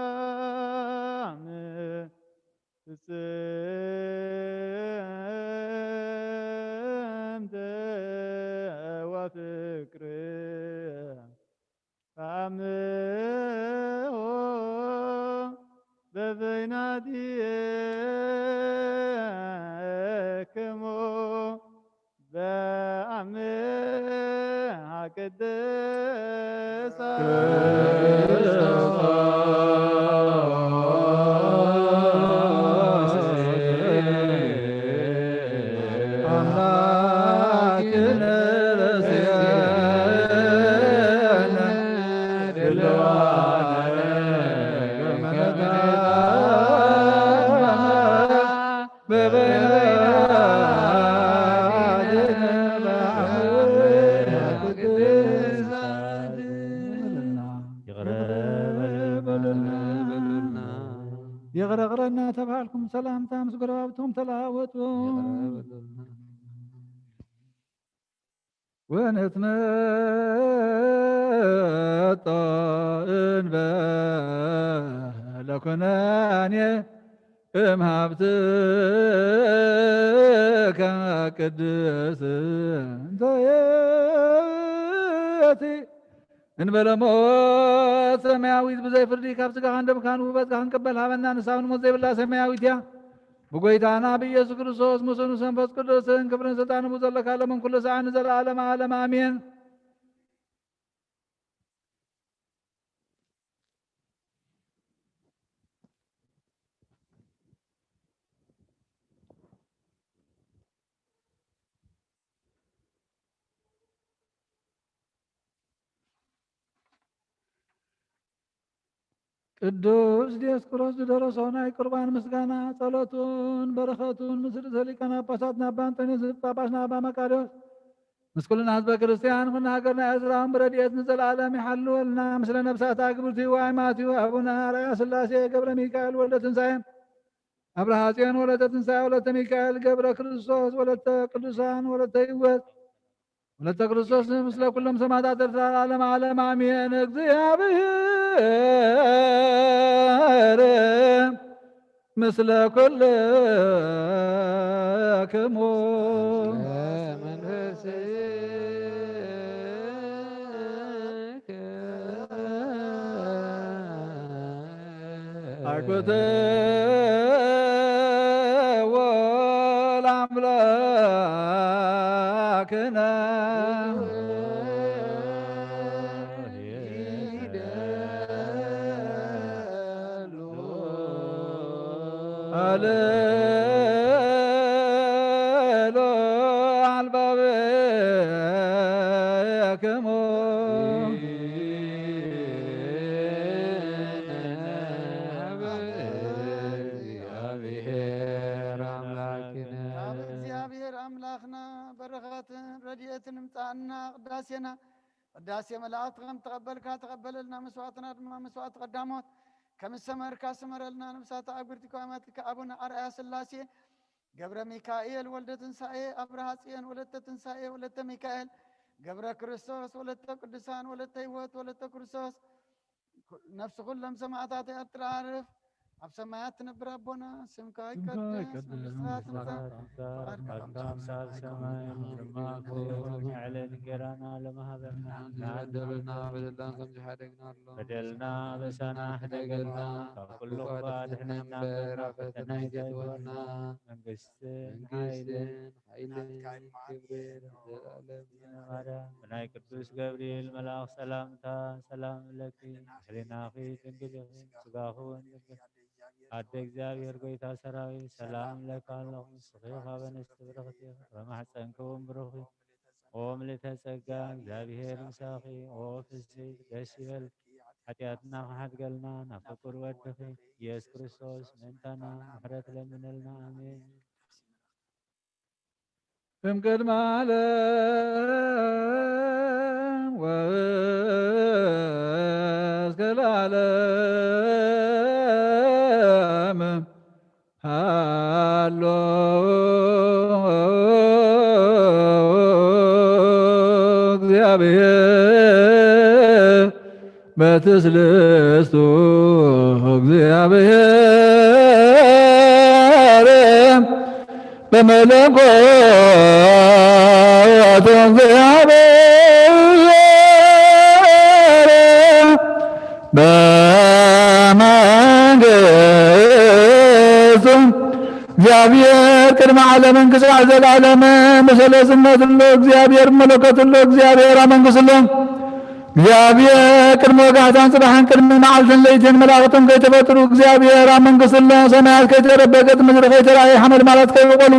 ሰላም ፍጽምተ ወፍቅር። አምሆ በበይናቲክሙ በአምሃ ቅድስት አምላክነ ርእስየነ ድልዋነ ከመ ንትሐመ በበይናቲነ በአምሃ ቅድስት። ይቕረ በሉልና። ይቕረ ይቕረና ተባልኩም ሰላምታ ምስ ጎረባብትኩም ተለዋወጡ። ወንትመጦ እንበለ ኩነኔ እምሃብትከ ቅድስት እንተ ይእቲ እንበለ ሞት ሰማያዊት ብዘይ ፍርዲ ካብ ስጋኻን ደምካን ውበትካ ክንቅበል ሃበና። ንሳ እውን ሞት ዘይብላ ሰማያዊት እያ። ብጎይታና ብኢየሱስ ክርስቶስ ምስኡ ምስ መንፈስ ቅዱስን ክብርን ስልጣንን ዘለካ ለምን ኩሉ ሰዓት ንዘለዓለም ዓለም ኣሜን። ቅዱስ ዲዮስቆሮስ ዝደረሶ ናይ ቁርባን ምስጋና ጸሎቱን በረኸቱን ምስ ርእሰ ሊቃነ ጳጳሳት ኣባ እንጦንዮስ ጳጳስና ኣባ መቃርዮስ ምስ ኩልና ህዝበ ክርስቲያን ኩና ሃገርና ኤርትራውን ብረድኤት ንዘለዓለም ይሓልወልና። ምስለ ነብሳት ኣግብርቲ ዋይ ማትዩ ኣቡነ ኣርኣያ ስላሴ ገብረ ሚካኤል ወልደ ትንሳኤ ኣብርሃ ጽዮን ወለተ ትንሳኤ ወለተ ሚካኤል ገብረ ክርስቶስ ወለተ ቅዱሳን ወለተ ህይወት ወለተ ክርስቶስ ምስለ ኩሎም ሰማዕታት ኤርትራ ለዓለመ ዓለም ኣሜን። እግዚኣብሔር ምስለ ኩልክሙ። አርኩትዎ ለአምላክነ። አልሎ አልባብክሙ። እግዚአብሔር አምላክነ። ካብ እግዚኣብሔር ኣምላኽና በረኸትን ረድኤትን ምጻእና ቅዳሴና ቅዳሴ መላእክት ከም ተቐበልካ ተቐበለልና። መስዋዕትና ድማ መስዋዕት ቀዳሞት ከም ዝሰመርካ ስመረልና። ነብሳት ኣጉርቲ ከዋማትካ ኣቡነ ኣርኣያ ስላሴ ገብረ ሚካኤል ወልደ ትንሳኤ ኣብርሃ ጽዮን ወለተ ትንሳኤ ወለተ ሚካኤል ገብረ ክርስቶስ ወለተ ቅዱሳን ወለተ ህይወት ወለተ ክርስቶስ ነፍሲ ኩሎም ሰማዕታት ኤርትራ ኣርፍ። ኣብ ሰማያት ትነብር ኣቦና ስምካ ስምካ ይቀደስ፣ ይቀደስ፣ መንግስትካ መንግስትካ ትምጻእ፣ ትምጻእ፣ ፍቃድካ ፍቃድካ ከም ኣብ ሰማይ ከምቲ ኣብ ሰማይ ከምኡ ከምኡ ድማ ኣብ ምድሪ። ንዕለት እንጀራና ሎሚ ሃበና። ንሕና እንበደልና በደልና ከም ዝሓደግና ኣሎ። በደልና በሳና ሕደገልና፣ ካብ ኩሉ ክፉእ ኣድሕነና እምበር፣ ኣብ ፈተና ኣይተእትወና። መንግስትን መንግስትን ሓይልን ክብርን ዘለዓለም ማርያም። ብናይ ቅዱስ ገብርኤል መልኣኽ ሰላምታ ሰላም ለኪ፣ ሕሊናኺ ድንግል ኢኺ፣ ስጋኺ እውን ድንግል። ኣደ እግዚኣብሔር ጎይታ ሰራዊት ሰላም እለኪ ኣለኹ። ንስኺ ካብ ኣንስቲ ብርኽቲ ኢኺ፣ ፍረ ማሕፀንኪ እውን ብሩኽ እዩ። ኦ ምልዕተ ጸጋ፣ እግዚኣብሔር ምሳኺ። ኦ ፍስሕቲ ደስ ይበልኪ፣ ሓጢኣትና ክሓድገልና ናብ ፍቁር ወድኺ ኢየሱስ ክርስቶስ ምእንታና ምሕረት ለምነልና። ኣሜን። እምቅድመ ዓለም ወእስከ ለዓለም ሃሎ እግዚአብሔር በመለኮቱ እግዚአብሔር በመንግስቱ እግዚኣብሔር ቅድሚ ዓለምን ክሳዕ ዘለዓለም ብሰለስነትሉ እግዚኣብሔር ብመለኮትሉ እግዚኣብሔር ኣመንግስሉ። እግዚኣብሔር ቅድሚ ወጋሕታን ጽባሕን ቅድሚ መዓልትን ለይትን መላእኽቱን ከይተፈጥሩ እግዚኣብሔር ኣመንግስሉ። ሰማያት ከይተረበገት ምድሪ ከይተራእየ ሓመልማላት ከይበቆሉ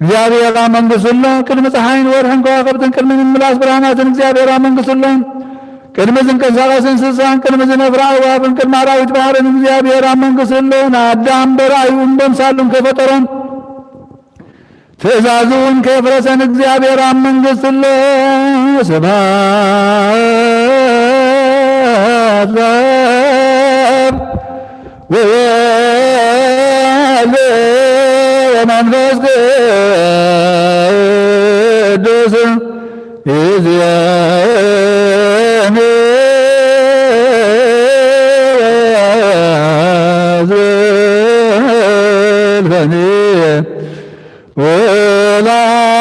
እግዚኣብሔር ኣመንግስሉ። ቅድሚ ጸሓይን ወርሕን ከዋኽብትን ቅድሚ ምምላስ ብርሃናትን እግዚኣብሔር ኣመንግስሉ። ቅድሚ ዝንቀሳቐስ እንስሳን ቅድሚ ዝነፍራ ኣዕዋፍን ቅድሚ ኣራዊት ባሕርን እግዚኣብሔር ኣመንግስሉ። ንኣዳም በራእዩን በምሳሉን ከይፈጠሮን ትእዛዙን ከየፍረሰን እግዚኣብሔር ኣብ መንግስቱ ኣሎ። ስብሐት ለአብ ወወልድ ወመንፈስ ቅዱስ እዝየኒ ወዘልፈኒ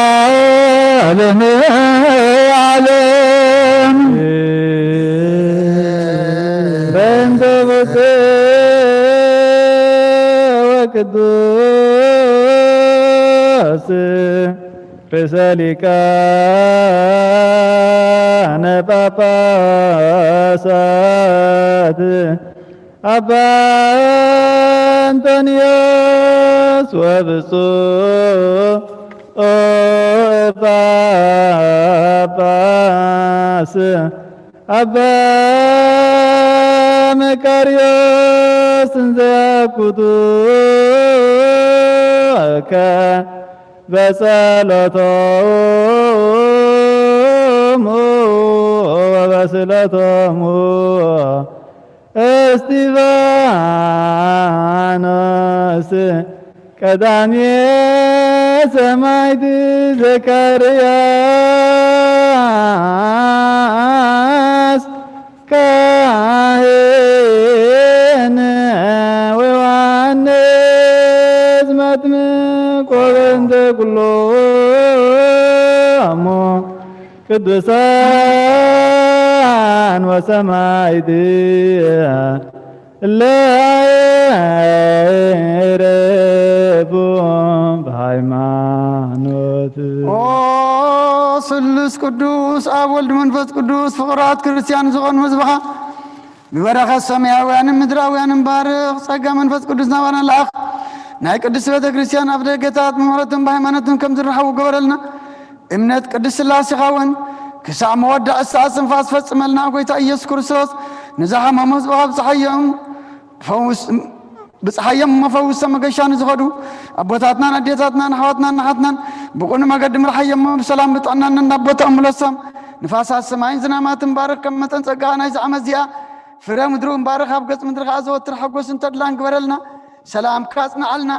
ወለዓለመ ዓለም። በእንተ ብፁዕ ወቅዱስ ርእሰ ሊቃነ ጳጳሳት ኣባ እንጦንዮስ ወብፁዕ ጳጳስ ኣባ መቃርዮስ እንዘ ያብኩቱከ በጸሎቶሙ ወበስእለቶሙ እስጢፋኖስ ቀዳሜ ሰማዕት ዘካርያስ ካህን ወዮሐንስ መጥምቆ በእንተ ኩሎሙ ቅዱሳን ወሰማዕት እለ ዕረፉ ብሃይማኖት። ኦ ስሉስ ቅዱስ ኣብ ወልድ መንፈስ ቅዱስ ፍቑራት ክርስቲያን ዝኾኑ ህዝብኻ ብበረኸት ሰማያውያንን ምድራውያንን ባርኽ። ጸጋ መንፈስ ቅዱስ ናባና ለኣኽ። ናይ ቅድስት ቤተ ክርስቲያን ኣብ ደገታት ብምሕረትን ብሃይማኖትን ከም ዝረሓቡ ገበረልና። እምነት ቅድስት ስላሴኻ እውን ክሳዕ መወዳእታ ሰዓት ስንፋስ ፈጽመልና። ጎይታ ኢየሱስ ክርስቶስ ንዝሓመሙ ህዝብኻ ብጽሓዮም ፈውስ፣ ብጽሓዮም መፈውሶ መገሻ ንዝኸዱ ኣቦታትናን ኣዴታትናን ኣሕዋትናን ኣሓትናን ብቕኑዕ መገዲ ምርሓዮም ብሰላም ብጥዕናን ናብ ቦታኦም ምለሶም። ንፋሳት ሰማይን ዝናማትን ባርኽ። ከም መጠን ጸጋኻ ናይዚ ዓመት እዚኣ ፍረ ምድሩ እምባርኽ፣ ኣብ ገጽ ምድሪ ከኣ ዘወትር ሓጎስን ተድላን ግበረልና። ሰላምካ ኣጽንዓልና።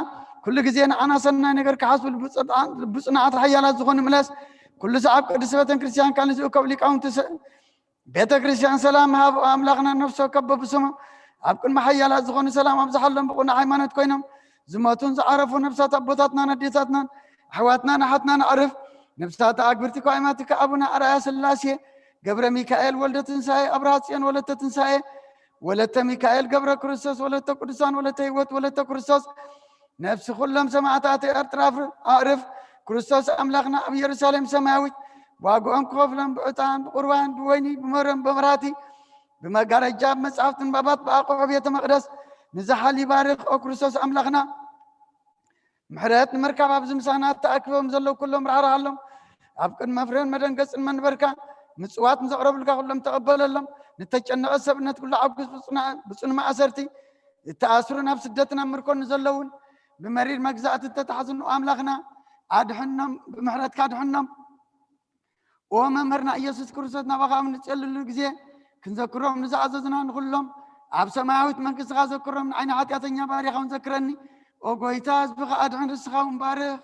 ኩሉ ግዜ ንዓና ሰናይ ነገር ክሓስቡ ልቢ ጽንዓ-፣ ልቢ ጽንዓት ሓያላት ዝኾኑ ምለስ። ኩሉ ሰዓብ ቅድስት ቤተን ክርስቲያን ካልእ ዝእከብ ሊቃውንቲ ሰ-፣ ቤተ ክርስቲያን ሰላም ሃብ። ኣምላኽና ነፍሲ ወከፍ በብስሙ ኣብ ቅድሚ ሓያላት ዝኾኑ ሰላም ኣብዝሓሎም። ብቕኑዕ ሃይማኖት ኮይኖም ዝሞቱን ዝዓረፉ ነፍሳት ኣቦታትናን ኣዴታትናን ኣሕዋትናን ኣሓትናን ኣዕርፍ። ነፍሳት ኣግብርቲ ኳይማትካ ኣቡነ ኣርኣያ ስላሴ ገብረ ሚካኤል ወልደ ትንሳኤ ኣብርሃ ጽዮን ወለተ ትንሳኤ ወለተ ሚካኤል ገብረ ክርስቶስ ወለተ ቅዱሳን ወለተ ህይወት ወለተ ክርስቶስ ነፍሲ ኩሎም ሰማዕታት ኤርትራ ኣፍር-፣ ኣዕርፍ። ክርስቶስ ኣምላኽና ኣብ ኢየሩሳሌም ሰማያዊት ዋግኦም ክኸፍሎም ብዕጣን ብቁርባን ብወይኒ ብመረም ብመብራህቲ ብመጋረጃ ብመጻሕፍቲ ንባባት ብኣቑሑ ቤተ መቕደስ ንዝሓል ይባርኽ። ኦ ክርስቶስ ኣምላኽና ምሕረት ንምርካብ ኣብዚ ምሳና ተኣኪቦም ዘለዉ ኩሎም ራሕርሃሎም። ኣብ ቅድሚ መፍረን መደንገጽን መንበርካ ምጽዋት ንዘቕረብልካ ኩሎም ተቐበለሎም። ንተጨነቐ ሰብነት ኩሉ ዓጉስ ብጽና-፣ ብጽኑ ማእሰርቲ ዝተኣስሩ ናብ ስደትን ኣብ ምርኮን ንዘለውን ብመሪር መግዛእቲ እተታሕዙ ንኣምላኽና ኣድሕኖም፣ ብምሕረትካ ኣድሕኖም። ኦ መምህርና ኢየሱስ ክርስቶስ ናባኻ ኣብ ንጽልሉ ግዜ ክንዘክሮም ንዝኣዘዝና ንኹሎም ኣብ ሰማያዊት መንግስትኻ ዘክሮም ንዓይኒ ሓጢኣተኛ ባሪኻ እውን ዘክረኒ። ኦ ጎይታ ህዝብኻ ኣድሕን ርስኻ እውን ባርኽ።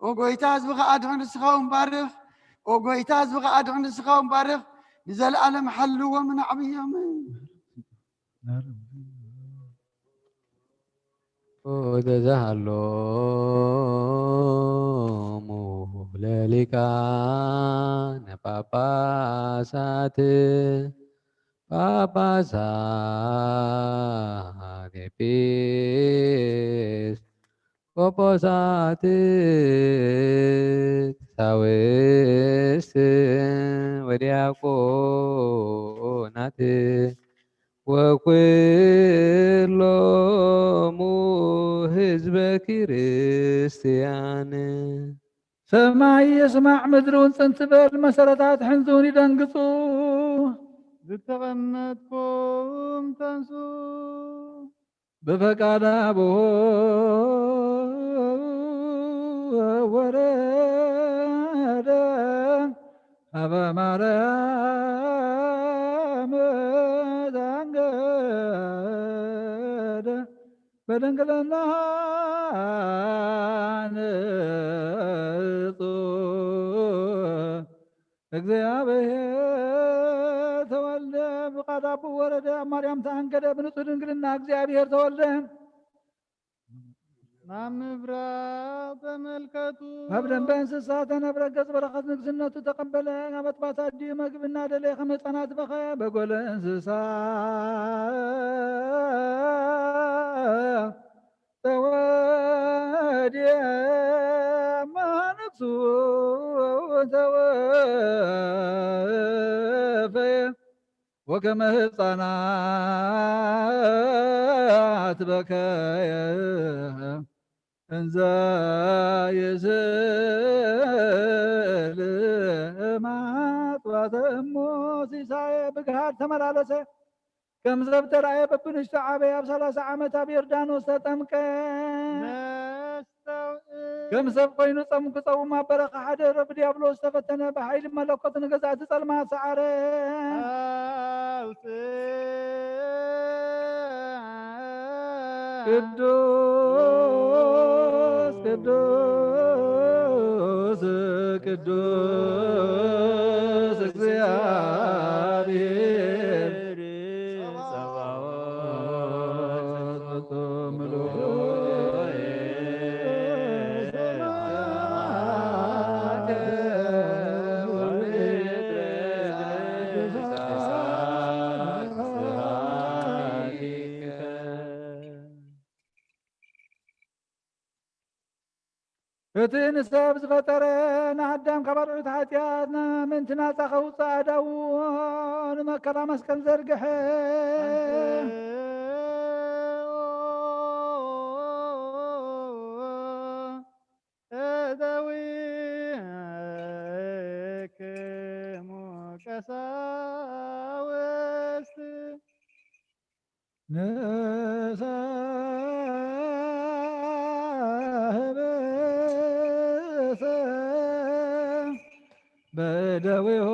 ኦ ጎይታ ህዝብኻ ኣድሕን ርስኻ እውን ባርኽ። ኦ ጎይታ ህዝብኻ ኣድሕን ርስኻ እውን ባርኽ። ንዘለኣለም ሓልዎምን ኣዕብዮምን። ወተዛሃሎሙ ለሊቃነ ጳጳሳት ጳጳሳት ኤጲስ ቆጶሳት ቀሳውስት ወዲያቆናት ወኩሎሙ ህዝበ ክርስቲያን። ሰማይ ይስማዕ ምድሪ እውን ጽን ትበል፣ መሰረታት ሕንዚ እውን ይደንግጹ። ዝተቐመጥኩም ተንሱ። ብፈቃድ ኣብሆ ወረደ ሀበ ማርያም ዘንገደ በድንግልና ንጹሕ እግዚኣብሔር ተወልደ፣ ብቃል ኣቦ ወረደ፣ ኣብ ማርያም ተኣንገደ፣ ብንጹህ ድንግልና እግዚኣብሔር ተወልደ። ናብ ምብራቕ ተመልከቱ። ኣብ ደንበ እንስሳ ተነብረ፣ ገጽ በረኸት ንግስነቱ ተቐበለ። ኣብ ኣጥባት ኣዲኡ መግቢ እናደለየ ከም ህፃናት በኸየ። በጎለ እንስሳ ተወድየ፣ ማነግሱ ተወፈየ። ወከመ ህፃናት በከየ እንዘ ይስእል ማጥባተ እሞ ሲሳየ። ብግሃድ ተመላለሰ። ከም ዘብተራእየ በብንሽቱ ዓበየ። ኣብ ሠላሳ ዓመት ኣብ ዮርዳኖስ ተጠምቀ። መስተውእ ከም ሰብ ኮይኑ ጾም ክጸውም ኣብ በረኻ ሓደረ። ብዲያብሎስ ተፈተነ። ብሓይሊ መለኮት ንገዛእቲ ጸልማት ሰዓረ። ኣውፅእ ቅዱስ ቅዱስ ቅዱስ እግዚኣብሔር ጸባኦት ምሉእ እቲ ንሰብ ዝፈጠረ ንኣዳም ካብ ኣርዑት ሓጢኣት ምእንቲ ናጻ ከውጽእ ኣእዳዉ ንመከራ መስቀል ዘርግሐ። እደዊክሙ ቀሳውስት ንሰብእ በደዊሆ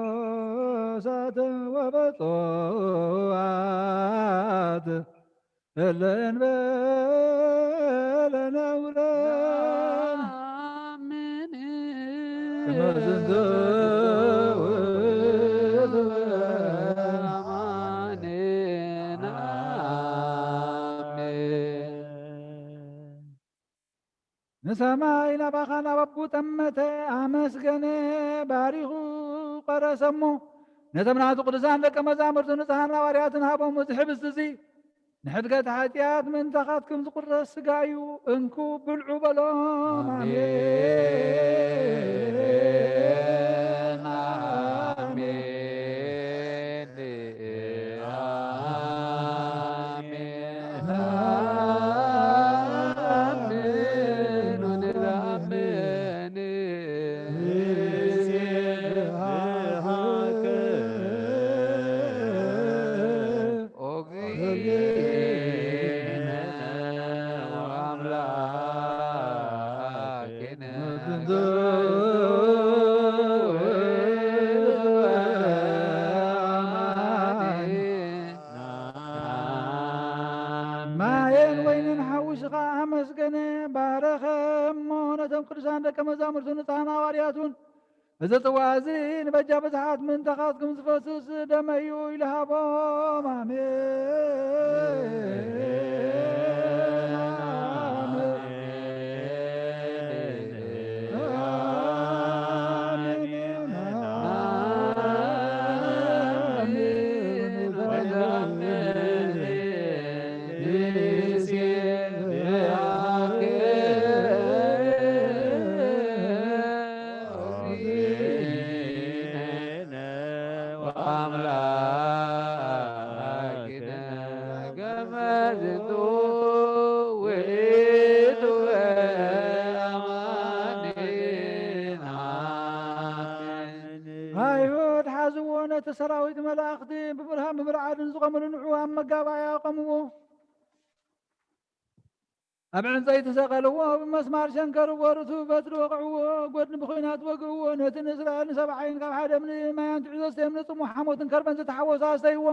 ቅዱሳት ወበጽዋት እለ እንበለ ነውረ ነአምን። ከመ ዝንቱ ውእቱ አማኔ ነአምን። ንሰማይ ናባኻ ናብ ኣቡ ጠመተ፣ ኣመስገነ፣ ባሪኹ፣ ቀረሰ እሞ፣ ነቶም ናቱ ቅዱሳን ደቀ መዛሙርቱ ንጽሓን ሃዋርያትን ሃቦም። እዚ ሕብስቲ እዚ ንሕድገት ሓጢኣት ምእንታኻትኩም ዝቁረስ ስጋ እዩ፣ እንኩ ብልዑ በሎም። ኣሜን። ኣሜን። ማየን ወይንን ሓዊስኻ ኣመስገነ፣ ባረኸ እሞ ነቶም ቅዱሳን ደቀ መዛሙርቱ ንጽሓን ሃዋርያቱን፣ እዚ ጽዋ እዚ ንበጃ ብዙሓት ምእንታኻትኩም ዝፈስስ ደመይ እዩ ኢሉ ሃቦም። ኣሜን። ኣይሁድ ሓዝዎ፣ ነቲ ሰራዊት መላእኽቲ ብብርሃን ብምርዓድን ዝቖመሉ ንዑ ኣብ መጋባእያ ኣቆምዎ። ኣብ ዕንጸይቲ ሰቐልዎ፣ ብመስማር ሸንከርዎ፣ ርእሱ በትሪ ወቕዕዎ፣ ጎድኒ ብኹናት ወግእዎ። ነቲ ንእስራኤል ንሰብዓይን ካብ ሓደ እምኒ ማይ ኣንትዑ ዘስተዮም ንጽሙ ሓሞትን ከርበን ዝተሓወሶ ኣስተይዎ።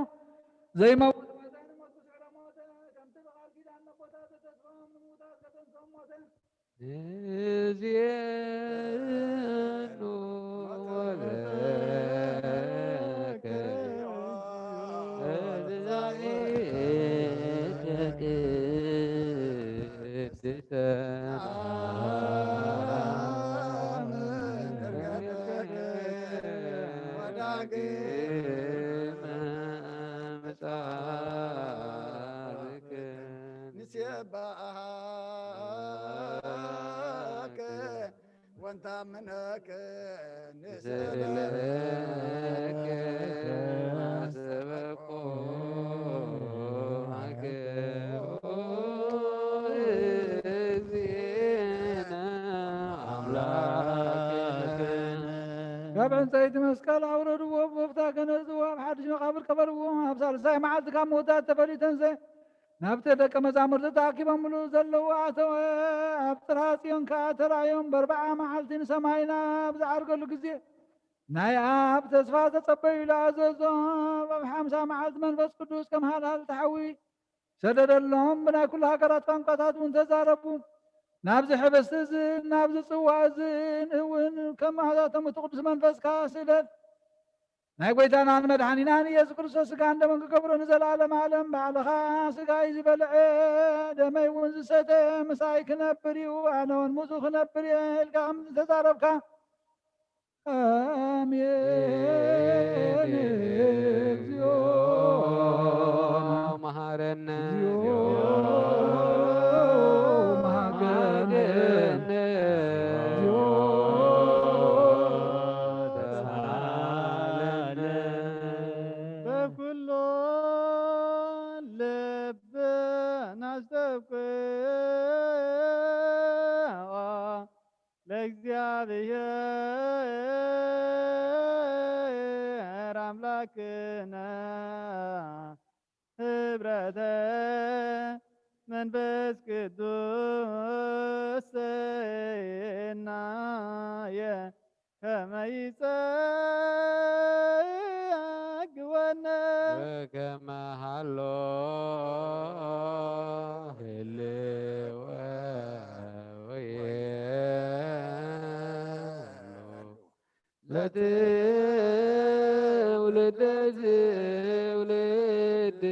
ዘይመውት መታን ሞት ብስዕረ ሞተ። ከምቲ ብቓል ኪዳን ነቦታት ዝተስፋም ንምውታት ከተንስኦም ሞተ። እዝየ ዳግመ ምጽኣትክን ንሴብሐኪ ወንታምነኪ ንስእለኪ ንስእለኪ ወሰበኮኪ ኦ እግዚእነ ኣምላክነ። ካብ ዕንፀይቲ መስቀል ኣውረድዎ፣ ብጎፍታ ገነዝዎ፣ ኣብ ሓድሽ መቓብር ቀበርዎ። ኣብ ሳልሳይ መዓልቲ ካብ ምውታት ተፈልዩ ተንሰ ናብቲ ደቀ መዛሙርቲ ተኣኪቦምሉ ዘለዉ ኣተወ። ኣብ ጽርሐ ጽዮን ከኣ ተራእዮም። በርብዓ መዓልቲ ንሰማይ ናብ ዝዓርገሉ ግዜ ናይ ኣብ ተስፋ ተጸበዩሉ ኣዘዞም። ኣብ ሓምሳ መዓልቲ መንፈስ ቅዱስ ከም ሃልሃልቲ ሓዊ ሰደደሎም። ብናይ ኩሉ ሃገራት ቋንቋታት እውን ተዛረቡ። ናብዚ ሕብስቲ እዝን ናብዚ ጽዋ እዝን እውን ከም ማህዛቶም እቲ ቅዱስ መንፈስካ ስደድ። ናይ ጐይታናን መድሓኒናን ኢየሱስ ክርስቶስ ስጋን ደሙን ክገብሮ ንዘለኣለም ዓለም ባዕልኻ ስጋይ ዝበልዐ ደመይ እውን ዝሰተ ምሳይ ክነብር እዩ፣ ኣነ እውን ምስኡ ክነብር እየ ኢልካ ከም ዝተዛረብካ። ኣሜን። እግዚኦ መሃረነ። እግዚኦ መሃረነ። እግዚኦ ተሳሃለነ። በኩሉ ልብና ኣስተብቅዖ ለእግዚኣብሔር ኣምላክነ ህብረተ መንፈስ ቅዱስ ሰናየ ከመ ይጸግወነ ወከመ ሃሎ ህልወ ወየሉ ለትውልደ ትውልድ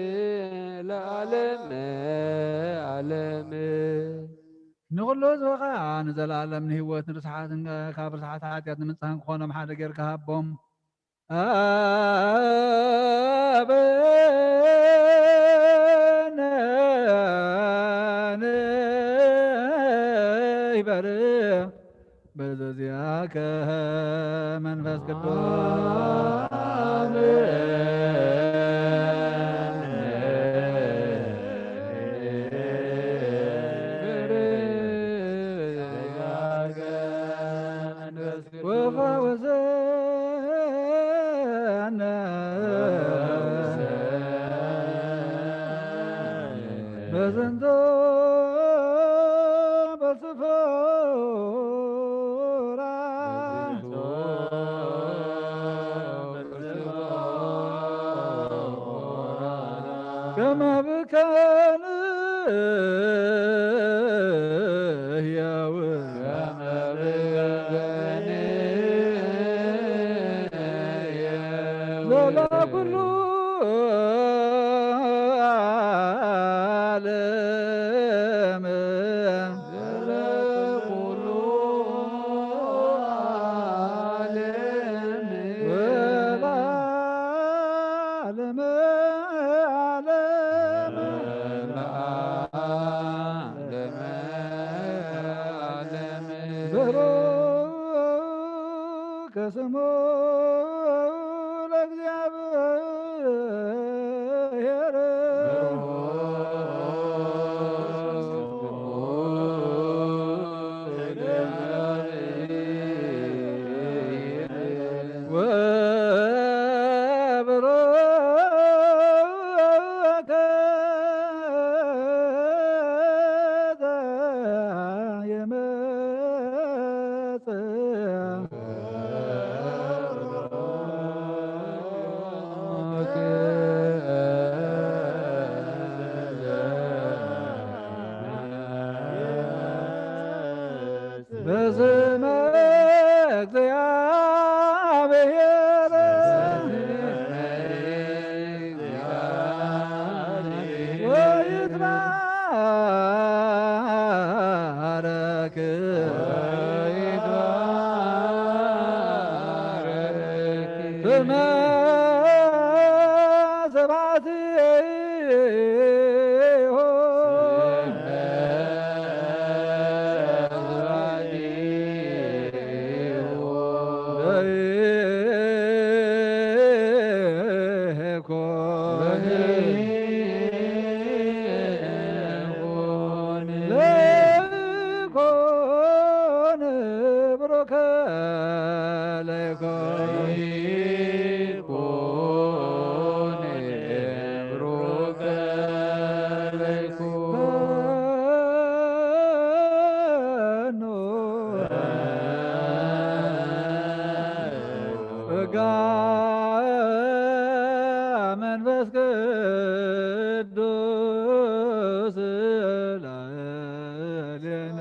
ለዓለመ ዓለም። ንኹሉ ህዝቢ ኸኣ ንዘለኣለም ንህይወት ንርስሓትን ካብ ርስሓት ሓጢኣት ንምንጽሃን ክኾኖም ሓደ ጌርካ ሃቦም። ኣበነ ንይበር በዘዚአከ መንፈስ ቅዱስ። ወፈውሰነ በዝንቶ በስፎራ ከመ ብከን ህያው ዘላ ኩሉ ዓለም ለዓለመ ዓለም ለዓለመ ዓለም። ብሩክ ስሙ ለእግዚኣብሔር። ወብሩከ ዘየመጽእ በስመ እግዚአብሔር ወይትባረክ ስመ ከለይኮ ይኩን ብሩከ ለይኩን ጸጋ መንፈስ ቅዱስ ላዕሌነ።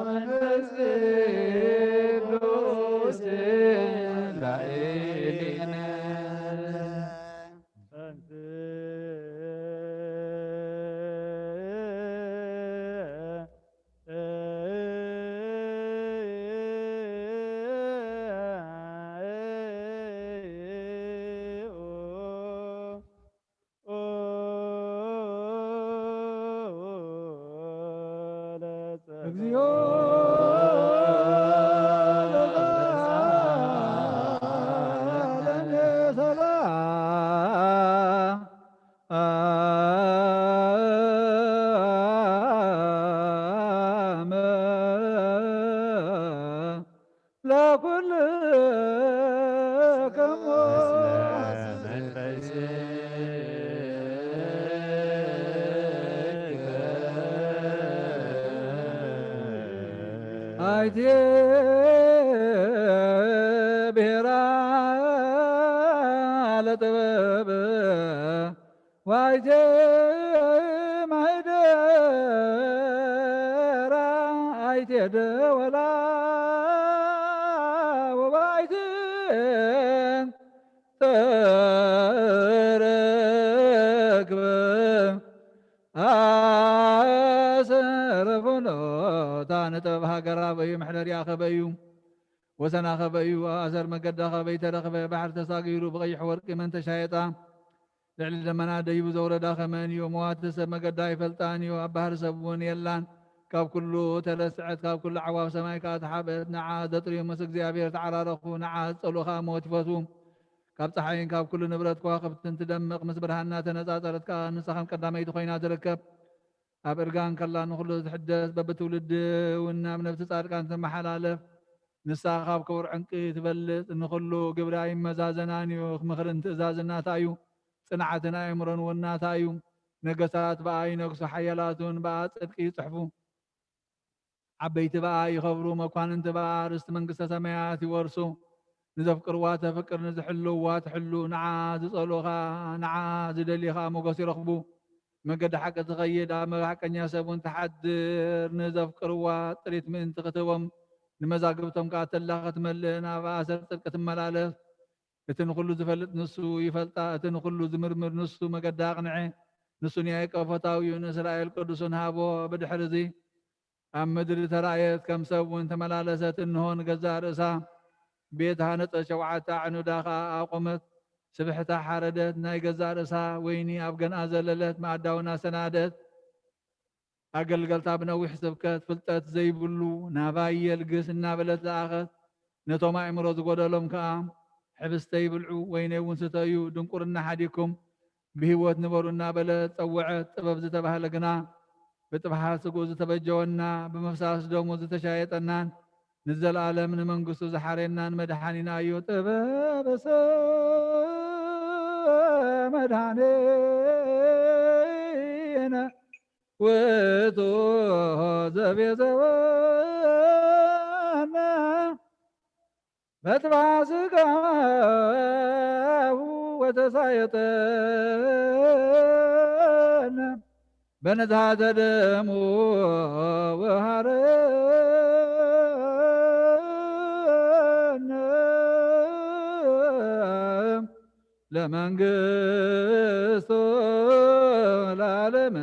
መንፈስ ቅዱስ ላዕሌነ። እግዚኦ ለዘለዓለም ሰላም ለኩልክሙ። ኣይቴ ብሔራ ለጥበብ ዋይቴ ማህደራ ኣይቴ ደወላ ወባይቴ ተረክበ ኣሰረ ፍኖታ ንጥበብ ሃገራ በዩ መሕደሪያ ከበዩ ወሰና ከበዩ ኣሰር መገዳ ከበይ ተረኽበ ባሕር ተሳጊሩ ብቐይሕ ወርቂ መን ተሻየጣ ልዕሊ ደመና ደይቡ ዘውረዳ ከመን እዩ። መዋቲ ሰብ መገዳ ኣይፈልጣን እዩ፣ ኣብ ባህሪ ሰብ እውን የላን። ካብ ኩሉ ተረስዐት፣ ካብ ኩሉ ዓዋፍ ሰማይ ከኣ ተሓብአት። ንዓ ዘጥርዩ ምስ እግዚኣብሔር ተዓራረኹ፣ ንዓ ዝጸልኡ ከኣ ሞት ይፈትዉ። ካብ ጸሓይን ካብ ኩሉ ንብረት ከዋኽብትን ትደምቕ፣ ምስ ብርሃንና ተነጻጸረት ከኣ ንሳ ከም ቀዳመይቲ ኮይና ትርከብ። ኣብ እርጋን ከላ ንኹሉ ትሕደስ፣ በብትውልዲ እውን ናብ ነፍሲ ጻድቃን ትመሓላለፍ። ንሳ ካብ ክቡር ዕንቂ ትበልጽ፣ ንኹሉ ግብራ ይመዛዘናን እዩ። ምኽርን ትእዛዝን ናታ እዩ። ጽንዓትን ኣእምሮን እውን ናታ እዩ። ነገስታት ብኣ ይነግሱ፣ ሓያላቱን ብኣ ጽድቂ ይጽሕፉ። ዓበይቲ ብኣ ይኸብሩ፣ መኳንንቲ ብኣ ርስቲ መንግስተ ሰማያት ይወርሱ። ንዘፍቅርዋ ተፍቅር፣ ንዝሕልውዋ ትሕሉ፣ ንዓ ዝጸልኡ ኸኣ፣ ንዓ ዝደልዩ ኸኣ ሞገስ ይረኽቡ። መንገዲ ሓቂ ትኸይድ፣ ኣብ ሓቀኛ ሰብ እውን ትሓድር። ንዘፍቅርዋ ጥሪት ምእንቲ ክትህቦም፣ ንመዛግብቶም ከኣ ተላ ክትመልእ፣ ናብ ኣሰር ጽድቂ ትመላለስ። እቲ ንኹሉ ዝፈልጥ ንሱ ይፈልጣ፣ እቲ ንኹሉ ዝምርምር ንሱ መገዳ ኣቕንዐ። ንሱ ንያዕቆብ ፈታዊኡ ንእስራኤል ቅዱሱን ሃቦ። ብድሕሪ እዚ ኣብ ምድሪ ተራእየት፣ ከም ሰብ እውን ተመላለሰት። እንሆ ንገዛእ ርእሳ ቤት ሃነጸት፣ ሸውዓተ ኣዕኑዳ ኸኣ ኣቖመት። ስብሕታ ሓረደት፣ ናይ ገዛእ ርእሳ ወይኒ ኣብ ገንኣ ዘለለት፣ መኣዳ እውን ኣሰናደት። ኣገልገልታ ብነዊሕ ስብከት ፍልጠት ዘይብሉ ናባይ የልግስ እናበለት ለኣኸት። ነቶም ኣእምሮ ዝጎደሎም ከኣ ሕብስተይ ብልዑ፣ ወይነይ እውን ስተዩ፣ ድንቁርና ሓዲኩም ብህይወት ንበሩ እናበለት ጸወዐት። ጥበብ ዝተባህለ ግና ብጥፍሓት ስግኡ ዝተበጀወና፣ ብምፍሳስ ደሙ ዝተሻየጠናን ንዘለኣለም ንመንግስቱ ዝሓረየናን መድሓኒና እዩ። ጥበብሰ መድሓኒነ ውእቱ ዘቤዘወነ በጥብዓ ስጋሁ ወተሳየጠነ በነዝሃተ ደሙ ወሃረነ ለመንግስቱ ለዓለመ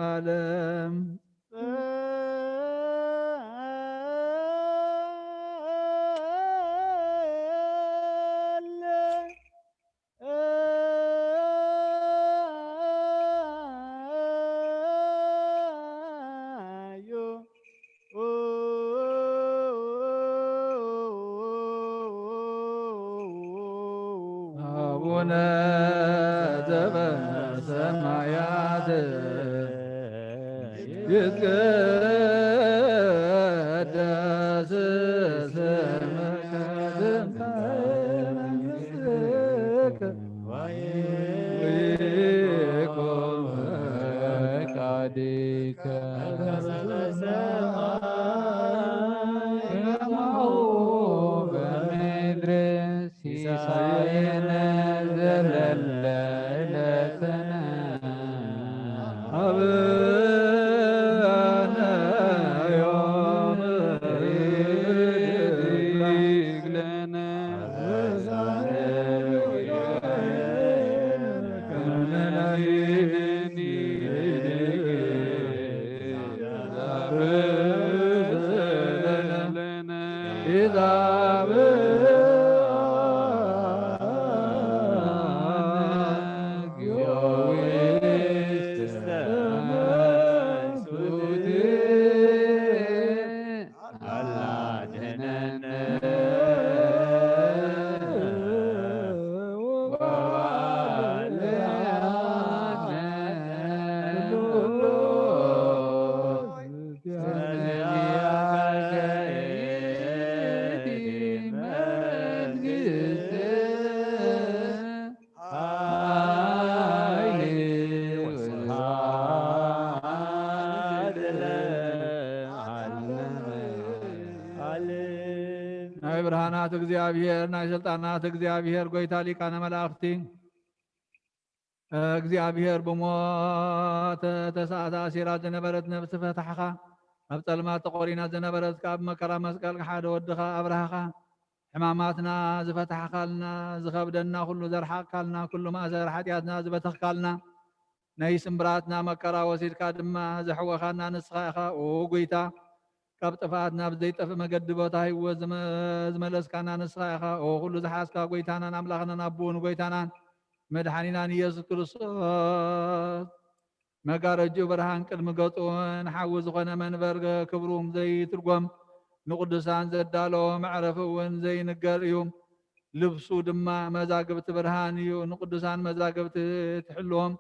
ዓለም። አቡነ ዘበሰማያት ይትቀደስ ናይ ብርሃናት እግዚኣብሔር፣ ናይ ስልጣናት እግዚኣብሔር፣ ጎይታ ሊቃነ መላእኽቲ፣ እግዚኣብሔር ብሞት ተሳእታ ኣሲራ ዝነበረት ነፍሲ ፈታሕኻ፣ ኣብ ጸልማት ተቖሪና ዝነበረት ካብ መከራ መስቀል ሓደ ወድኻ ኣብርሃኻ፣ ሕማማትና ዝፈታሕካልና፣ ዝኸብደና ኩሉ ዘርሓቕካልና፣ ኩሉ ማእሰር ሓጢኣትና ዝበተኽካልና፣ ናይ ስምብራትና መከራ ወሲድካ ድማ ዘሕወኻና ንስኻ ኢኻ። ኦ ጎይታ፣ ካብ ጥፍኣት ናብ ዘይጠፍእ መገዲ ቦታ ህይወት ዝመ-፣ ዝመለስካና ንስኻ ኢኻ። ኦ ኩሉ ዝሓዝካ ጎይታናን ኣምላኽናን ኣቦን ጎይታናን መድሓኒናን ኢየሱስ ክርስቶስ፣ መጋረጅኡ ብርሃን ቅድሚ ገጹ እውን ሓዊ ዝኾነ መንበር ክብሩ ዘይትርጎም፣ ንቅዱሳን ዘዳለዎ መዕረፊ እውን ዘይንገር እዩ። ልብሱ ድማ መዛግብቲ ብርሃን እዩ። ንቅዱሳን መዛግብቲ ትሕልዎም።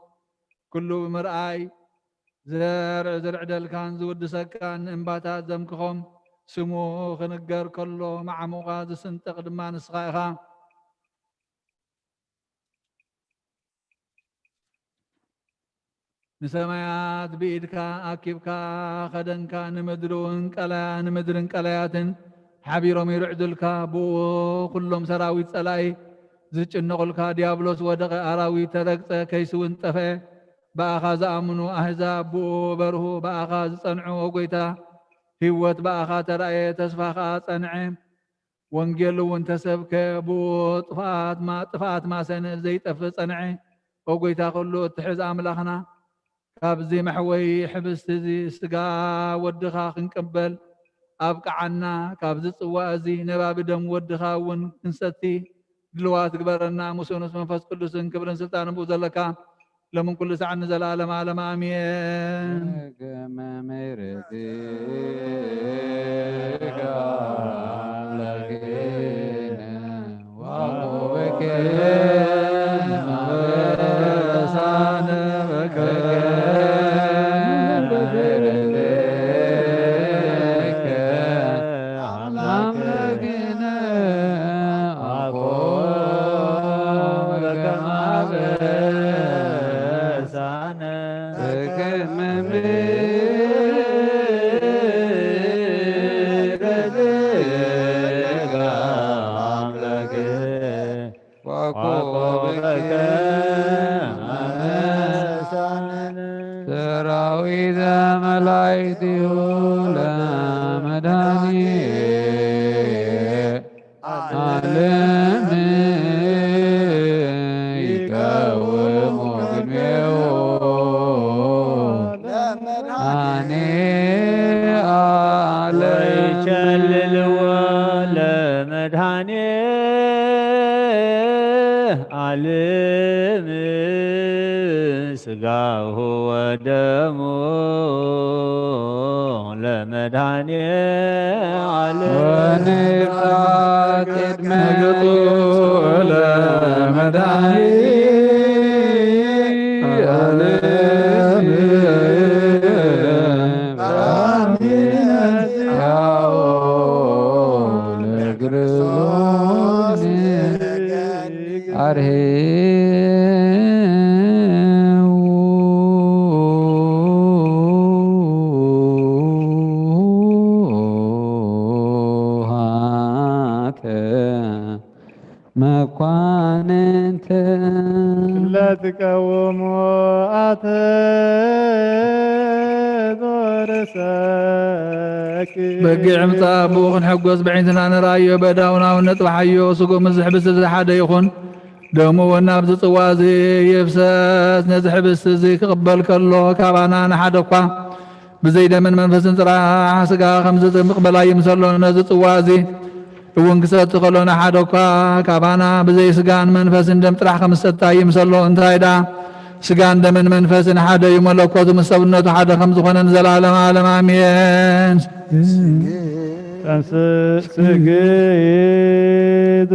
ኩሉ ብምርኣይ ዘርዕ ዝርዕደልካን ዝውድሰካን ንእምባታት ዘምክኾም። ስሙ ክንገር ከሎ መዓሙቓ ዝስንጥቕ ድማ ንስኻ ኢኻ። ንሰማያት ብኢድካ ኣኪብካ ኸደንካ፣ ንምድሪ እውን ቀላያ-፣ ንምድርን ቀላያትን ሓቢሮም ይርዕዱልካ። ብኡ ኩሎም ሰራዊት ጸላኢ ዝጭነቑልካ፣ ዲያብሎስ ወደቐ፣ ኣራዊት ተረግጸ፣ ከይሲ እውን ጠፍአ። ብኣኻ ዝኣምኑ ኣህዛብ ብኡ በርሁ፣ ብኣኻ ዝጸንዑ፣ ኦ ጐይታ፣ ህይወት ብኣኻ ተራእየ፣ ተስፋ ኸኣ ጸንዐ። ወንጌል እውን ተሰብከ፣ ብኡ ጥፍኣት ማ-፣ ጥፍኣት ማሰነ ዘይጠፍእ ጸንዐ። ኦ ጐይታ፣ ኩሉ እትሕዝ ኣምላኽና፣ ካብዚ መሕወዪ ሕብስቲ እዚ ስጋ ወድኻ ክንቅበል ኣብቅዓና፣ ካብዚ ጽዋ እዚ ነባቢ ደም ወድኻ እውን ክንሰቲ ድልዋት ግበረና። ምስኡ ምስ መንፈስ ቅዱስን ክብርን ስልጣንን ብኡ ዘለካ ሎምን ኩሉ ሰዓት ንዘለዓለመ ዓለም ኣሜን። ሰራዊተ መላእክቲሁ ለመድኃኒየ ዓለም ይቀውሙ ቅድሜሁ ለመድኃኔ ዓለም። ወይቸልልዎ ለመድኃኔ ዓለም ስጋሁ ወደሙ ለመድኃኔ ዓለም። ወንብላ ቅድመ ገጹ ለመድኃኔ ዓለም። በአንድነት ያው ለክርስቶስ አርሄው ሃተ መኳንንት። ለትቀውሞ ኣተ ዞረሰክ። በጊዕ ምጻእ ብኡ ክንሕጎስ ብዒንትና ንርኣዮ፣ በዳውናውን ነጥባሓዮ። ስጉ ምስ ዝሕብስ እዚ ሓደ ይኹን፣ ደሙ እውን ኣብዚ ጽዋ እዚ ይፍሰስ። ነዚ ሕብስቲ እዚ ክቕበል ከሎ ካባና ንሓደ እኳ ብዘይ ደምን መንፈስን ጥራሕ ስጋ ከም ዝጥምቕ በላይ ይምሰሎ። ነዚ ጽዋ እዚ እውን ክሰቲ ከሎ ንሓደ እኳ ካባና ብዘይ ስጋን መንፈስን ደም ጥራሕ ከም ዝሰታ ይምሰሎ። እንታይ ደኣ ስጋን ደምን መንፈስን ሓደ እዩ፣ መለኮቱ ምስ ሰብነቱ ሓደ ከም ዝኾነ ንዘለዓለም ዓለም ኣሜን። ተንስእ ስግይቱ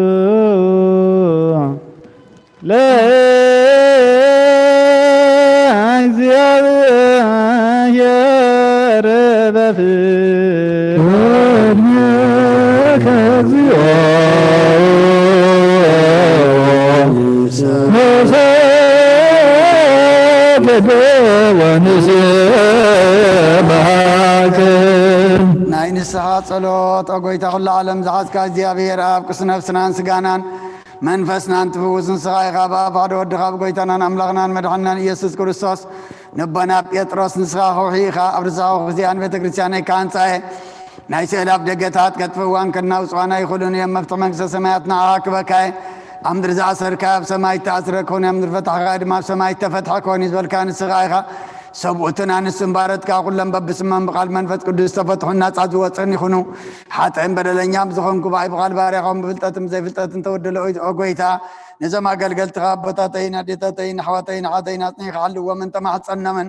ለእግዚኣብሔር በፍቅር ወድመከ እግዚኦ ንሰግድ ወንስብሐክ። ናይ ንስሓ ጸሎት። ኦ ጎይታ ኩሉ ዓለም ዝሓዝካ እግዚኣብሔር ኣብ ቅዱስ ነፍስናን ስጋናን መንፈስናን ትፍውስ ንስኻ ኢኻ። ብኣብ ሓደ ወድኻ ብጎይታናን ኣምላኽናን መድሓንናን ኢየሱስ ክርስቶስ ንቦና ጴጥሮስ ንስኻ ከውሒ ኢኻ። ኣብ ርሳኹ ግዚኣን ቤተ ክርስቲያነይ ክሃንጻ እየ። ናይ ስእሊ ኣፍ ደገታት ከጥፍእዋን ከናውጽዋን ኣይኽእሉን እዮም። መፍትሒ መንግስተ ሰማያት ንዓኻ ክበካ እየ። ኣብ ምድሪ ዝኣሰርካዮ ኣብ ሰማይ እተኣስረ ክኹን፣ ኣብ ምድሪ ፈታሕካዮ ድማ ኣብ ሰማይ እተፈትሐ ክኾን እዩ ዝበልካ ንስኻ ኢኻ። ሰብኡትን ኣንስትን ባረትካ ኩሎም በብስሞም ብቓል መንፈስ ቅዱስ ዝተፈትሑን ናጻ ዝወጹን ይኹኑ። ሓጥእን በደለኛም ዝኾንኩ ብኣይ ብቓል ባርያኻውን ብፍልጠትን ብዘይፍልጠትን ተወደለ ኦይ-፣ ኦ ጎይታ፣ ነዞም ኣገልገልትኻ ኣቦታተይን ኣዴታተይን ኣሕዋተይን ኣሓተይን ኣጽኒኻ ሓልዎምን ተማሕጸኖምን።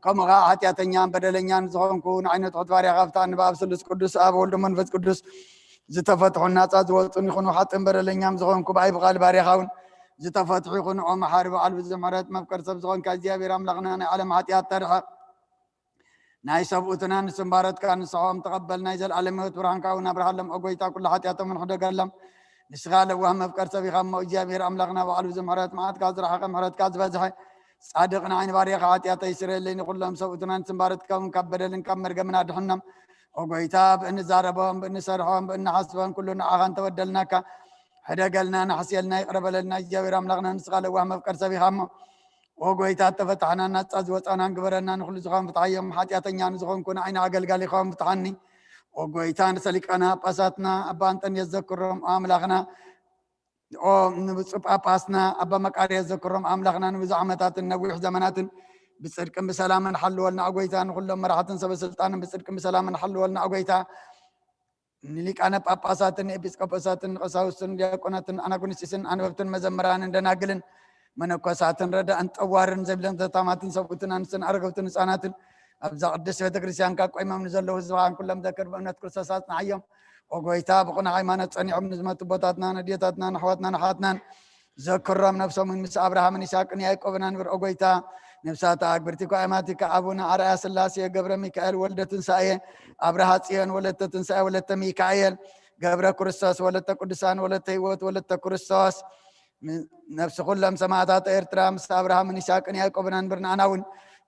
ከምኡ ኸዓ ሓጢኣተኛን በደለኛን ዝኾንኩ ንዓይነ ትሑት ባርያኻ ፍታኒ። ብኣብ ስሉስ ቅዱስ ኣብ ወልድ መንፈስ ቅዱስ ዝተፈትሑን ናጻ ዝወጹን ይኹኑ። ሓጥእን በደለኛም ዝኾንኩ ብኣይ ብቓል ባርያኻ እውን ዝተፈትሑ ይኹኑ። ኦ መሓሪ በዓል ብዙሕ ምሕረት መፍቀር ሰብ ዝኾንካ እግዚኣብሔር ኣምላኽና ናይ ዓለም ሓጢኣት ተርሕቕ። ናይ ሰብኡትን ኣንስትን ባረትካ ንስሖም ተቐበል። ናይ ዘለዓለም ህይወት ብርሃንካ እውን ኣብርሃሎም። ኦ ጎይታ ኩሉ ሓጢኣቶምን ሕደገሎም። ንስኻ ለዋህ መፍቀር ሰብ ኢኻ እሞ እግዚኣብሔር ኣምላኽና በዓል ብዙሕ ምሕረት መዓትካ ዝረሓቐ ምሕረትካ ዝበዝሐ ጻድቕ ንዓይኒ ባርያኻ ሓጢኣተይ ስረየለይ። ንኹሎም ሰብኡትን ኣንስትን ባረትካ እውን ካብ በደልን ካብ መርገምን ኣድሕኖም። ኦ ጎይታ ብእንዛረቦም ብእንሰርሖም ብእንሓስቦም ኩሉ ንዓኻ እንተበደልናካ ሕደገልና ንሕስየልና ይቕረ በለልና። እግዚኣብሔር ኣምላኽና ንስኻ ለዋህ መፍቀር ሰብ ኢኻ እሞ ኦ ጎይታ እተፈታሕና ናጻ ዝወጻናን ግበረና። ንኹሉ ዝኾን ፍትሓዮም። ሓጢኣተኛ ንዝኾንኩ ንዓይኒ ኣገልጋሊኻውን ፍትሓኒ። ኦ ጎይታ ንሰሊቃና ጳጳሳትና ኣባ እንጠንዮስ ዘክሮም ኦ ኣምላኽና። ኦ ንብፁዕ ጳጳስና ኣባ መቃርዮስ ዘክሮም ኣምላኽና ንብዙሕ ዓመታትን ነዊሕ ዘመናትን ብጽድቅን ብሰላምን ሓልወልና ኦ ጎይታ። ንኹሎም መራሕትን ሰበ ስልጣንን ብጽድቅን ብሰላምን ሓልወልና ኦ ጎይታ። ንሊቃነ ጳጳሳትን ንኤጲስቆጶሳትን ንቀሳውስትን ዲያቆናትን ኣናጉንስጢስን ኣንበብትን መዘምራንን ደናግልን መነኮሳትን ረዳእን ጠዋርን ዘብለን ዘታማትን ሰብኡትን ኣንስትን ኣረገውትን ህፃናትን ኣብዛ ቅድስት ቤተ ክርስቲያንካ ቆይሞም ንዘለዉ ህዝብኻን ኩሎም ዘክር ብእምነት ክርስቶስ ኣጽንዓዮም። ኦ ጎይታ ብቕኑዕ ሃይማኖት ጸኒዖም ንዝመቱ ኣቦታትናን ኣዴታትናን ኣሕዋትናን ኣሓትናን ዘክሮም። ነብሶምን ምስ ኣብርሃምን ይስሐቅን ያዕቆብን ኣንብር ኦ ጎይታ። ነብሳት ኣግብርቲ እኳ ኣማቲካ ኣቡነ ኣርኣያ ስላሴ ገብረ ሚካኤል ወልደ ትንሳኤ ኣብርሃ ጽዮን ወለተ ትንሳኤ ወለተ ሚካኤል ገብረ ክርስቶስ ወለተ ቅዱሳን ወለተ ህይወት ወለተ ክርስቶስ ም-፣ ነብሲ ኩሎም ሰማዕታት ኤርትራ ምስ ኣብርሃምን ይስሐቅን ያዕቆብን ኣንብር። ንኣና እውን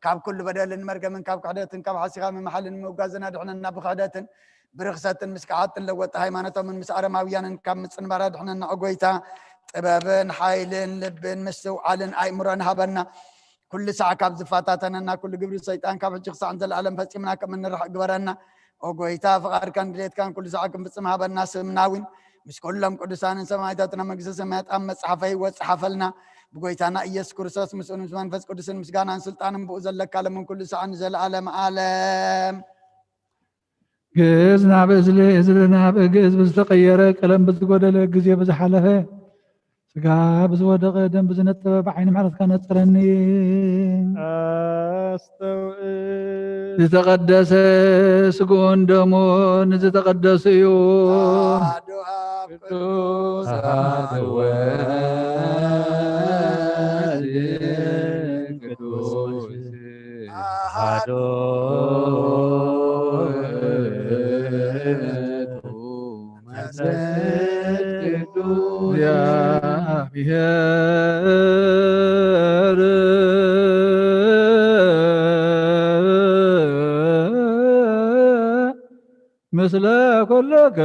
ካብ ኩሉ በደልን መርገምን ካብ ክሕደትን ካብ ሓሲኻ ምምሓልን ምውጋዝን ኣድሕነና። ብክሕደትን ብርኽሰትን ምስ ከሓድትን ለወጥቲ ሃይማኖቶምን ምስ ኣረማውያንን ካብ ምጽንባር ኣድሕነና ኦ ጎይታ። ጥበብን ሓይልን ልብን ምስትውዓልን ኣእምሮን ሃበና። ኩሉ ሳዕ ካብ ዝፈታተነና ኩሉ ግብሪ ሰይጣን ካብ ሕጂ ክሳዕ ንዘለኣለም ፈጺምና ከም እንርሕቕ ግበረና። ኦ ጎይታ ፍቓድካን ድሌትካን ኩሉ ሳዕ ክንፍጽም ሃበና። ስምና እውን ምስ ኩሎም ቅዱሳንን ሰማዕታትን ኣብ መንግስተ ሰማያት ኣብ መጽሓፈ ህይወት ጸሓፈልና። ብጎይታና ኢየሱስ ክርስቶስ ምስኡን ምስ መንፈስ ቅዱስን ምስጋናን ስልጣንን ብኡ ዘለካ ለምን ኩሉ ሳዕ ንዘለኣለም ኣለም። ግእዝ ናብ እዝሊ፣ እዝሊ ናብ ግእዝ ብዝተቐየረ፣ ቀለም ብዝጎደለ፣ ግዜ ብዝሓለፈ፣ ስጋ ብዝወደቐ፣ ደም ብዝነጠበ፣ ብዓይኒ ምሕረትካ ነጽረኒ። ኣስተውዕል። ዝተቐደሰ ስግኡን ደሙን ዝተቐደሱ እዩ። ኣሐዱ ኣብ ቅዱስ ኣሐዱ ወልድ ቅዱስ ኣሐዱ ውእቱ መንፈስ ቅዱስ። እግዚአብሔር ምስለ ኩልክሙ።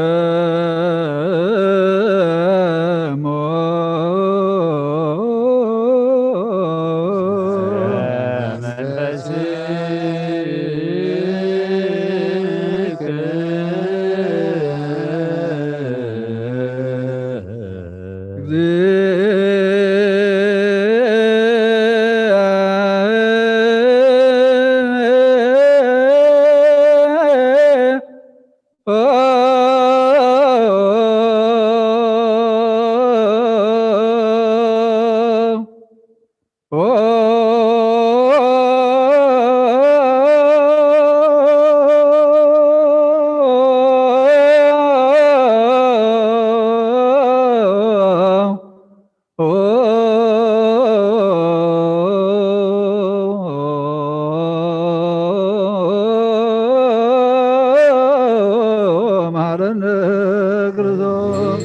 መሐረነ ክርስቶስ።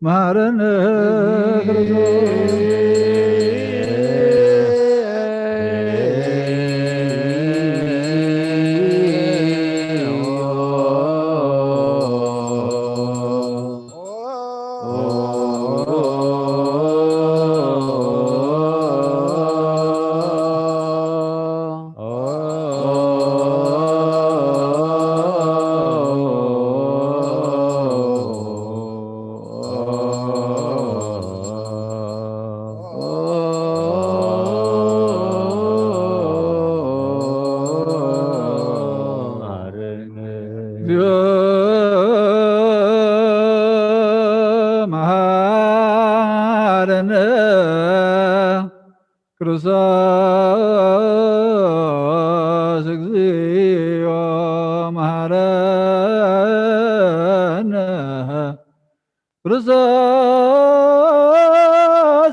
መሐረነ ክርስቶስ። እግዚኦ መሐረነ ክርስቶስ፣ እግዚኦ መሐረነ ክርስቶስ፣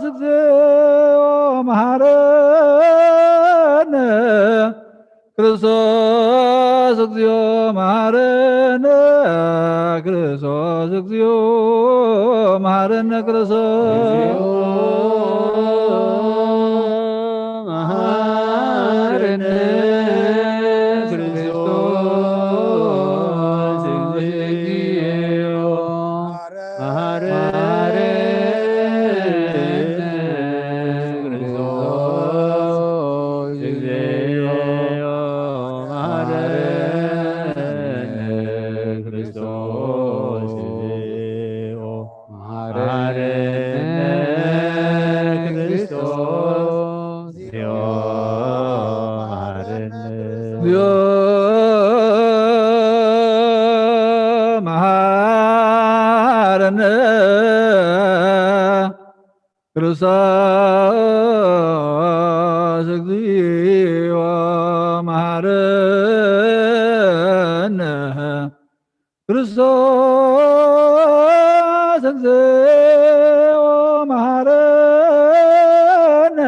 እግዚኦ መሐረነ ክርስቶስ፣ እግዚኦ መሐረነ ክርስቶስ፣ እግዚኦ መሐረነ ክርስቶስ። መሐረነ ክርስቶስ፣ እግዚኦ መሐረነ ክርስቶስ፣ እግዚኦ መሐረነ ክርስቶስ፣ እግዚኦ መሐረነ ክርስቶስ። ክርስቶስ እግዚኦ መሐረነ። ክርስቶስ እግዚኦ መሐረነ።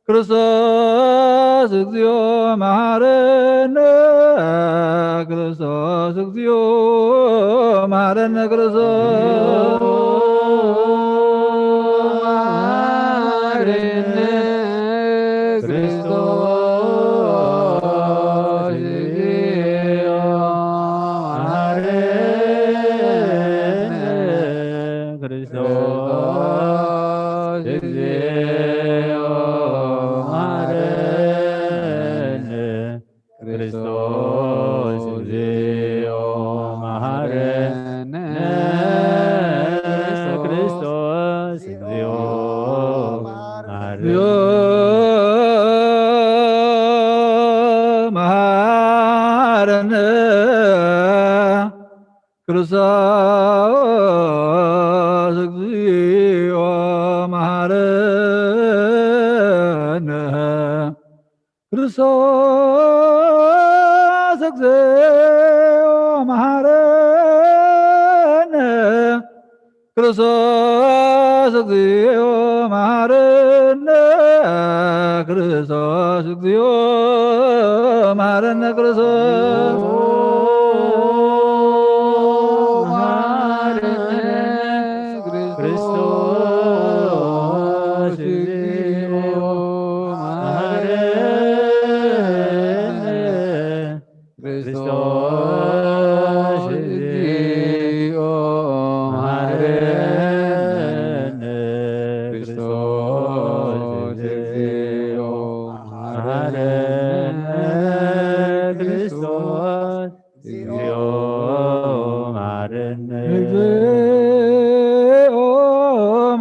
ክርስቶስ እግዚኦ መሐረነ። ክርስቶስ እግዚኦ መሐረነ። ክርስቶስ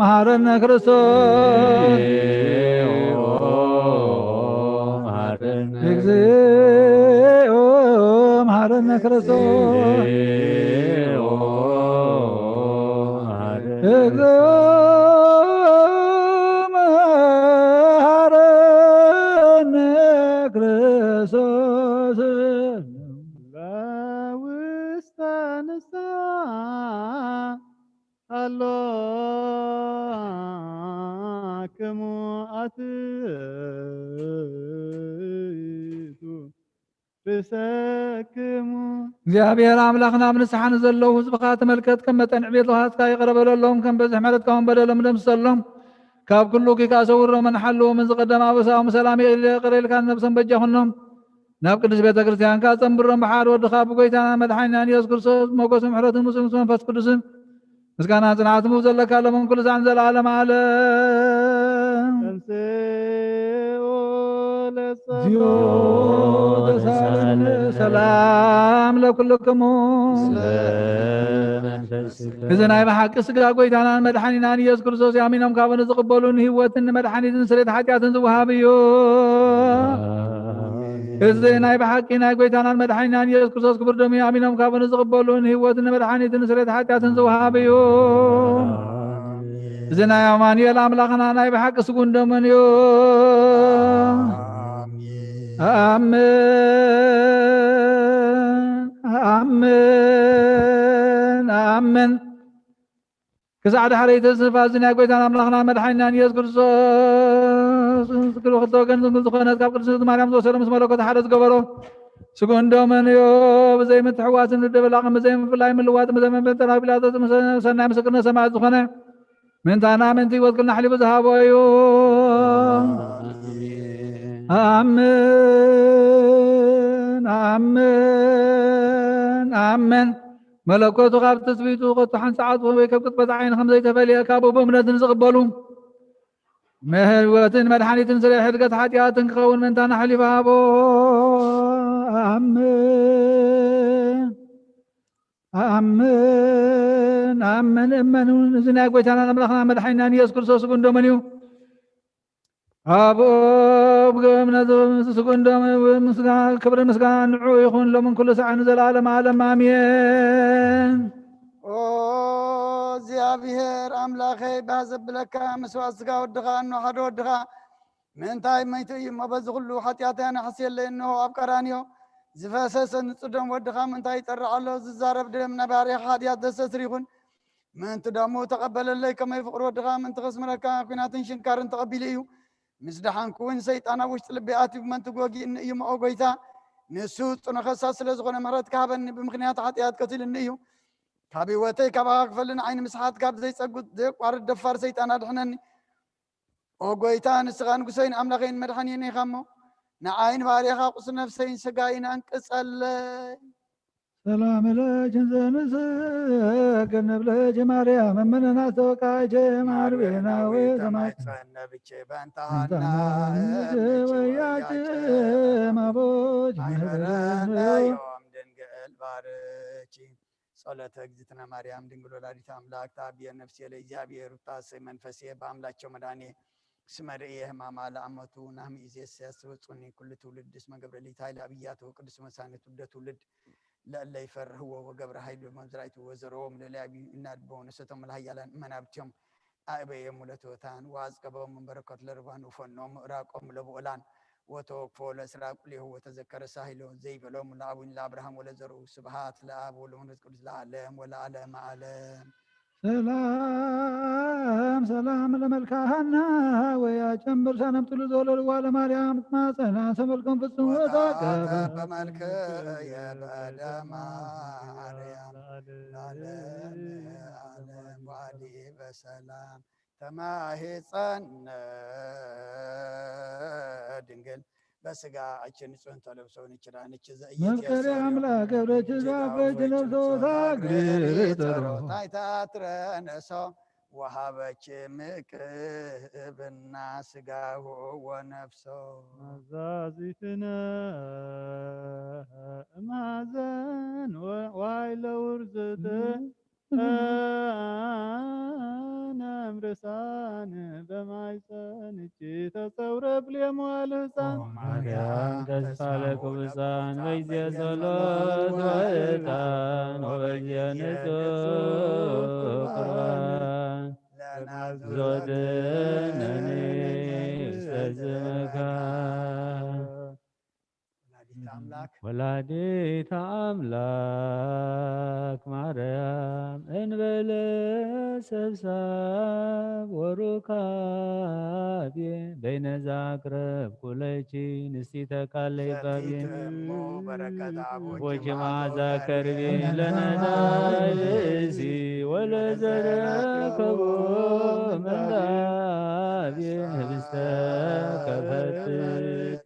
መሐረነ። ክርስቶስ እግዚኣብሔር ኣምላኽና፣ ኣብ ንስሓ ንዘለዉ ህዝብኻ ተመልከት፣ ከም መጠን ዕቤት ለውሃትካ ይቕረ በለሎም፣ ከም በዝሒ ምሕረትካ እውን በደሎም ደምስሰሎም። ካብ ኩሉ ኪካ ሰውሮምን ሓልዎም። ዝቐደም ኣበሳኦም ሰላም ይቕረ ኢልካ ነብሶም በጃ ኩኖም። ናብ ቅድስት ቤተ ክርስቲያንካ ጸንብሮም። ብሓደ ወድኻ ብጎይታና መድሓኒናን ኢየሱስ ክርስቶስ ሞገስን ምሕረትን ምስኡ ምስ መንፈስ ቅዱስን ምስጋና ጽንዓት ምው ዘለካ ለመን ኩሉ ሳዕ ንዘለዓለም ዓለም። እግዚኦ ተሳለነ ሰላም ለኩልክሙ። እዚ ናይ ብሓቂ ስጋ ጎይታናን መድሓኒናን ኢየሱስ ክርስቶስ ኣሚኖም ካብ ንዝቕበሉ ንህይወትን ንመድሓኒትን ስርየት ሓጢኣትን ዝወሃብ እዩ። እዚ ናይ ብሓቂ ናይ ጎይታናን መድሓኒናን ኢየሱስ ክርስቶስ ክቡር ደሙ ኣሚኖም ካብ ንዝቕበሉ ንህይወትን ንመድሓኒትን ስርየት ሓጢኣትን ዝወሃብ እዩ። እዚ ናይ ኣማኑኤል ኣምላኽና ናይ ብሓቂ ስጉን ደሙን እዩ። ኣሜን፣ ኣሜን፣ ኣሜን። ክሳዕ ዳሕረይቲ እስትንፋስ ናይ ጎይታን ኣምላኽና መድሓኒናን ኢየሱስ ክርስቶስ ክልተ ወገን ዝንግል ዝኾነት ካብ ቅድስቲ ማርያም ዝወሰደ ምስ መለኮት ሓደ ዝገበሮ ስጉን ደሙን እዩ። ብዘይምትሕዋስን ምድብላቕን ብዘይምፍላይ ምልዋጥን ብዘይመበንጠራዊ ጲላጦስ ምስ ሰናይ ምስክርነት ሰማዕት ዝኾነ ምእንታና ምእንቲ ህይወት ክልና ኣሕሊፉ ዝሃቦ እዩ። ኣሜን፣ ኣሜን፣ ኣሜን። መለኮቱ ካብ ትጽቢቱ ከቶ ሓንቲ ሰዓት ወይ ካብ ቅጽበት ዓይኒ ከም ዘይተፈልየ ካብ ብእምነት ንዝቕበሉ ንህይወትን መድሓኒትን ስርየት ሕድገት ሓጢኣትን ክኸውን ምእንታና ኣሕሊፉ ሃቦ። ኣሜን፣ ኣሜን፣ ኣሜን። እመን እውን እዚ ናይ ጎይታናን ኣምላኽና መድሓኒናን ኢየሱስ ክርስቶስ ስጉን ደሙን እዩ። ኣብኡ ብእምነት ስጉን ደሙን ምስጋ-፣ ክብርን ምስጋናን ንዕኡ ይኹን ሎምን ኩሉ ሰዓት ንዘለዓለም ዓለም ኣሜን። ኦ እግዚኣብሔር ኣምላኸይ፣ ባህ ዘብለካ መስዋእቲ ስጋ ወድኻ፣ እኖ ሓደ ወድኻ ምእንታይ መይቱ እዩ እሞ፣ በዚ ኩሉ ሓጢኣተይ ኣነ ሕስየለይ። እንሆ ኣብ ቀራንዮ ዝፈሰሰ ንጹህ ደም ወድኻ ምእንታይ ይጠርዕ ኣሎ። ዝዛረብ ደም ናይ ባርያኻ ሓጢኣት ዘስተስሪ ይኹን። ምእንቲ ደሙ ተቐበለለይ፣ ከመይ ፍቕሪ ወድኻ ምእንቲ ከስምረካ ኲናትን ሽንካርን ተቐቢሉ እዩ። ምስ ደሓንኩ እውን ሰይጣን ኣብ ውሽጢ ልበይ ኣትዩ ብመንትጉ ወጊእኒ እዩ እሞ፣ ኦ ጐይታ፣ ንሱ ጽኑዕ ከሳስ ስለ ዝኾነ ምሕረትካ ሃበኒ። ብምኽንያት ሓጢኣት ቀቲሉኒ እዩ። ካብ ህይወተይ ካባኻ ክፈሊ ንዓይኒ ምስሓት ካብ ዘይጸጉት ዘየቋርጥ ደፋር ሰይጣን ኣድሕነኒ። ኦ ጐይታ፣ ንስኻ ንጉሰይን ኣምላኸይን መድሓኒየይን ኢኻ እሞ፣ ንዓይን ባርያኻ ቁስል ነፍሰይን ስጋይን ኣንቅጸለይ። ሰላም ለኪ ዘንስግድ ንብለኪ ማርያም እምንና ተወቃይቼ ማርቤናዊ ተማይጸን ነብቼ በንታሃና ወያቼ ማቦች ማይበረናዮም ድንግል ባርኪ። ጸሎተ እግዝእትነ ማርያም ድንግል ወላዲተ አምላክ ታብየ ነፍሴ ለእግዚአብሔር ውታሰይ መንፈሴ በአምላቸው መድኃኔ እስመ ርእየ ሕማማ ለአመቱ ናህም ኢዜሰ ያስበጹኒ ኩሉ ትውልድ እስመ ገብረ ሊታይ ለአብያቱ ቅዱስ መሳኔ ትውልደ ትውልድ ለእለ ይፈርህዎ ወገብረ ኃይሉ መዝራይቱ ወዘረዎም ለለያቢ እናድበው ነሰቶም ለሃያላን መናብትዮም አእበየሙ ለትወታን ወአጽቀበሙ በረከት ለርባን ውፈኖም ምዕራቆም ለብኡላን ወተወክፎ ለእስራ ቁሌሁ ወተዘከረ ሳሂሎ ዘይበሎም ለአቡን ለአብርሃም ወለዘርኡ ስብሃት ለአብ ወለመንፈስ ቅዱስ ለዓለም ወለዓለም ዓለም። ሰላም ሰላም ለመልክዓ ሐና ወያጨንብር ሳነም ጥሉ ዘወለድዋ ለማርያም ትማጸና ሰመልከም ፍጹም ወታቀበ በመልክ የበደ ማርያም ለዓለም ዓለም ዋዲ በሰላም ተማሂፀነ ድንግል በስጋ እች ንጹህን ተለብሶ ንችዳ ንች ዘእየት መፍቀሪ አምላክ ገብረች ዛፍረች ነፍሶ ታግሪ ጸሮ ታይታ ትረነሶ ወሃበች ምቅብና ስጋሁ ወነፍሶ። መዛዚትነ እማዘን ዋይለ ውርዝት ነምርሳን በማይፀን እጅ ተሰውረ ብሌም ዋል ህፃን ማርያም ተስፋ ለቅዱሳን በይዜ ጸሎት ወዕጣን ወበይዜ ንጹህ ቁርባን ዞትነኒ ውስተ ዝመካን። ወላዲተ አምላክ ወላዲተ አምላክ ማርያም እንበለ ሰብሳብ ወሩካቤ በይነዛ አቅረብ ኩለኪ ንስቲተ ቃለ ይባቤ ሰቲትሙ በረከት አቡኪ ወኪ መዓዛ ከርቤ ለነዳይ ብእሲ ወለዘረከቦ ምንዳቤ ህብስተ ከፈትክ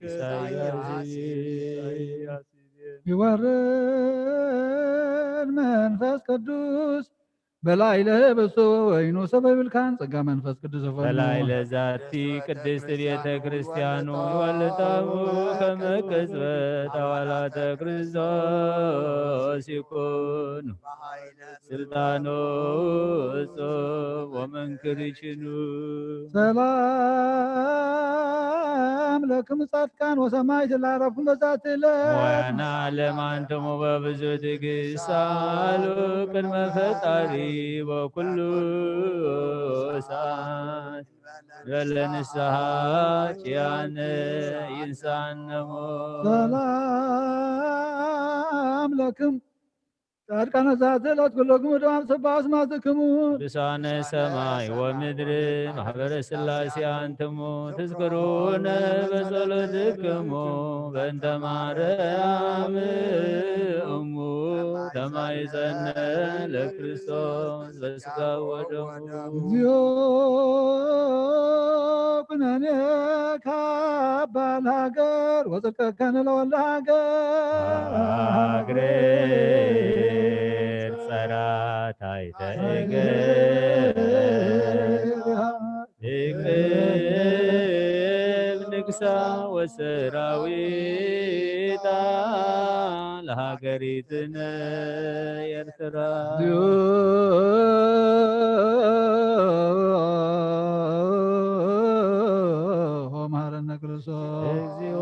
ኢሳያስ ይወርድ መንፈስ ቅዱስ በላዕለ ህብስቱ ወወይኑ ሰበ ይብልካን ጸጋ መንፈስ ቅዱስ ይፈኑ። በላዕለ ዛቲ ቅድስት ቤተ ክርስቲያኑ ይወልድ አቡ ከመ ቅጽበት አዋላተ ክርስቶስ ይኩኑ ስልጣኑ እጹብ ወመንክር ይችኑ። ሰላም ለክሙ ጻድቃን ወሰማዕት ለዐረፍኩም በዛቲ ዕለት። ሞያና ዓለም አንትሙ በብዙ ትዕግስት ሳሉ ቅድመ ፈጣሪ በኩሉ ሰዓት በለ ንስሐ ኪያነ ይንሳነሞ። ሰላም ለክሙ ጻድቃነ ዛቲ ዕለት ኩለክሙ ድማም ሰባ አስማትክሙ። ቅዱሳነ ሰማይ ወምድር ማህበረ ሥላሴ አንትሙ ትዝክሩነ በጸሎትክሙ በእንተ ማርያም እሙ ተማይጸነ ለክርስቶስ በስጋ ወደሙ። እግዚኦ ኩነኔ ካባ ለሃገር ወጽድቀከነ ለወልደ ሃገር። ሃግሬት ጸራታይ ተእገ እቅብ ንግሳ ወሰራዊታ ለሃገሪትነ ኤርትራ። መሐረነ ክርስቶስ። እግዚኦ።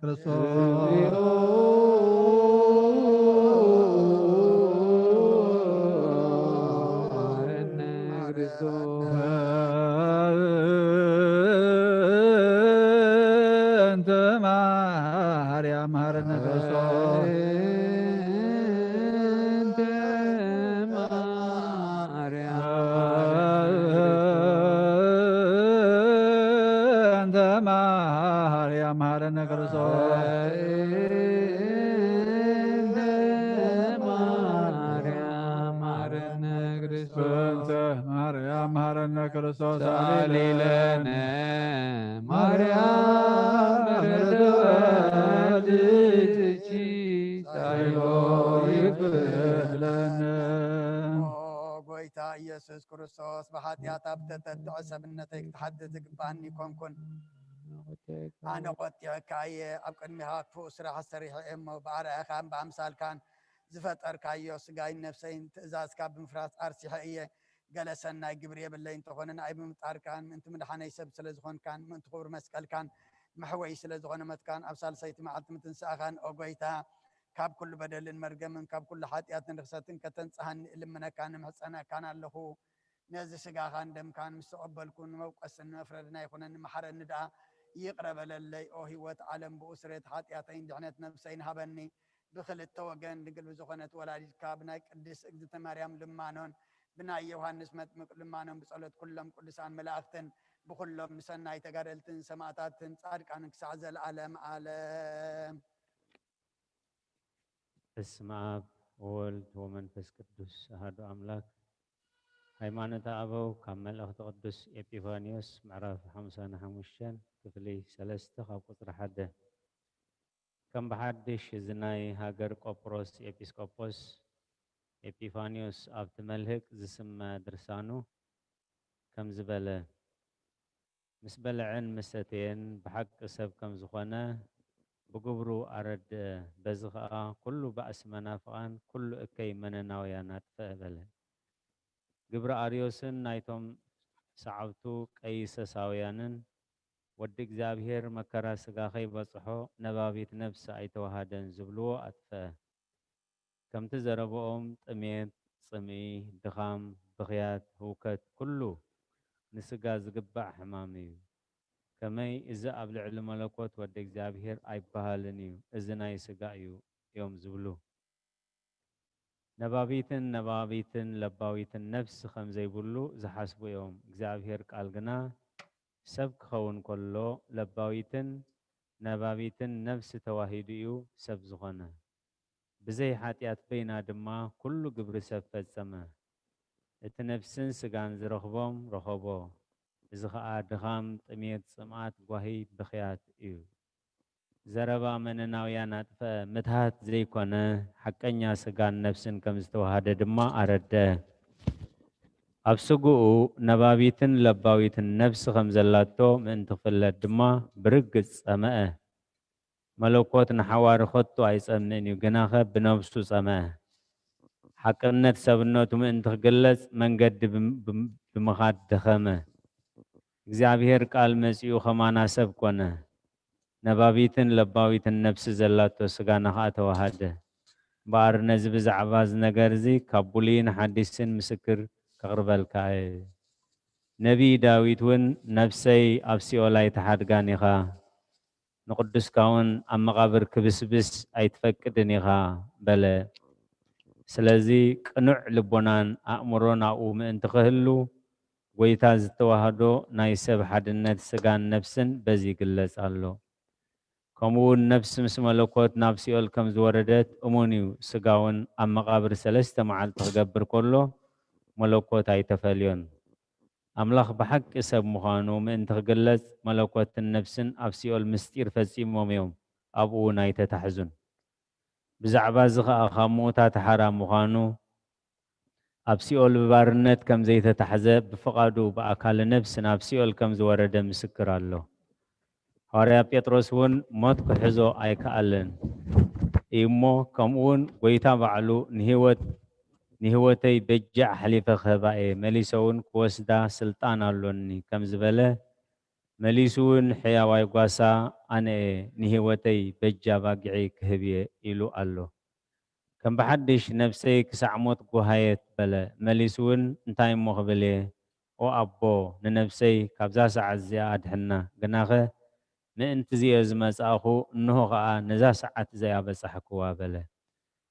ክርስቶስ። በእንተ ማርያም መሐረነ ክርስቶስ። በእንተ ማርያም መሐረነ ክርስቶስ። በእንተ ማርያም መሐረነ ክርስቶስ። በእንተ ማርያም መሐረነ ክርስቶስ። ሳሊለነ ማርያም ምሕረት ወልድኪ ሳይሎ ይፍለነ። ኦ ጎይታ ኢየሱስ ክርስቶስ፣ ብሓጢኣት ኣብ ተተትዐ ሰብነተይ ክትሓትት ዝግባኣኒ ይኮንኩን። ኣነ ቆጢዐካ እየ፣ ኣብ ቅድሚኻ ክፉእ ስራሕ ሰሪሐ እየ እሞ፣ ብኣርኣያኻን ብኣምሳልካን ዝፈጠርካዮ ስጋይን ነፍሰይን ትእዛዝካ ብምፍራስ ኣርሲሐ እየ። ገለ ሰናይ ግብሪ የብለይ እንተኾነ፣ ንኣይ ብምፍጣርካን ምእንቲ ምድሓነይ ሰብ ስለ ዝኾንካን ምእንቲ ክቡር መስቀልካን መሕወዪ ስለ ዝኾነ ሞትካን ኣብ ሳልሰይቲ መዓልቲ ምትንሳእኻን፣ ኦ ጎይታ፣ ካብ ኩሉ በደልን መርገምን ካብ ኩሉ ሓጢኣትን ርኽሰትን ከተንጽሃኒ እልምነካን እምሕጸነካን ኣለኹ። ነዚ ስጋኻን ደምካን ምስ ተቐበልኩ፣ ንመውቀስን ንመፍረድን ኣይኹነኒ፣ መሓረኒ ደኣ፣ ይቕረ በለለይ። ኦ ህይወት ዓለም፣ ብኡ ስርየት ሓጢኣተይን ድሕነት ነብሰይን ሃበኒ። ብኽልተ ወገን ድንግል ብዝኾነት ወላዲትካ፣ ብናይ ቅድስት እግዝእተ ማርያም ልማኖን ብናይ ዮሃንስ መጥምቅ ልማኖን፣ ብጸሎት ኩሎም ቅዱሳን መላእኽትን ብኹሎም ንሰናይ ተጋደልትን ሰማዕታትን ጻድቃንን ክሳዕ ዘለዓለም ዓለም። በስመ አብ ወወልድ ወመንፈስ ቅዱስ አሐዱ አምላክ። ሃይማኖተ አበው ካብ መልእኽቲ ቅዱስ ኤጲፋንዮስ ምዕራፍ ሓምሳን ሓሙሽተን ክፍሊ ሰለስተ ካብ ቁጽሪ ሓደ። ከም ብሓድሽ እዚ ናይ ሃገር ቆጵሮስ ኤጲስቆጶስ ኤጲፋንዮስ ኣብቲ መልህቅ ዝስመ ድርሳኑ ከምዚ በለ። ምስ በልዐን ምስ ሰተየን ብሓቂ ሰብ ከም ዝኾነ ብግብሩ ኣረድአ። በዚ ኸኣ ኩሉ ባእሲ መናፍቓን ኩሉ እከይ መነናውያን ኣጥፍአ በለ። ግብረ ኣርዮስን ናይቶም ሰዓብቱ ቀይሰሳውያንን፣ ወዲ እግዚኣብሔር መከራ ሥጋ ኸይበጽሖ ነባቢት ነፍሲ ኣይተዋሃደን ዝብልዎ ኣጥፍአ። ከምቲ ዘረብኦም ጥሜት፣ ጽምኢ፣ ድኻም፣ ብኽያት፣ ህውከት፣ ኩሉ ንስጋ ዝግባእ ሕማም እዩ። ከመይ እዚ ኣብ ልዕሊ መለኮት ወዲ እግዚኣብሔር ኣይበሃልን እዩ፣ እዚ ናይ ስጋ እዩ እዮም ዝብሉ። ነባቢትን ነባቢትን ለባዊትን ነፍሲ ከም ዘይብሉ ዝሓስቡ እዮም። እግዚኣብሔር ቃል ግና ሰብ ክኸውን ከሎ ለባዊትን ነባቢትን ነፍሲ ተዋሂዱ እዩ ሰብ ዝኾነ። ብዘይ ሓጢኣት በይና ድማ ኩሉ ግብሪ ሰብ ፈጸመ። እቲ ነፍስን ስጋን ዝረኽቦም ረኸቦ። እዚ ኸኣ ድኻም፣ ጥሜት፣ ጽምኣት፣ ጓሂ፣ ብኽያት እዩ። ዘረባ መነናውያን ኣጥፍአ። ምትሃት ዘይኮነ ሓቀኛ ስጋን ነፍስን ከም ዝተዋሃደ ድማ ኣረድአ። ኣብ ስግኡ ነባቢትን ለባዊትን ነፍሲ ከም ዘላቶ ምእንቲ ክፍለጥ ድማ ብርግጽ ጸመአ። መለኮት ንሓዋሪ ከቶ ኣይጸምእን እዩ፣ ግናኸ ብነፍሱ ጸምአ። ሓቅነት ሰብነቱ ምእንቲ ክግለጽ መንገዲ ብም-፣ ብም-፣ ብምኻድ ደኸመ። እግዚኣብሔር ቃል መጺኡ ኸማና ሰብ ኮነ። ነባቢትን ለባዊትን ነፍሲ ዘላቶ ስጋና ኸኣ ተዋሃደ። እምበኣር ነዚ ብዛዕባ እዚ ነገር እዚ ካብ ብሉይን ሓዲስን ምስክር ከቕርበልካ እየ። ነቢይ ዳዊት እውን፣ "ነፍሰይ ኣብ ሲኦል ኣይትሓድጋን ኢኻ፣ ንቅዱስካ እውን ኣብ መቓብር ክብስብስ ኣይትፈቅድን ኢኻ" በለ። ስለዚ ቅኑዕ ልቦናን ኣእምሮን ኣብኡ ምእንቲ ክህሉ፣ ጐይታ ዝተዋህዶ ናይ ሰብ ሓድነት ስጋን ነፍስን በዚ ይግለጽ ኣሎ። ከምኡ እውን ነፍሲ ምስ መለኮት ናብ ሲኦል ከም ዝወረደት እሙን እዩ። ስጋ እውን ኣብ መቓብር ሰለስተ መዓልቲ ክገብር ከሎ፣ መለኮት ኣይተፈልዮን። ኣምላኽ ብሓቂ ሰብ ምዃኑ ምእንቲ ክግለጽ፣ መለኮትን ነፍስን ኣብ ሲኦል ምስጢር ፈጺሞም እዮም፣ ኣብኡ እውን ኣይተታሕዙን። ብዛዕባ እዚ ኸኣ ካብ ምዉታት ሓራ ምዃኑ፣ ኣብ ሲኦል ብባርነት ከም ዘይተታሕዘ፣ ብፍቓዱ ብኣካለ ነፍሲ ናብ ሲኦል ከም ዝወረደ ምስክር ኣሎ። ሃዋርያ ጴጥሮስ እውን ሞት ክሕዞ ኣይከኣለን እዩ እሞ፣ ከምኡ እውን ጐይታ ባዕሉ ንህይወት-፣ "ንህይወተይ በጃ ኣሕሊፈ ክህባ እየ፣ መሊሰ እውን ክወስዳ ስልጣን ኣሎኒ" ከም ዝበለ፣ መሊሱ እውን ሕያዋይ ጓሳ ኣነ እየ፣ ንህይወተይ በጃ ባጊዐይ ክህብ እየ ኢሉ ኣሎ። ከም ብሓድሽ ነፍሰይ ክሳዕ ሞት ጓሃየት በለ። መሊሱ እውን እንታይ እሞ ክብል እየ? ኦ ኣቦ፣ ንነፍሰይ ካብዛ ሰዓት እዚኣ ኣድሕና። ግናኸ ምእንቲ እዚኦ ዝመጻእኹ፣ እንሆ ኸኣ ነዛ ሰዓት እዚኣ በጻሕክዋ በለ።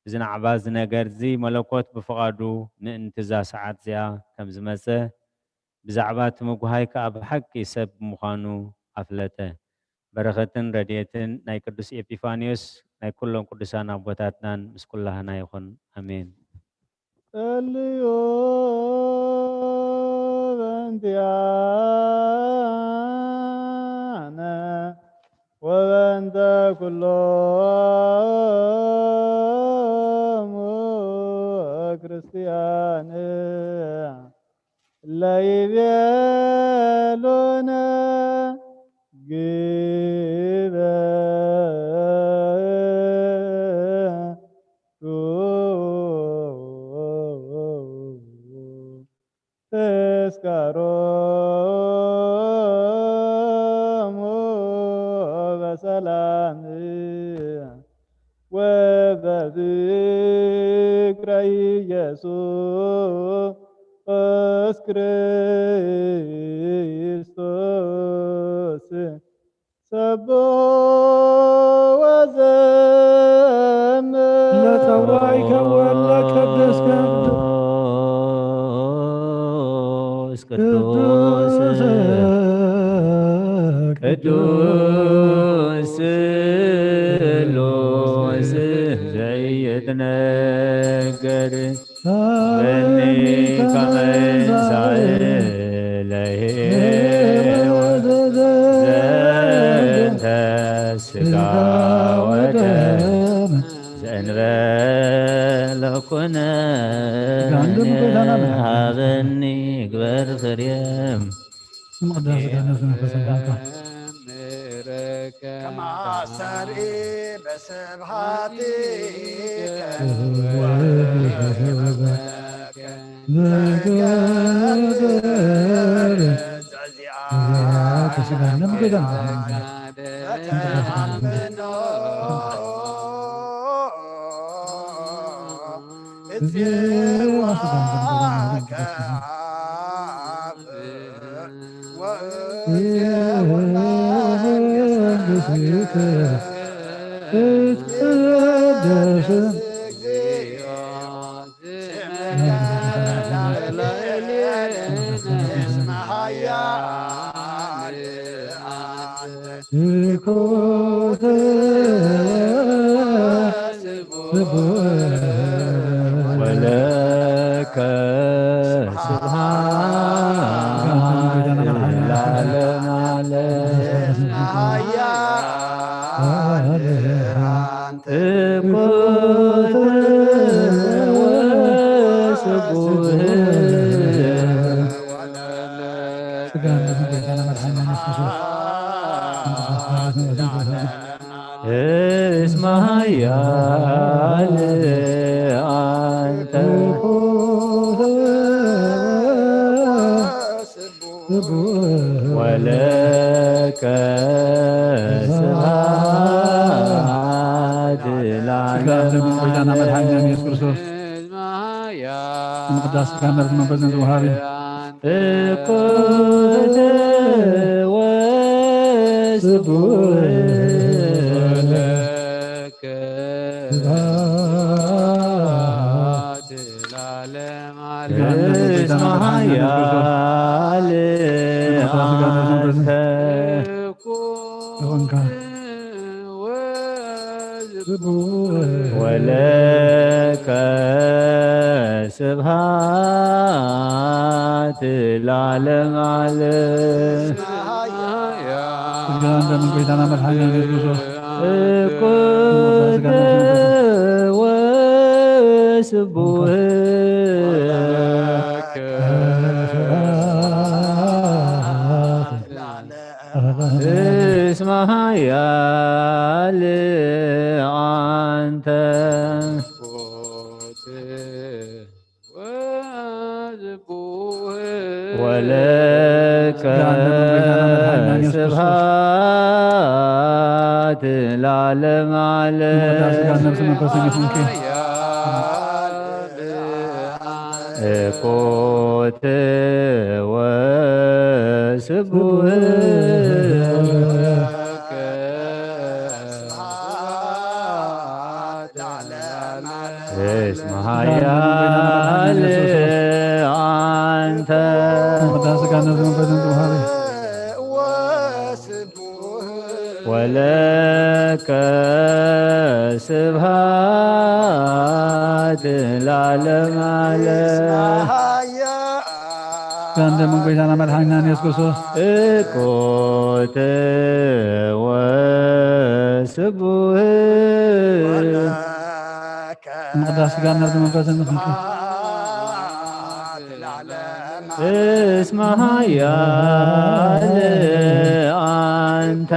ብዝናዕባ እዚ ነገር እዚ መለኮት ብፍቓዱ ምእንቲ እዛ ሰዓት እዚኣ ከም ዝመጸ፣ ብዛዕባ እቲ ምጉሃይ ከኣ ብሓቂ ሰብ ምዃኑ ኣፍለጠ። በረኸትን ረድኤትን ናይ ቅዱስ ኤጲፋንዮስ ናይ ኩሎም ቅዱሳን ኣቦታትናን ምስ ኩላህና ይኹን። ኣሜን። ጸልዩ በእንቲኣነ ወበእንተ ኩሎሙ ክርስቲያን ለይቤሉነ ግበ ተስካሮሙ በሰላም ወበፍቅረ ኢየሱስ ክርስቶስ ሰብሖ ወዘምር ለጸዋዕከ ወለቀደስከ ቅዱስ ቅዱስ ቅዱስ ስሉስ ዘይትነገር በኒ ከመ እንሳኤ ለሄወት ዘንተ ስጋ ወደም ዘእንበለ ኩነኔ ሃበኒ ግበር ፍሬም። ስም ቅዳሴ ጋር ነፍስ መንፈስ ቅዱስ። ከመ አስተርኢ በስብሐቲከ ወክብርከ ዘገብር ዘዚአከ ስጋነ ምግዳም ተአምኖ እጽዋከ ወለከ ስብሐት ለዓለመ ዓለም። እኩት ወስቡሕ። ስጋን ደምን ጌታና መድኃኒና ኢየሱስ ክርስቶስ እስመ ኃያል አንተ ወለከ ስብሐት ለዓለመ ዓለም። ስጋን ደምን ጌታና መድኃኒና ኢየሱስ ክርስቶስ ስም ቅዳሴ ካህናት መንፈስ ቅዱስ ወሃቢ። እኩት ወስቡሕ ለከ ስብሐት ለዓለመ ዓለም። እስመ ኃያል አንተ ይኹንካ። ወለከ ስብሐት ለዓለመ ዓለም። ምስጋና እንደምን ጌታና መድኃኒና ኢየሱስ ክርስቶስ። እኩት ወስቡሕ። እስመ ኃያል አንተ ወለከ ስብሐት ለዓለመ ዓለም። ስጋን ነፍስን መንፈስን ይኹንኪ። እኮት ወስቡህ እስመ ኃያል አንተ። ስጋን ነፍስን መንፈስን ስብሐት ወለከ ስብሐት ለዓለመ ዓለም። ስጋን ደምን ጎይታና መድኃኒና ኢየሱስ ክርስቶስ። እኮት ወስቡህ ምቕዳስ ስጋን ነፍስን መንፈስን ንኹንኪ። እስመ ኃያል አንተ።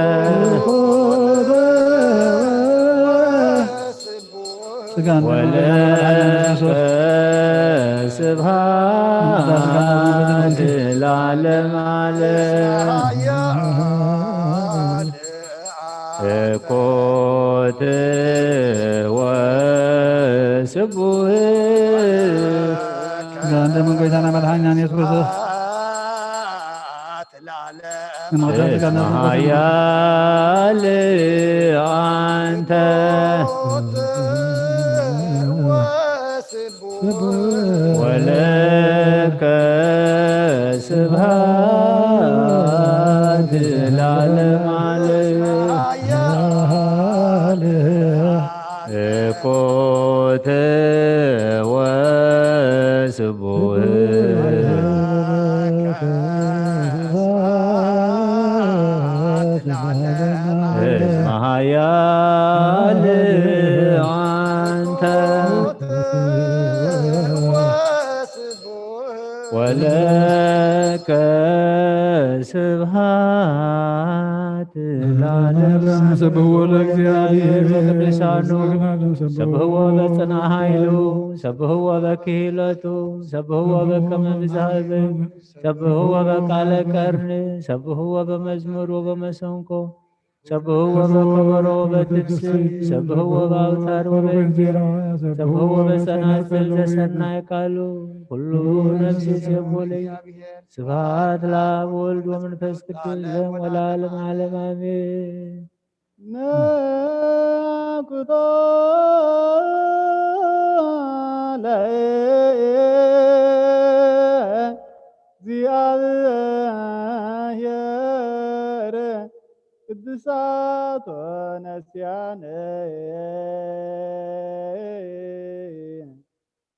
ስጋን ወለከ ስብሐት ለዓለመ ዓለም። እኮት ወስቡህ። ስጋን ደምን ጎይታና መድኃኒና ኢየሱስ ክርስቶስ። እስመ ኃያል አንተ። ወለከ ስብሐት ለዓለመ ዓለም። እኮት ወስቡህ እስመ ኃያል አንተ። ወለከ ስብሐት ለዓለም። ስብሖ ለእግዚአብሔር በቅዱሳኑ፣ ስብሖ በጽንዓ ኃይሉ፣ ስብሖ በክህለቱ፣ ስብሖ በከመ ብዝሃ እዝን፣ ስብሖ በቃለ ቀርን፣ ስብሖ በመዝሙር ወበመሰንቆ፣ ሰብህዎ በከበሮ በትፍስሕት፣ ሰብህዎ በአውታር ወበእንዚራ፣ ሰብህዎ በጸናጽል ዘሰናይ ቃሉ፣ ኩሉ ነፍስ ይሴብሖ ለእግዚአብሔር። ስብሐት ለአብ ወልድ ወመንፈስ ቅዱስ ዘም ወለዓለመ ዓለም አሜን። ነኩቶ ለእግዚአብሔር ቅዱሳት ወነስያነ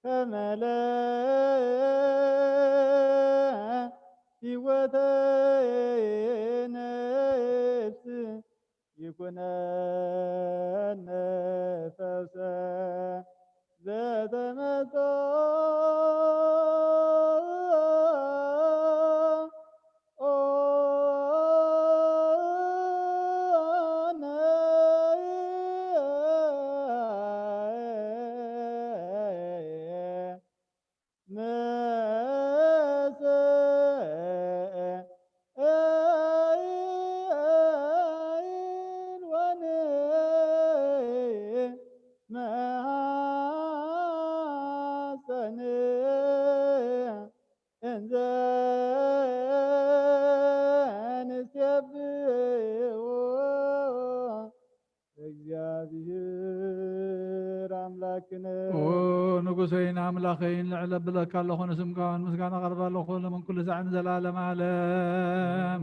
ከመለ ሕይወተ ነፍስ ይኩነነ ፈውሰ ዘተመጦ መሐፀን እንዘ ንሴብሖ ለእግዚአብሔር አምላክነ። ኦ ንጉሰይን ኣምላኸይን፣ ልዕል ኣብለካ ኣለኹ፣ ንስምካ እውን ምስጋና ኣቕርብ ኣለኹ፣ ሎምን ኩሉ ሳዕን ንዘለዓለመ ዓለም።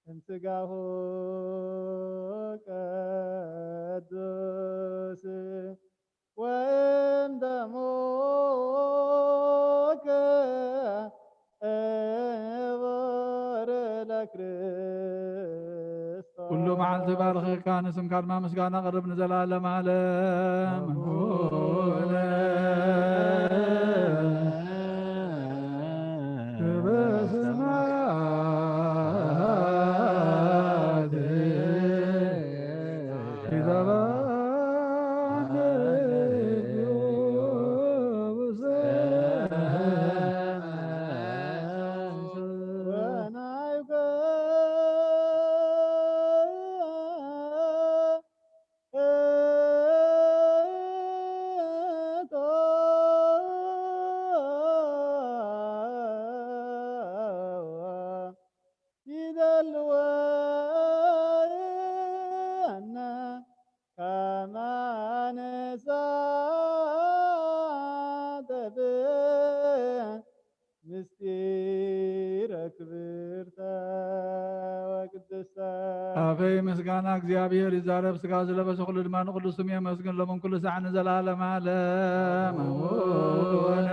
እምስጋሁ ቅዱስ ወእም ደሞከ እበረ ለክርስቶስ። ኩሉ መዓልቲ ባርኸካ፣ ንስምካ ድማ ምስጋና ኣቕርብ ንዘለዓለም ዓለም። ኣቡነ ዘበሰማያት ይትባረክ ስምከ ወናይከ ይደልወነ ከመ ንሳተፍ ምስጢረ ክብርተ ወቅድስተ። ኣፈይ ምስጋና እግዚኣብሔር ይዛረብ፣ ስጋ ዝለበሰ ኩሉ ድማ ንቅዱስ ስሙ የመስግን፣ ሎምን ኩሉ ሳዕ ንዘለዓለም ዓለም። ኣቡነ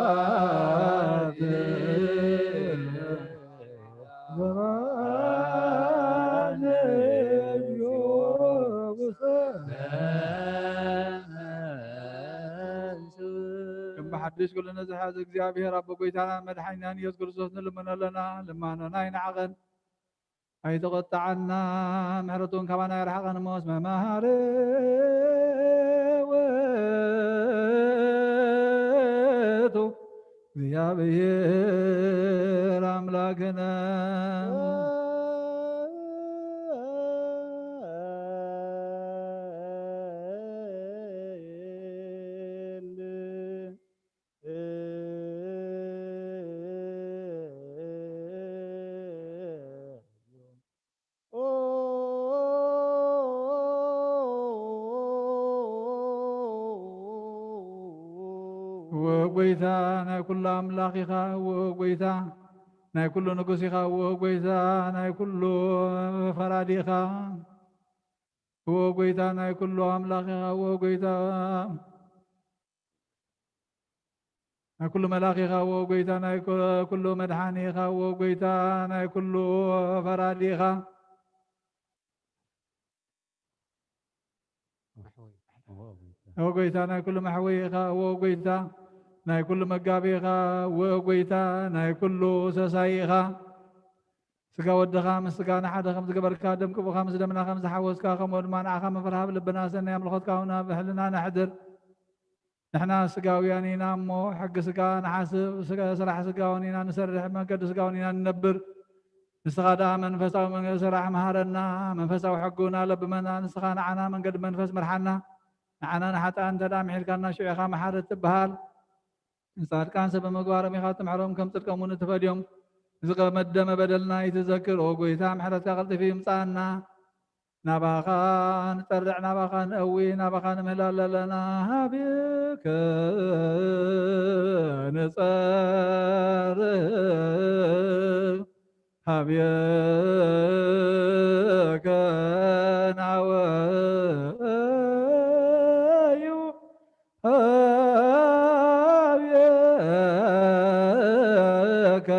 ዘበሰማያት ዘማን እግዚኦ ውሰን። ከም ብሓድሽ ኩሉ ነዚ ሓዚ እግዚኣብሔር ኣቦ ጎይታናን መድሓኒናን ኢየሱስ ክርስቶስ ንልምኖ ኣለና። ልማኖና ኣይንዓቐን፣ ኣይተቖጥዓና፣ ምሕረቱ እውን ካባና ኣይርሓቐን እሞ፣ እስመ መሓሪ ውእቱ እግዚኣብሔር ኣምላክነ። ወጎይታ ናይ ኩሉ ኣምላኽ ኢኻ፣ ወጎይታ ናይ ኩሉ ንጉስ ኢኻ፣ ወጎይታ ናይ ኩሉ ፈራዲ ኢኻ፣ ወጎይታ ናይ ኩሉ ኣምላኽ ኢኻ፣ ወጎይታ ናይ ኩሉ መላኽ ኢኻ፣ ወጎይታ ናይ ኩ-፣ ኩሉ መድሓኒ ኢኻ፣ ወጎይታ ናይ ኩሉ ፈራዲ ኢኻ። ኦ ጎይታ ናይ ኩሉ መሕወይ ኢኻ፣ ኦ ጎይታ ናይ ኩሉ መጋቢ ኢኻ፣ ኦ ጎይታ ናይ ኩሉ ሰሳይ ኢኻ። ስጋ ወድኻ ምስ ስጋና ሓደ ከም ዝገበርካ፣ ደም ቅቡኻ ምስ ደምና ከም ዝሓወስካ፣ ከምኡ ድማ ንዓኻ ምፍርሃብ ልብና ሰናይ ኣምልኾትካ እውን ኣብ ሕልና ነሕድር። ንሕና ስጋውያን ኢና እሞ፣ ሕጊ ስጋ ንሓስብ፣ ስጋ-፣ ስራሕ ስጋውን ኢና ንሰርሕ፣ መንገዲ ስጋውን ኢና ንነብር። ንስኻ ደኣ መንፈሳዊ መንገዲ ስራሕ መሃረና፣ መንፈሳዊ ሕጊ እውን ኣለብመና። ንስኻ ንዓና መንገዲ መንፈስ ምርሓና። ንዓና ንሓጥኣን እንተ ደኣ ምሒርካና፣ ሽዑ ኢኻ መሓሪ እትበሃል። ንጻድቃን ሰብ ብምግባሮም ኢኻ እትምሕሮም፣ ከም ጽድቆም እውን እትፈድዮም። ዝቐደመ በደልና ኣይትዘክር። ኦ ጎይታ፣ ምሕረትካ ቀልጢፉ ይምጻኣና። ናባኻ ንጸርዕ፣ ናባኻ ንእዊ፣ ናባኻ ንምህላል ኣለና። ሃቤከ ንጸርዕ፣ ሃቤከ ናወዩ፣ ሃቤከ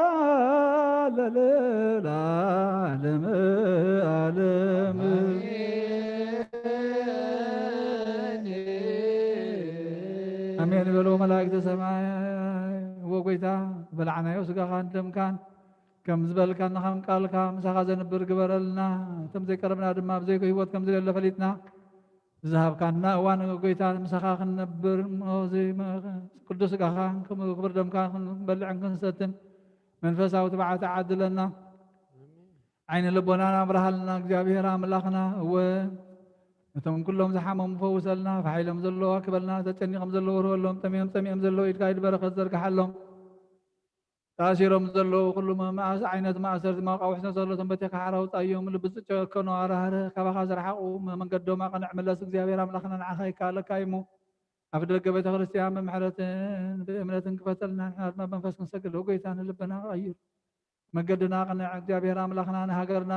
ንትማለል ለዓለመ ዓለም። ኣሜን በሉ መላእክተ ሰማይ። እወ ጎይታ፣ በላዕናዮ ስጋኻን ደምካን፣ ከም ዝበልካና ከም ቃልካ ምሳኻ ዘንብር ግበረልና። እቶም ዘይቀረብና ድማ ብዘይኮ ህይወት ከም ዝደለ ፈሊጥና፣ ዝሃብካና እዋን ጎይታ ምሳኻ ክንነብር እሞ፣ እዚ መ-፣ ቅዱስ ስጋኻ ከም ክቡር ደምካ ክንበልዕን ክንሰትን መንፈሳዊ ትብዓት ዓድለና። ዓይኒ ልቦናና ኣብርሃልና እግዚኣብሔር ኣምላኽና። እወ፣ ነቶም ኩሎም ዝሓመሙ ፈውሰልና፣ ፋሕ ኢሎም ዘለዉ ኣክበልና፣ ተጨኒቖም ዘለዉ ርህወሎም፣ ጠምዮም ጸሚኦም ዘለዉ ኢድካ ኢድ በረኸት ዘርግሓሎም። ተኣሲሮም ዘለዉ ኩሉ መ-፣ መኣስ ዓይነት ማእሰርቲ ማውቃ ውሕሰ ዘሎ ተንበቴካ ሓራ ውጻዮም፣ ልቢ ዝጨከኑ ኣራህርህ፣ ካባኻ ዝረሓቑ መ-፣ መንገዶም ኣቕንዕ፣ ምለስ። እግዚኣብሔር ኣምላኽና ንዓኻ ይከኣለካ እዩ እሞ፣ ኣብ ደገ ቤተ ክርስቲያን ብምሕረትን ብእምነትን ክፈተልና፣ ንሕና ድማ ብመንፈስ ክንሰግድ፣ ጎይታ ንልብና ቀይር። መገድና ቅንዕ፣ እግዚኣብሔር ኣምላኽና ንሃገርና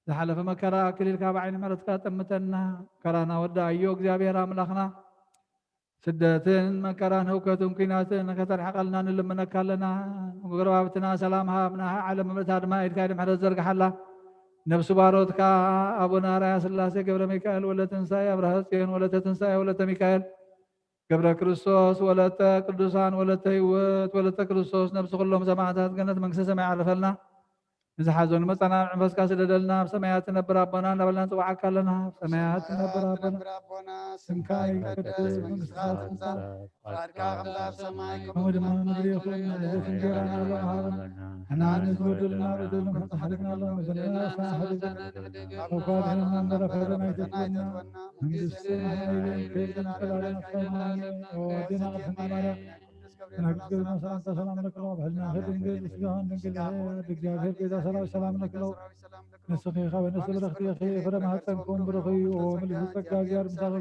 ዝሓለፈ መከራ ኣክሊልካ ብዓይኒ ምሕረትካ ጠምተና። መከራና ወዳእዮ እግዚኣብሔር ኣምላኽና። ስደትን መከራን ህውከትን ኲናትን ከተርሕቐልና ንልምነካ ኣለና። ንጎረባብትና ሰላም ሃብ፣ ንዓለም ምእታ ድማ ኢድካ ኢድ ምሕረት ዘርግሓላ። ነፍሲ ባሮትካ ኣቡነ ኣርኣያ ስላሴ ገብረ ሚካኤል ወለ ትንሳኤ፣ ኣብርሃ ጽዮን ወለተ ትንሳኤ ወለተ ሚካኤል፣ ገብረ ክርስቶስ ወለተ ቅዱሳን ወለተ ህይወት ወለተ ክርስቶስ፣ ነፍሲ ኩሎም ሰማዕታት ገነት መንግስተ ሰማይ ዓርፈልና። ንዝሓዘኑ መጸናንዒ መንፈስካ ስደደልና። ኣብ ሰማያት ትነብር ኣቦና እናበልና ንጽውዓካ ኣለና። ኣብ ሰማያት ትነብር ኣቦና፣ ስምካ ይቀደስ፣ መንግስትካ ትምጻእ፣ ፍቃድካ ከምታ ኣብ ሰማይ ከምኡ ድማ ኣብ ምድሪ ይኹን። ናይ ዕለት እንጀራና ሎሚ ሃበና። ንሕና ንዝበደሉና በደሎም ከም ንሕድግ ንሕድግ፣ ንሕድግ፣ ንሕድግ፣ ካብ ክፉእ ኣድሕነና እምበር፣ ኣብ ፈተና ኣይተእትወና፣ መንግስቲ ናይካ እዩ፣ ክብሪ ዘለኣለም ናትካ እዩ። ኦ ኣዴና ቅድስቲ ማርያም፣ መላእክት ገብርኤል ሰላምታ ሰላም ለኪ፣ ብሕልና ድንግል፣ ስጋህን ድንግል፣ እግዚኣብሔር ጌታ ሰራዊት ሰላም ለኪ። ንስኺ ካብ ኣንስቲ ብርኽቲ ኢኺ፣ ፍረ ማህፀንኩም ብሩኽ እዩ። ኦ ምልእቲ ጸጋ፣ እግዚኣብሔር ምሳኺ፣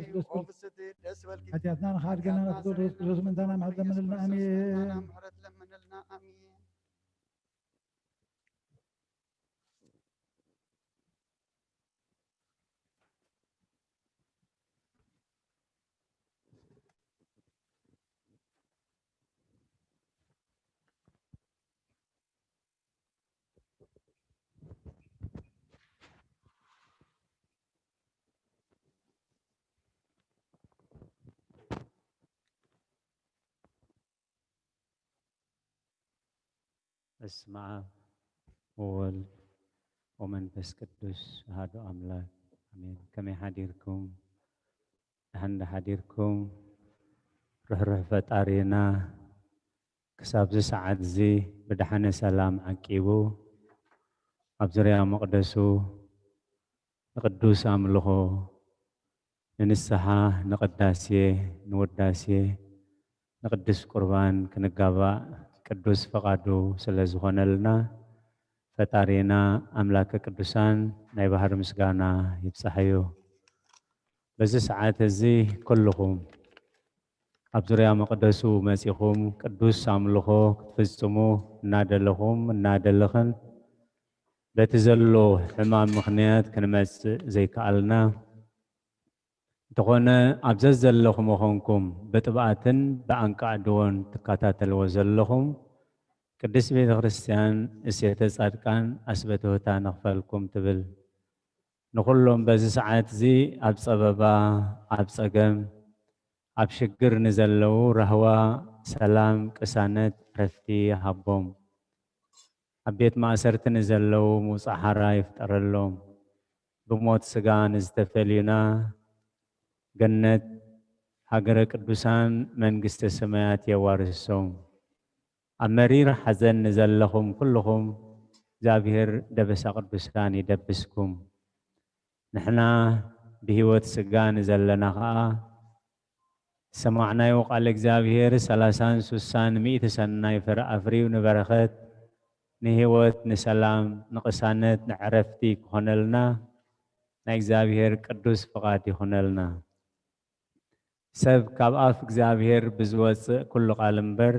ደስ ይበልኪ። ሓጢኣትና ንኽሓድገና ናብ ፍትወት የሱስ ክርስቶስ ምእንታና ምሕረት ለምንልና። ኣሜን። በስመ አብ ወወልድ ወመንፈስ ቅዱስ አሐዱ አምላክ አሜን። ከመይ ሓዲርኩም? ደሓን ዶ ሓዲርኩም? ርሕሩሕ ፈጣሪና ክሳብዚ ሰዓት እዚ ብደሓነ ሰላም ዓቂቡ ኣብ ዙርያ መቕደሱ ንቅዱስ ኣምልኾ፣ ንንስሓ፣ ንቅዳሴ፣ ንውዳሴ፣ ንቅዱስ ቁርባን ክንጋባእ ቅዱስ ፈቃዱ ስለ ዝኾነልና፣ ፈጣሪና ኣምላከ ቅዱሳን ናይ ባህሪ ምስጋና ይብጻሕዮ። በዚ ሰዓት እዚ ኩልኹም ኣብ ዙርያ መቕደሱ መጺኹም ቅዱስ ኣምልኾ ክትፍጽሙ እናደለኹም እናደለኽን በቲ ዘሎ ሕማም ምኽንያት ክንመጽእ ዘይከኣልና፣ እንተኾነ ኣብ ዘዘለኹም ኮንኩም ብጥብኣትን ብኣንቃዕድዎን ትከታተልዎ ዘለኹም ቅድስት ቤተ ክርስቲያን እሴተ ጻድቃን ኣስበትሁታ ንኽፈልኩም ትብል። ንኹሎም በዚ ሰዓት እዚ ኣብ ጸበባ፣ ኣብ ጸገም፣ ኣብ ሽግር ንዘለዉ ራህዋ፣ ሰላም፣ ቅሳነት፣ ዕረፍቲ ይሃቦም። ኣብ ቤት ማእሰርቲ ንዘለዉ ምውጻእ ሓራ ይፍጠረሎም። ብሞት ስጋ ንዝተፈልዩና ገነት ሃገረ ቅዱሳን መንግስተ ሰማያት የዋርሶም። ኣብ መሪር ሓዘን ንዘለኹም ኩልኹም እግዚኣብሔር ደበሳ ቅዱሳን ይደብስኩም። ንሕና ብህይወት ስጋ ንዘለና ኸኣ ዝሰማዕናዮ ቃል እግዚኣብሔር ሰላሳን ሱሳን ሚእቲ ሰናይ ፍረ ኣፍርዩ ንበረኸት፣ ንህይወት፣ ንሰላም፣ ንቕሳነት፣ ንዕረፍቲ ክኾነልና ናይ እግዚኣብሔር ቅዱስ ፍቓድ ይኹነልና። ሰብ ካብ ኣፍ እግዚኣብሔር ብዝወጽእ ኩሉ ቃል እምበር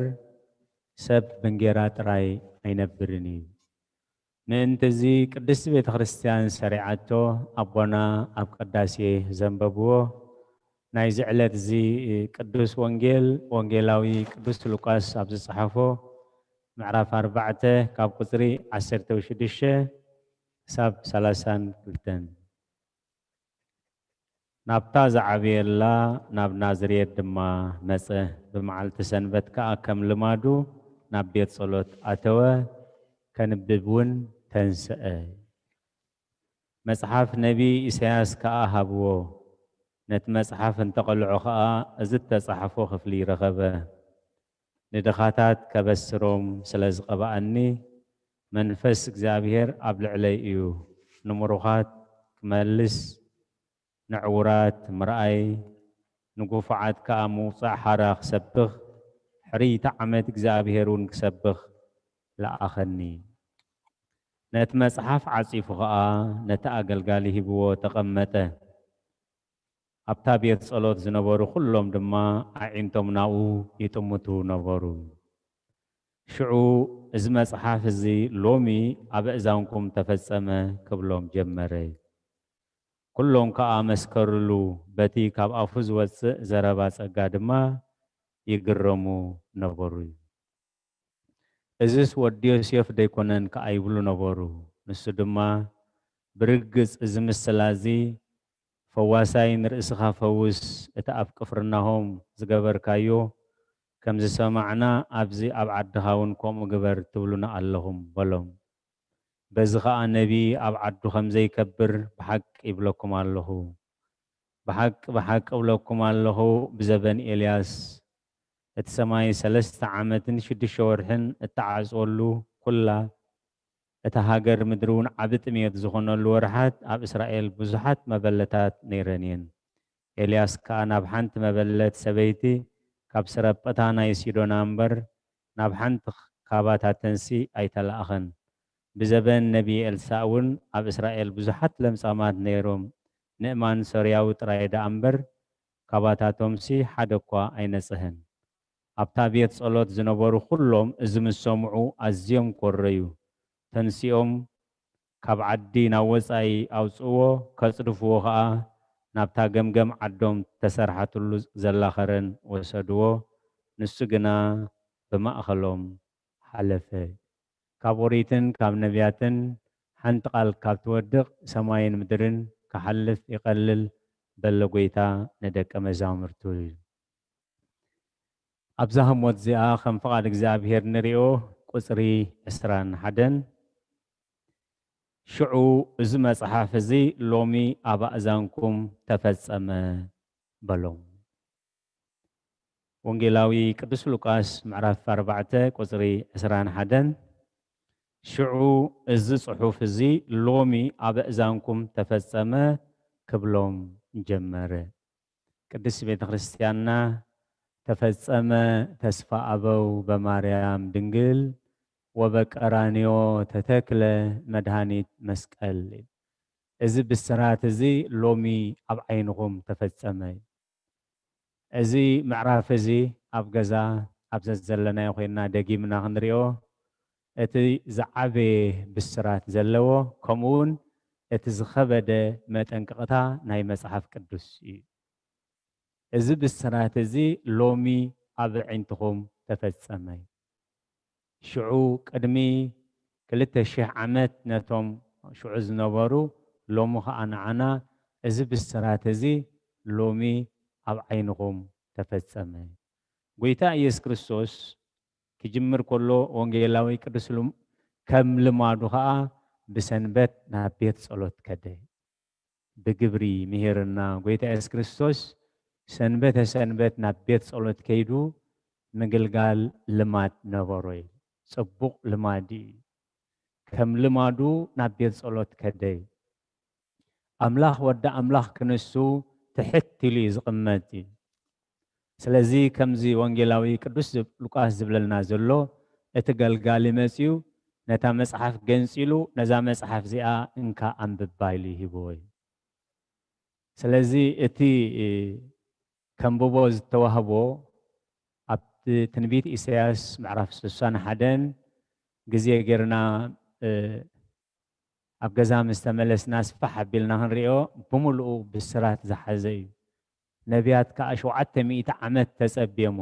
ሰብ ብእንጌራ ጥራይ ኣይነብርን እዩ። ምእንቲ እዚ ቅድስቲ ቤተ ክርስቲያን ሰሪዓቶ ኣቦና ኣብ ቅዳሴ ዘንበብዎ ናይዚ ዕለት እዚ ቅዱስ ወንጌል ወንጌላዊ ቅዱስ ሉቃስ ኣብ ዝጸሓፎ ምዕራፍ ኣርባዕተ ካብ ቁጽሪ ዓሰርተ ሽዱሽተ ክሳብ ሰላሳን ክልተን። ናብታ ዝዓበየላ ናብ ናዝሬት ድማ መጸ። ብመዓልቲ ሰንበት ከኣ ከም ልማዱ ናብ ቤት ጸሎት ኣተወ፣ ከንብብ እውን ተንስአ። መጽሓፍ ነቢ ኢሳያስ ከኣ ሃብዎ። ነቲ መጽሓፍ እንተቐልዖ ኸኣ እዚ እተጻሕፎ ክፍሊ ረኸበ። ንድኻታት ከበስሮም ስለ ዝቐብኣኒ፣ መንፈስ እግዚኣብሔር ኣብ ልዕለይ እዩ። ንምሩኻት ክመልስ፣ ንዕዉራት ምርኣይ፣ ንግፉዓት ከኣ ምውጻእ ሓራ ክሰብኽ፣ ሕርይቲ ዓመት እግዚኣብሔር እውን ክሰብኽ ለኣኸኒ። ነቲ መጽሓፍ ዓጺፉ ኸኣ ነቲ ኣገልጋሊ ሂብዎ ተቐመጠ። ኣብታ ቤት ጸሎት ዝነበሩ ኩሎም ድማ ኣዒንቶም ናብኡ ይጥምቱ ነበሩ። ሽዑ፣ "እዚ መጽሓፍ እዚ ሎሚ ኣብ ኣእዛንኩም ተፈጸመ" ክብሎም ጀመረ። ኩሎም ከኣ መስከርሉ፣ በቲ ካብ ኣፉ ዝወጽእ ዘረባ ጸጋ ድማ ይግረሙ ነበሩ። "እዝስ ወዲ ዮሴፍ ደይኮነን?" ከኣ ይብሉ ነበሩ። ንሱ ድማ፣ "ብርግጽ እዚ ምስላ እዚ ፈዋሳይ ንርእስኻ ፈውስ፣ እቲ ኣብ ቅፍርናሆም ዝገበርካዮ ከም ዝሰማዕና ኣብዚ ኣብ ዓድኻ እውን ከምኡ ግበር ትብሉና ኣለኹም" በሎም። "በዚ ኸኣ ነቢ ኣብ ዓዱ ከም ዘይከብር ብሓቂ ይብለኩም ኣለኹ። ብሓቂ፣ ብሓቂ እብለኩም ኣለኹ፣ ብዘበን ኤልያስ እቲ ሰማይ ሰለስተ ዓመትን ሽዱሽተ ወርሕን እተዓጽወሉ፣ ኩላ እታ ሃገር ምድሪ እውን ዓቢ ጥሜት ዝኾነሉ ወርሓት ኣብ እስራኤል ብዙሓት መበለታት ነይረን እየን። ኤልያስ ከኣ ናብ ሓንቲ መበለት ሰበይቲ ካብ ሰረጳታ ናይ ሲዶና እምበር ናብ ሓንቲ ካባታተንሲ ኣይተላእኸን። ብዘበን ነቢ ኤልሳእ እውን ኣብ እስራኤል ብዙሓት ለምጻማት ነይሮም። ንእማን ሶርያዊ ጥራይ ደኣ እምበር ካባታቶምሲ ሓደ እኳ ኣይነጽህን። ኣብታ ቤት ጸሎት ዝነበሩ ኩሎም እዚ ምስ ሰምዑ ኣዝዮም ኮረዩ። ተንሲኦም ካብ ዓዲ ናብ ወጻኢ ኣውጽእዎ፣ ከጽድፍዎ ኸኣ ናብታ ገምገም ዓዶም ተሰርሓትሉ ዘላ ኸረን ወሰድዎ። ንሱ ግና ብማእከሎም ሓለፈ። ካብ ኦሪትን ካብ ነቢያትን ሓንቲ ቃል ካብ ትወድቕ ሰማይን ምድርን ክሓልፍ ይቐልል በለ ጐይታ ንደቀ መዛሙርቱ። ኣብዛ ህሞት እዚኣ ከም ፍቓድ እግዚኣብሔር ንሪኦ ቁጽሪ ዕስራን ሓደን፣ "ሽዑ እዚ መጽሓፍ እዚ ሎሚ ኣብ ኣእዛንኩም ተፈጸመ" በሎም። ወንጌላዊ ቅዱስ ሉቃስ ምዕራፍ ኣርባዕተ ቁጽሪ ዕስራን ሓደን፣ "ሽዑ እዚ ጽሑፍ እዚ ሎሚ ኣብ ኣእዛንኩም ተፈጸመ" ክብሎም ጀመረ። ቅድስት ቤተ ክርስቲያንና "ተፈጸመ ተስፋ ኣበው በማርያም ድንግል ወበቀራንዮ ተተክለ መድኃኒት መስቀል" እዚ ብስራት እዚ ሎሚ ኣብ ዓይንኹም ተፈጸመ። እዚ ምዕራፍ እዚ ኣብ ገዛ ኣብ ዘዘለናዮ ኮይንና ደጊምና ክንሪኦ፣ እቲ ዝዓበየ ብስራት ዘለዎ፣ ከምኡ እውን እቲ ዝኸበደ መጠንቀቕታ ናይ መጽሓፍ ቅዱስ እዩ። እዚ ብስራት እዚ ሎሚ ኣብ ኣዒንትኹም ተፈጸመ። ሽዑ ቅድሚ ክልተ ሽሕ ዓመት ነቶም ሽዑ ዝነበሩ፣ ሎሚ ኸኣ ንዓና እዚ ብስራት እዚ ሎሚ ኣብ ዓይንኹም ተፈጸመ። ጐይታ ኢየሱስ ክርስቶስ ክጅምር ከሎ ወንጌላዊ ቅዱስ ሉም-፣ ከም ልማዱ ኸኣ ብሰንበት ናብ ቤት ጸሎት ከደ። ብግብሪ ምሂርና። ጐይታ የሱስ ክርስቶስ ሰንበተ ሰንበት ናብ ቤት ጸሎት ከይዱ ምግልጋል ልማድ ነበሮ እዩ። ጽቡቕ ልማድ እዩ። ከም ልማዱ ናብ ቤት ጸሎት ከደ እዩ። ኣምላኽ ወዲ ኣምላኽ ክንሱ ትሕት ኢሉ እዩ ዝቕመጥ እዩ። ስለዚ ከምዚ ወንጌላዊ ቅዱስ ዝብ-፣ ሉቃስ ዝብለልና ዘሎ፣ እቲ ገልጋሊ መጺኡ ነታ መጽሓፍ ገንጺሉ፣ ነዛ መጽሓፍ እዚኣ እንካ ኣንብባ ኢሉ ይህብዎ እዩ። ስለዚ እቲ፣ እ፣ ከንብቦ ዝተዋህቦ ኣብቲ ትንቢት ኢሳያስ ምዕራፍ ስሳን ሓደን ግዜ ጌርና፣ እ፣ ኣብ ገዛ ምስ ተመለስና ስፋሕ ኣቢልና ክንሪኦ ብምሉኡ ብስራት ዝሓዘ እዩ። ነቢያት ከኣ ሸውዓተ ሚእቲ ዓመት ተጸብየሞ።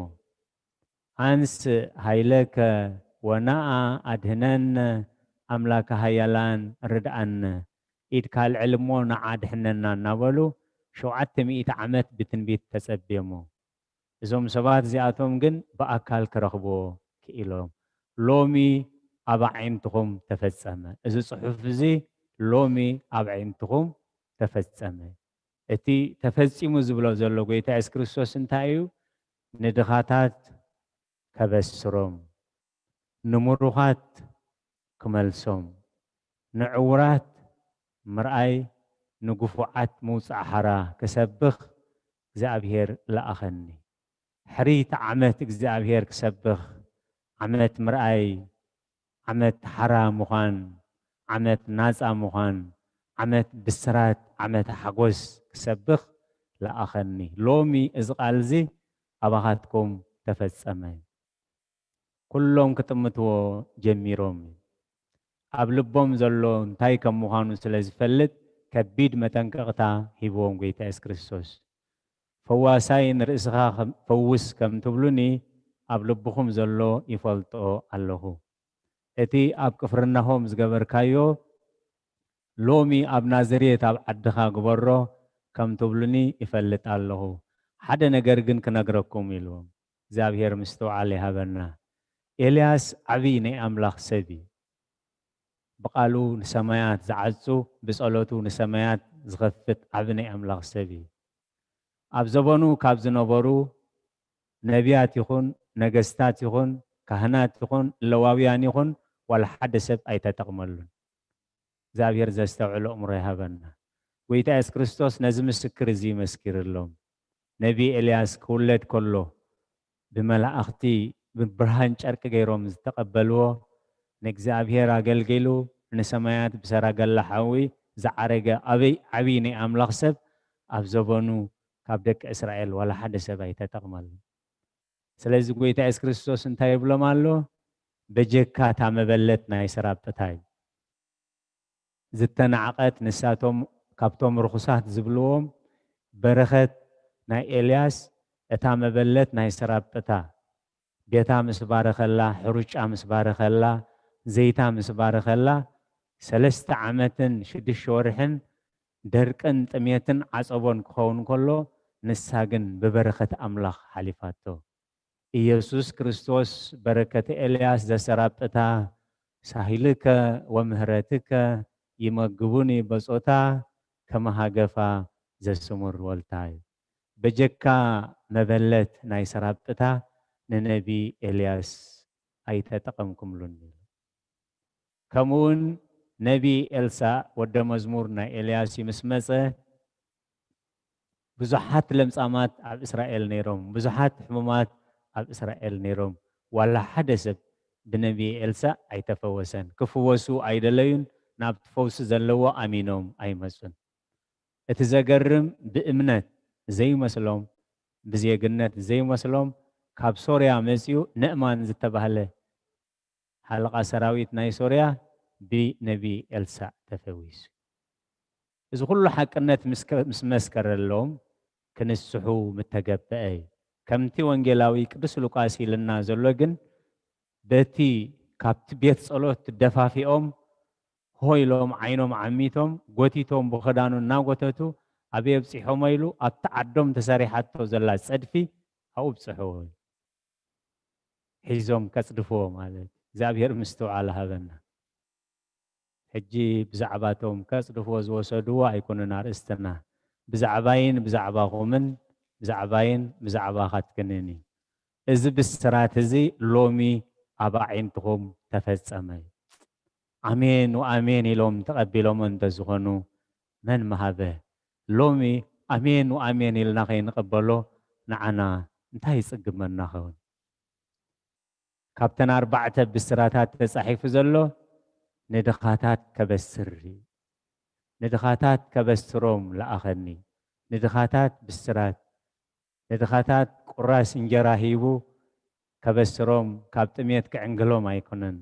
"ኣንስ ሃይለከ ወነኣ ኣድህነነ ኣምላከ ሃያላን ርድኣነ፣ ኢድካ ኣልዕል እሞ ንዓ ኣድሕነና" እናበሉ ሸውዓተ ሚእቲ ዓመት ብትንቢት ተጸብየሞ። እዞም ሰባት እዚኣቶም ግን ብኣካል ክረኽብዎ ክኢሎም። ሎሚ ኣብ ኣዒንትኹም ተፈጸመ። እዚ ጽሑፍ እዚ ሎሚ ኣብ ኣዒንትኹም ተፈጸመ። እቲ ተፈጺሙ ዝብሎ ዘሎ ጐይታ የሱስ ክርስቶስ እንታይ እዩ? ንድኻታት ከበስሮም፣ ንምሩኻት ክመልሶም፣ ንዕዉራት ምርኣይ፣ ንግፉዓት ምውጻእ ሓራ ክሰብኽ እግዚኣብሔር ለኣኸኒ። ሕርይቲ ዓመት እግዚኣብሔር ክሰብኽ፣ ዓመት ምርኣይ፣ ዓመት ሓራ ምዃን፣ ዓመት ናጻ ምዃን፣ ዓመት ብስራት፣ ዓመት ሓጎስ ክሰብኽ ለኣኸኒ። ሎሚ እዚ ቃል እዚ ኣባኻትኩም ተፈጸመ። ኩሎም ክጥምትዎ ጀሚሮም። ኣብ ልቦም ዘሎ እንታይ ከም ምዃኑ ስለ ዝፈልጥ ከቢድ መጠንቀቕታ ሂብዎም ጎይታ የሱስ ክርስቶስ። ፈዋሳይ ንርእስኻ ከም-፣ ፈውስ ከም ትብሉኒ ኣብ ልብኹም ዘሎ ይፈልጦ ኣለኹ። እቲ ኣብ ቅፍርናሆም ዝገበርካዮ ሎሚ ኣብ ናዝሬት ኣብ ዓድኻ ግበሮ ከም ትብሉኒ ይፈልጥ ኣለኹ። ሓደ ነገር ግን ክነግረኩም ኢልዎም። እግዚኣብሔር ምስትውዓል ይሃበና። ኤልያስ ዓብዪ ናይ ኣምላኽ ሰብ እዩ። ብቓሉ ንሰማያት ዝዓጹ፣ ብጸሎቱ ንሰማያት ዝኸፍት ዓቢ ናይ ኣምላኽ ሰብ እዩ። ኣብ ዘበኑ ካብ ዝነበሩ ነቢያት ይኹን፣ ነገስታት ይኹን፣ ካህናት ይኹን፣ ለዋውያን ይኹን፣ ዋላ ሓደ ሰብ ኣይተጠቕመሉን። እግዚኣብሔር ዘስተውዕል ኣእምሮ ይሃበና። ጎይታ የሱስ ክርስቶስ ነዚ ምስክር እዚ ይመስክርሎም። ነቢ ኤልያስ ክውለድ ከሎ ብመላእኽቲ ብብርሃን ጨርቂ ገይሮም ዝተቐበልዎ፣ ንእግዚኣብሔር ኣገልጊሉ ንሰማያት ብሰራገላ ሓዊ ዝዓረገ ኣበይ ዓብዪ ናይ ኣምላኽ ሰብ ኣብ ዘበኑ ካብ ደቂ እስራኤል ዋላ ሓደ ሰብ ኣይተጠቕመሉ። ስለዚ ጎይታ የሱስ ክርስቶስ እንታይ ይብሎም ኣሎ? በጀካ እታ መበለት ናይ ሰራጵታ እዩ። ዝተናዕቐት ንሳቶም ካብቶም ርኹሳት ዝብልዎም በረኸት ናይ ኤልያስ እታ መበለት ናይ ሰራጵታ ቤታ ምስ ባረኸላ፣ ሕሩጫ ምስ ባረኸላ፣ ዘይታ ምስ ባረኸላ፣ ሰለስተ ዓመትን ሽዱሽተ ወርሕን ደርቅን ጥሜትን ዓጸቦን ክኸውን ከሎ፣ ንሳ ግን ብበረኸት ኣምላኽ ሓሊፋቶ። ኢየሱስ ክርስቶስ በረከተ ኤልያስ ዘሰራጵታ ሳህልከ ወምህረትከ ይመግቡኒ በጾታ ከመሃገፋ ዘስሙር ወልታይ። በጀካ መበለት ናይ ሰራጵታ ንነቢ ኤልያስ ኣይተጠቐምኩምሉን። ከምኡውን ነቢ ኤልሳእ ወደ መዝሙር ናይ ኤልያስ ምስ መጸ፣ ብዙሓት ለምጻማት ኣብ እስራኤል ነይሮም፣ ብዙሓት ሕሙማት ኣብ እስራኤል ነይሮም። ዋላ ሓደ ሰብ ብነቢ ኤልሳእ ኣይተፈወሰን። ክፍወሱ ኣይደለዩን፣ ናብቲ ፈውሲ ዘለዎ ኣሚኖም ኣይመጹን። እቲ ዘገርም ብእምነት ዘይመስሎም፣ ብዜግነት ዘይመስሎም ካብ ሶርያ መጺኡ ነእማን ዝተባህለ ሓለቓ ሰራዊት ናይ ሶርያ ብነቢ ኤልሳእ ተፈዊሱ። እዚ ኩሉ ሓቅነት ምስ ከ-፣ ምስ መስከረሎም ክንስሑ ምተገበአ እዩ። ከምቲ ወንጌላዊ ቅዱስ ሉቃስ ኢልና ዘሎ ግን በቲ ካብቲ ቤት ጸሎት ደፋፊኦም ሆ ኢሎም ዓይኖም ዓሚቶም ጎቲቶም ብኽዳኑ እናጎተቱ ኣበይ ኣብጺሖሞ ኢሉ ኣብቲ ዓዶም ተሰሪሓቶ ዘላ ጸድፊ ኣብኡ ብጽሕዎ። ሒዞም ከጽድፍዎ ማለት። እግዚኣብሔር ምስትውዓል ሃበና። ሕጂ ብዛዕባቶም ከጽድፍዎ ዝወሰድዎ ኣይኮነን ኣርእስትና። ብዛዕባይን ብዛዕባኹምን ብዛዕባይን ብዛዕባኻትክንን እዩ። እዚ ብስራት እዚ ሎሚ ኣብ ኣዒንትኹም ተፈጸመ። ኣሜን ወኣሜን ኢሎም ተቐቢሎሞ እንተዝኾኑ መን ምሃበ? ሎሚ ኣሜን ወኣሜን ኢልና ከይንቕበሎ ንዓና እንታይ ይጽግመና ኸውን? ካብተን ኣርባዕተ ብስራታት ተጻሒፉ ዘሎ ንድኻታት ከበስር እዩ። ንድኻታት ከበስሮም ለኣኸኒ። ንድኻታት ብስራት፣ ንድኻታት ቁራስ እንጀራ ሂቡ ከበስሮም ካብ ጥሜት ክዕንግሎም ኣይኮነን።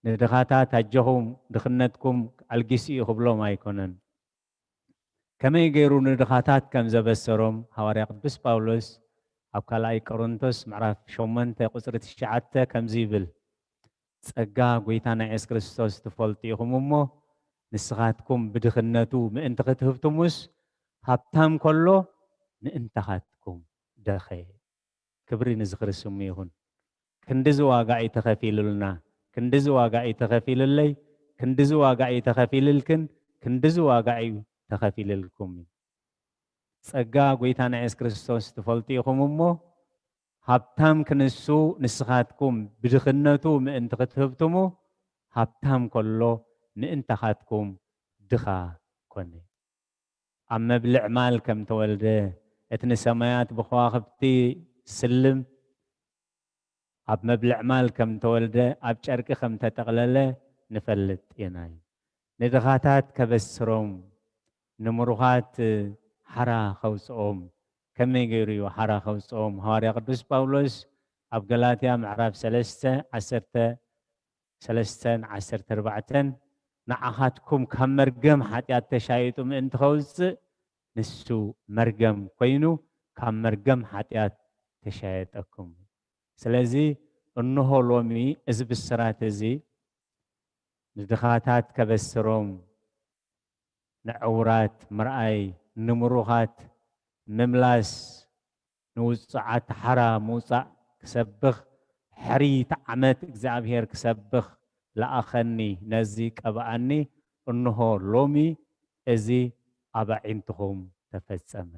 ንድኻታት ኣጆኹም ድኽነትኩም ኣልጊሱ እዩ ክብሎም ኣይኮነን። ከመይ ገይሩ ንድኻታት ከም ዘበሰሮም ሃዋርያ ቅዱስ ጳውሎስ ኣብ ካልኣይ ቆሮንቶስ ምዕራፍ ሸሞንተ ቁጽሪ ትሽዓተ ከምዚ ይብል፣ "ጸጋ ጐይታና የሱስ ክርስቶስ ትፈልጡ ኢኹም እሞ፣ ንስኻትኩም ብድኽነቱ ምእንቲ ክትህብትሙስ፣ ሃብታም ከሎ ምእንታኻትኩም ደኸየ።" ክብሪ ንዝኽሪ ስሙ ይኹን። ክንድዚ ዋጋ እዩ ተኸፊሉልና፣ ክንድዚ ዋጋ እዩ ተኸፊሉለይ፣ ክንድዚ ዋጋ እዩ ተኸፊልልክን፣ ክንድዚ ዋጋ እዩ ተኸፊልልኩም። ጸጋ ጐይታና የሱስ ክርስቶስ ትፈልጡ ኢኹም እሞ፣ ሃብታም ክንሱ ንስኻትኩም ብድኽነቱ ምእንቲ ክትህብትሙ፣ ሃብታም ከሎ ምእንታኻትኩም ድኻ ኮነ። ኣብ መብልዕ ማል ከም ተወልደ፣ እቲ ንሰማያት ብኸዋኽብቲ ስልም ኣብ መብልዕ ማል ከም ተወልደ፣ ኣብ ጨርቂ ከም ተጠቕለለ ንፈልጥ ኢና። ንድኻታት ከበስሮም፣ ንምሩኻት ሓራ ከውፅኦም። ከመይ ገይሩ እዩ ሓራ ከውፅኦም? ሃዋርያ ቅዱስ ጳውሎስ ኣብ ገላትያ ምዕራፍ ሰለስተ ዓሰርተ ሰለስተን ዓሰርተ ኣርባዕተን ንዓኻትኩም ካብ መርገም ሓጢኣት ተሻይጡ ምእንቲ ከውፅእ ንሱ መርገም ኮይኑ ካብ መርገም ሓጢኣት ተሻየጠኩም። ስለዚ እንሆ ሎሚ እዚ ብስራት እዚ ንድኻታት ከበስሮም፣ ንዕውራት ምርኣይ፣ ንምሩኻት ምምላስ፣ ንውጹዓት ሓራ ምውጻእ ክሰብኽ፣ ሕርይቲ ዓመት እግዚኣብሔር ክሰብኽ ለኣኸኒ፣ ነዚ ቀብኣኒ፣ እንሆ ሎሚ እዚ ኣብ ኣዒንትኹም ተፈጸመ።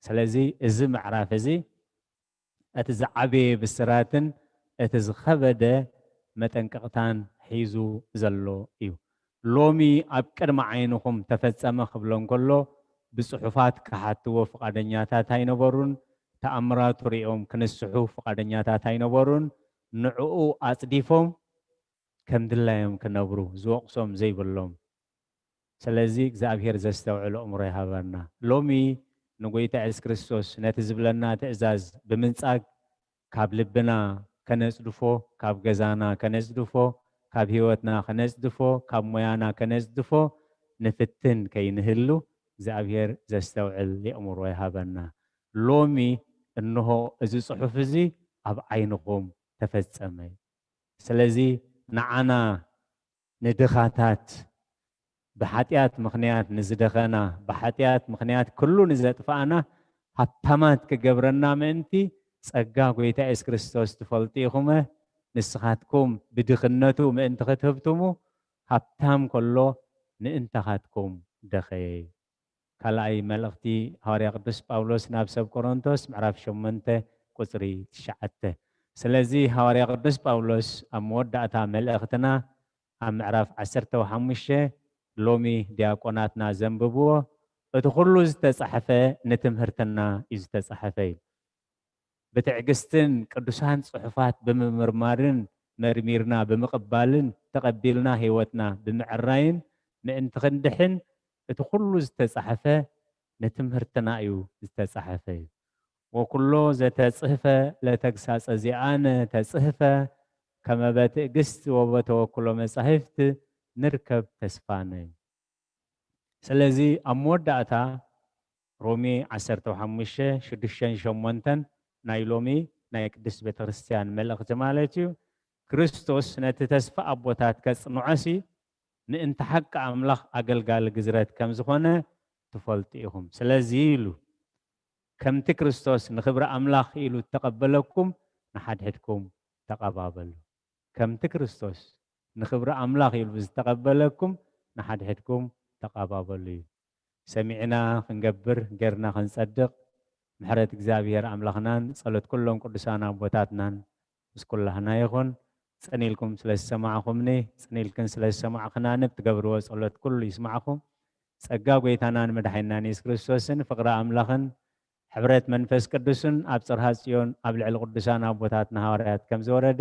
ስለዚ እዚ ምዕራፍ እዚ እቲ ዝዓበየ ብስራትን እቲ ዝኸበደ መጠንቀቕታን ሒዙ ዘሎ እዩ። ሎሚ ኣብ ቅድሚ ዓይንኹም ተፈጸመ ክብሎ እንከሎ፣ ብጽሑፋት ክሓትዎ ፍቓደኛታት ኣይነበሩን። ተኣምራቱ ሪኦም ክንስሑ ፍቓደኛታት ኣይነበሩን። ንዕኡ ኣጽዲፎም ከም ድላዮም ክነብሩ፣ ዝወቕሶም ዘይብሎም። ስለዚ እግዚኣብሔር ዘስተውዕል ኣእምሮ ይሃበና። ሎሚ ንጎይታ የሱስ ክርስቶስ ነቲ ዝብለና ትእዛዝ ብምንጻግ ካብ ልብና ከነጽድፎ፣ ካብ ገዛና ከነጽድፎ፣ ካብ ህይወትና ከነጽድፎ፣ ካብ ሞያና ከነጽድፎ ንፍትን ከይንህሉ እግዚኣብሔር ዘስተውዕል ኣእምሮ ይሃበና። ሎሚ እንሆ እዚ ጽሑፍ እዚ ኣብ ዓይንኹም ተፈጸመ። ስለዚ ንዓና ንድኻታት፣ ብሓጢኣት ምኽንያት ንዝደኸና፣ ብሓጢኣት ምኽንያት ኩሉ ንዘጥፍኣና ሃብታማት ክገብረና ምእንቲ ጸጋ ጎይታ የሱስ ክርስቶስ ትፈልጡ ኢኹመ። ንስኻትኩም ብድኽነቱ ምእንቲ ክትህብትሙ ሃብታም ከሎ ምእንታኻትኩም ደኸየ። ካልኣይ መልእኽቲ ሃዋርያ ቅዱስ ጳውሎስ ናብ ሰብ ቆሮንቶስ ምዕራፍ ሸሞንተ ቁጽሪ ትሽዓተ። ስለዚ ሃዋርያ ቅዱስ ጳውሎስ ኣብ መወዳእታ መልእኽትና ኣብ ምዕራፍ ዓሰርተ ሓሙሽተ ሎሚ ዲያቆናትና ዘንብብዎ፣ እቲ ኩሉ ዝተጻሕፈ ንትምህርትና እዩ ዝተጻሕፈ እዩ። ብትዕግስትን ቅዱሳን ጽሑፋት ብምምርማርን መርሚርና ብምቕባልን ተቐቢልና ህይወትና ብምዕራይን ምእንቲ ክንድሕን እቲ ኩሉ ዝተጻሕፈ ንትምህርትና እዩ ዝተጻሕፈ እዩ። ወኩሎ ዘተጽህፈ ለተግሳጸ ዚኣነ ተጽህፈ ከመ በትዕግስት ወበተወክሎ መጻሕፍት ንርከብ ተስፋነ። ስለዚ ኣብ መወዳእታ ሮሜ ዓሰርተ ሓሙሽተ ሽዱሽተን ሸሞንተን ናይ ሎሚ ናይ ቅድስት ቤተክርስትያን መልእኽቲ ማለት እዩ። ክርስቶስ ነቲ ተስፋ ኣቦታት ከጽንዖሲ ምእንቲ ሓቂ ኣምላኽ ኣገልጋሊ ግዝረት ከም ዝኾነ ትፈልጡ ኢኹም። ስለዚ ኢሉ ከምቲ ክርስቶስ ንኽብሪ ኣምላኽ ኢሉ እተቐበለኩም ንሓድሕድኩም ተቐባበሉ። ከምቲ ክርስቶስ ንኽብሪ ኣምላኽ ኢሉ ዝተቐበለኩም ንሓድሕድኩም ተቐባበሉ እዩ። ሰሚዕና ክንገብር፣ ጌርና ክንጸድቕ፣ ምሕረት እግዚኣብሔር ኣምላኽናን ጸሎት ኩሎም ቅዱሳን ኣቦታትናን ምስ ኩላህና ይኹን። ጽን ኢልኩም ስለ ዝሰማዕኹምኒ፣ ጽን ኢልክን ስለ ዝሰማዕኽናኒ፣ ብትገብርዎ ጸሎት ኩሉ ይስማዕኹም። ጸጋ ጐይታናን መድሓኒናን የሱስ ክርስቶስን ፍቕሪ ኣምላኽን ሕብረት መንፈስ ቅዱስን ኣብ ጽርሃ ጽዮን ኣብ ልዕሊ ቅዱሳን ኣቦታትና ሃዋርያት ከም ዝወረደ፣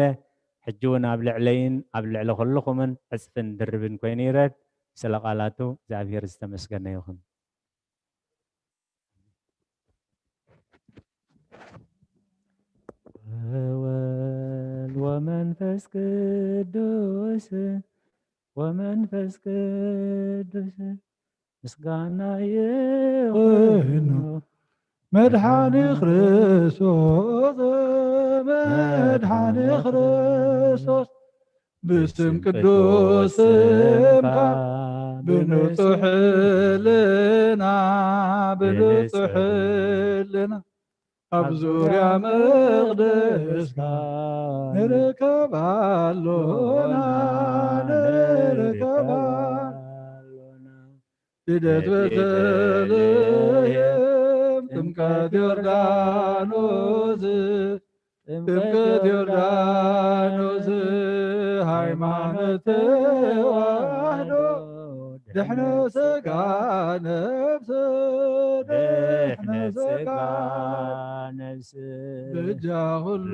ሕጂ እውን ኣብ ልዕለይን ኣብ ልዕሊ ኩልኹምን ዕጽፍን ድርብን ኮይኑ ይረድ። ስለ ቃላቱ እግዚኣብሔር ዝተመስገነ ይኹን። ወወልድ ወመንፈስ ቅዱስ፣ ወመንፈስ ቅዱስ ምስጋና ይኹኖ። መድሓኒ ክርስቶስ፣ መድሓኒ ክርስቶስ፣ ብስም ቅዱስ ስምካ፣ ብንጹሕ ህልና፣ ብንጹሕ ህልና፣ ኣብ ዙርያ መቕደስካ ንርከብ ኣሎና፣ ንርከብ ኣሎና። ልደት ቤተልሔም፣ ጥምቀት ዮርዳኖስ፣ ጥምቀት ዮርዳኖስ፣ ሃይማኖት ተዋህዶ፣ ድሕነ ስጋ ነፍስ፣ ድሕነ ስጋ ነፍስ፣ በጃ ኩሉ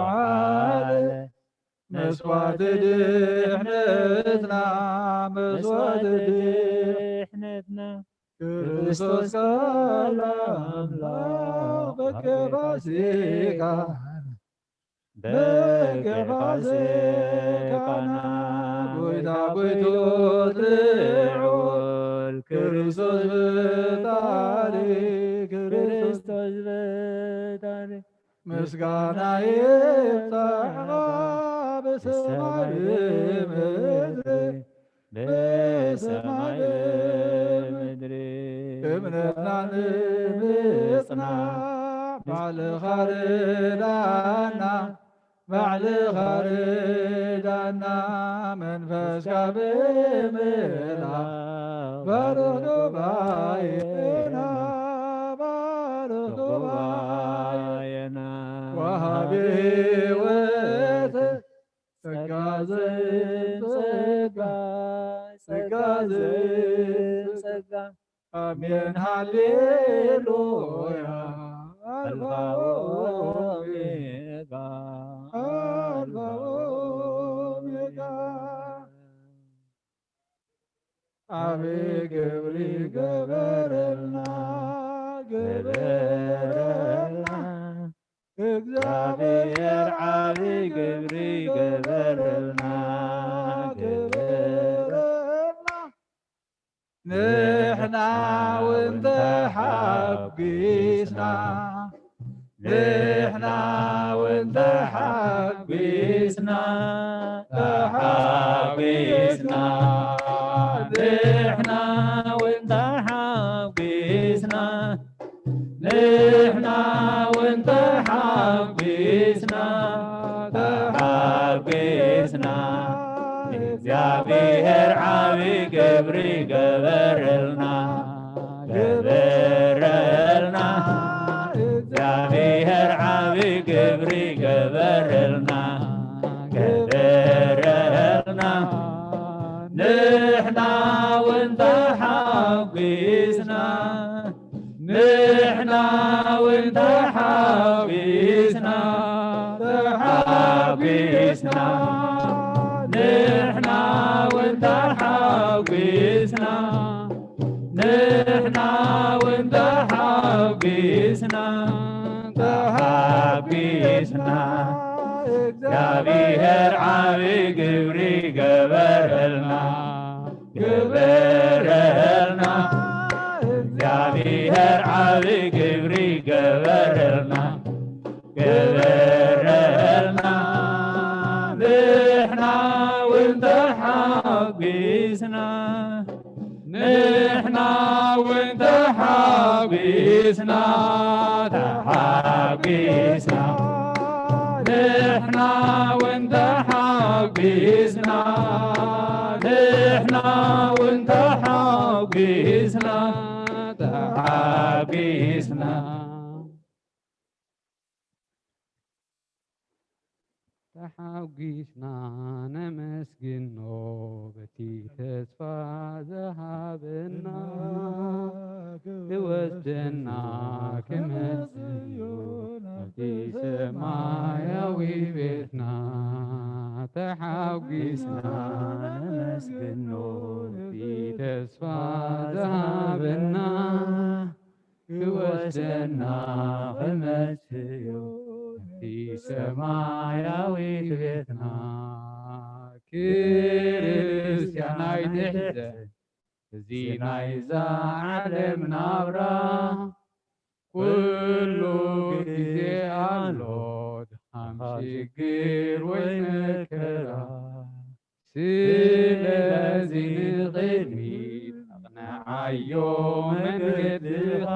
ዓለም፣ መስዋዕቲ ድሕነትና፣ መስዋዕቲ ድሕነትና፣ ክርስቶስ ቃል ኣምላኽ በገባ ሥጋ በገባ ሥጋና ጎይታ ጎይቶት ልዑል ክርስቶስ ፈጣሪ ክርስቶስ ፈጣሪ ምስጋና ይብጻሕኻ ብሰማይ ብምድሪ ብሰማይ ብምድሪ እምነትና ንምጽናዕ ባዕልኻ ርዳና ባዕልኻ ርዳና መንፈስካ ብምልኣኽ ባርኽ ጉባኤና ባርኽ ጉባኤና ወሃቢ ሕይወት ጸጋ ዘይጸጋ ጸጋ ዘይጸጋ ኣሜን ሃሌሉያ ኣልፋ ኦሜጋ ኣልፋ ኦሜጋ ዓቢ ግብሪ ገበረልና ገበረልና እግዚኣብሔር ዓቢ ግብሪ ገበረልና ገበረልና ንሕና እውን ተሓጒስና ንሕና እውን ተሓጒስና ተሓጒስና ንሕና እውን ተሓጒስና ንሕና እውን ተሓጒስና ተሓጒስና እግዚኣብሔር ዓቢ ግብሪ ገበረልና ገበረልና እግዚኣብሔር ዓቢ ግብሪ ገበረልና ገበረልና ንሕና እውን ተሓጒስና ንሕና እውን ተሓጒስና ተሓጒስና ንሕና እውን ተሓጒስና ንሕና እውን ተሓጒስና ተሓጒስና እግዚኣብሔር ዓቢ ግብሪ ገበረልና ገበረልና እግዚኣብሔር ዓቢ ግብሪ ገበረልና ገበረልና ንሕና እውን ተሓጒስና ንሕና እውን ተሓጒስና ተሓጒስና ንሕና እውን ተሓጒስና ንሕና እውን ተሓጒስና ተሓጒስና ተሓጒስና ነመስግኖ በቲ ተስፋ ዝሃበና ክወስደና ክመጽእ እዩ ናብቲ ሰማያዊ ቤትና ተሓጒስና ነመስግኖ በቲ ተስፋ ዝሃበና ክወስደና ክመጽእ እዩ ናብቲ ሰማያዊት ቤትና ክርስትያን ኣይትሕዘን እዚ ናይዛ ዓለም ናብራ ኩሉ ግዜ ኣሎ ድኻም ሽግር ወይ መከራ ስለዚ ንቕድሚት ኣቕንዓዮ መንገድኻ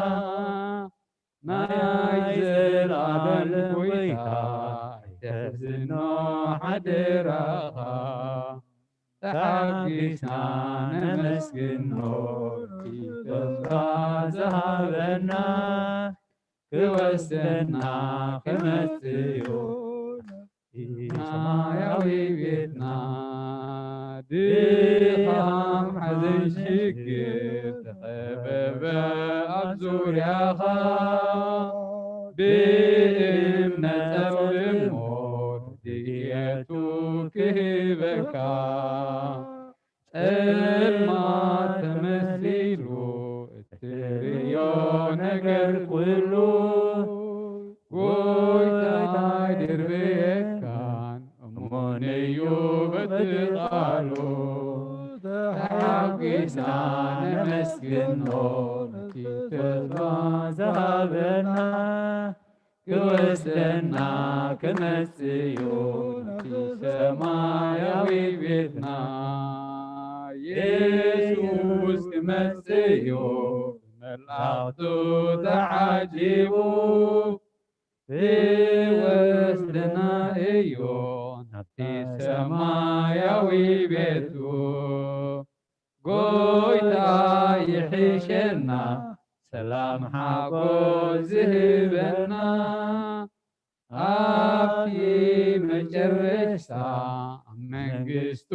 ናይ ዘልኣለም ጎይታ ኣይተሕዝኖ ሓደራኻ ተሓጒስና ነመስግኖ እቲ ተስፋ ዝሃበና ክወስደና ክመጽእ እዩ ሰማያዊ ቤትና ድኻም ሓዘን ሽግር ተኸበበ ኣብ ዙርያኻ ብእምነት ጸልሞ ድየቱ ክህበካ ጸልማት ተመስሊሉ እቲ ቃሉ ተሓጒስና ነመስግኖ፣ ነቲ ተስፋ ዝሃበና፣ ክወስደና ክመጽእ እዩ ናብቲ ሰማያዊ ቤትና። የሱስ ክመጽእ እዩ፣ መላእኽቱ ተዓጂቡ፣ ክወስደና እዩ ናብቲ ሰማያዊ ቤቱ። ጎይታ ይሕሸና፣ ሰላም ሓጎስ ዝህበና፣ ኣብቲ መጨረሽታ ኣብ መንግስቱ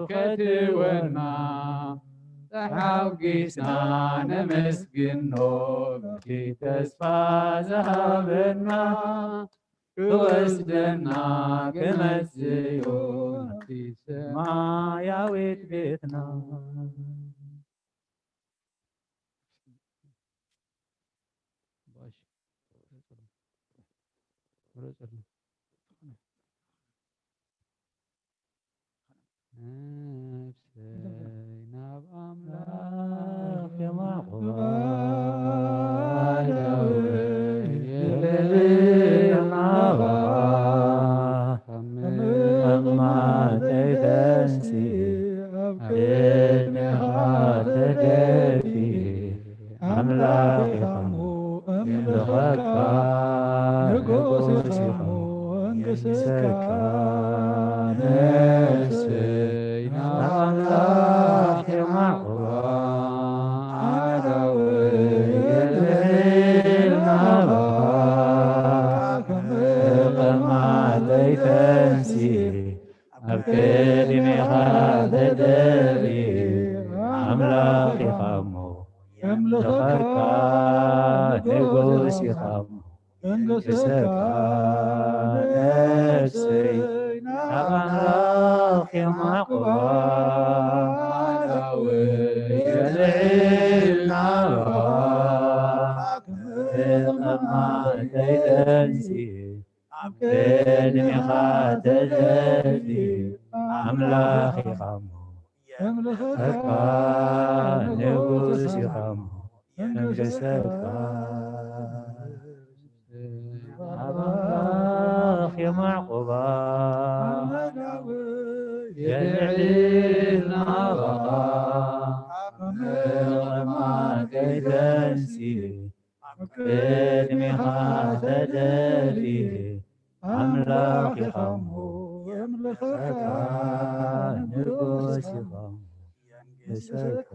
ከትወና። ተሓጒስና ነመስግኖ፣ በቲ ተስፋ ዝሃበና፣ ክወስደና ክመጽእ እዩ ናብቲ ሰማያዊት ቤትና። ነፍሰይ ናብ ኣምላኽ የማዕቑባ፣ የልዕል ናባ፣ ከም ኣጥማተይ ተንሲ፣ ኣብ ቅድሜኻ ተደፊ፣ ኣምላኽ ኢኻ እሞ የምልኸካ፣ ንጉስ ኢኻ እሞ የንግሰካ። ነፍሰይ ናብ ኣምላኽ የማዕቑባ፣ ኣእዳወይ የልዕል ናባኻ፣ ከም ኣጥማተይ ተንሲ፣ ኣብ ቅድሜኻ ተደፊ፣ ኣምላኽ ኢኻ እሞ የምልኸካ፣ ንጉስ ኢኻ እሞ የንግሰካ። ነፍሰይ ናብ ኣምላኽ የማዕቑባ፣ ኣእዳወይ የልዕል ናባኻ፣ ከም ኣጥማተይ ተንሲ፣ ኣብ ቅድሜኻ ተደፊ፣ ኣምላኽ ኢኻ እሞ የምልኸካ፣ ንጉስ ኢኻ እሞ የንግሰካ። ኣብ ኣምላኽ የማዕቑባ፣ የልዕል ናባኻ፣ ኣብ ምቕማጠይ ተንሲ፣ ኣብ ቅድሜኻ ተደፊ፣ ኣምላኽ ኢኻ እሞ የምልኸካ፣ ንጉስ ኢኻ እሞ የንግሰካ።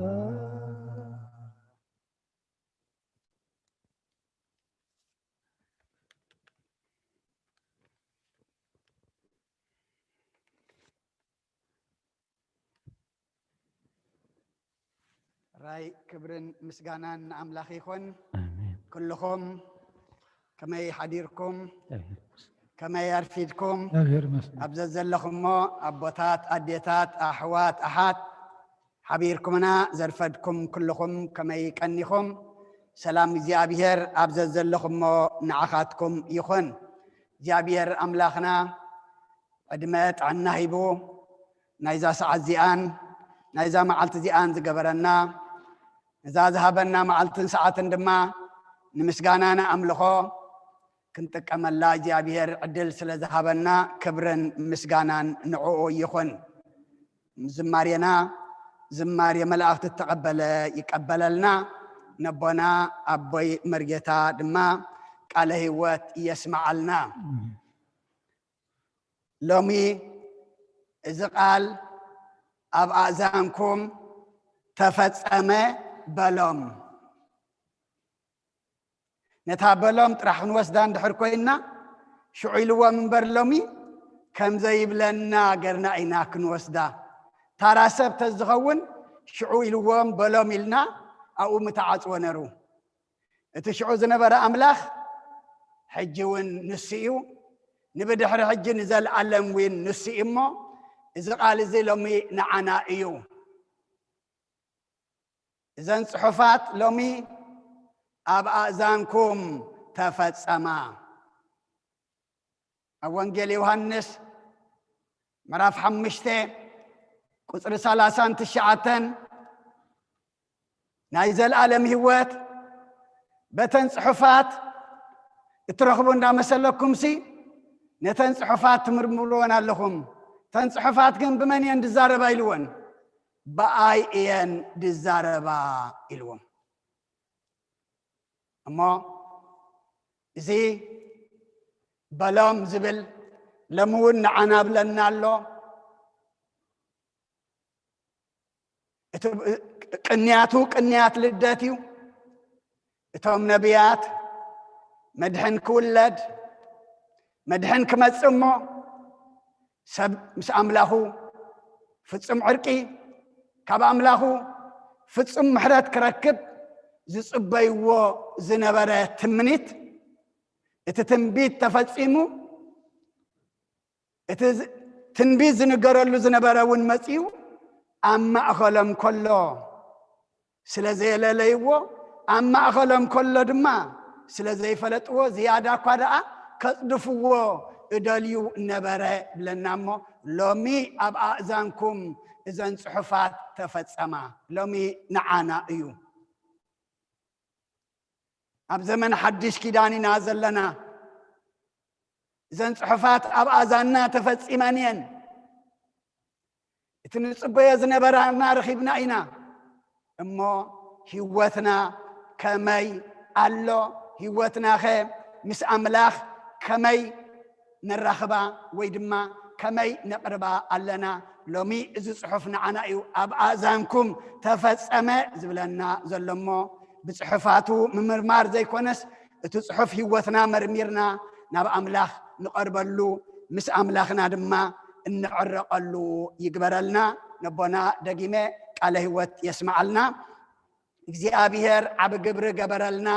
ራይ ክብርን ምስጋናን ንኣምላኽ ይኹን። ኣሜን። ኩልኹም ከመይ ሓዲርኩም? ኣሜን። ከመይ ኣርፊድኩም? እግዚኣብሔር ይመስገን። ኣብ ዘዘለኹሞ ኣቦታት፣ ኣዴታት፣ ኣሕዋት፣ ኣሓት ሓቢርኩምና ዘርፈድኩም ኩልኹም ከመይ ቀኒኹም? ሰላም እግዚኣብሔር ኣብ ዘዘለኹሞ ንዓኻትኩም ይኹን። እግዚኣብሔር ኣምላኽና ዕድመ ጥዕና ሂቡ ናይዛ ሰዓት እዚኣን ናይዛ መዓልቲ እዚኣን ዝገበረና፣ ነዛ ዝሃበና መዓልትን ሰዓትን ድማ ንምስጋና ንኣምልኾ ክንጥቀመላ እግዚኣብሔር ዕድል ስለ ዝሃበና ክብርን ምስጋናን ንዕኡ ይኹን። ዝማሬና ዝማሬ መላእኽቲ እተቐበለ ይቀበለልና። ነቦና ኣቦይ መርጌታ ድማ ቃለ ህይወት የስምዓልና። ሎሚ እዚ ቃል ኣብ ኣእዛንኩም ተፈጸመ በሎም። ነታ በሎም ጥራሕ ክንወስዳ እንድሕር ኮይንና፣ ሽዑ ኢልዎም እምበር ሎሚ ከም ዘይብለና ገርና ኢና ክንወስዳ። ታራ ሰብ ተዝኸውን ሽዑ ኢልዎም በሎም ኢልና ኣብኡ ምተዓጽወ ነሩ። እቲ ሽዑ ዝነበረ ኣምላኽ ሕጂ እውን ንሱ እዩ፣ ንብድሕሪ ሕጂ ንዘለኣለም እውን ንሱ እዩ እሞ፣ እዚ ቃል እዚ ሎሚ ንዓና እዩ። እዘን ጽሑፋት ሎሚ ኣብ ኣእዛንኩም ተፈጸማ። ኣብ ወንጌል ዮሃንስ ምዕራፍ ሓሙሽተ ቁፅሪ ሰላሳን ትሽዓተን ናይ ዘለኣለም ህይወት በተን ጽሑፋት እትረኽቡ እንዳመሰለኩምሲ፣ ነተን ጽሑፋት ትምርምርወን ኣለኹም። እተን ጽሑፋት ግን ብመን እየን ዝዛረባ ኢልወን? ብኣይ እየን ዝዛረባ ኢልዎም። እሞ እዚ በሎም ዝብል ሎሚ እውን ንዓና ብለና ኣሎ። እቲ ቅንያቱ ቅንያት ልደት እዩ። እቶም ነቢያት መድሕን ክውለድ፣ መድሕን ክመጽእ እሞ ሰብ ምስ ኣምላኹ ፍጹም ዕርቂ፣ ካብ ኣምላኹ ፍጹም ምሕረት ክረክብ ዝጽበይዎ ዝነበረ ትምኒት፣ እቲ ትንቢት ተፈጺሙ። እቲ ዝ-፣ ትንቢት ዝንገረሉ ዝነበረ እውን መጺኡ ኣብ ማእኸሎም ከሎ ስለ ዘየለለይዎ፣ ኣብ ማእኸሎም ከሎ ድማ ስለ ዘይፈለጥዎ፣ ዝያዳ እኳ ደኣ ከጽድፍዎ እደልዩ ነበረ ይብለና። እሞ ሎሚ ኣብ ኣእዛንኩም እዘን ጽሑፋት ተፈጸማ። ሎሚ ንዓና እዩ። ኣብ ዘመን ሓድሽ ኪዳን ኢና ዘለና። እዘን ጽሑፋት ኣብ ኣእዛንና ተፈጺመን እየን። እቲ ንጽበዮ ዝነበራና ረኺብና ኢና። እሞ ህይወትና ከመይ ኣሎ? ህይወትናኸ ምስ ኣምላኽ ከመይ ነራኽባ ወይ ድማ ከመይ ነቕርባ ኣለና? ሎሚ እዚ ጽሑፍ ንዓና እዩ። ኣብ ኣእዛንኩም ተፈጸመ ዝብለና ዘሎ እሞ፣ ብጽሑፋቱ ምምርማር ዘይኮነስ፣ እቲ ጽሑፍ ህይወትና መርሚርና ናብ ኣምላኽ ንቐርበሉ፣ ምስ ኣምላኽና ድማ እንዕረቐሉ ይግበረልና። ነቦና ደጊመ ቃለ ህይወት የስምዓልና። እግዚኣብሔር ዓቢ ግብሪ ገበረልና፣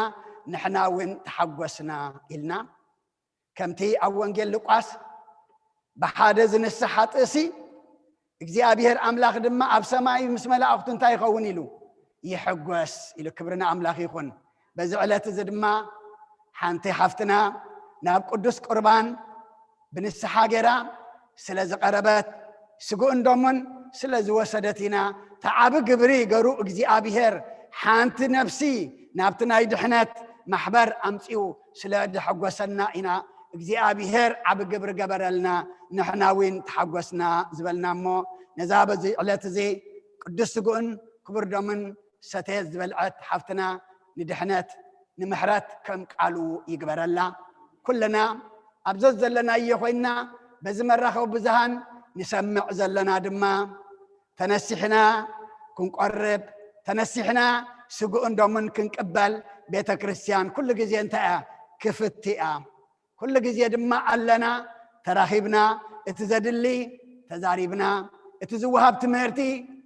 ንሕና እውን ተሓጎስና ኢልና። ከምቲ ኣብ ወንጌል ሉቃስ፣ ብሓደ ዝንስሓ ጥእሲ እግዚኣብሔር ኣምላኽ ድማ ኣብ ሰማይ ምስ መላእኽቱ እንታይ ይኸውን ኢሉ? ይሕጎስ ኢሉ። ክብሪ ንኣምላኽ ይኹን። በዚ ዕለት እዚ ድማ ሓንቲ ሓፍትና ናብ ቅዱስ ቁርባን ብንስሓ ገይራ ስለ ዝቐረበት፣ ስግኡን ደሙን ስለ ዝወሰደት ኢና። እቲ ዓቢ ግብሪ ገሩ እግዚኣብሔር ሓንቲ ነፍሲ ናብቲ ናይ ድሕነት ማሕበር ኣምጺኡ ስለ ዘሐጎሰና ኢና። እግዚኣብሔር ዓቢ ግብሪ ገበረልና፣ ንሕና እውን ተሓጎስና ዝበልና። እሞ ነዛ በዚ ዕለት እዚ ቅዱስ ስግኡን ክቡር ደሙን ሰተየት ዝበልዐት ሓፍትና ንድሕነት ንምሕረት ከም ቃሉ ይግበረላ። ኩልና ኣብ ዘዘለናዮ ኮይንና በዚ መራኸቢ ብዙሃን ንሰምዕ ዘለና ድማ ተነሲሕና ክንቆርብ፣ ተነሲሕና ስግኡን ደሙን ክንቅበል ቤተ ክርስቲያን ኩሉ ግዜ እንታይ እያ? ክፍቲ እያ። ኩሉ ግዜ ድማ ኣለና፣ ተራኺብና፣ እቲ ዘድሊ ተዛሪብና፣ እቲ ዝወሃብ ትምህርቲ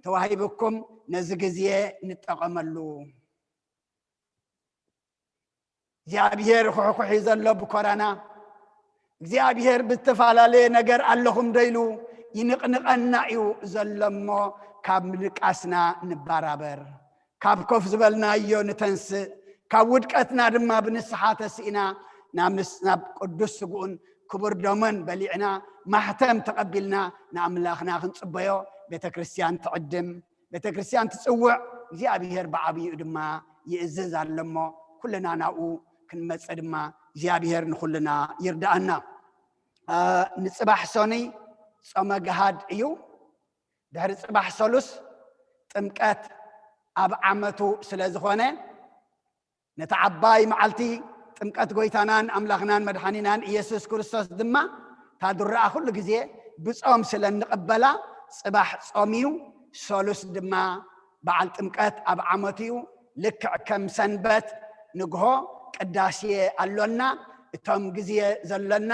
ተዋሂብኩም፣ ነዚ ግዜ ንጠቐመሉ። እግዚኣብሔር ኩሕኩሕ እዩ ዘሎ ብኮረና። እግዚኣብሔር ብዝተፈላለየ ነገር ኣለኹም ዶ ኢሉ ይንቕንቐና እዩ ዘሎ እሞ፣ ካብ ምድቃስና ንባራበር፣ ካብ ኮፍ ዝበልናዮ ንተንስእ፣ ካብ ውድቀትና ድማ ብንስሓ ተስኢና ናብ ንስ-፣ ናብ ቅዱስ ስግኡን ክቡር ደሞን በሊዕና ማሕተም ተቐቢልና ንኣምላኽና ክንጽበዮ ቤተ ክርስቲያን ትዕድም። ቤተ ክርስቲያን ትጽውዕ፣ እግዚኣብሔር ብዓብይኡ ድማ ይእዝዝ ኣሎ እሞ፣ ኩልና ናብኡ ክንመጽእ ድማ እግዚኣብሔር ንኹልና ይርድኣና። እ፣ ንጽባሕ ሰኑይ ጾመ ገሃድ እዩ። ድሕሪ ጽባሕ ሰሉስ ጥምቀት ኣብ ዓመቱ ስለ ዝኾነ፣ ነታ ዓባይ መዓልቲ ጥምቀት ጎይታናን ኣምላኽናን መድሓኒናን ኢየሱስ ክርስቶስ ድማ፣ እታ ድራኣ ኩሉ ግዜ ብጾም ስለ እንቕበላ፣ ጽባሕ ጾም እዩ። ሰሉስ ድማ በዓል ጥምቀት ኣብ ዓመት እዩ። ልክዕ ከም ሰንበት ንግሆ ቅዳሴ ኣሎና። እቶም ግዜ ዘሎና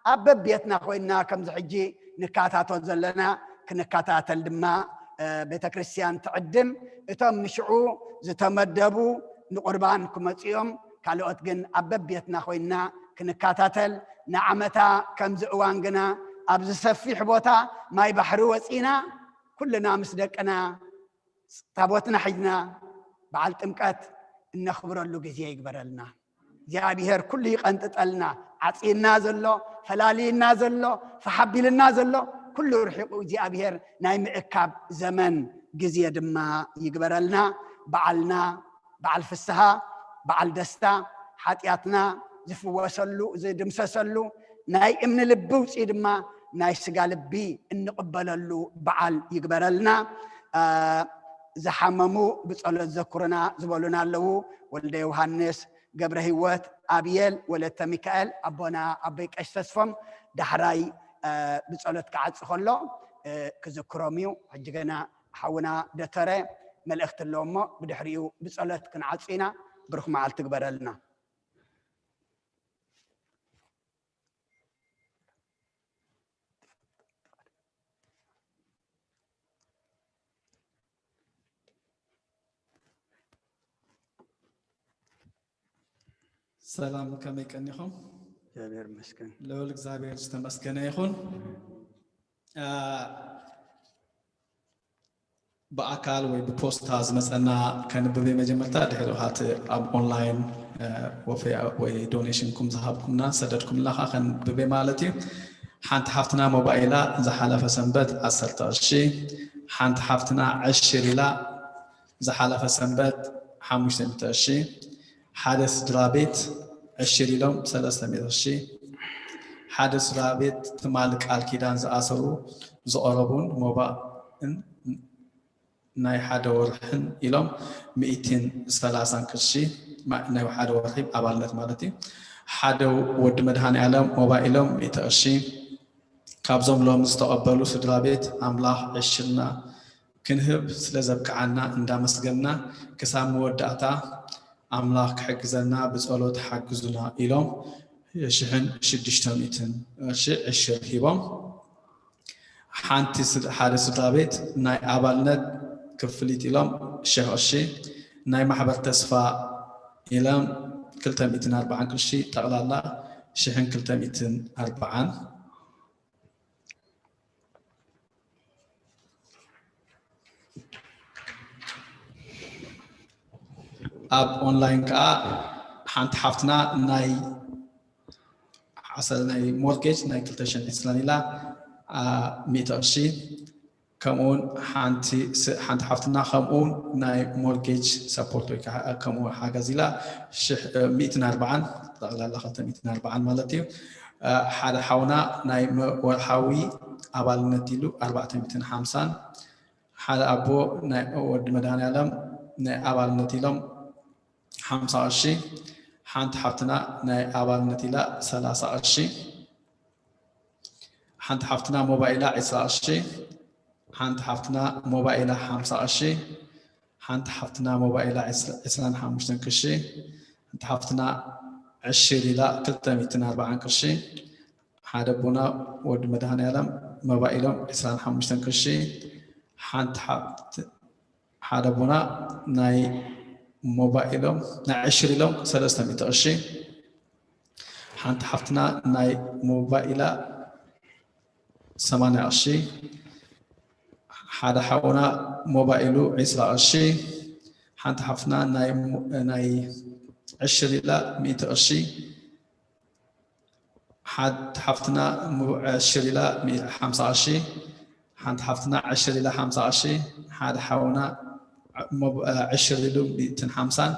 ኣብ በቤትና ኮይንና ከምዚ ሕጂ ንከታተል ዘለና ክንከታተል ድማ፣ እ፣ ቤተ ክርስቲያን ትዕድም። እቶም ንሽዑ ዝተመደቡ ንቁርባን ክመጹ እዮም። ካልኦት ግን ኣብ በቤትና ኮይንና ክንከታተል፣ ንዓመታ ከምዚ እዋን ግና ኣብዚ ሰፊሕ ቦታ ማይ ባሕሪ ወጺና ኩልና ምስ ደቅና ታቦትና ሒዝና በዓል ጥምቀት እነኽብረሉ ግዜ ይግበረልና። እግዚኣብሔር ኩሉ ይቐንጥጠልና። ዓጽይና ዘሎ፣ ፈላልይና ዘሎ፣ ፈሓቢልና ዘሎ ኩሉ ርሒቑ እግዚኣብሔር ናይ ምእካብ ዘመን ግዜ ድማ ይግበረልና። በዓልና በዓል ፍስሃ፣ በዓል ደስታ፣ ሓጢኣትና ዝፍወሰሉ፣ ዝድምሰሰሉ፣ ናይ እምኒ ልቢ ውፅኢ ድማ ናይ ስጋ ልቢ እንቕበለሉ በዓል ይግበረልና። አ፣ ዝሓመሙ ብጸሎት ዘኩርና ዝበሉና ኣለዉ። ወልደ ዮሃንስ፣ ገብረ ህይወት፣ ኣብየል፣ ወለተ ሚካኤል፣ ኣቦና ኣቦይ ቀሽ ተስፎም ዳሕራይ፣ አ፣ ብጸሎት ክዓጽ ከሎ፣ እ፣ ክዝክሮም እዩ። ሕጂ ገና ሓውና ደተረ መልእኽቲ ኣለዎ እሞ ብድሕሪኡ ብጸሎት ክንዓጹ ኢና። ብሩኽ መዓልቲ ግበረልና። ሰላም፣ ከመይ ቀኒኹም? እግዚኣብሔር ይመስገን። ልዑል እግዚኣብሔር ዝተመስገነ ይኹን። አ፣ ብኣካል ወይ ብፖስታ ዝመፀና ከንብብ እየ መጀመርታ፣ ድሕሪ ኻት ኣብ ኦንላይን፣ አ፣ ወፈያ ወይ ዶኔሽንኩም ዝሃብኩምና ዝሰደድኩምልና ኸዓ ከንብብ እየ ማለት እዩ። ሓንቲ ሓፍትና ሞባይላ ዝሓለፈ ሰንበት ዓሰርተ ቅርሺ፣ ሓንቲ ሓፍትና ዕሽር ኢላ ዝሓለፈ ሰንበት ሓሙሽተ ሚእቲ ቅርሺ፣ ሓደ ስድራ ቤት ዕሽር ኢሎም ሰለስተ ሚእቲ ቅርሺ፣ ሓደ ስድራ ቤት ትማሊ ቃል ኪዳን ዝኣሰሩ ዝቐረቡን ሞባእን ናይ ሓደ ወርሕን ኢሎም ሚእትን ሰላሳን ቅርሺ፣ ማ-፣ ናይ ሓደ ወርሒ ኣባልነት ማለት እዩ። ሓደ ወዲ መድሃኔ ኣለም ሞባእ ኢሎም ሚእቲ ቅርሺ፣ ካብዞም ሎሚ ዝተቐበሉ ስድራ ቤት ኣምላኽ ዕሽርና ክንህብ ስለ ዘብቅዓና እንዳመስገንና ክሳብ መወዳእታ ኣምላኽ ክሕግዘና ብጸሎት ሓግዙና ኢሎም ሽሕን ሽዱሽተ ሚእትን ቅርሺ ዕሽር ሂቦም። ሓንቲ ስድ-፣ ሓደ ስድራ ቤት ናይ ኣባልነት ክፍሊት ኢሎም ሽሕ ቅርሺ፣ ናይ ማሕበር ተስፋ ኢሎም ክልተ ሚእትን ኣርባዓን ቅርሺ፣ ጠቕላላ ሽሕን ክልተ ሚእትን ኣርባዓን። ኣብ ኦንላይን ከዓ ሓንቲ ሓፍትና ናይ ዓሰ-፣ ናይ ሞርጌጅ ናይ ክልተ ሽሕን ዕስራን ኢላ፣ አ፣ ሚእቲ ቅርሺ፣ ከምኡውን ሓንቲ ስ-፣ ሓንቲ ሓፍትና ከምኡውን ናይ ሞርጌጅ ሰፖርት ወይ ከዓ ከምኡ ሓገዝ ኢላ ሽሕ-፣ እ፣ ሚእትን ኣርባዓን፣ ጠቕላላ ክልተ ሚእትን ኣርባዓን ማለት እዩ። እ፣ ሓደ ሓውና ናይ መ-፣ ወርሓዊ ኣባልነት ኢሉ ኣርባዕተ ሚእትን ሓምሳን፣ ሓደ ኣቦ ናይ ወዲ መድሃኔኣለም ናይ ኣባልነት ኢሎም ሓምሳ ቅርሺ፣ ሓንቲ ሓፍትና ናይ ኣባልነት ኢላ ሰላሳ ቅርሺ፣ ሓንቲ ሓፍትና ሞባይላ ዕስራ ቅርሺ፣ ሓንቲ ሓፍትና ሞባይላ ሓምሳ ቅርሺ፣ ሓንቲ ሓፍትና ሞባይላ ዕስራ፣ ዕስራን ሓሙሽተን ቅርሺ፣ ሓንቲ ሓፍትና ዕሽር ኢላ ክልተ ሚእትን ኣርባዓን ቅርሺ፣ ሓደ ኣቦና ወዲ መድሃኔኣለም ሞባይሎም ዕስራን ሓሙሽተን ቅርሺ፣ ሓንቲ ሓፍት-፣ ሓደ ኣቦና ናይ ሞባይሎም ናይ ዕሽር ኢሎም ሰለስተ ሚእቲ ቅርሺ፣ ሓንቲ ሓፍትና ናይ ሞባይላ ሰማንያ ቅርሺ፣ ሓደ ሓውና ሞባይሉ ዕስራ ቅርሺ፣ ሓንቲ ሓፍትና ናይ ሞ-፣ ናይ ዕሽር ኢላ ሚእቲ ቅርሺ፣ ሓንቲ ሓፍትና ሙ-፣ ዕሽር ኢላ ሚ-፣ ሓምሳ ቅርሺ፣ ሓንቲ ሓፍትና ዕሽር ኢላ ሓምሳ ቅርሺ፣ ሓደ ሓውና ዕ-፣ ሞ-፣ ዕሽር ኢሉ ሚእትን ሓምሳን፣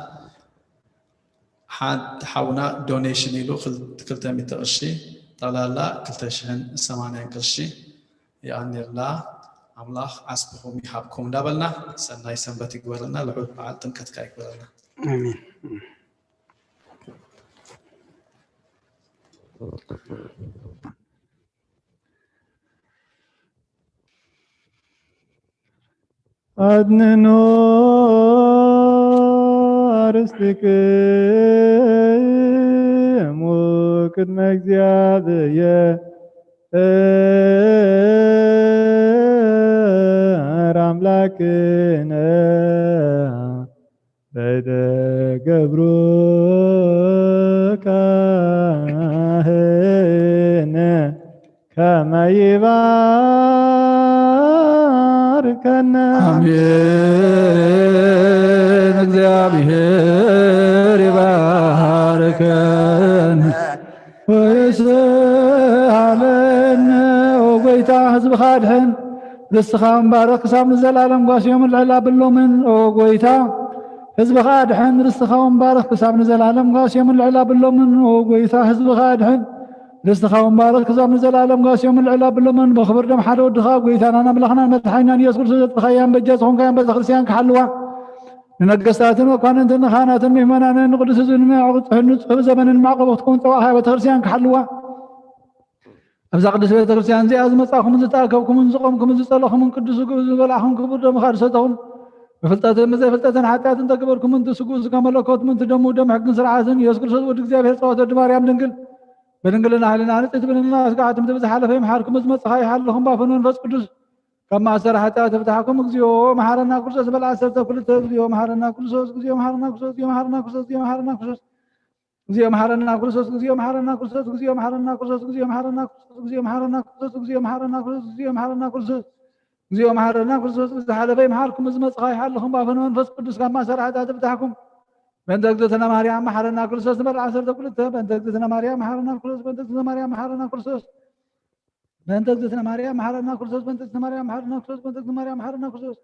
ሓድ-፣ ሓውና ዶኔሽን ኢሉ ክል-፣ ክልተ ሚእቲ ቅርሺ፣ ጠቕላላ ክልተ ሽሕን ሰማንያን ቅርሺ የቐንየልና። ኣምላኽ ዓስብኹም ይሃብኩም እንዳበልና፣ ሰናይ ሰንበት ይግበረልና፣ ልዑል በዓል ጥምቀት ከኣ ይግበረልና። ኣሜን። ኣድንኖ ኣርስትክሙ ቅድመ እግዚኣብሔር ኣምላክነ በይደ ገብሩ ካህነ ከመ ይባርከነ። ኣሜን። እግዚኣብሔር ይባርከነ ወይስሃለነ። ህዝብኻ ኣድሕን፣ ርስትኻ እምባርኽ ክሳብ ንዘለኣለም ጓስዮምን ልዕል ኣብሎምን። ኦ ጎይታ፣ ህዝብኻ ኣድሕን፣ ርስትኻ እምባርኽ ክሳብ ንዘለኣለም ጓስዮምን ልዕል ኣብሎምን። ኦ ጎይታ፣ ህዝብኻ ኣድሕን፣ ርስትኻ እምባርኽ ክሳብ ንዘለኣለም ጓስዮምን ልዕል ኣብሎምን። ብኽብር ደም ሓደ ወድኻ ጎይታናን ኣምላኽናን መድሓኒናን ኢየሱስ ክርስቶስ ዘጥፍኻያን በጃ ዝኾንካያን ቤተ ክርስቲያን ክሓልዋ፣ ንነገስታትን መኳንንትን ንኻህናትን ምእመናንን ንቅዱስ ህዝብን ንጽሑፍ ዘበንን መዕቆቢ ክትከውን ጸዋዕኻ ቤተ ክርስቲያን ክሓልዋ። ኣብዛ ቅድስት ቤተ ክርስቲያን እዚኣ ዝመጻኹምን ዝተኣከብኩምን ዝቖምኩምን ዝጸለኹምን ቅዱስ ስግኡ ዝበላዕኹም ክቡር ደሙ ካብ ዝሰተኹም ብፍልጠትን ብዘይፍልጠትን ሓጢኣትን ተገበርኩምን እቲ ስግኡ ስጋ መለኮት ምንቲ ደሙ ደም ሕግን ስርዓትን ኢየሱስ ክርስቶስ ወዲ እግዚኣብሔር ጸወት ወዲ ማርያም ድንግል በድንግልና ሕልና ንጽሕቲ ብድንግልና ስጋዓት ምትብ ዝሓለፈ ይምሓርኩም ዝመጽኻ ይሓልኹም ባፈን መንፈስ ቅዱስ ካብ ማእሰር ሓጢኣት ይፍታሕኩም። እግዚኦ መሓረና ክርስቶስ በል ዓሰርተ ክልተ። እግዚኦ መሓረና ክርስቶስ፣ እግዚኦ መሓረና ክርስቶስ፣ እግዚኦ መሓረና ክርስቶስ፣ እግዚኦ መሓረና ክርስቶስ። እግዚኦ መሓረና ክርስቶስ፣ እግዚኦ መሓረና ክርስቶስ፣ እግዚኦ መሓረና ክርስቶስ፣ እግዚኦ መሓረና ክርስቶስ፣ እግዚኦ መሓረና ክርስቶስ፣ እግዚኦ መሓረና ክርስቶስ፣ እግዚኦ መሓረና ክርስቶስ። ዝሓለፈ ይምሓርኩም፣ ዝመጽኻ ይሓልኹም፣ ባፈን መንፈስ ቅዱስ ካብ ማእሰር ሓጢኣት ይፍታሕኩም። በእንተ እግዝእትነ ማርያም መሓረና ክርስቶስ ንበል ዓሰርተ ክልተ። በእንተ እግዝእትነ ማርያም መሓረና ክርስቶስ፣ በእንተ እግዝእትነ ማርያም መሓረና ክርስቶስ። በእንተ እግዝእትነ ማርያም መሓረና ክርስቶስ፣ በእንተ እግዝእትነ ማርያም መሓረና ክርስቶስ፣ በእንተ እግዝእትነ ማርያም መሓረና ክርስቶስ።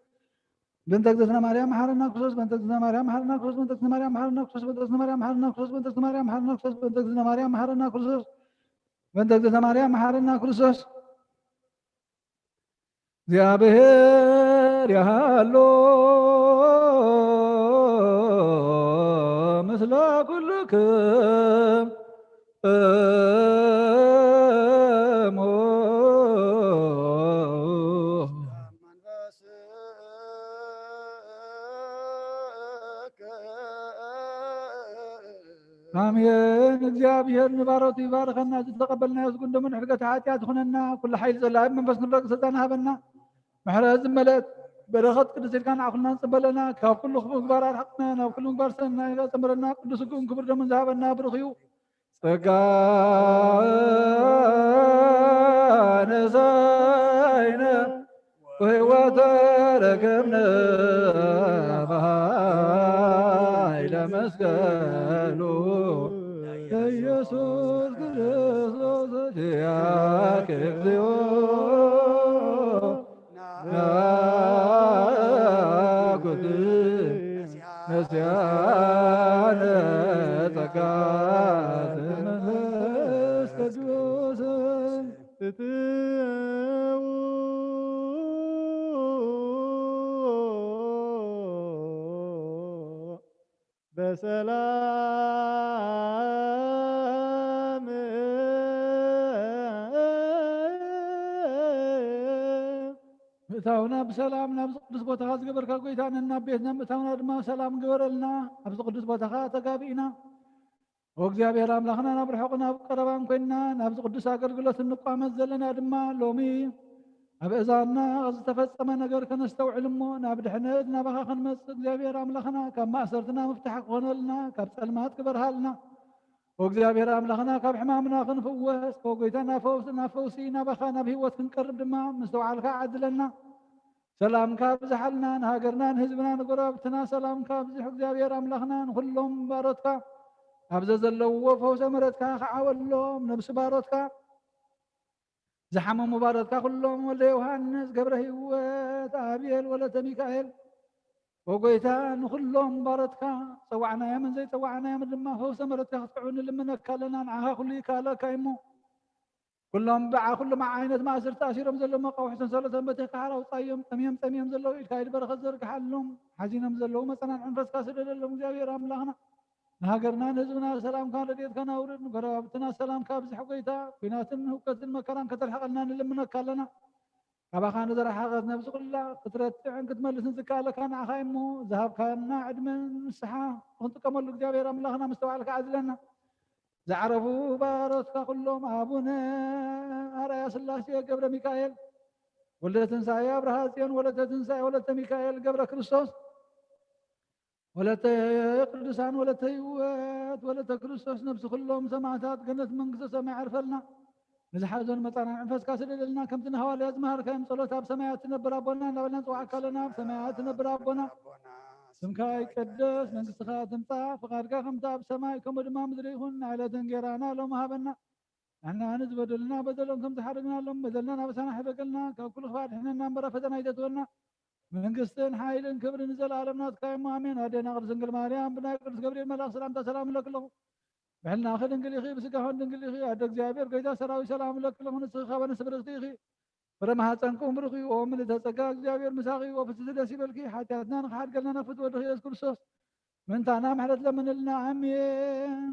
በእንተ እግዝእትነ ማርያም መሓረና ክርስቶስ፣ በእንተ እግዝእትነ ማርያም መሓረና ክርስቶስ፣ በእንተ እግዝእትነ ማርያም መሓረና ክርስቶስ፣ በእንተ እግዝእትነ ማርያም መሓረና ክርስቶስ፣ በእንተ እግዝእትነ ማርያም መሓረና ክርስቶስ፣ በእንተ እግዝእትነ ማርያም መሓረና ክርስቶስ። እግዚኣብሔር ያሃሎ ምስለ ኩልክም እሞ። ኣሜን። እግዚኣብሔር ንባሮቱ ይባርከና። ዝተቐበልናዮ ዝጉንደሙን ሕድገት ሓጢኣት ይኹነና። ኩሉ ሓይሊ ጸላኢ መንፈስ ንብረቅ ስልጣን ሃበና። ምሕረት ዝመልአት በረኸት ቅድስት ኢልካ ንዓኹልና ንጽበለና። ካብ ኩሉ ክፉእ ምግባር ኣርሕቕና፣ ናብ ኩሉ ምግባር ሰናይ ኣጸምረና። ቅዱስ ስግኡን ክቡር ደሙን ዝሃበና ብሩኽ እዩ። ጸጋ ነሳይነ ወሕይወተ ረከብነ በኃይለ መስቀሉ ኢየሱስ ክርስቶስ ኪያከ እግዚኦ ናኩት ነስያነ ጸጋ መንፈስ ቅዱስ እትው በሰላም ምእታውና ብሰላም ናብዚ ቅዱስ ቦታኻ ዝገበርካ ጎይታ ነና ቤትና ምእታውና ድማ ሰላም ግበረልና። ኣብዚ ቅዱስ ቦታኻ ተጋቢእና ኦ እግዚኣብሔር ኣምላኽና ናብ ርሑቕ ናብ ቀረባን ኮይንና ናብዚ ቅዱስ ኣገልግሎት እንቋመት ዘለና ድማ ሎሚ ኣብ እዛና ዝተፈጸመ ነገር ከነስተውዕል እሞ ናብ ድሕነት ናባኻ ክንመጽእ እግዚኣብሔር ኣምላኽና ካብ ማእሰርትና ምፍታሕ ክኾነልና ካብ ጸልማት ክበርሃልና ኦ እግዚኣብሔር ኣምላኽና ካብ ሕማምና ክንፍወስ ኦ ጎይታ ናብ ፈውሲ ናባኻ ናብ ህይወት ክንቀርብ ድማ ምስተውዓልካ ዓድለና። ሰላምካ ኣብዝሓልና፣ ንሃገርና፣ ንህዝብና፣ ንጎረባብትና ሰላምካ ኣብዝሕ። እግዚኣብሔር ኣምላኽና ንኹሎም ባሮትካ ኣብ ዘዘለውዎ ፈውሰ ምሕረትካ ክዓወሎም። ነብሲ ባሮትካ ዝሓመሙ ባሮትካ ኩሎም ወልደ ዮሃንስ፣ ገብረ ህይወት፣ ኣቤል፣ ወለተ ሚካኤል፣ ኦ ጎይታ ንኹሎም ባሮትካ ጸዋዕናዮምን ዘይጸዋዕናዮምን ድማ ፈውሰ ምሕረትካ ክትክዕቡ ንልምነካ ኣለና። ንዓኻ ኩሉ ይከኣለካ እሞ ኩሎም ብዓ ኩሎም ዓይነት ማእስርቲ ተኣሲሮም ዘለዉ መቃውሒ ሰንሰለቶም በቲኽካ ሓራ ኣውጻዮም። ጠምዮም ጸሚዮም ዘለዉ ኢድካ ኢድ በረኸት ዘርግሓሎም። ሓዚኖም ዘለዉ መጸናንዒ መንፈስካ ስደደሎም እግዚኣብሔር ኣምላኽና። ንሃገርና ንህዝብና ሰላምካን ረድኤትካን ኣውርድ። ንጎረባብትና ሰላምካ ኣብዝሕ ጎይታ። ኲናትን ህውከትን መከራን ከተርሕቐልና ንልምነካ ኣለና። ካባኻ ንዝረሓቐት ነብሲ ኩላ ክትረትዕን ክትመልስን ዝከኣለካ ንዓኻ እዩ እሞ ዝሃብካና ዕድመን ንስሓ ንኽንጥቀመሉ እግዚኣብሔር ኣምላኽና ምስተውዓልካ ዓድለና። ዝዓረፉ ባሮትካ ኩሎም ኣቡነ ኣርኣያ ስላሴ ገብረ ሚካኤል ወልደ ትንሳኤ ኣብርሃ ጽዮን ወለተ ትንሳኤ ወለተ ሚካኤል ገብረ ክርስቶስ ወለተ ቅዱሳን ወለተ ህይወት ወለተ ክርስቶስ ነብሲ ኩሎም ሰማዕታት ገነት መንግስተ ሰማይ ዓርፈልና። ንዝሓዘኑ መጻና መንፈስካ ስደደልና ከምቲ ንሃዋርያ ዝመሃርካዮም ጸሎት ኣብ ሰማያት ትነብር ኣቦና እናበልና ንጽዋዕካ ኣለና። ኣብ ሰማያት ትነብር ኣቦና ስምካ ይቀደስ፣ መንግስትኻ ትምጻእ፣ ፍቓድካ ከምቲ ኣብ ሰማይ ከምኡ ድማ ምድሪ ይኹን። ንዕለት እንጌራና ሎም ሃበና። ንሕና ንዝበደሉና በደሎም ከም ዝሓደግናሎም በደልና ናበሳና ሕደገልና፣ ካብ ኩሉ ክፋእ ድሕነና እምበር ኣብ ፈተና ኣይተእትወና። መንግስትን ሓይልን ክብርን ንዘለኣለም ናትካ እሞ ኣሜን። ኣዴና ቅድስት ድንግል ማርያም ብናይ ቅዱስ ገብርኤል መልኣኽ ሰላምታ ሰላም እለኪ ኣለኹ። ብሕልናኺ ድንግል ኢኺ፣ ብስጋኺ ድንግል ኢኺ። ኣደ እግዚኣብሔር ጎይታ ሰራዊት ሰላም እለኪ ኣለኹ። ንስኺ ካብ ኣንስቲ ብርኽቲ ኢኺ። ፍረ ማህፀንኩም ብሩኽ እዩ። ኦ ምልዕተ ጸጋ እግዚኣብሔር ምሳኺ እዩ። ኦ ፍስቲ ደስ ይበልኪ። ሓጢኣትና ንኽሓድገልና ናብ ፍትወ ወድኺ ኢየሱስ ክርስቶስ ምእንታና ምሕረት ለምንልና። ኣሜን።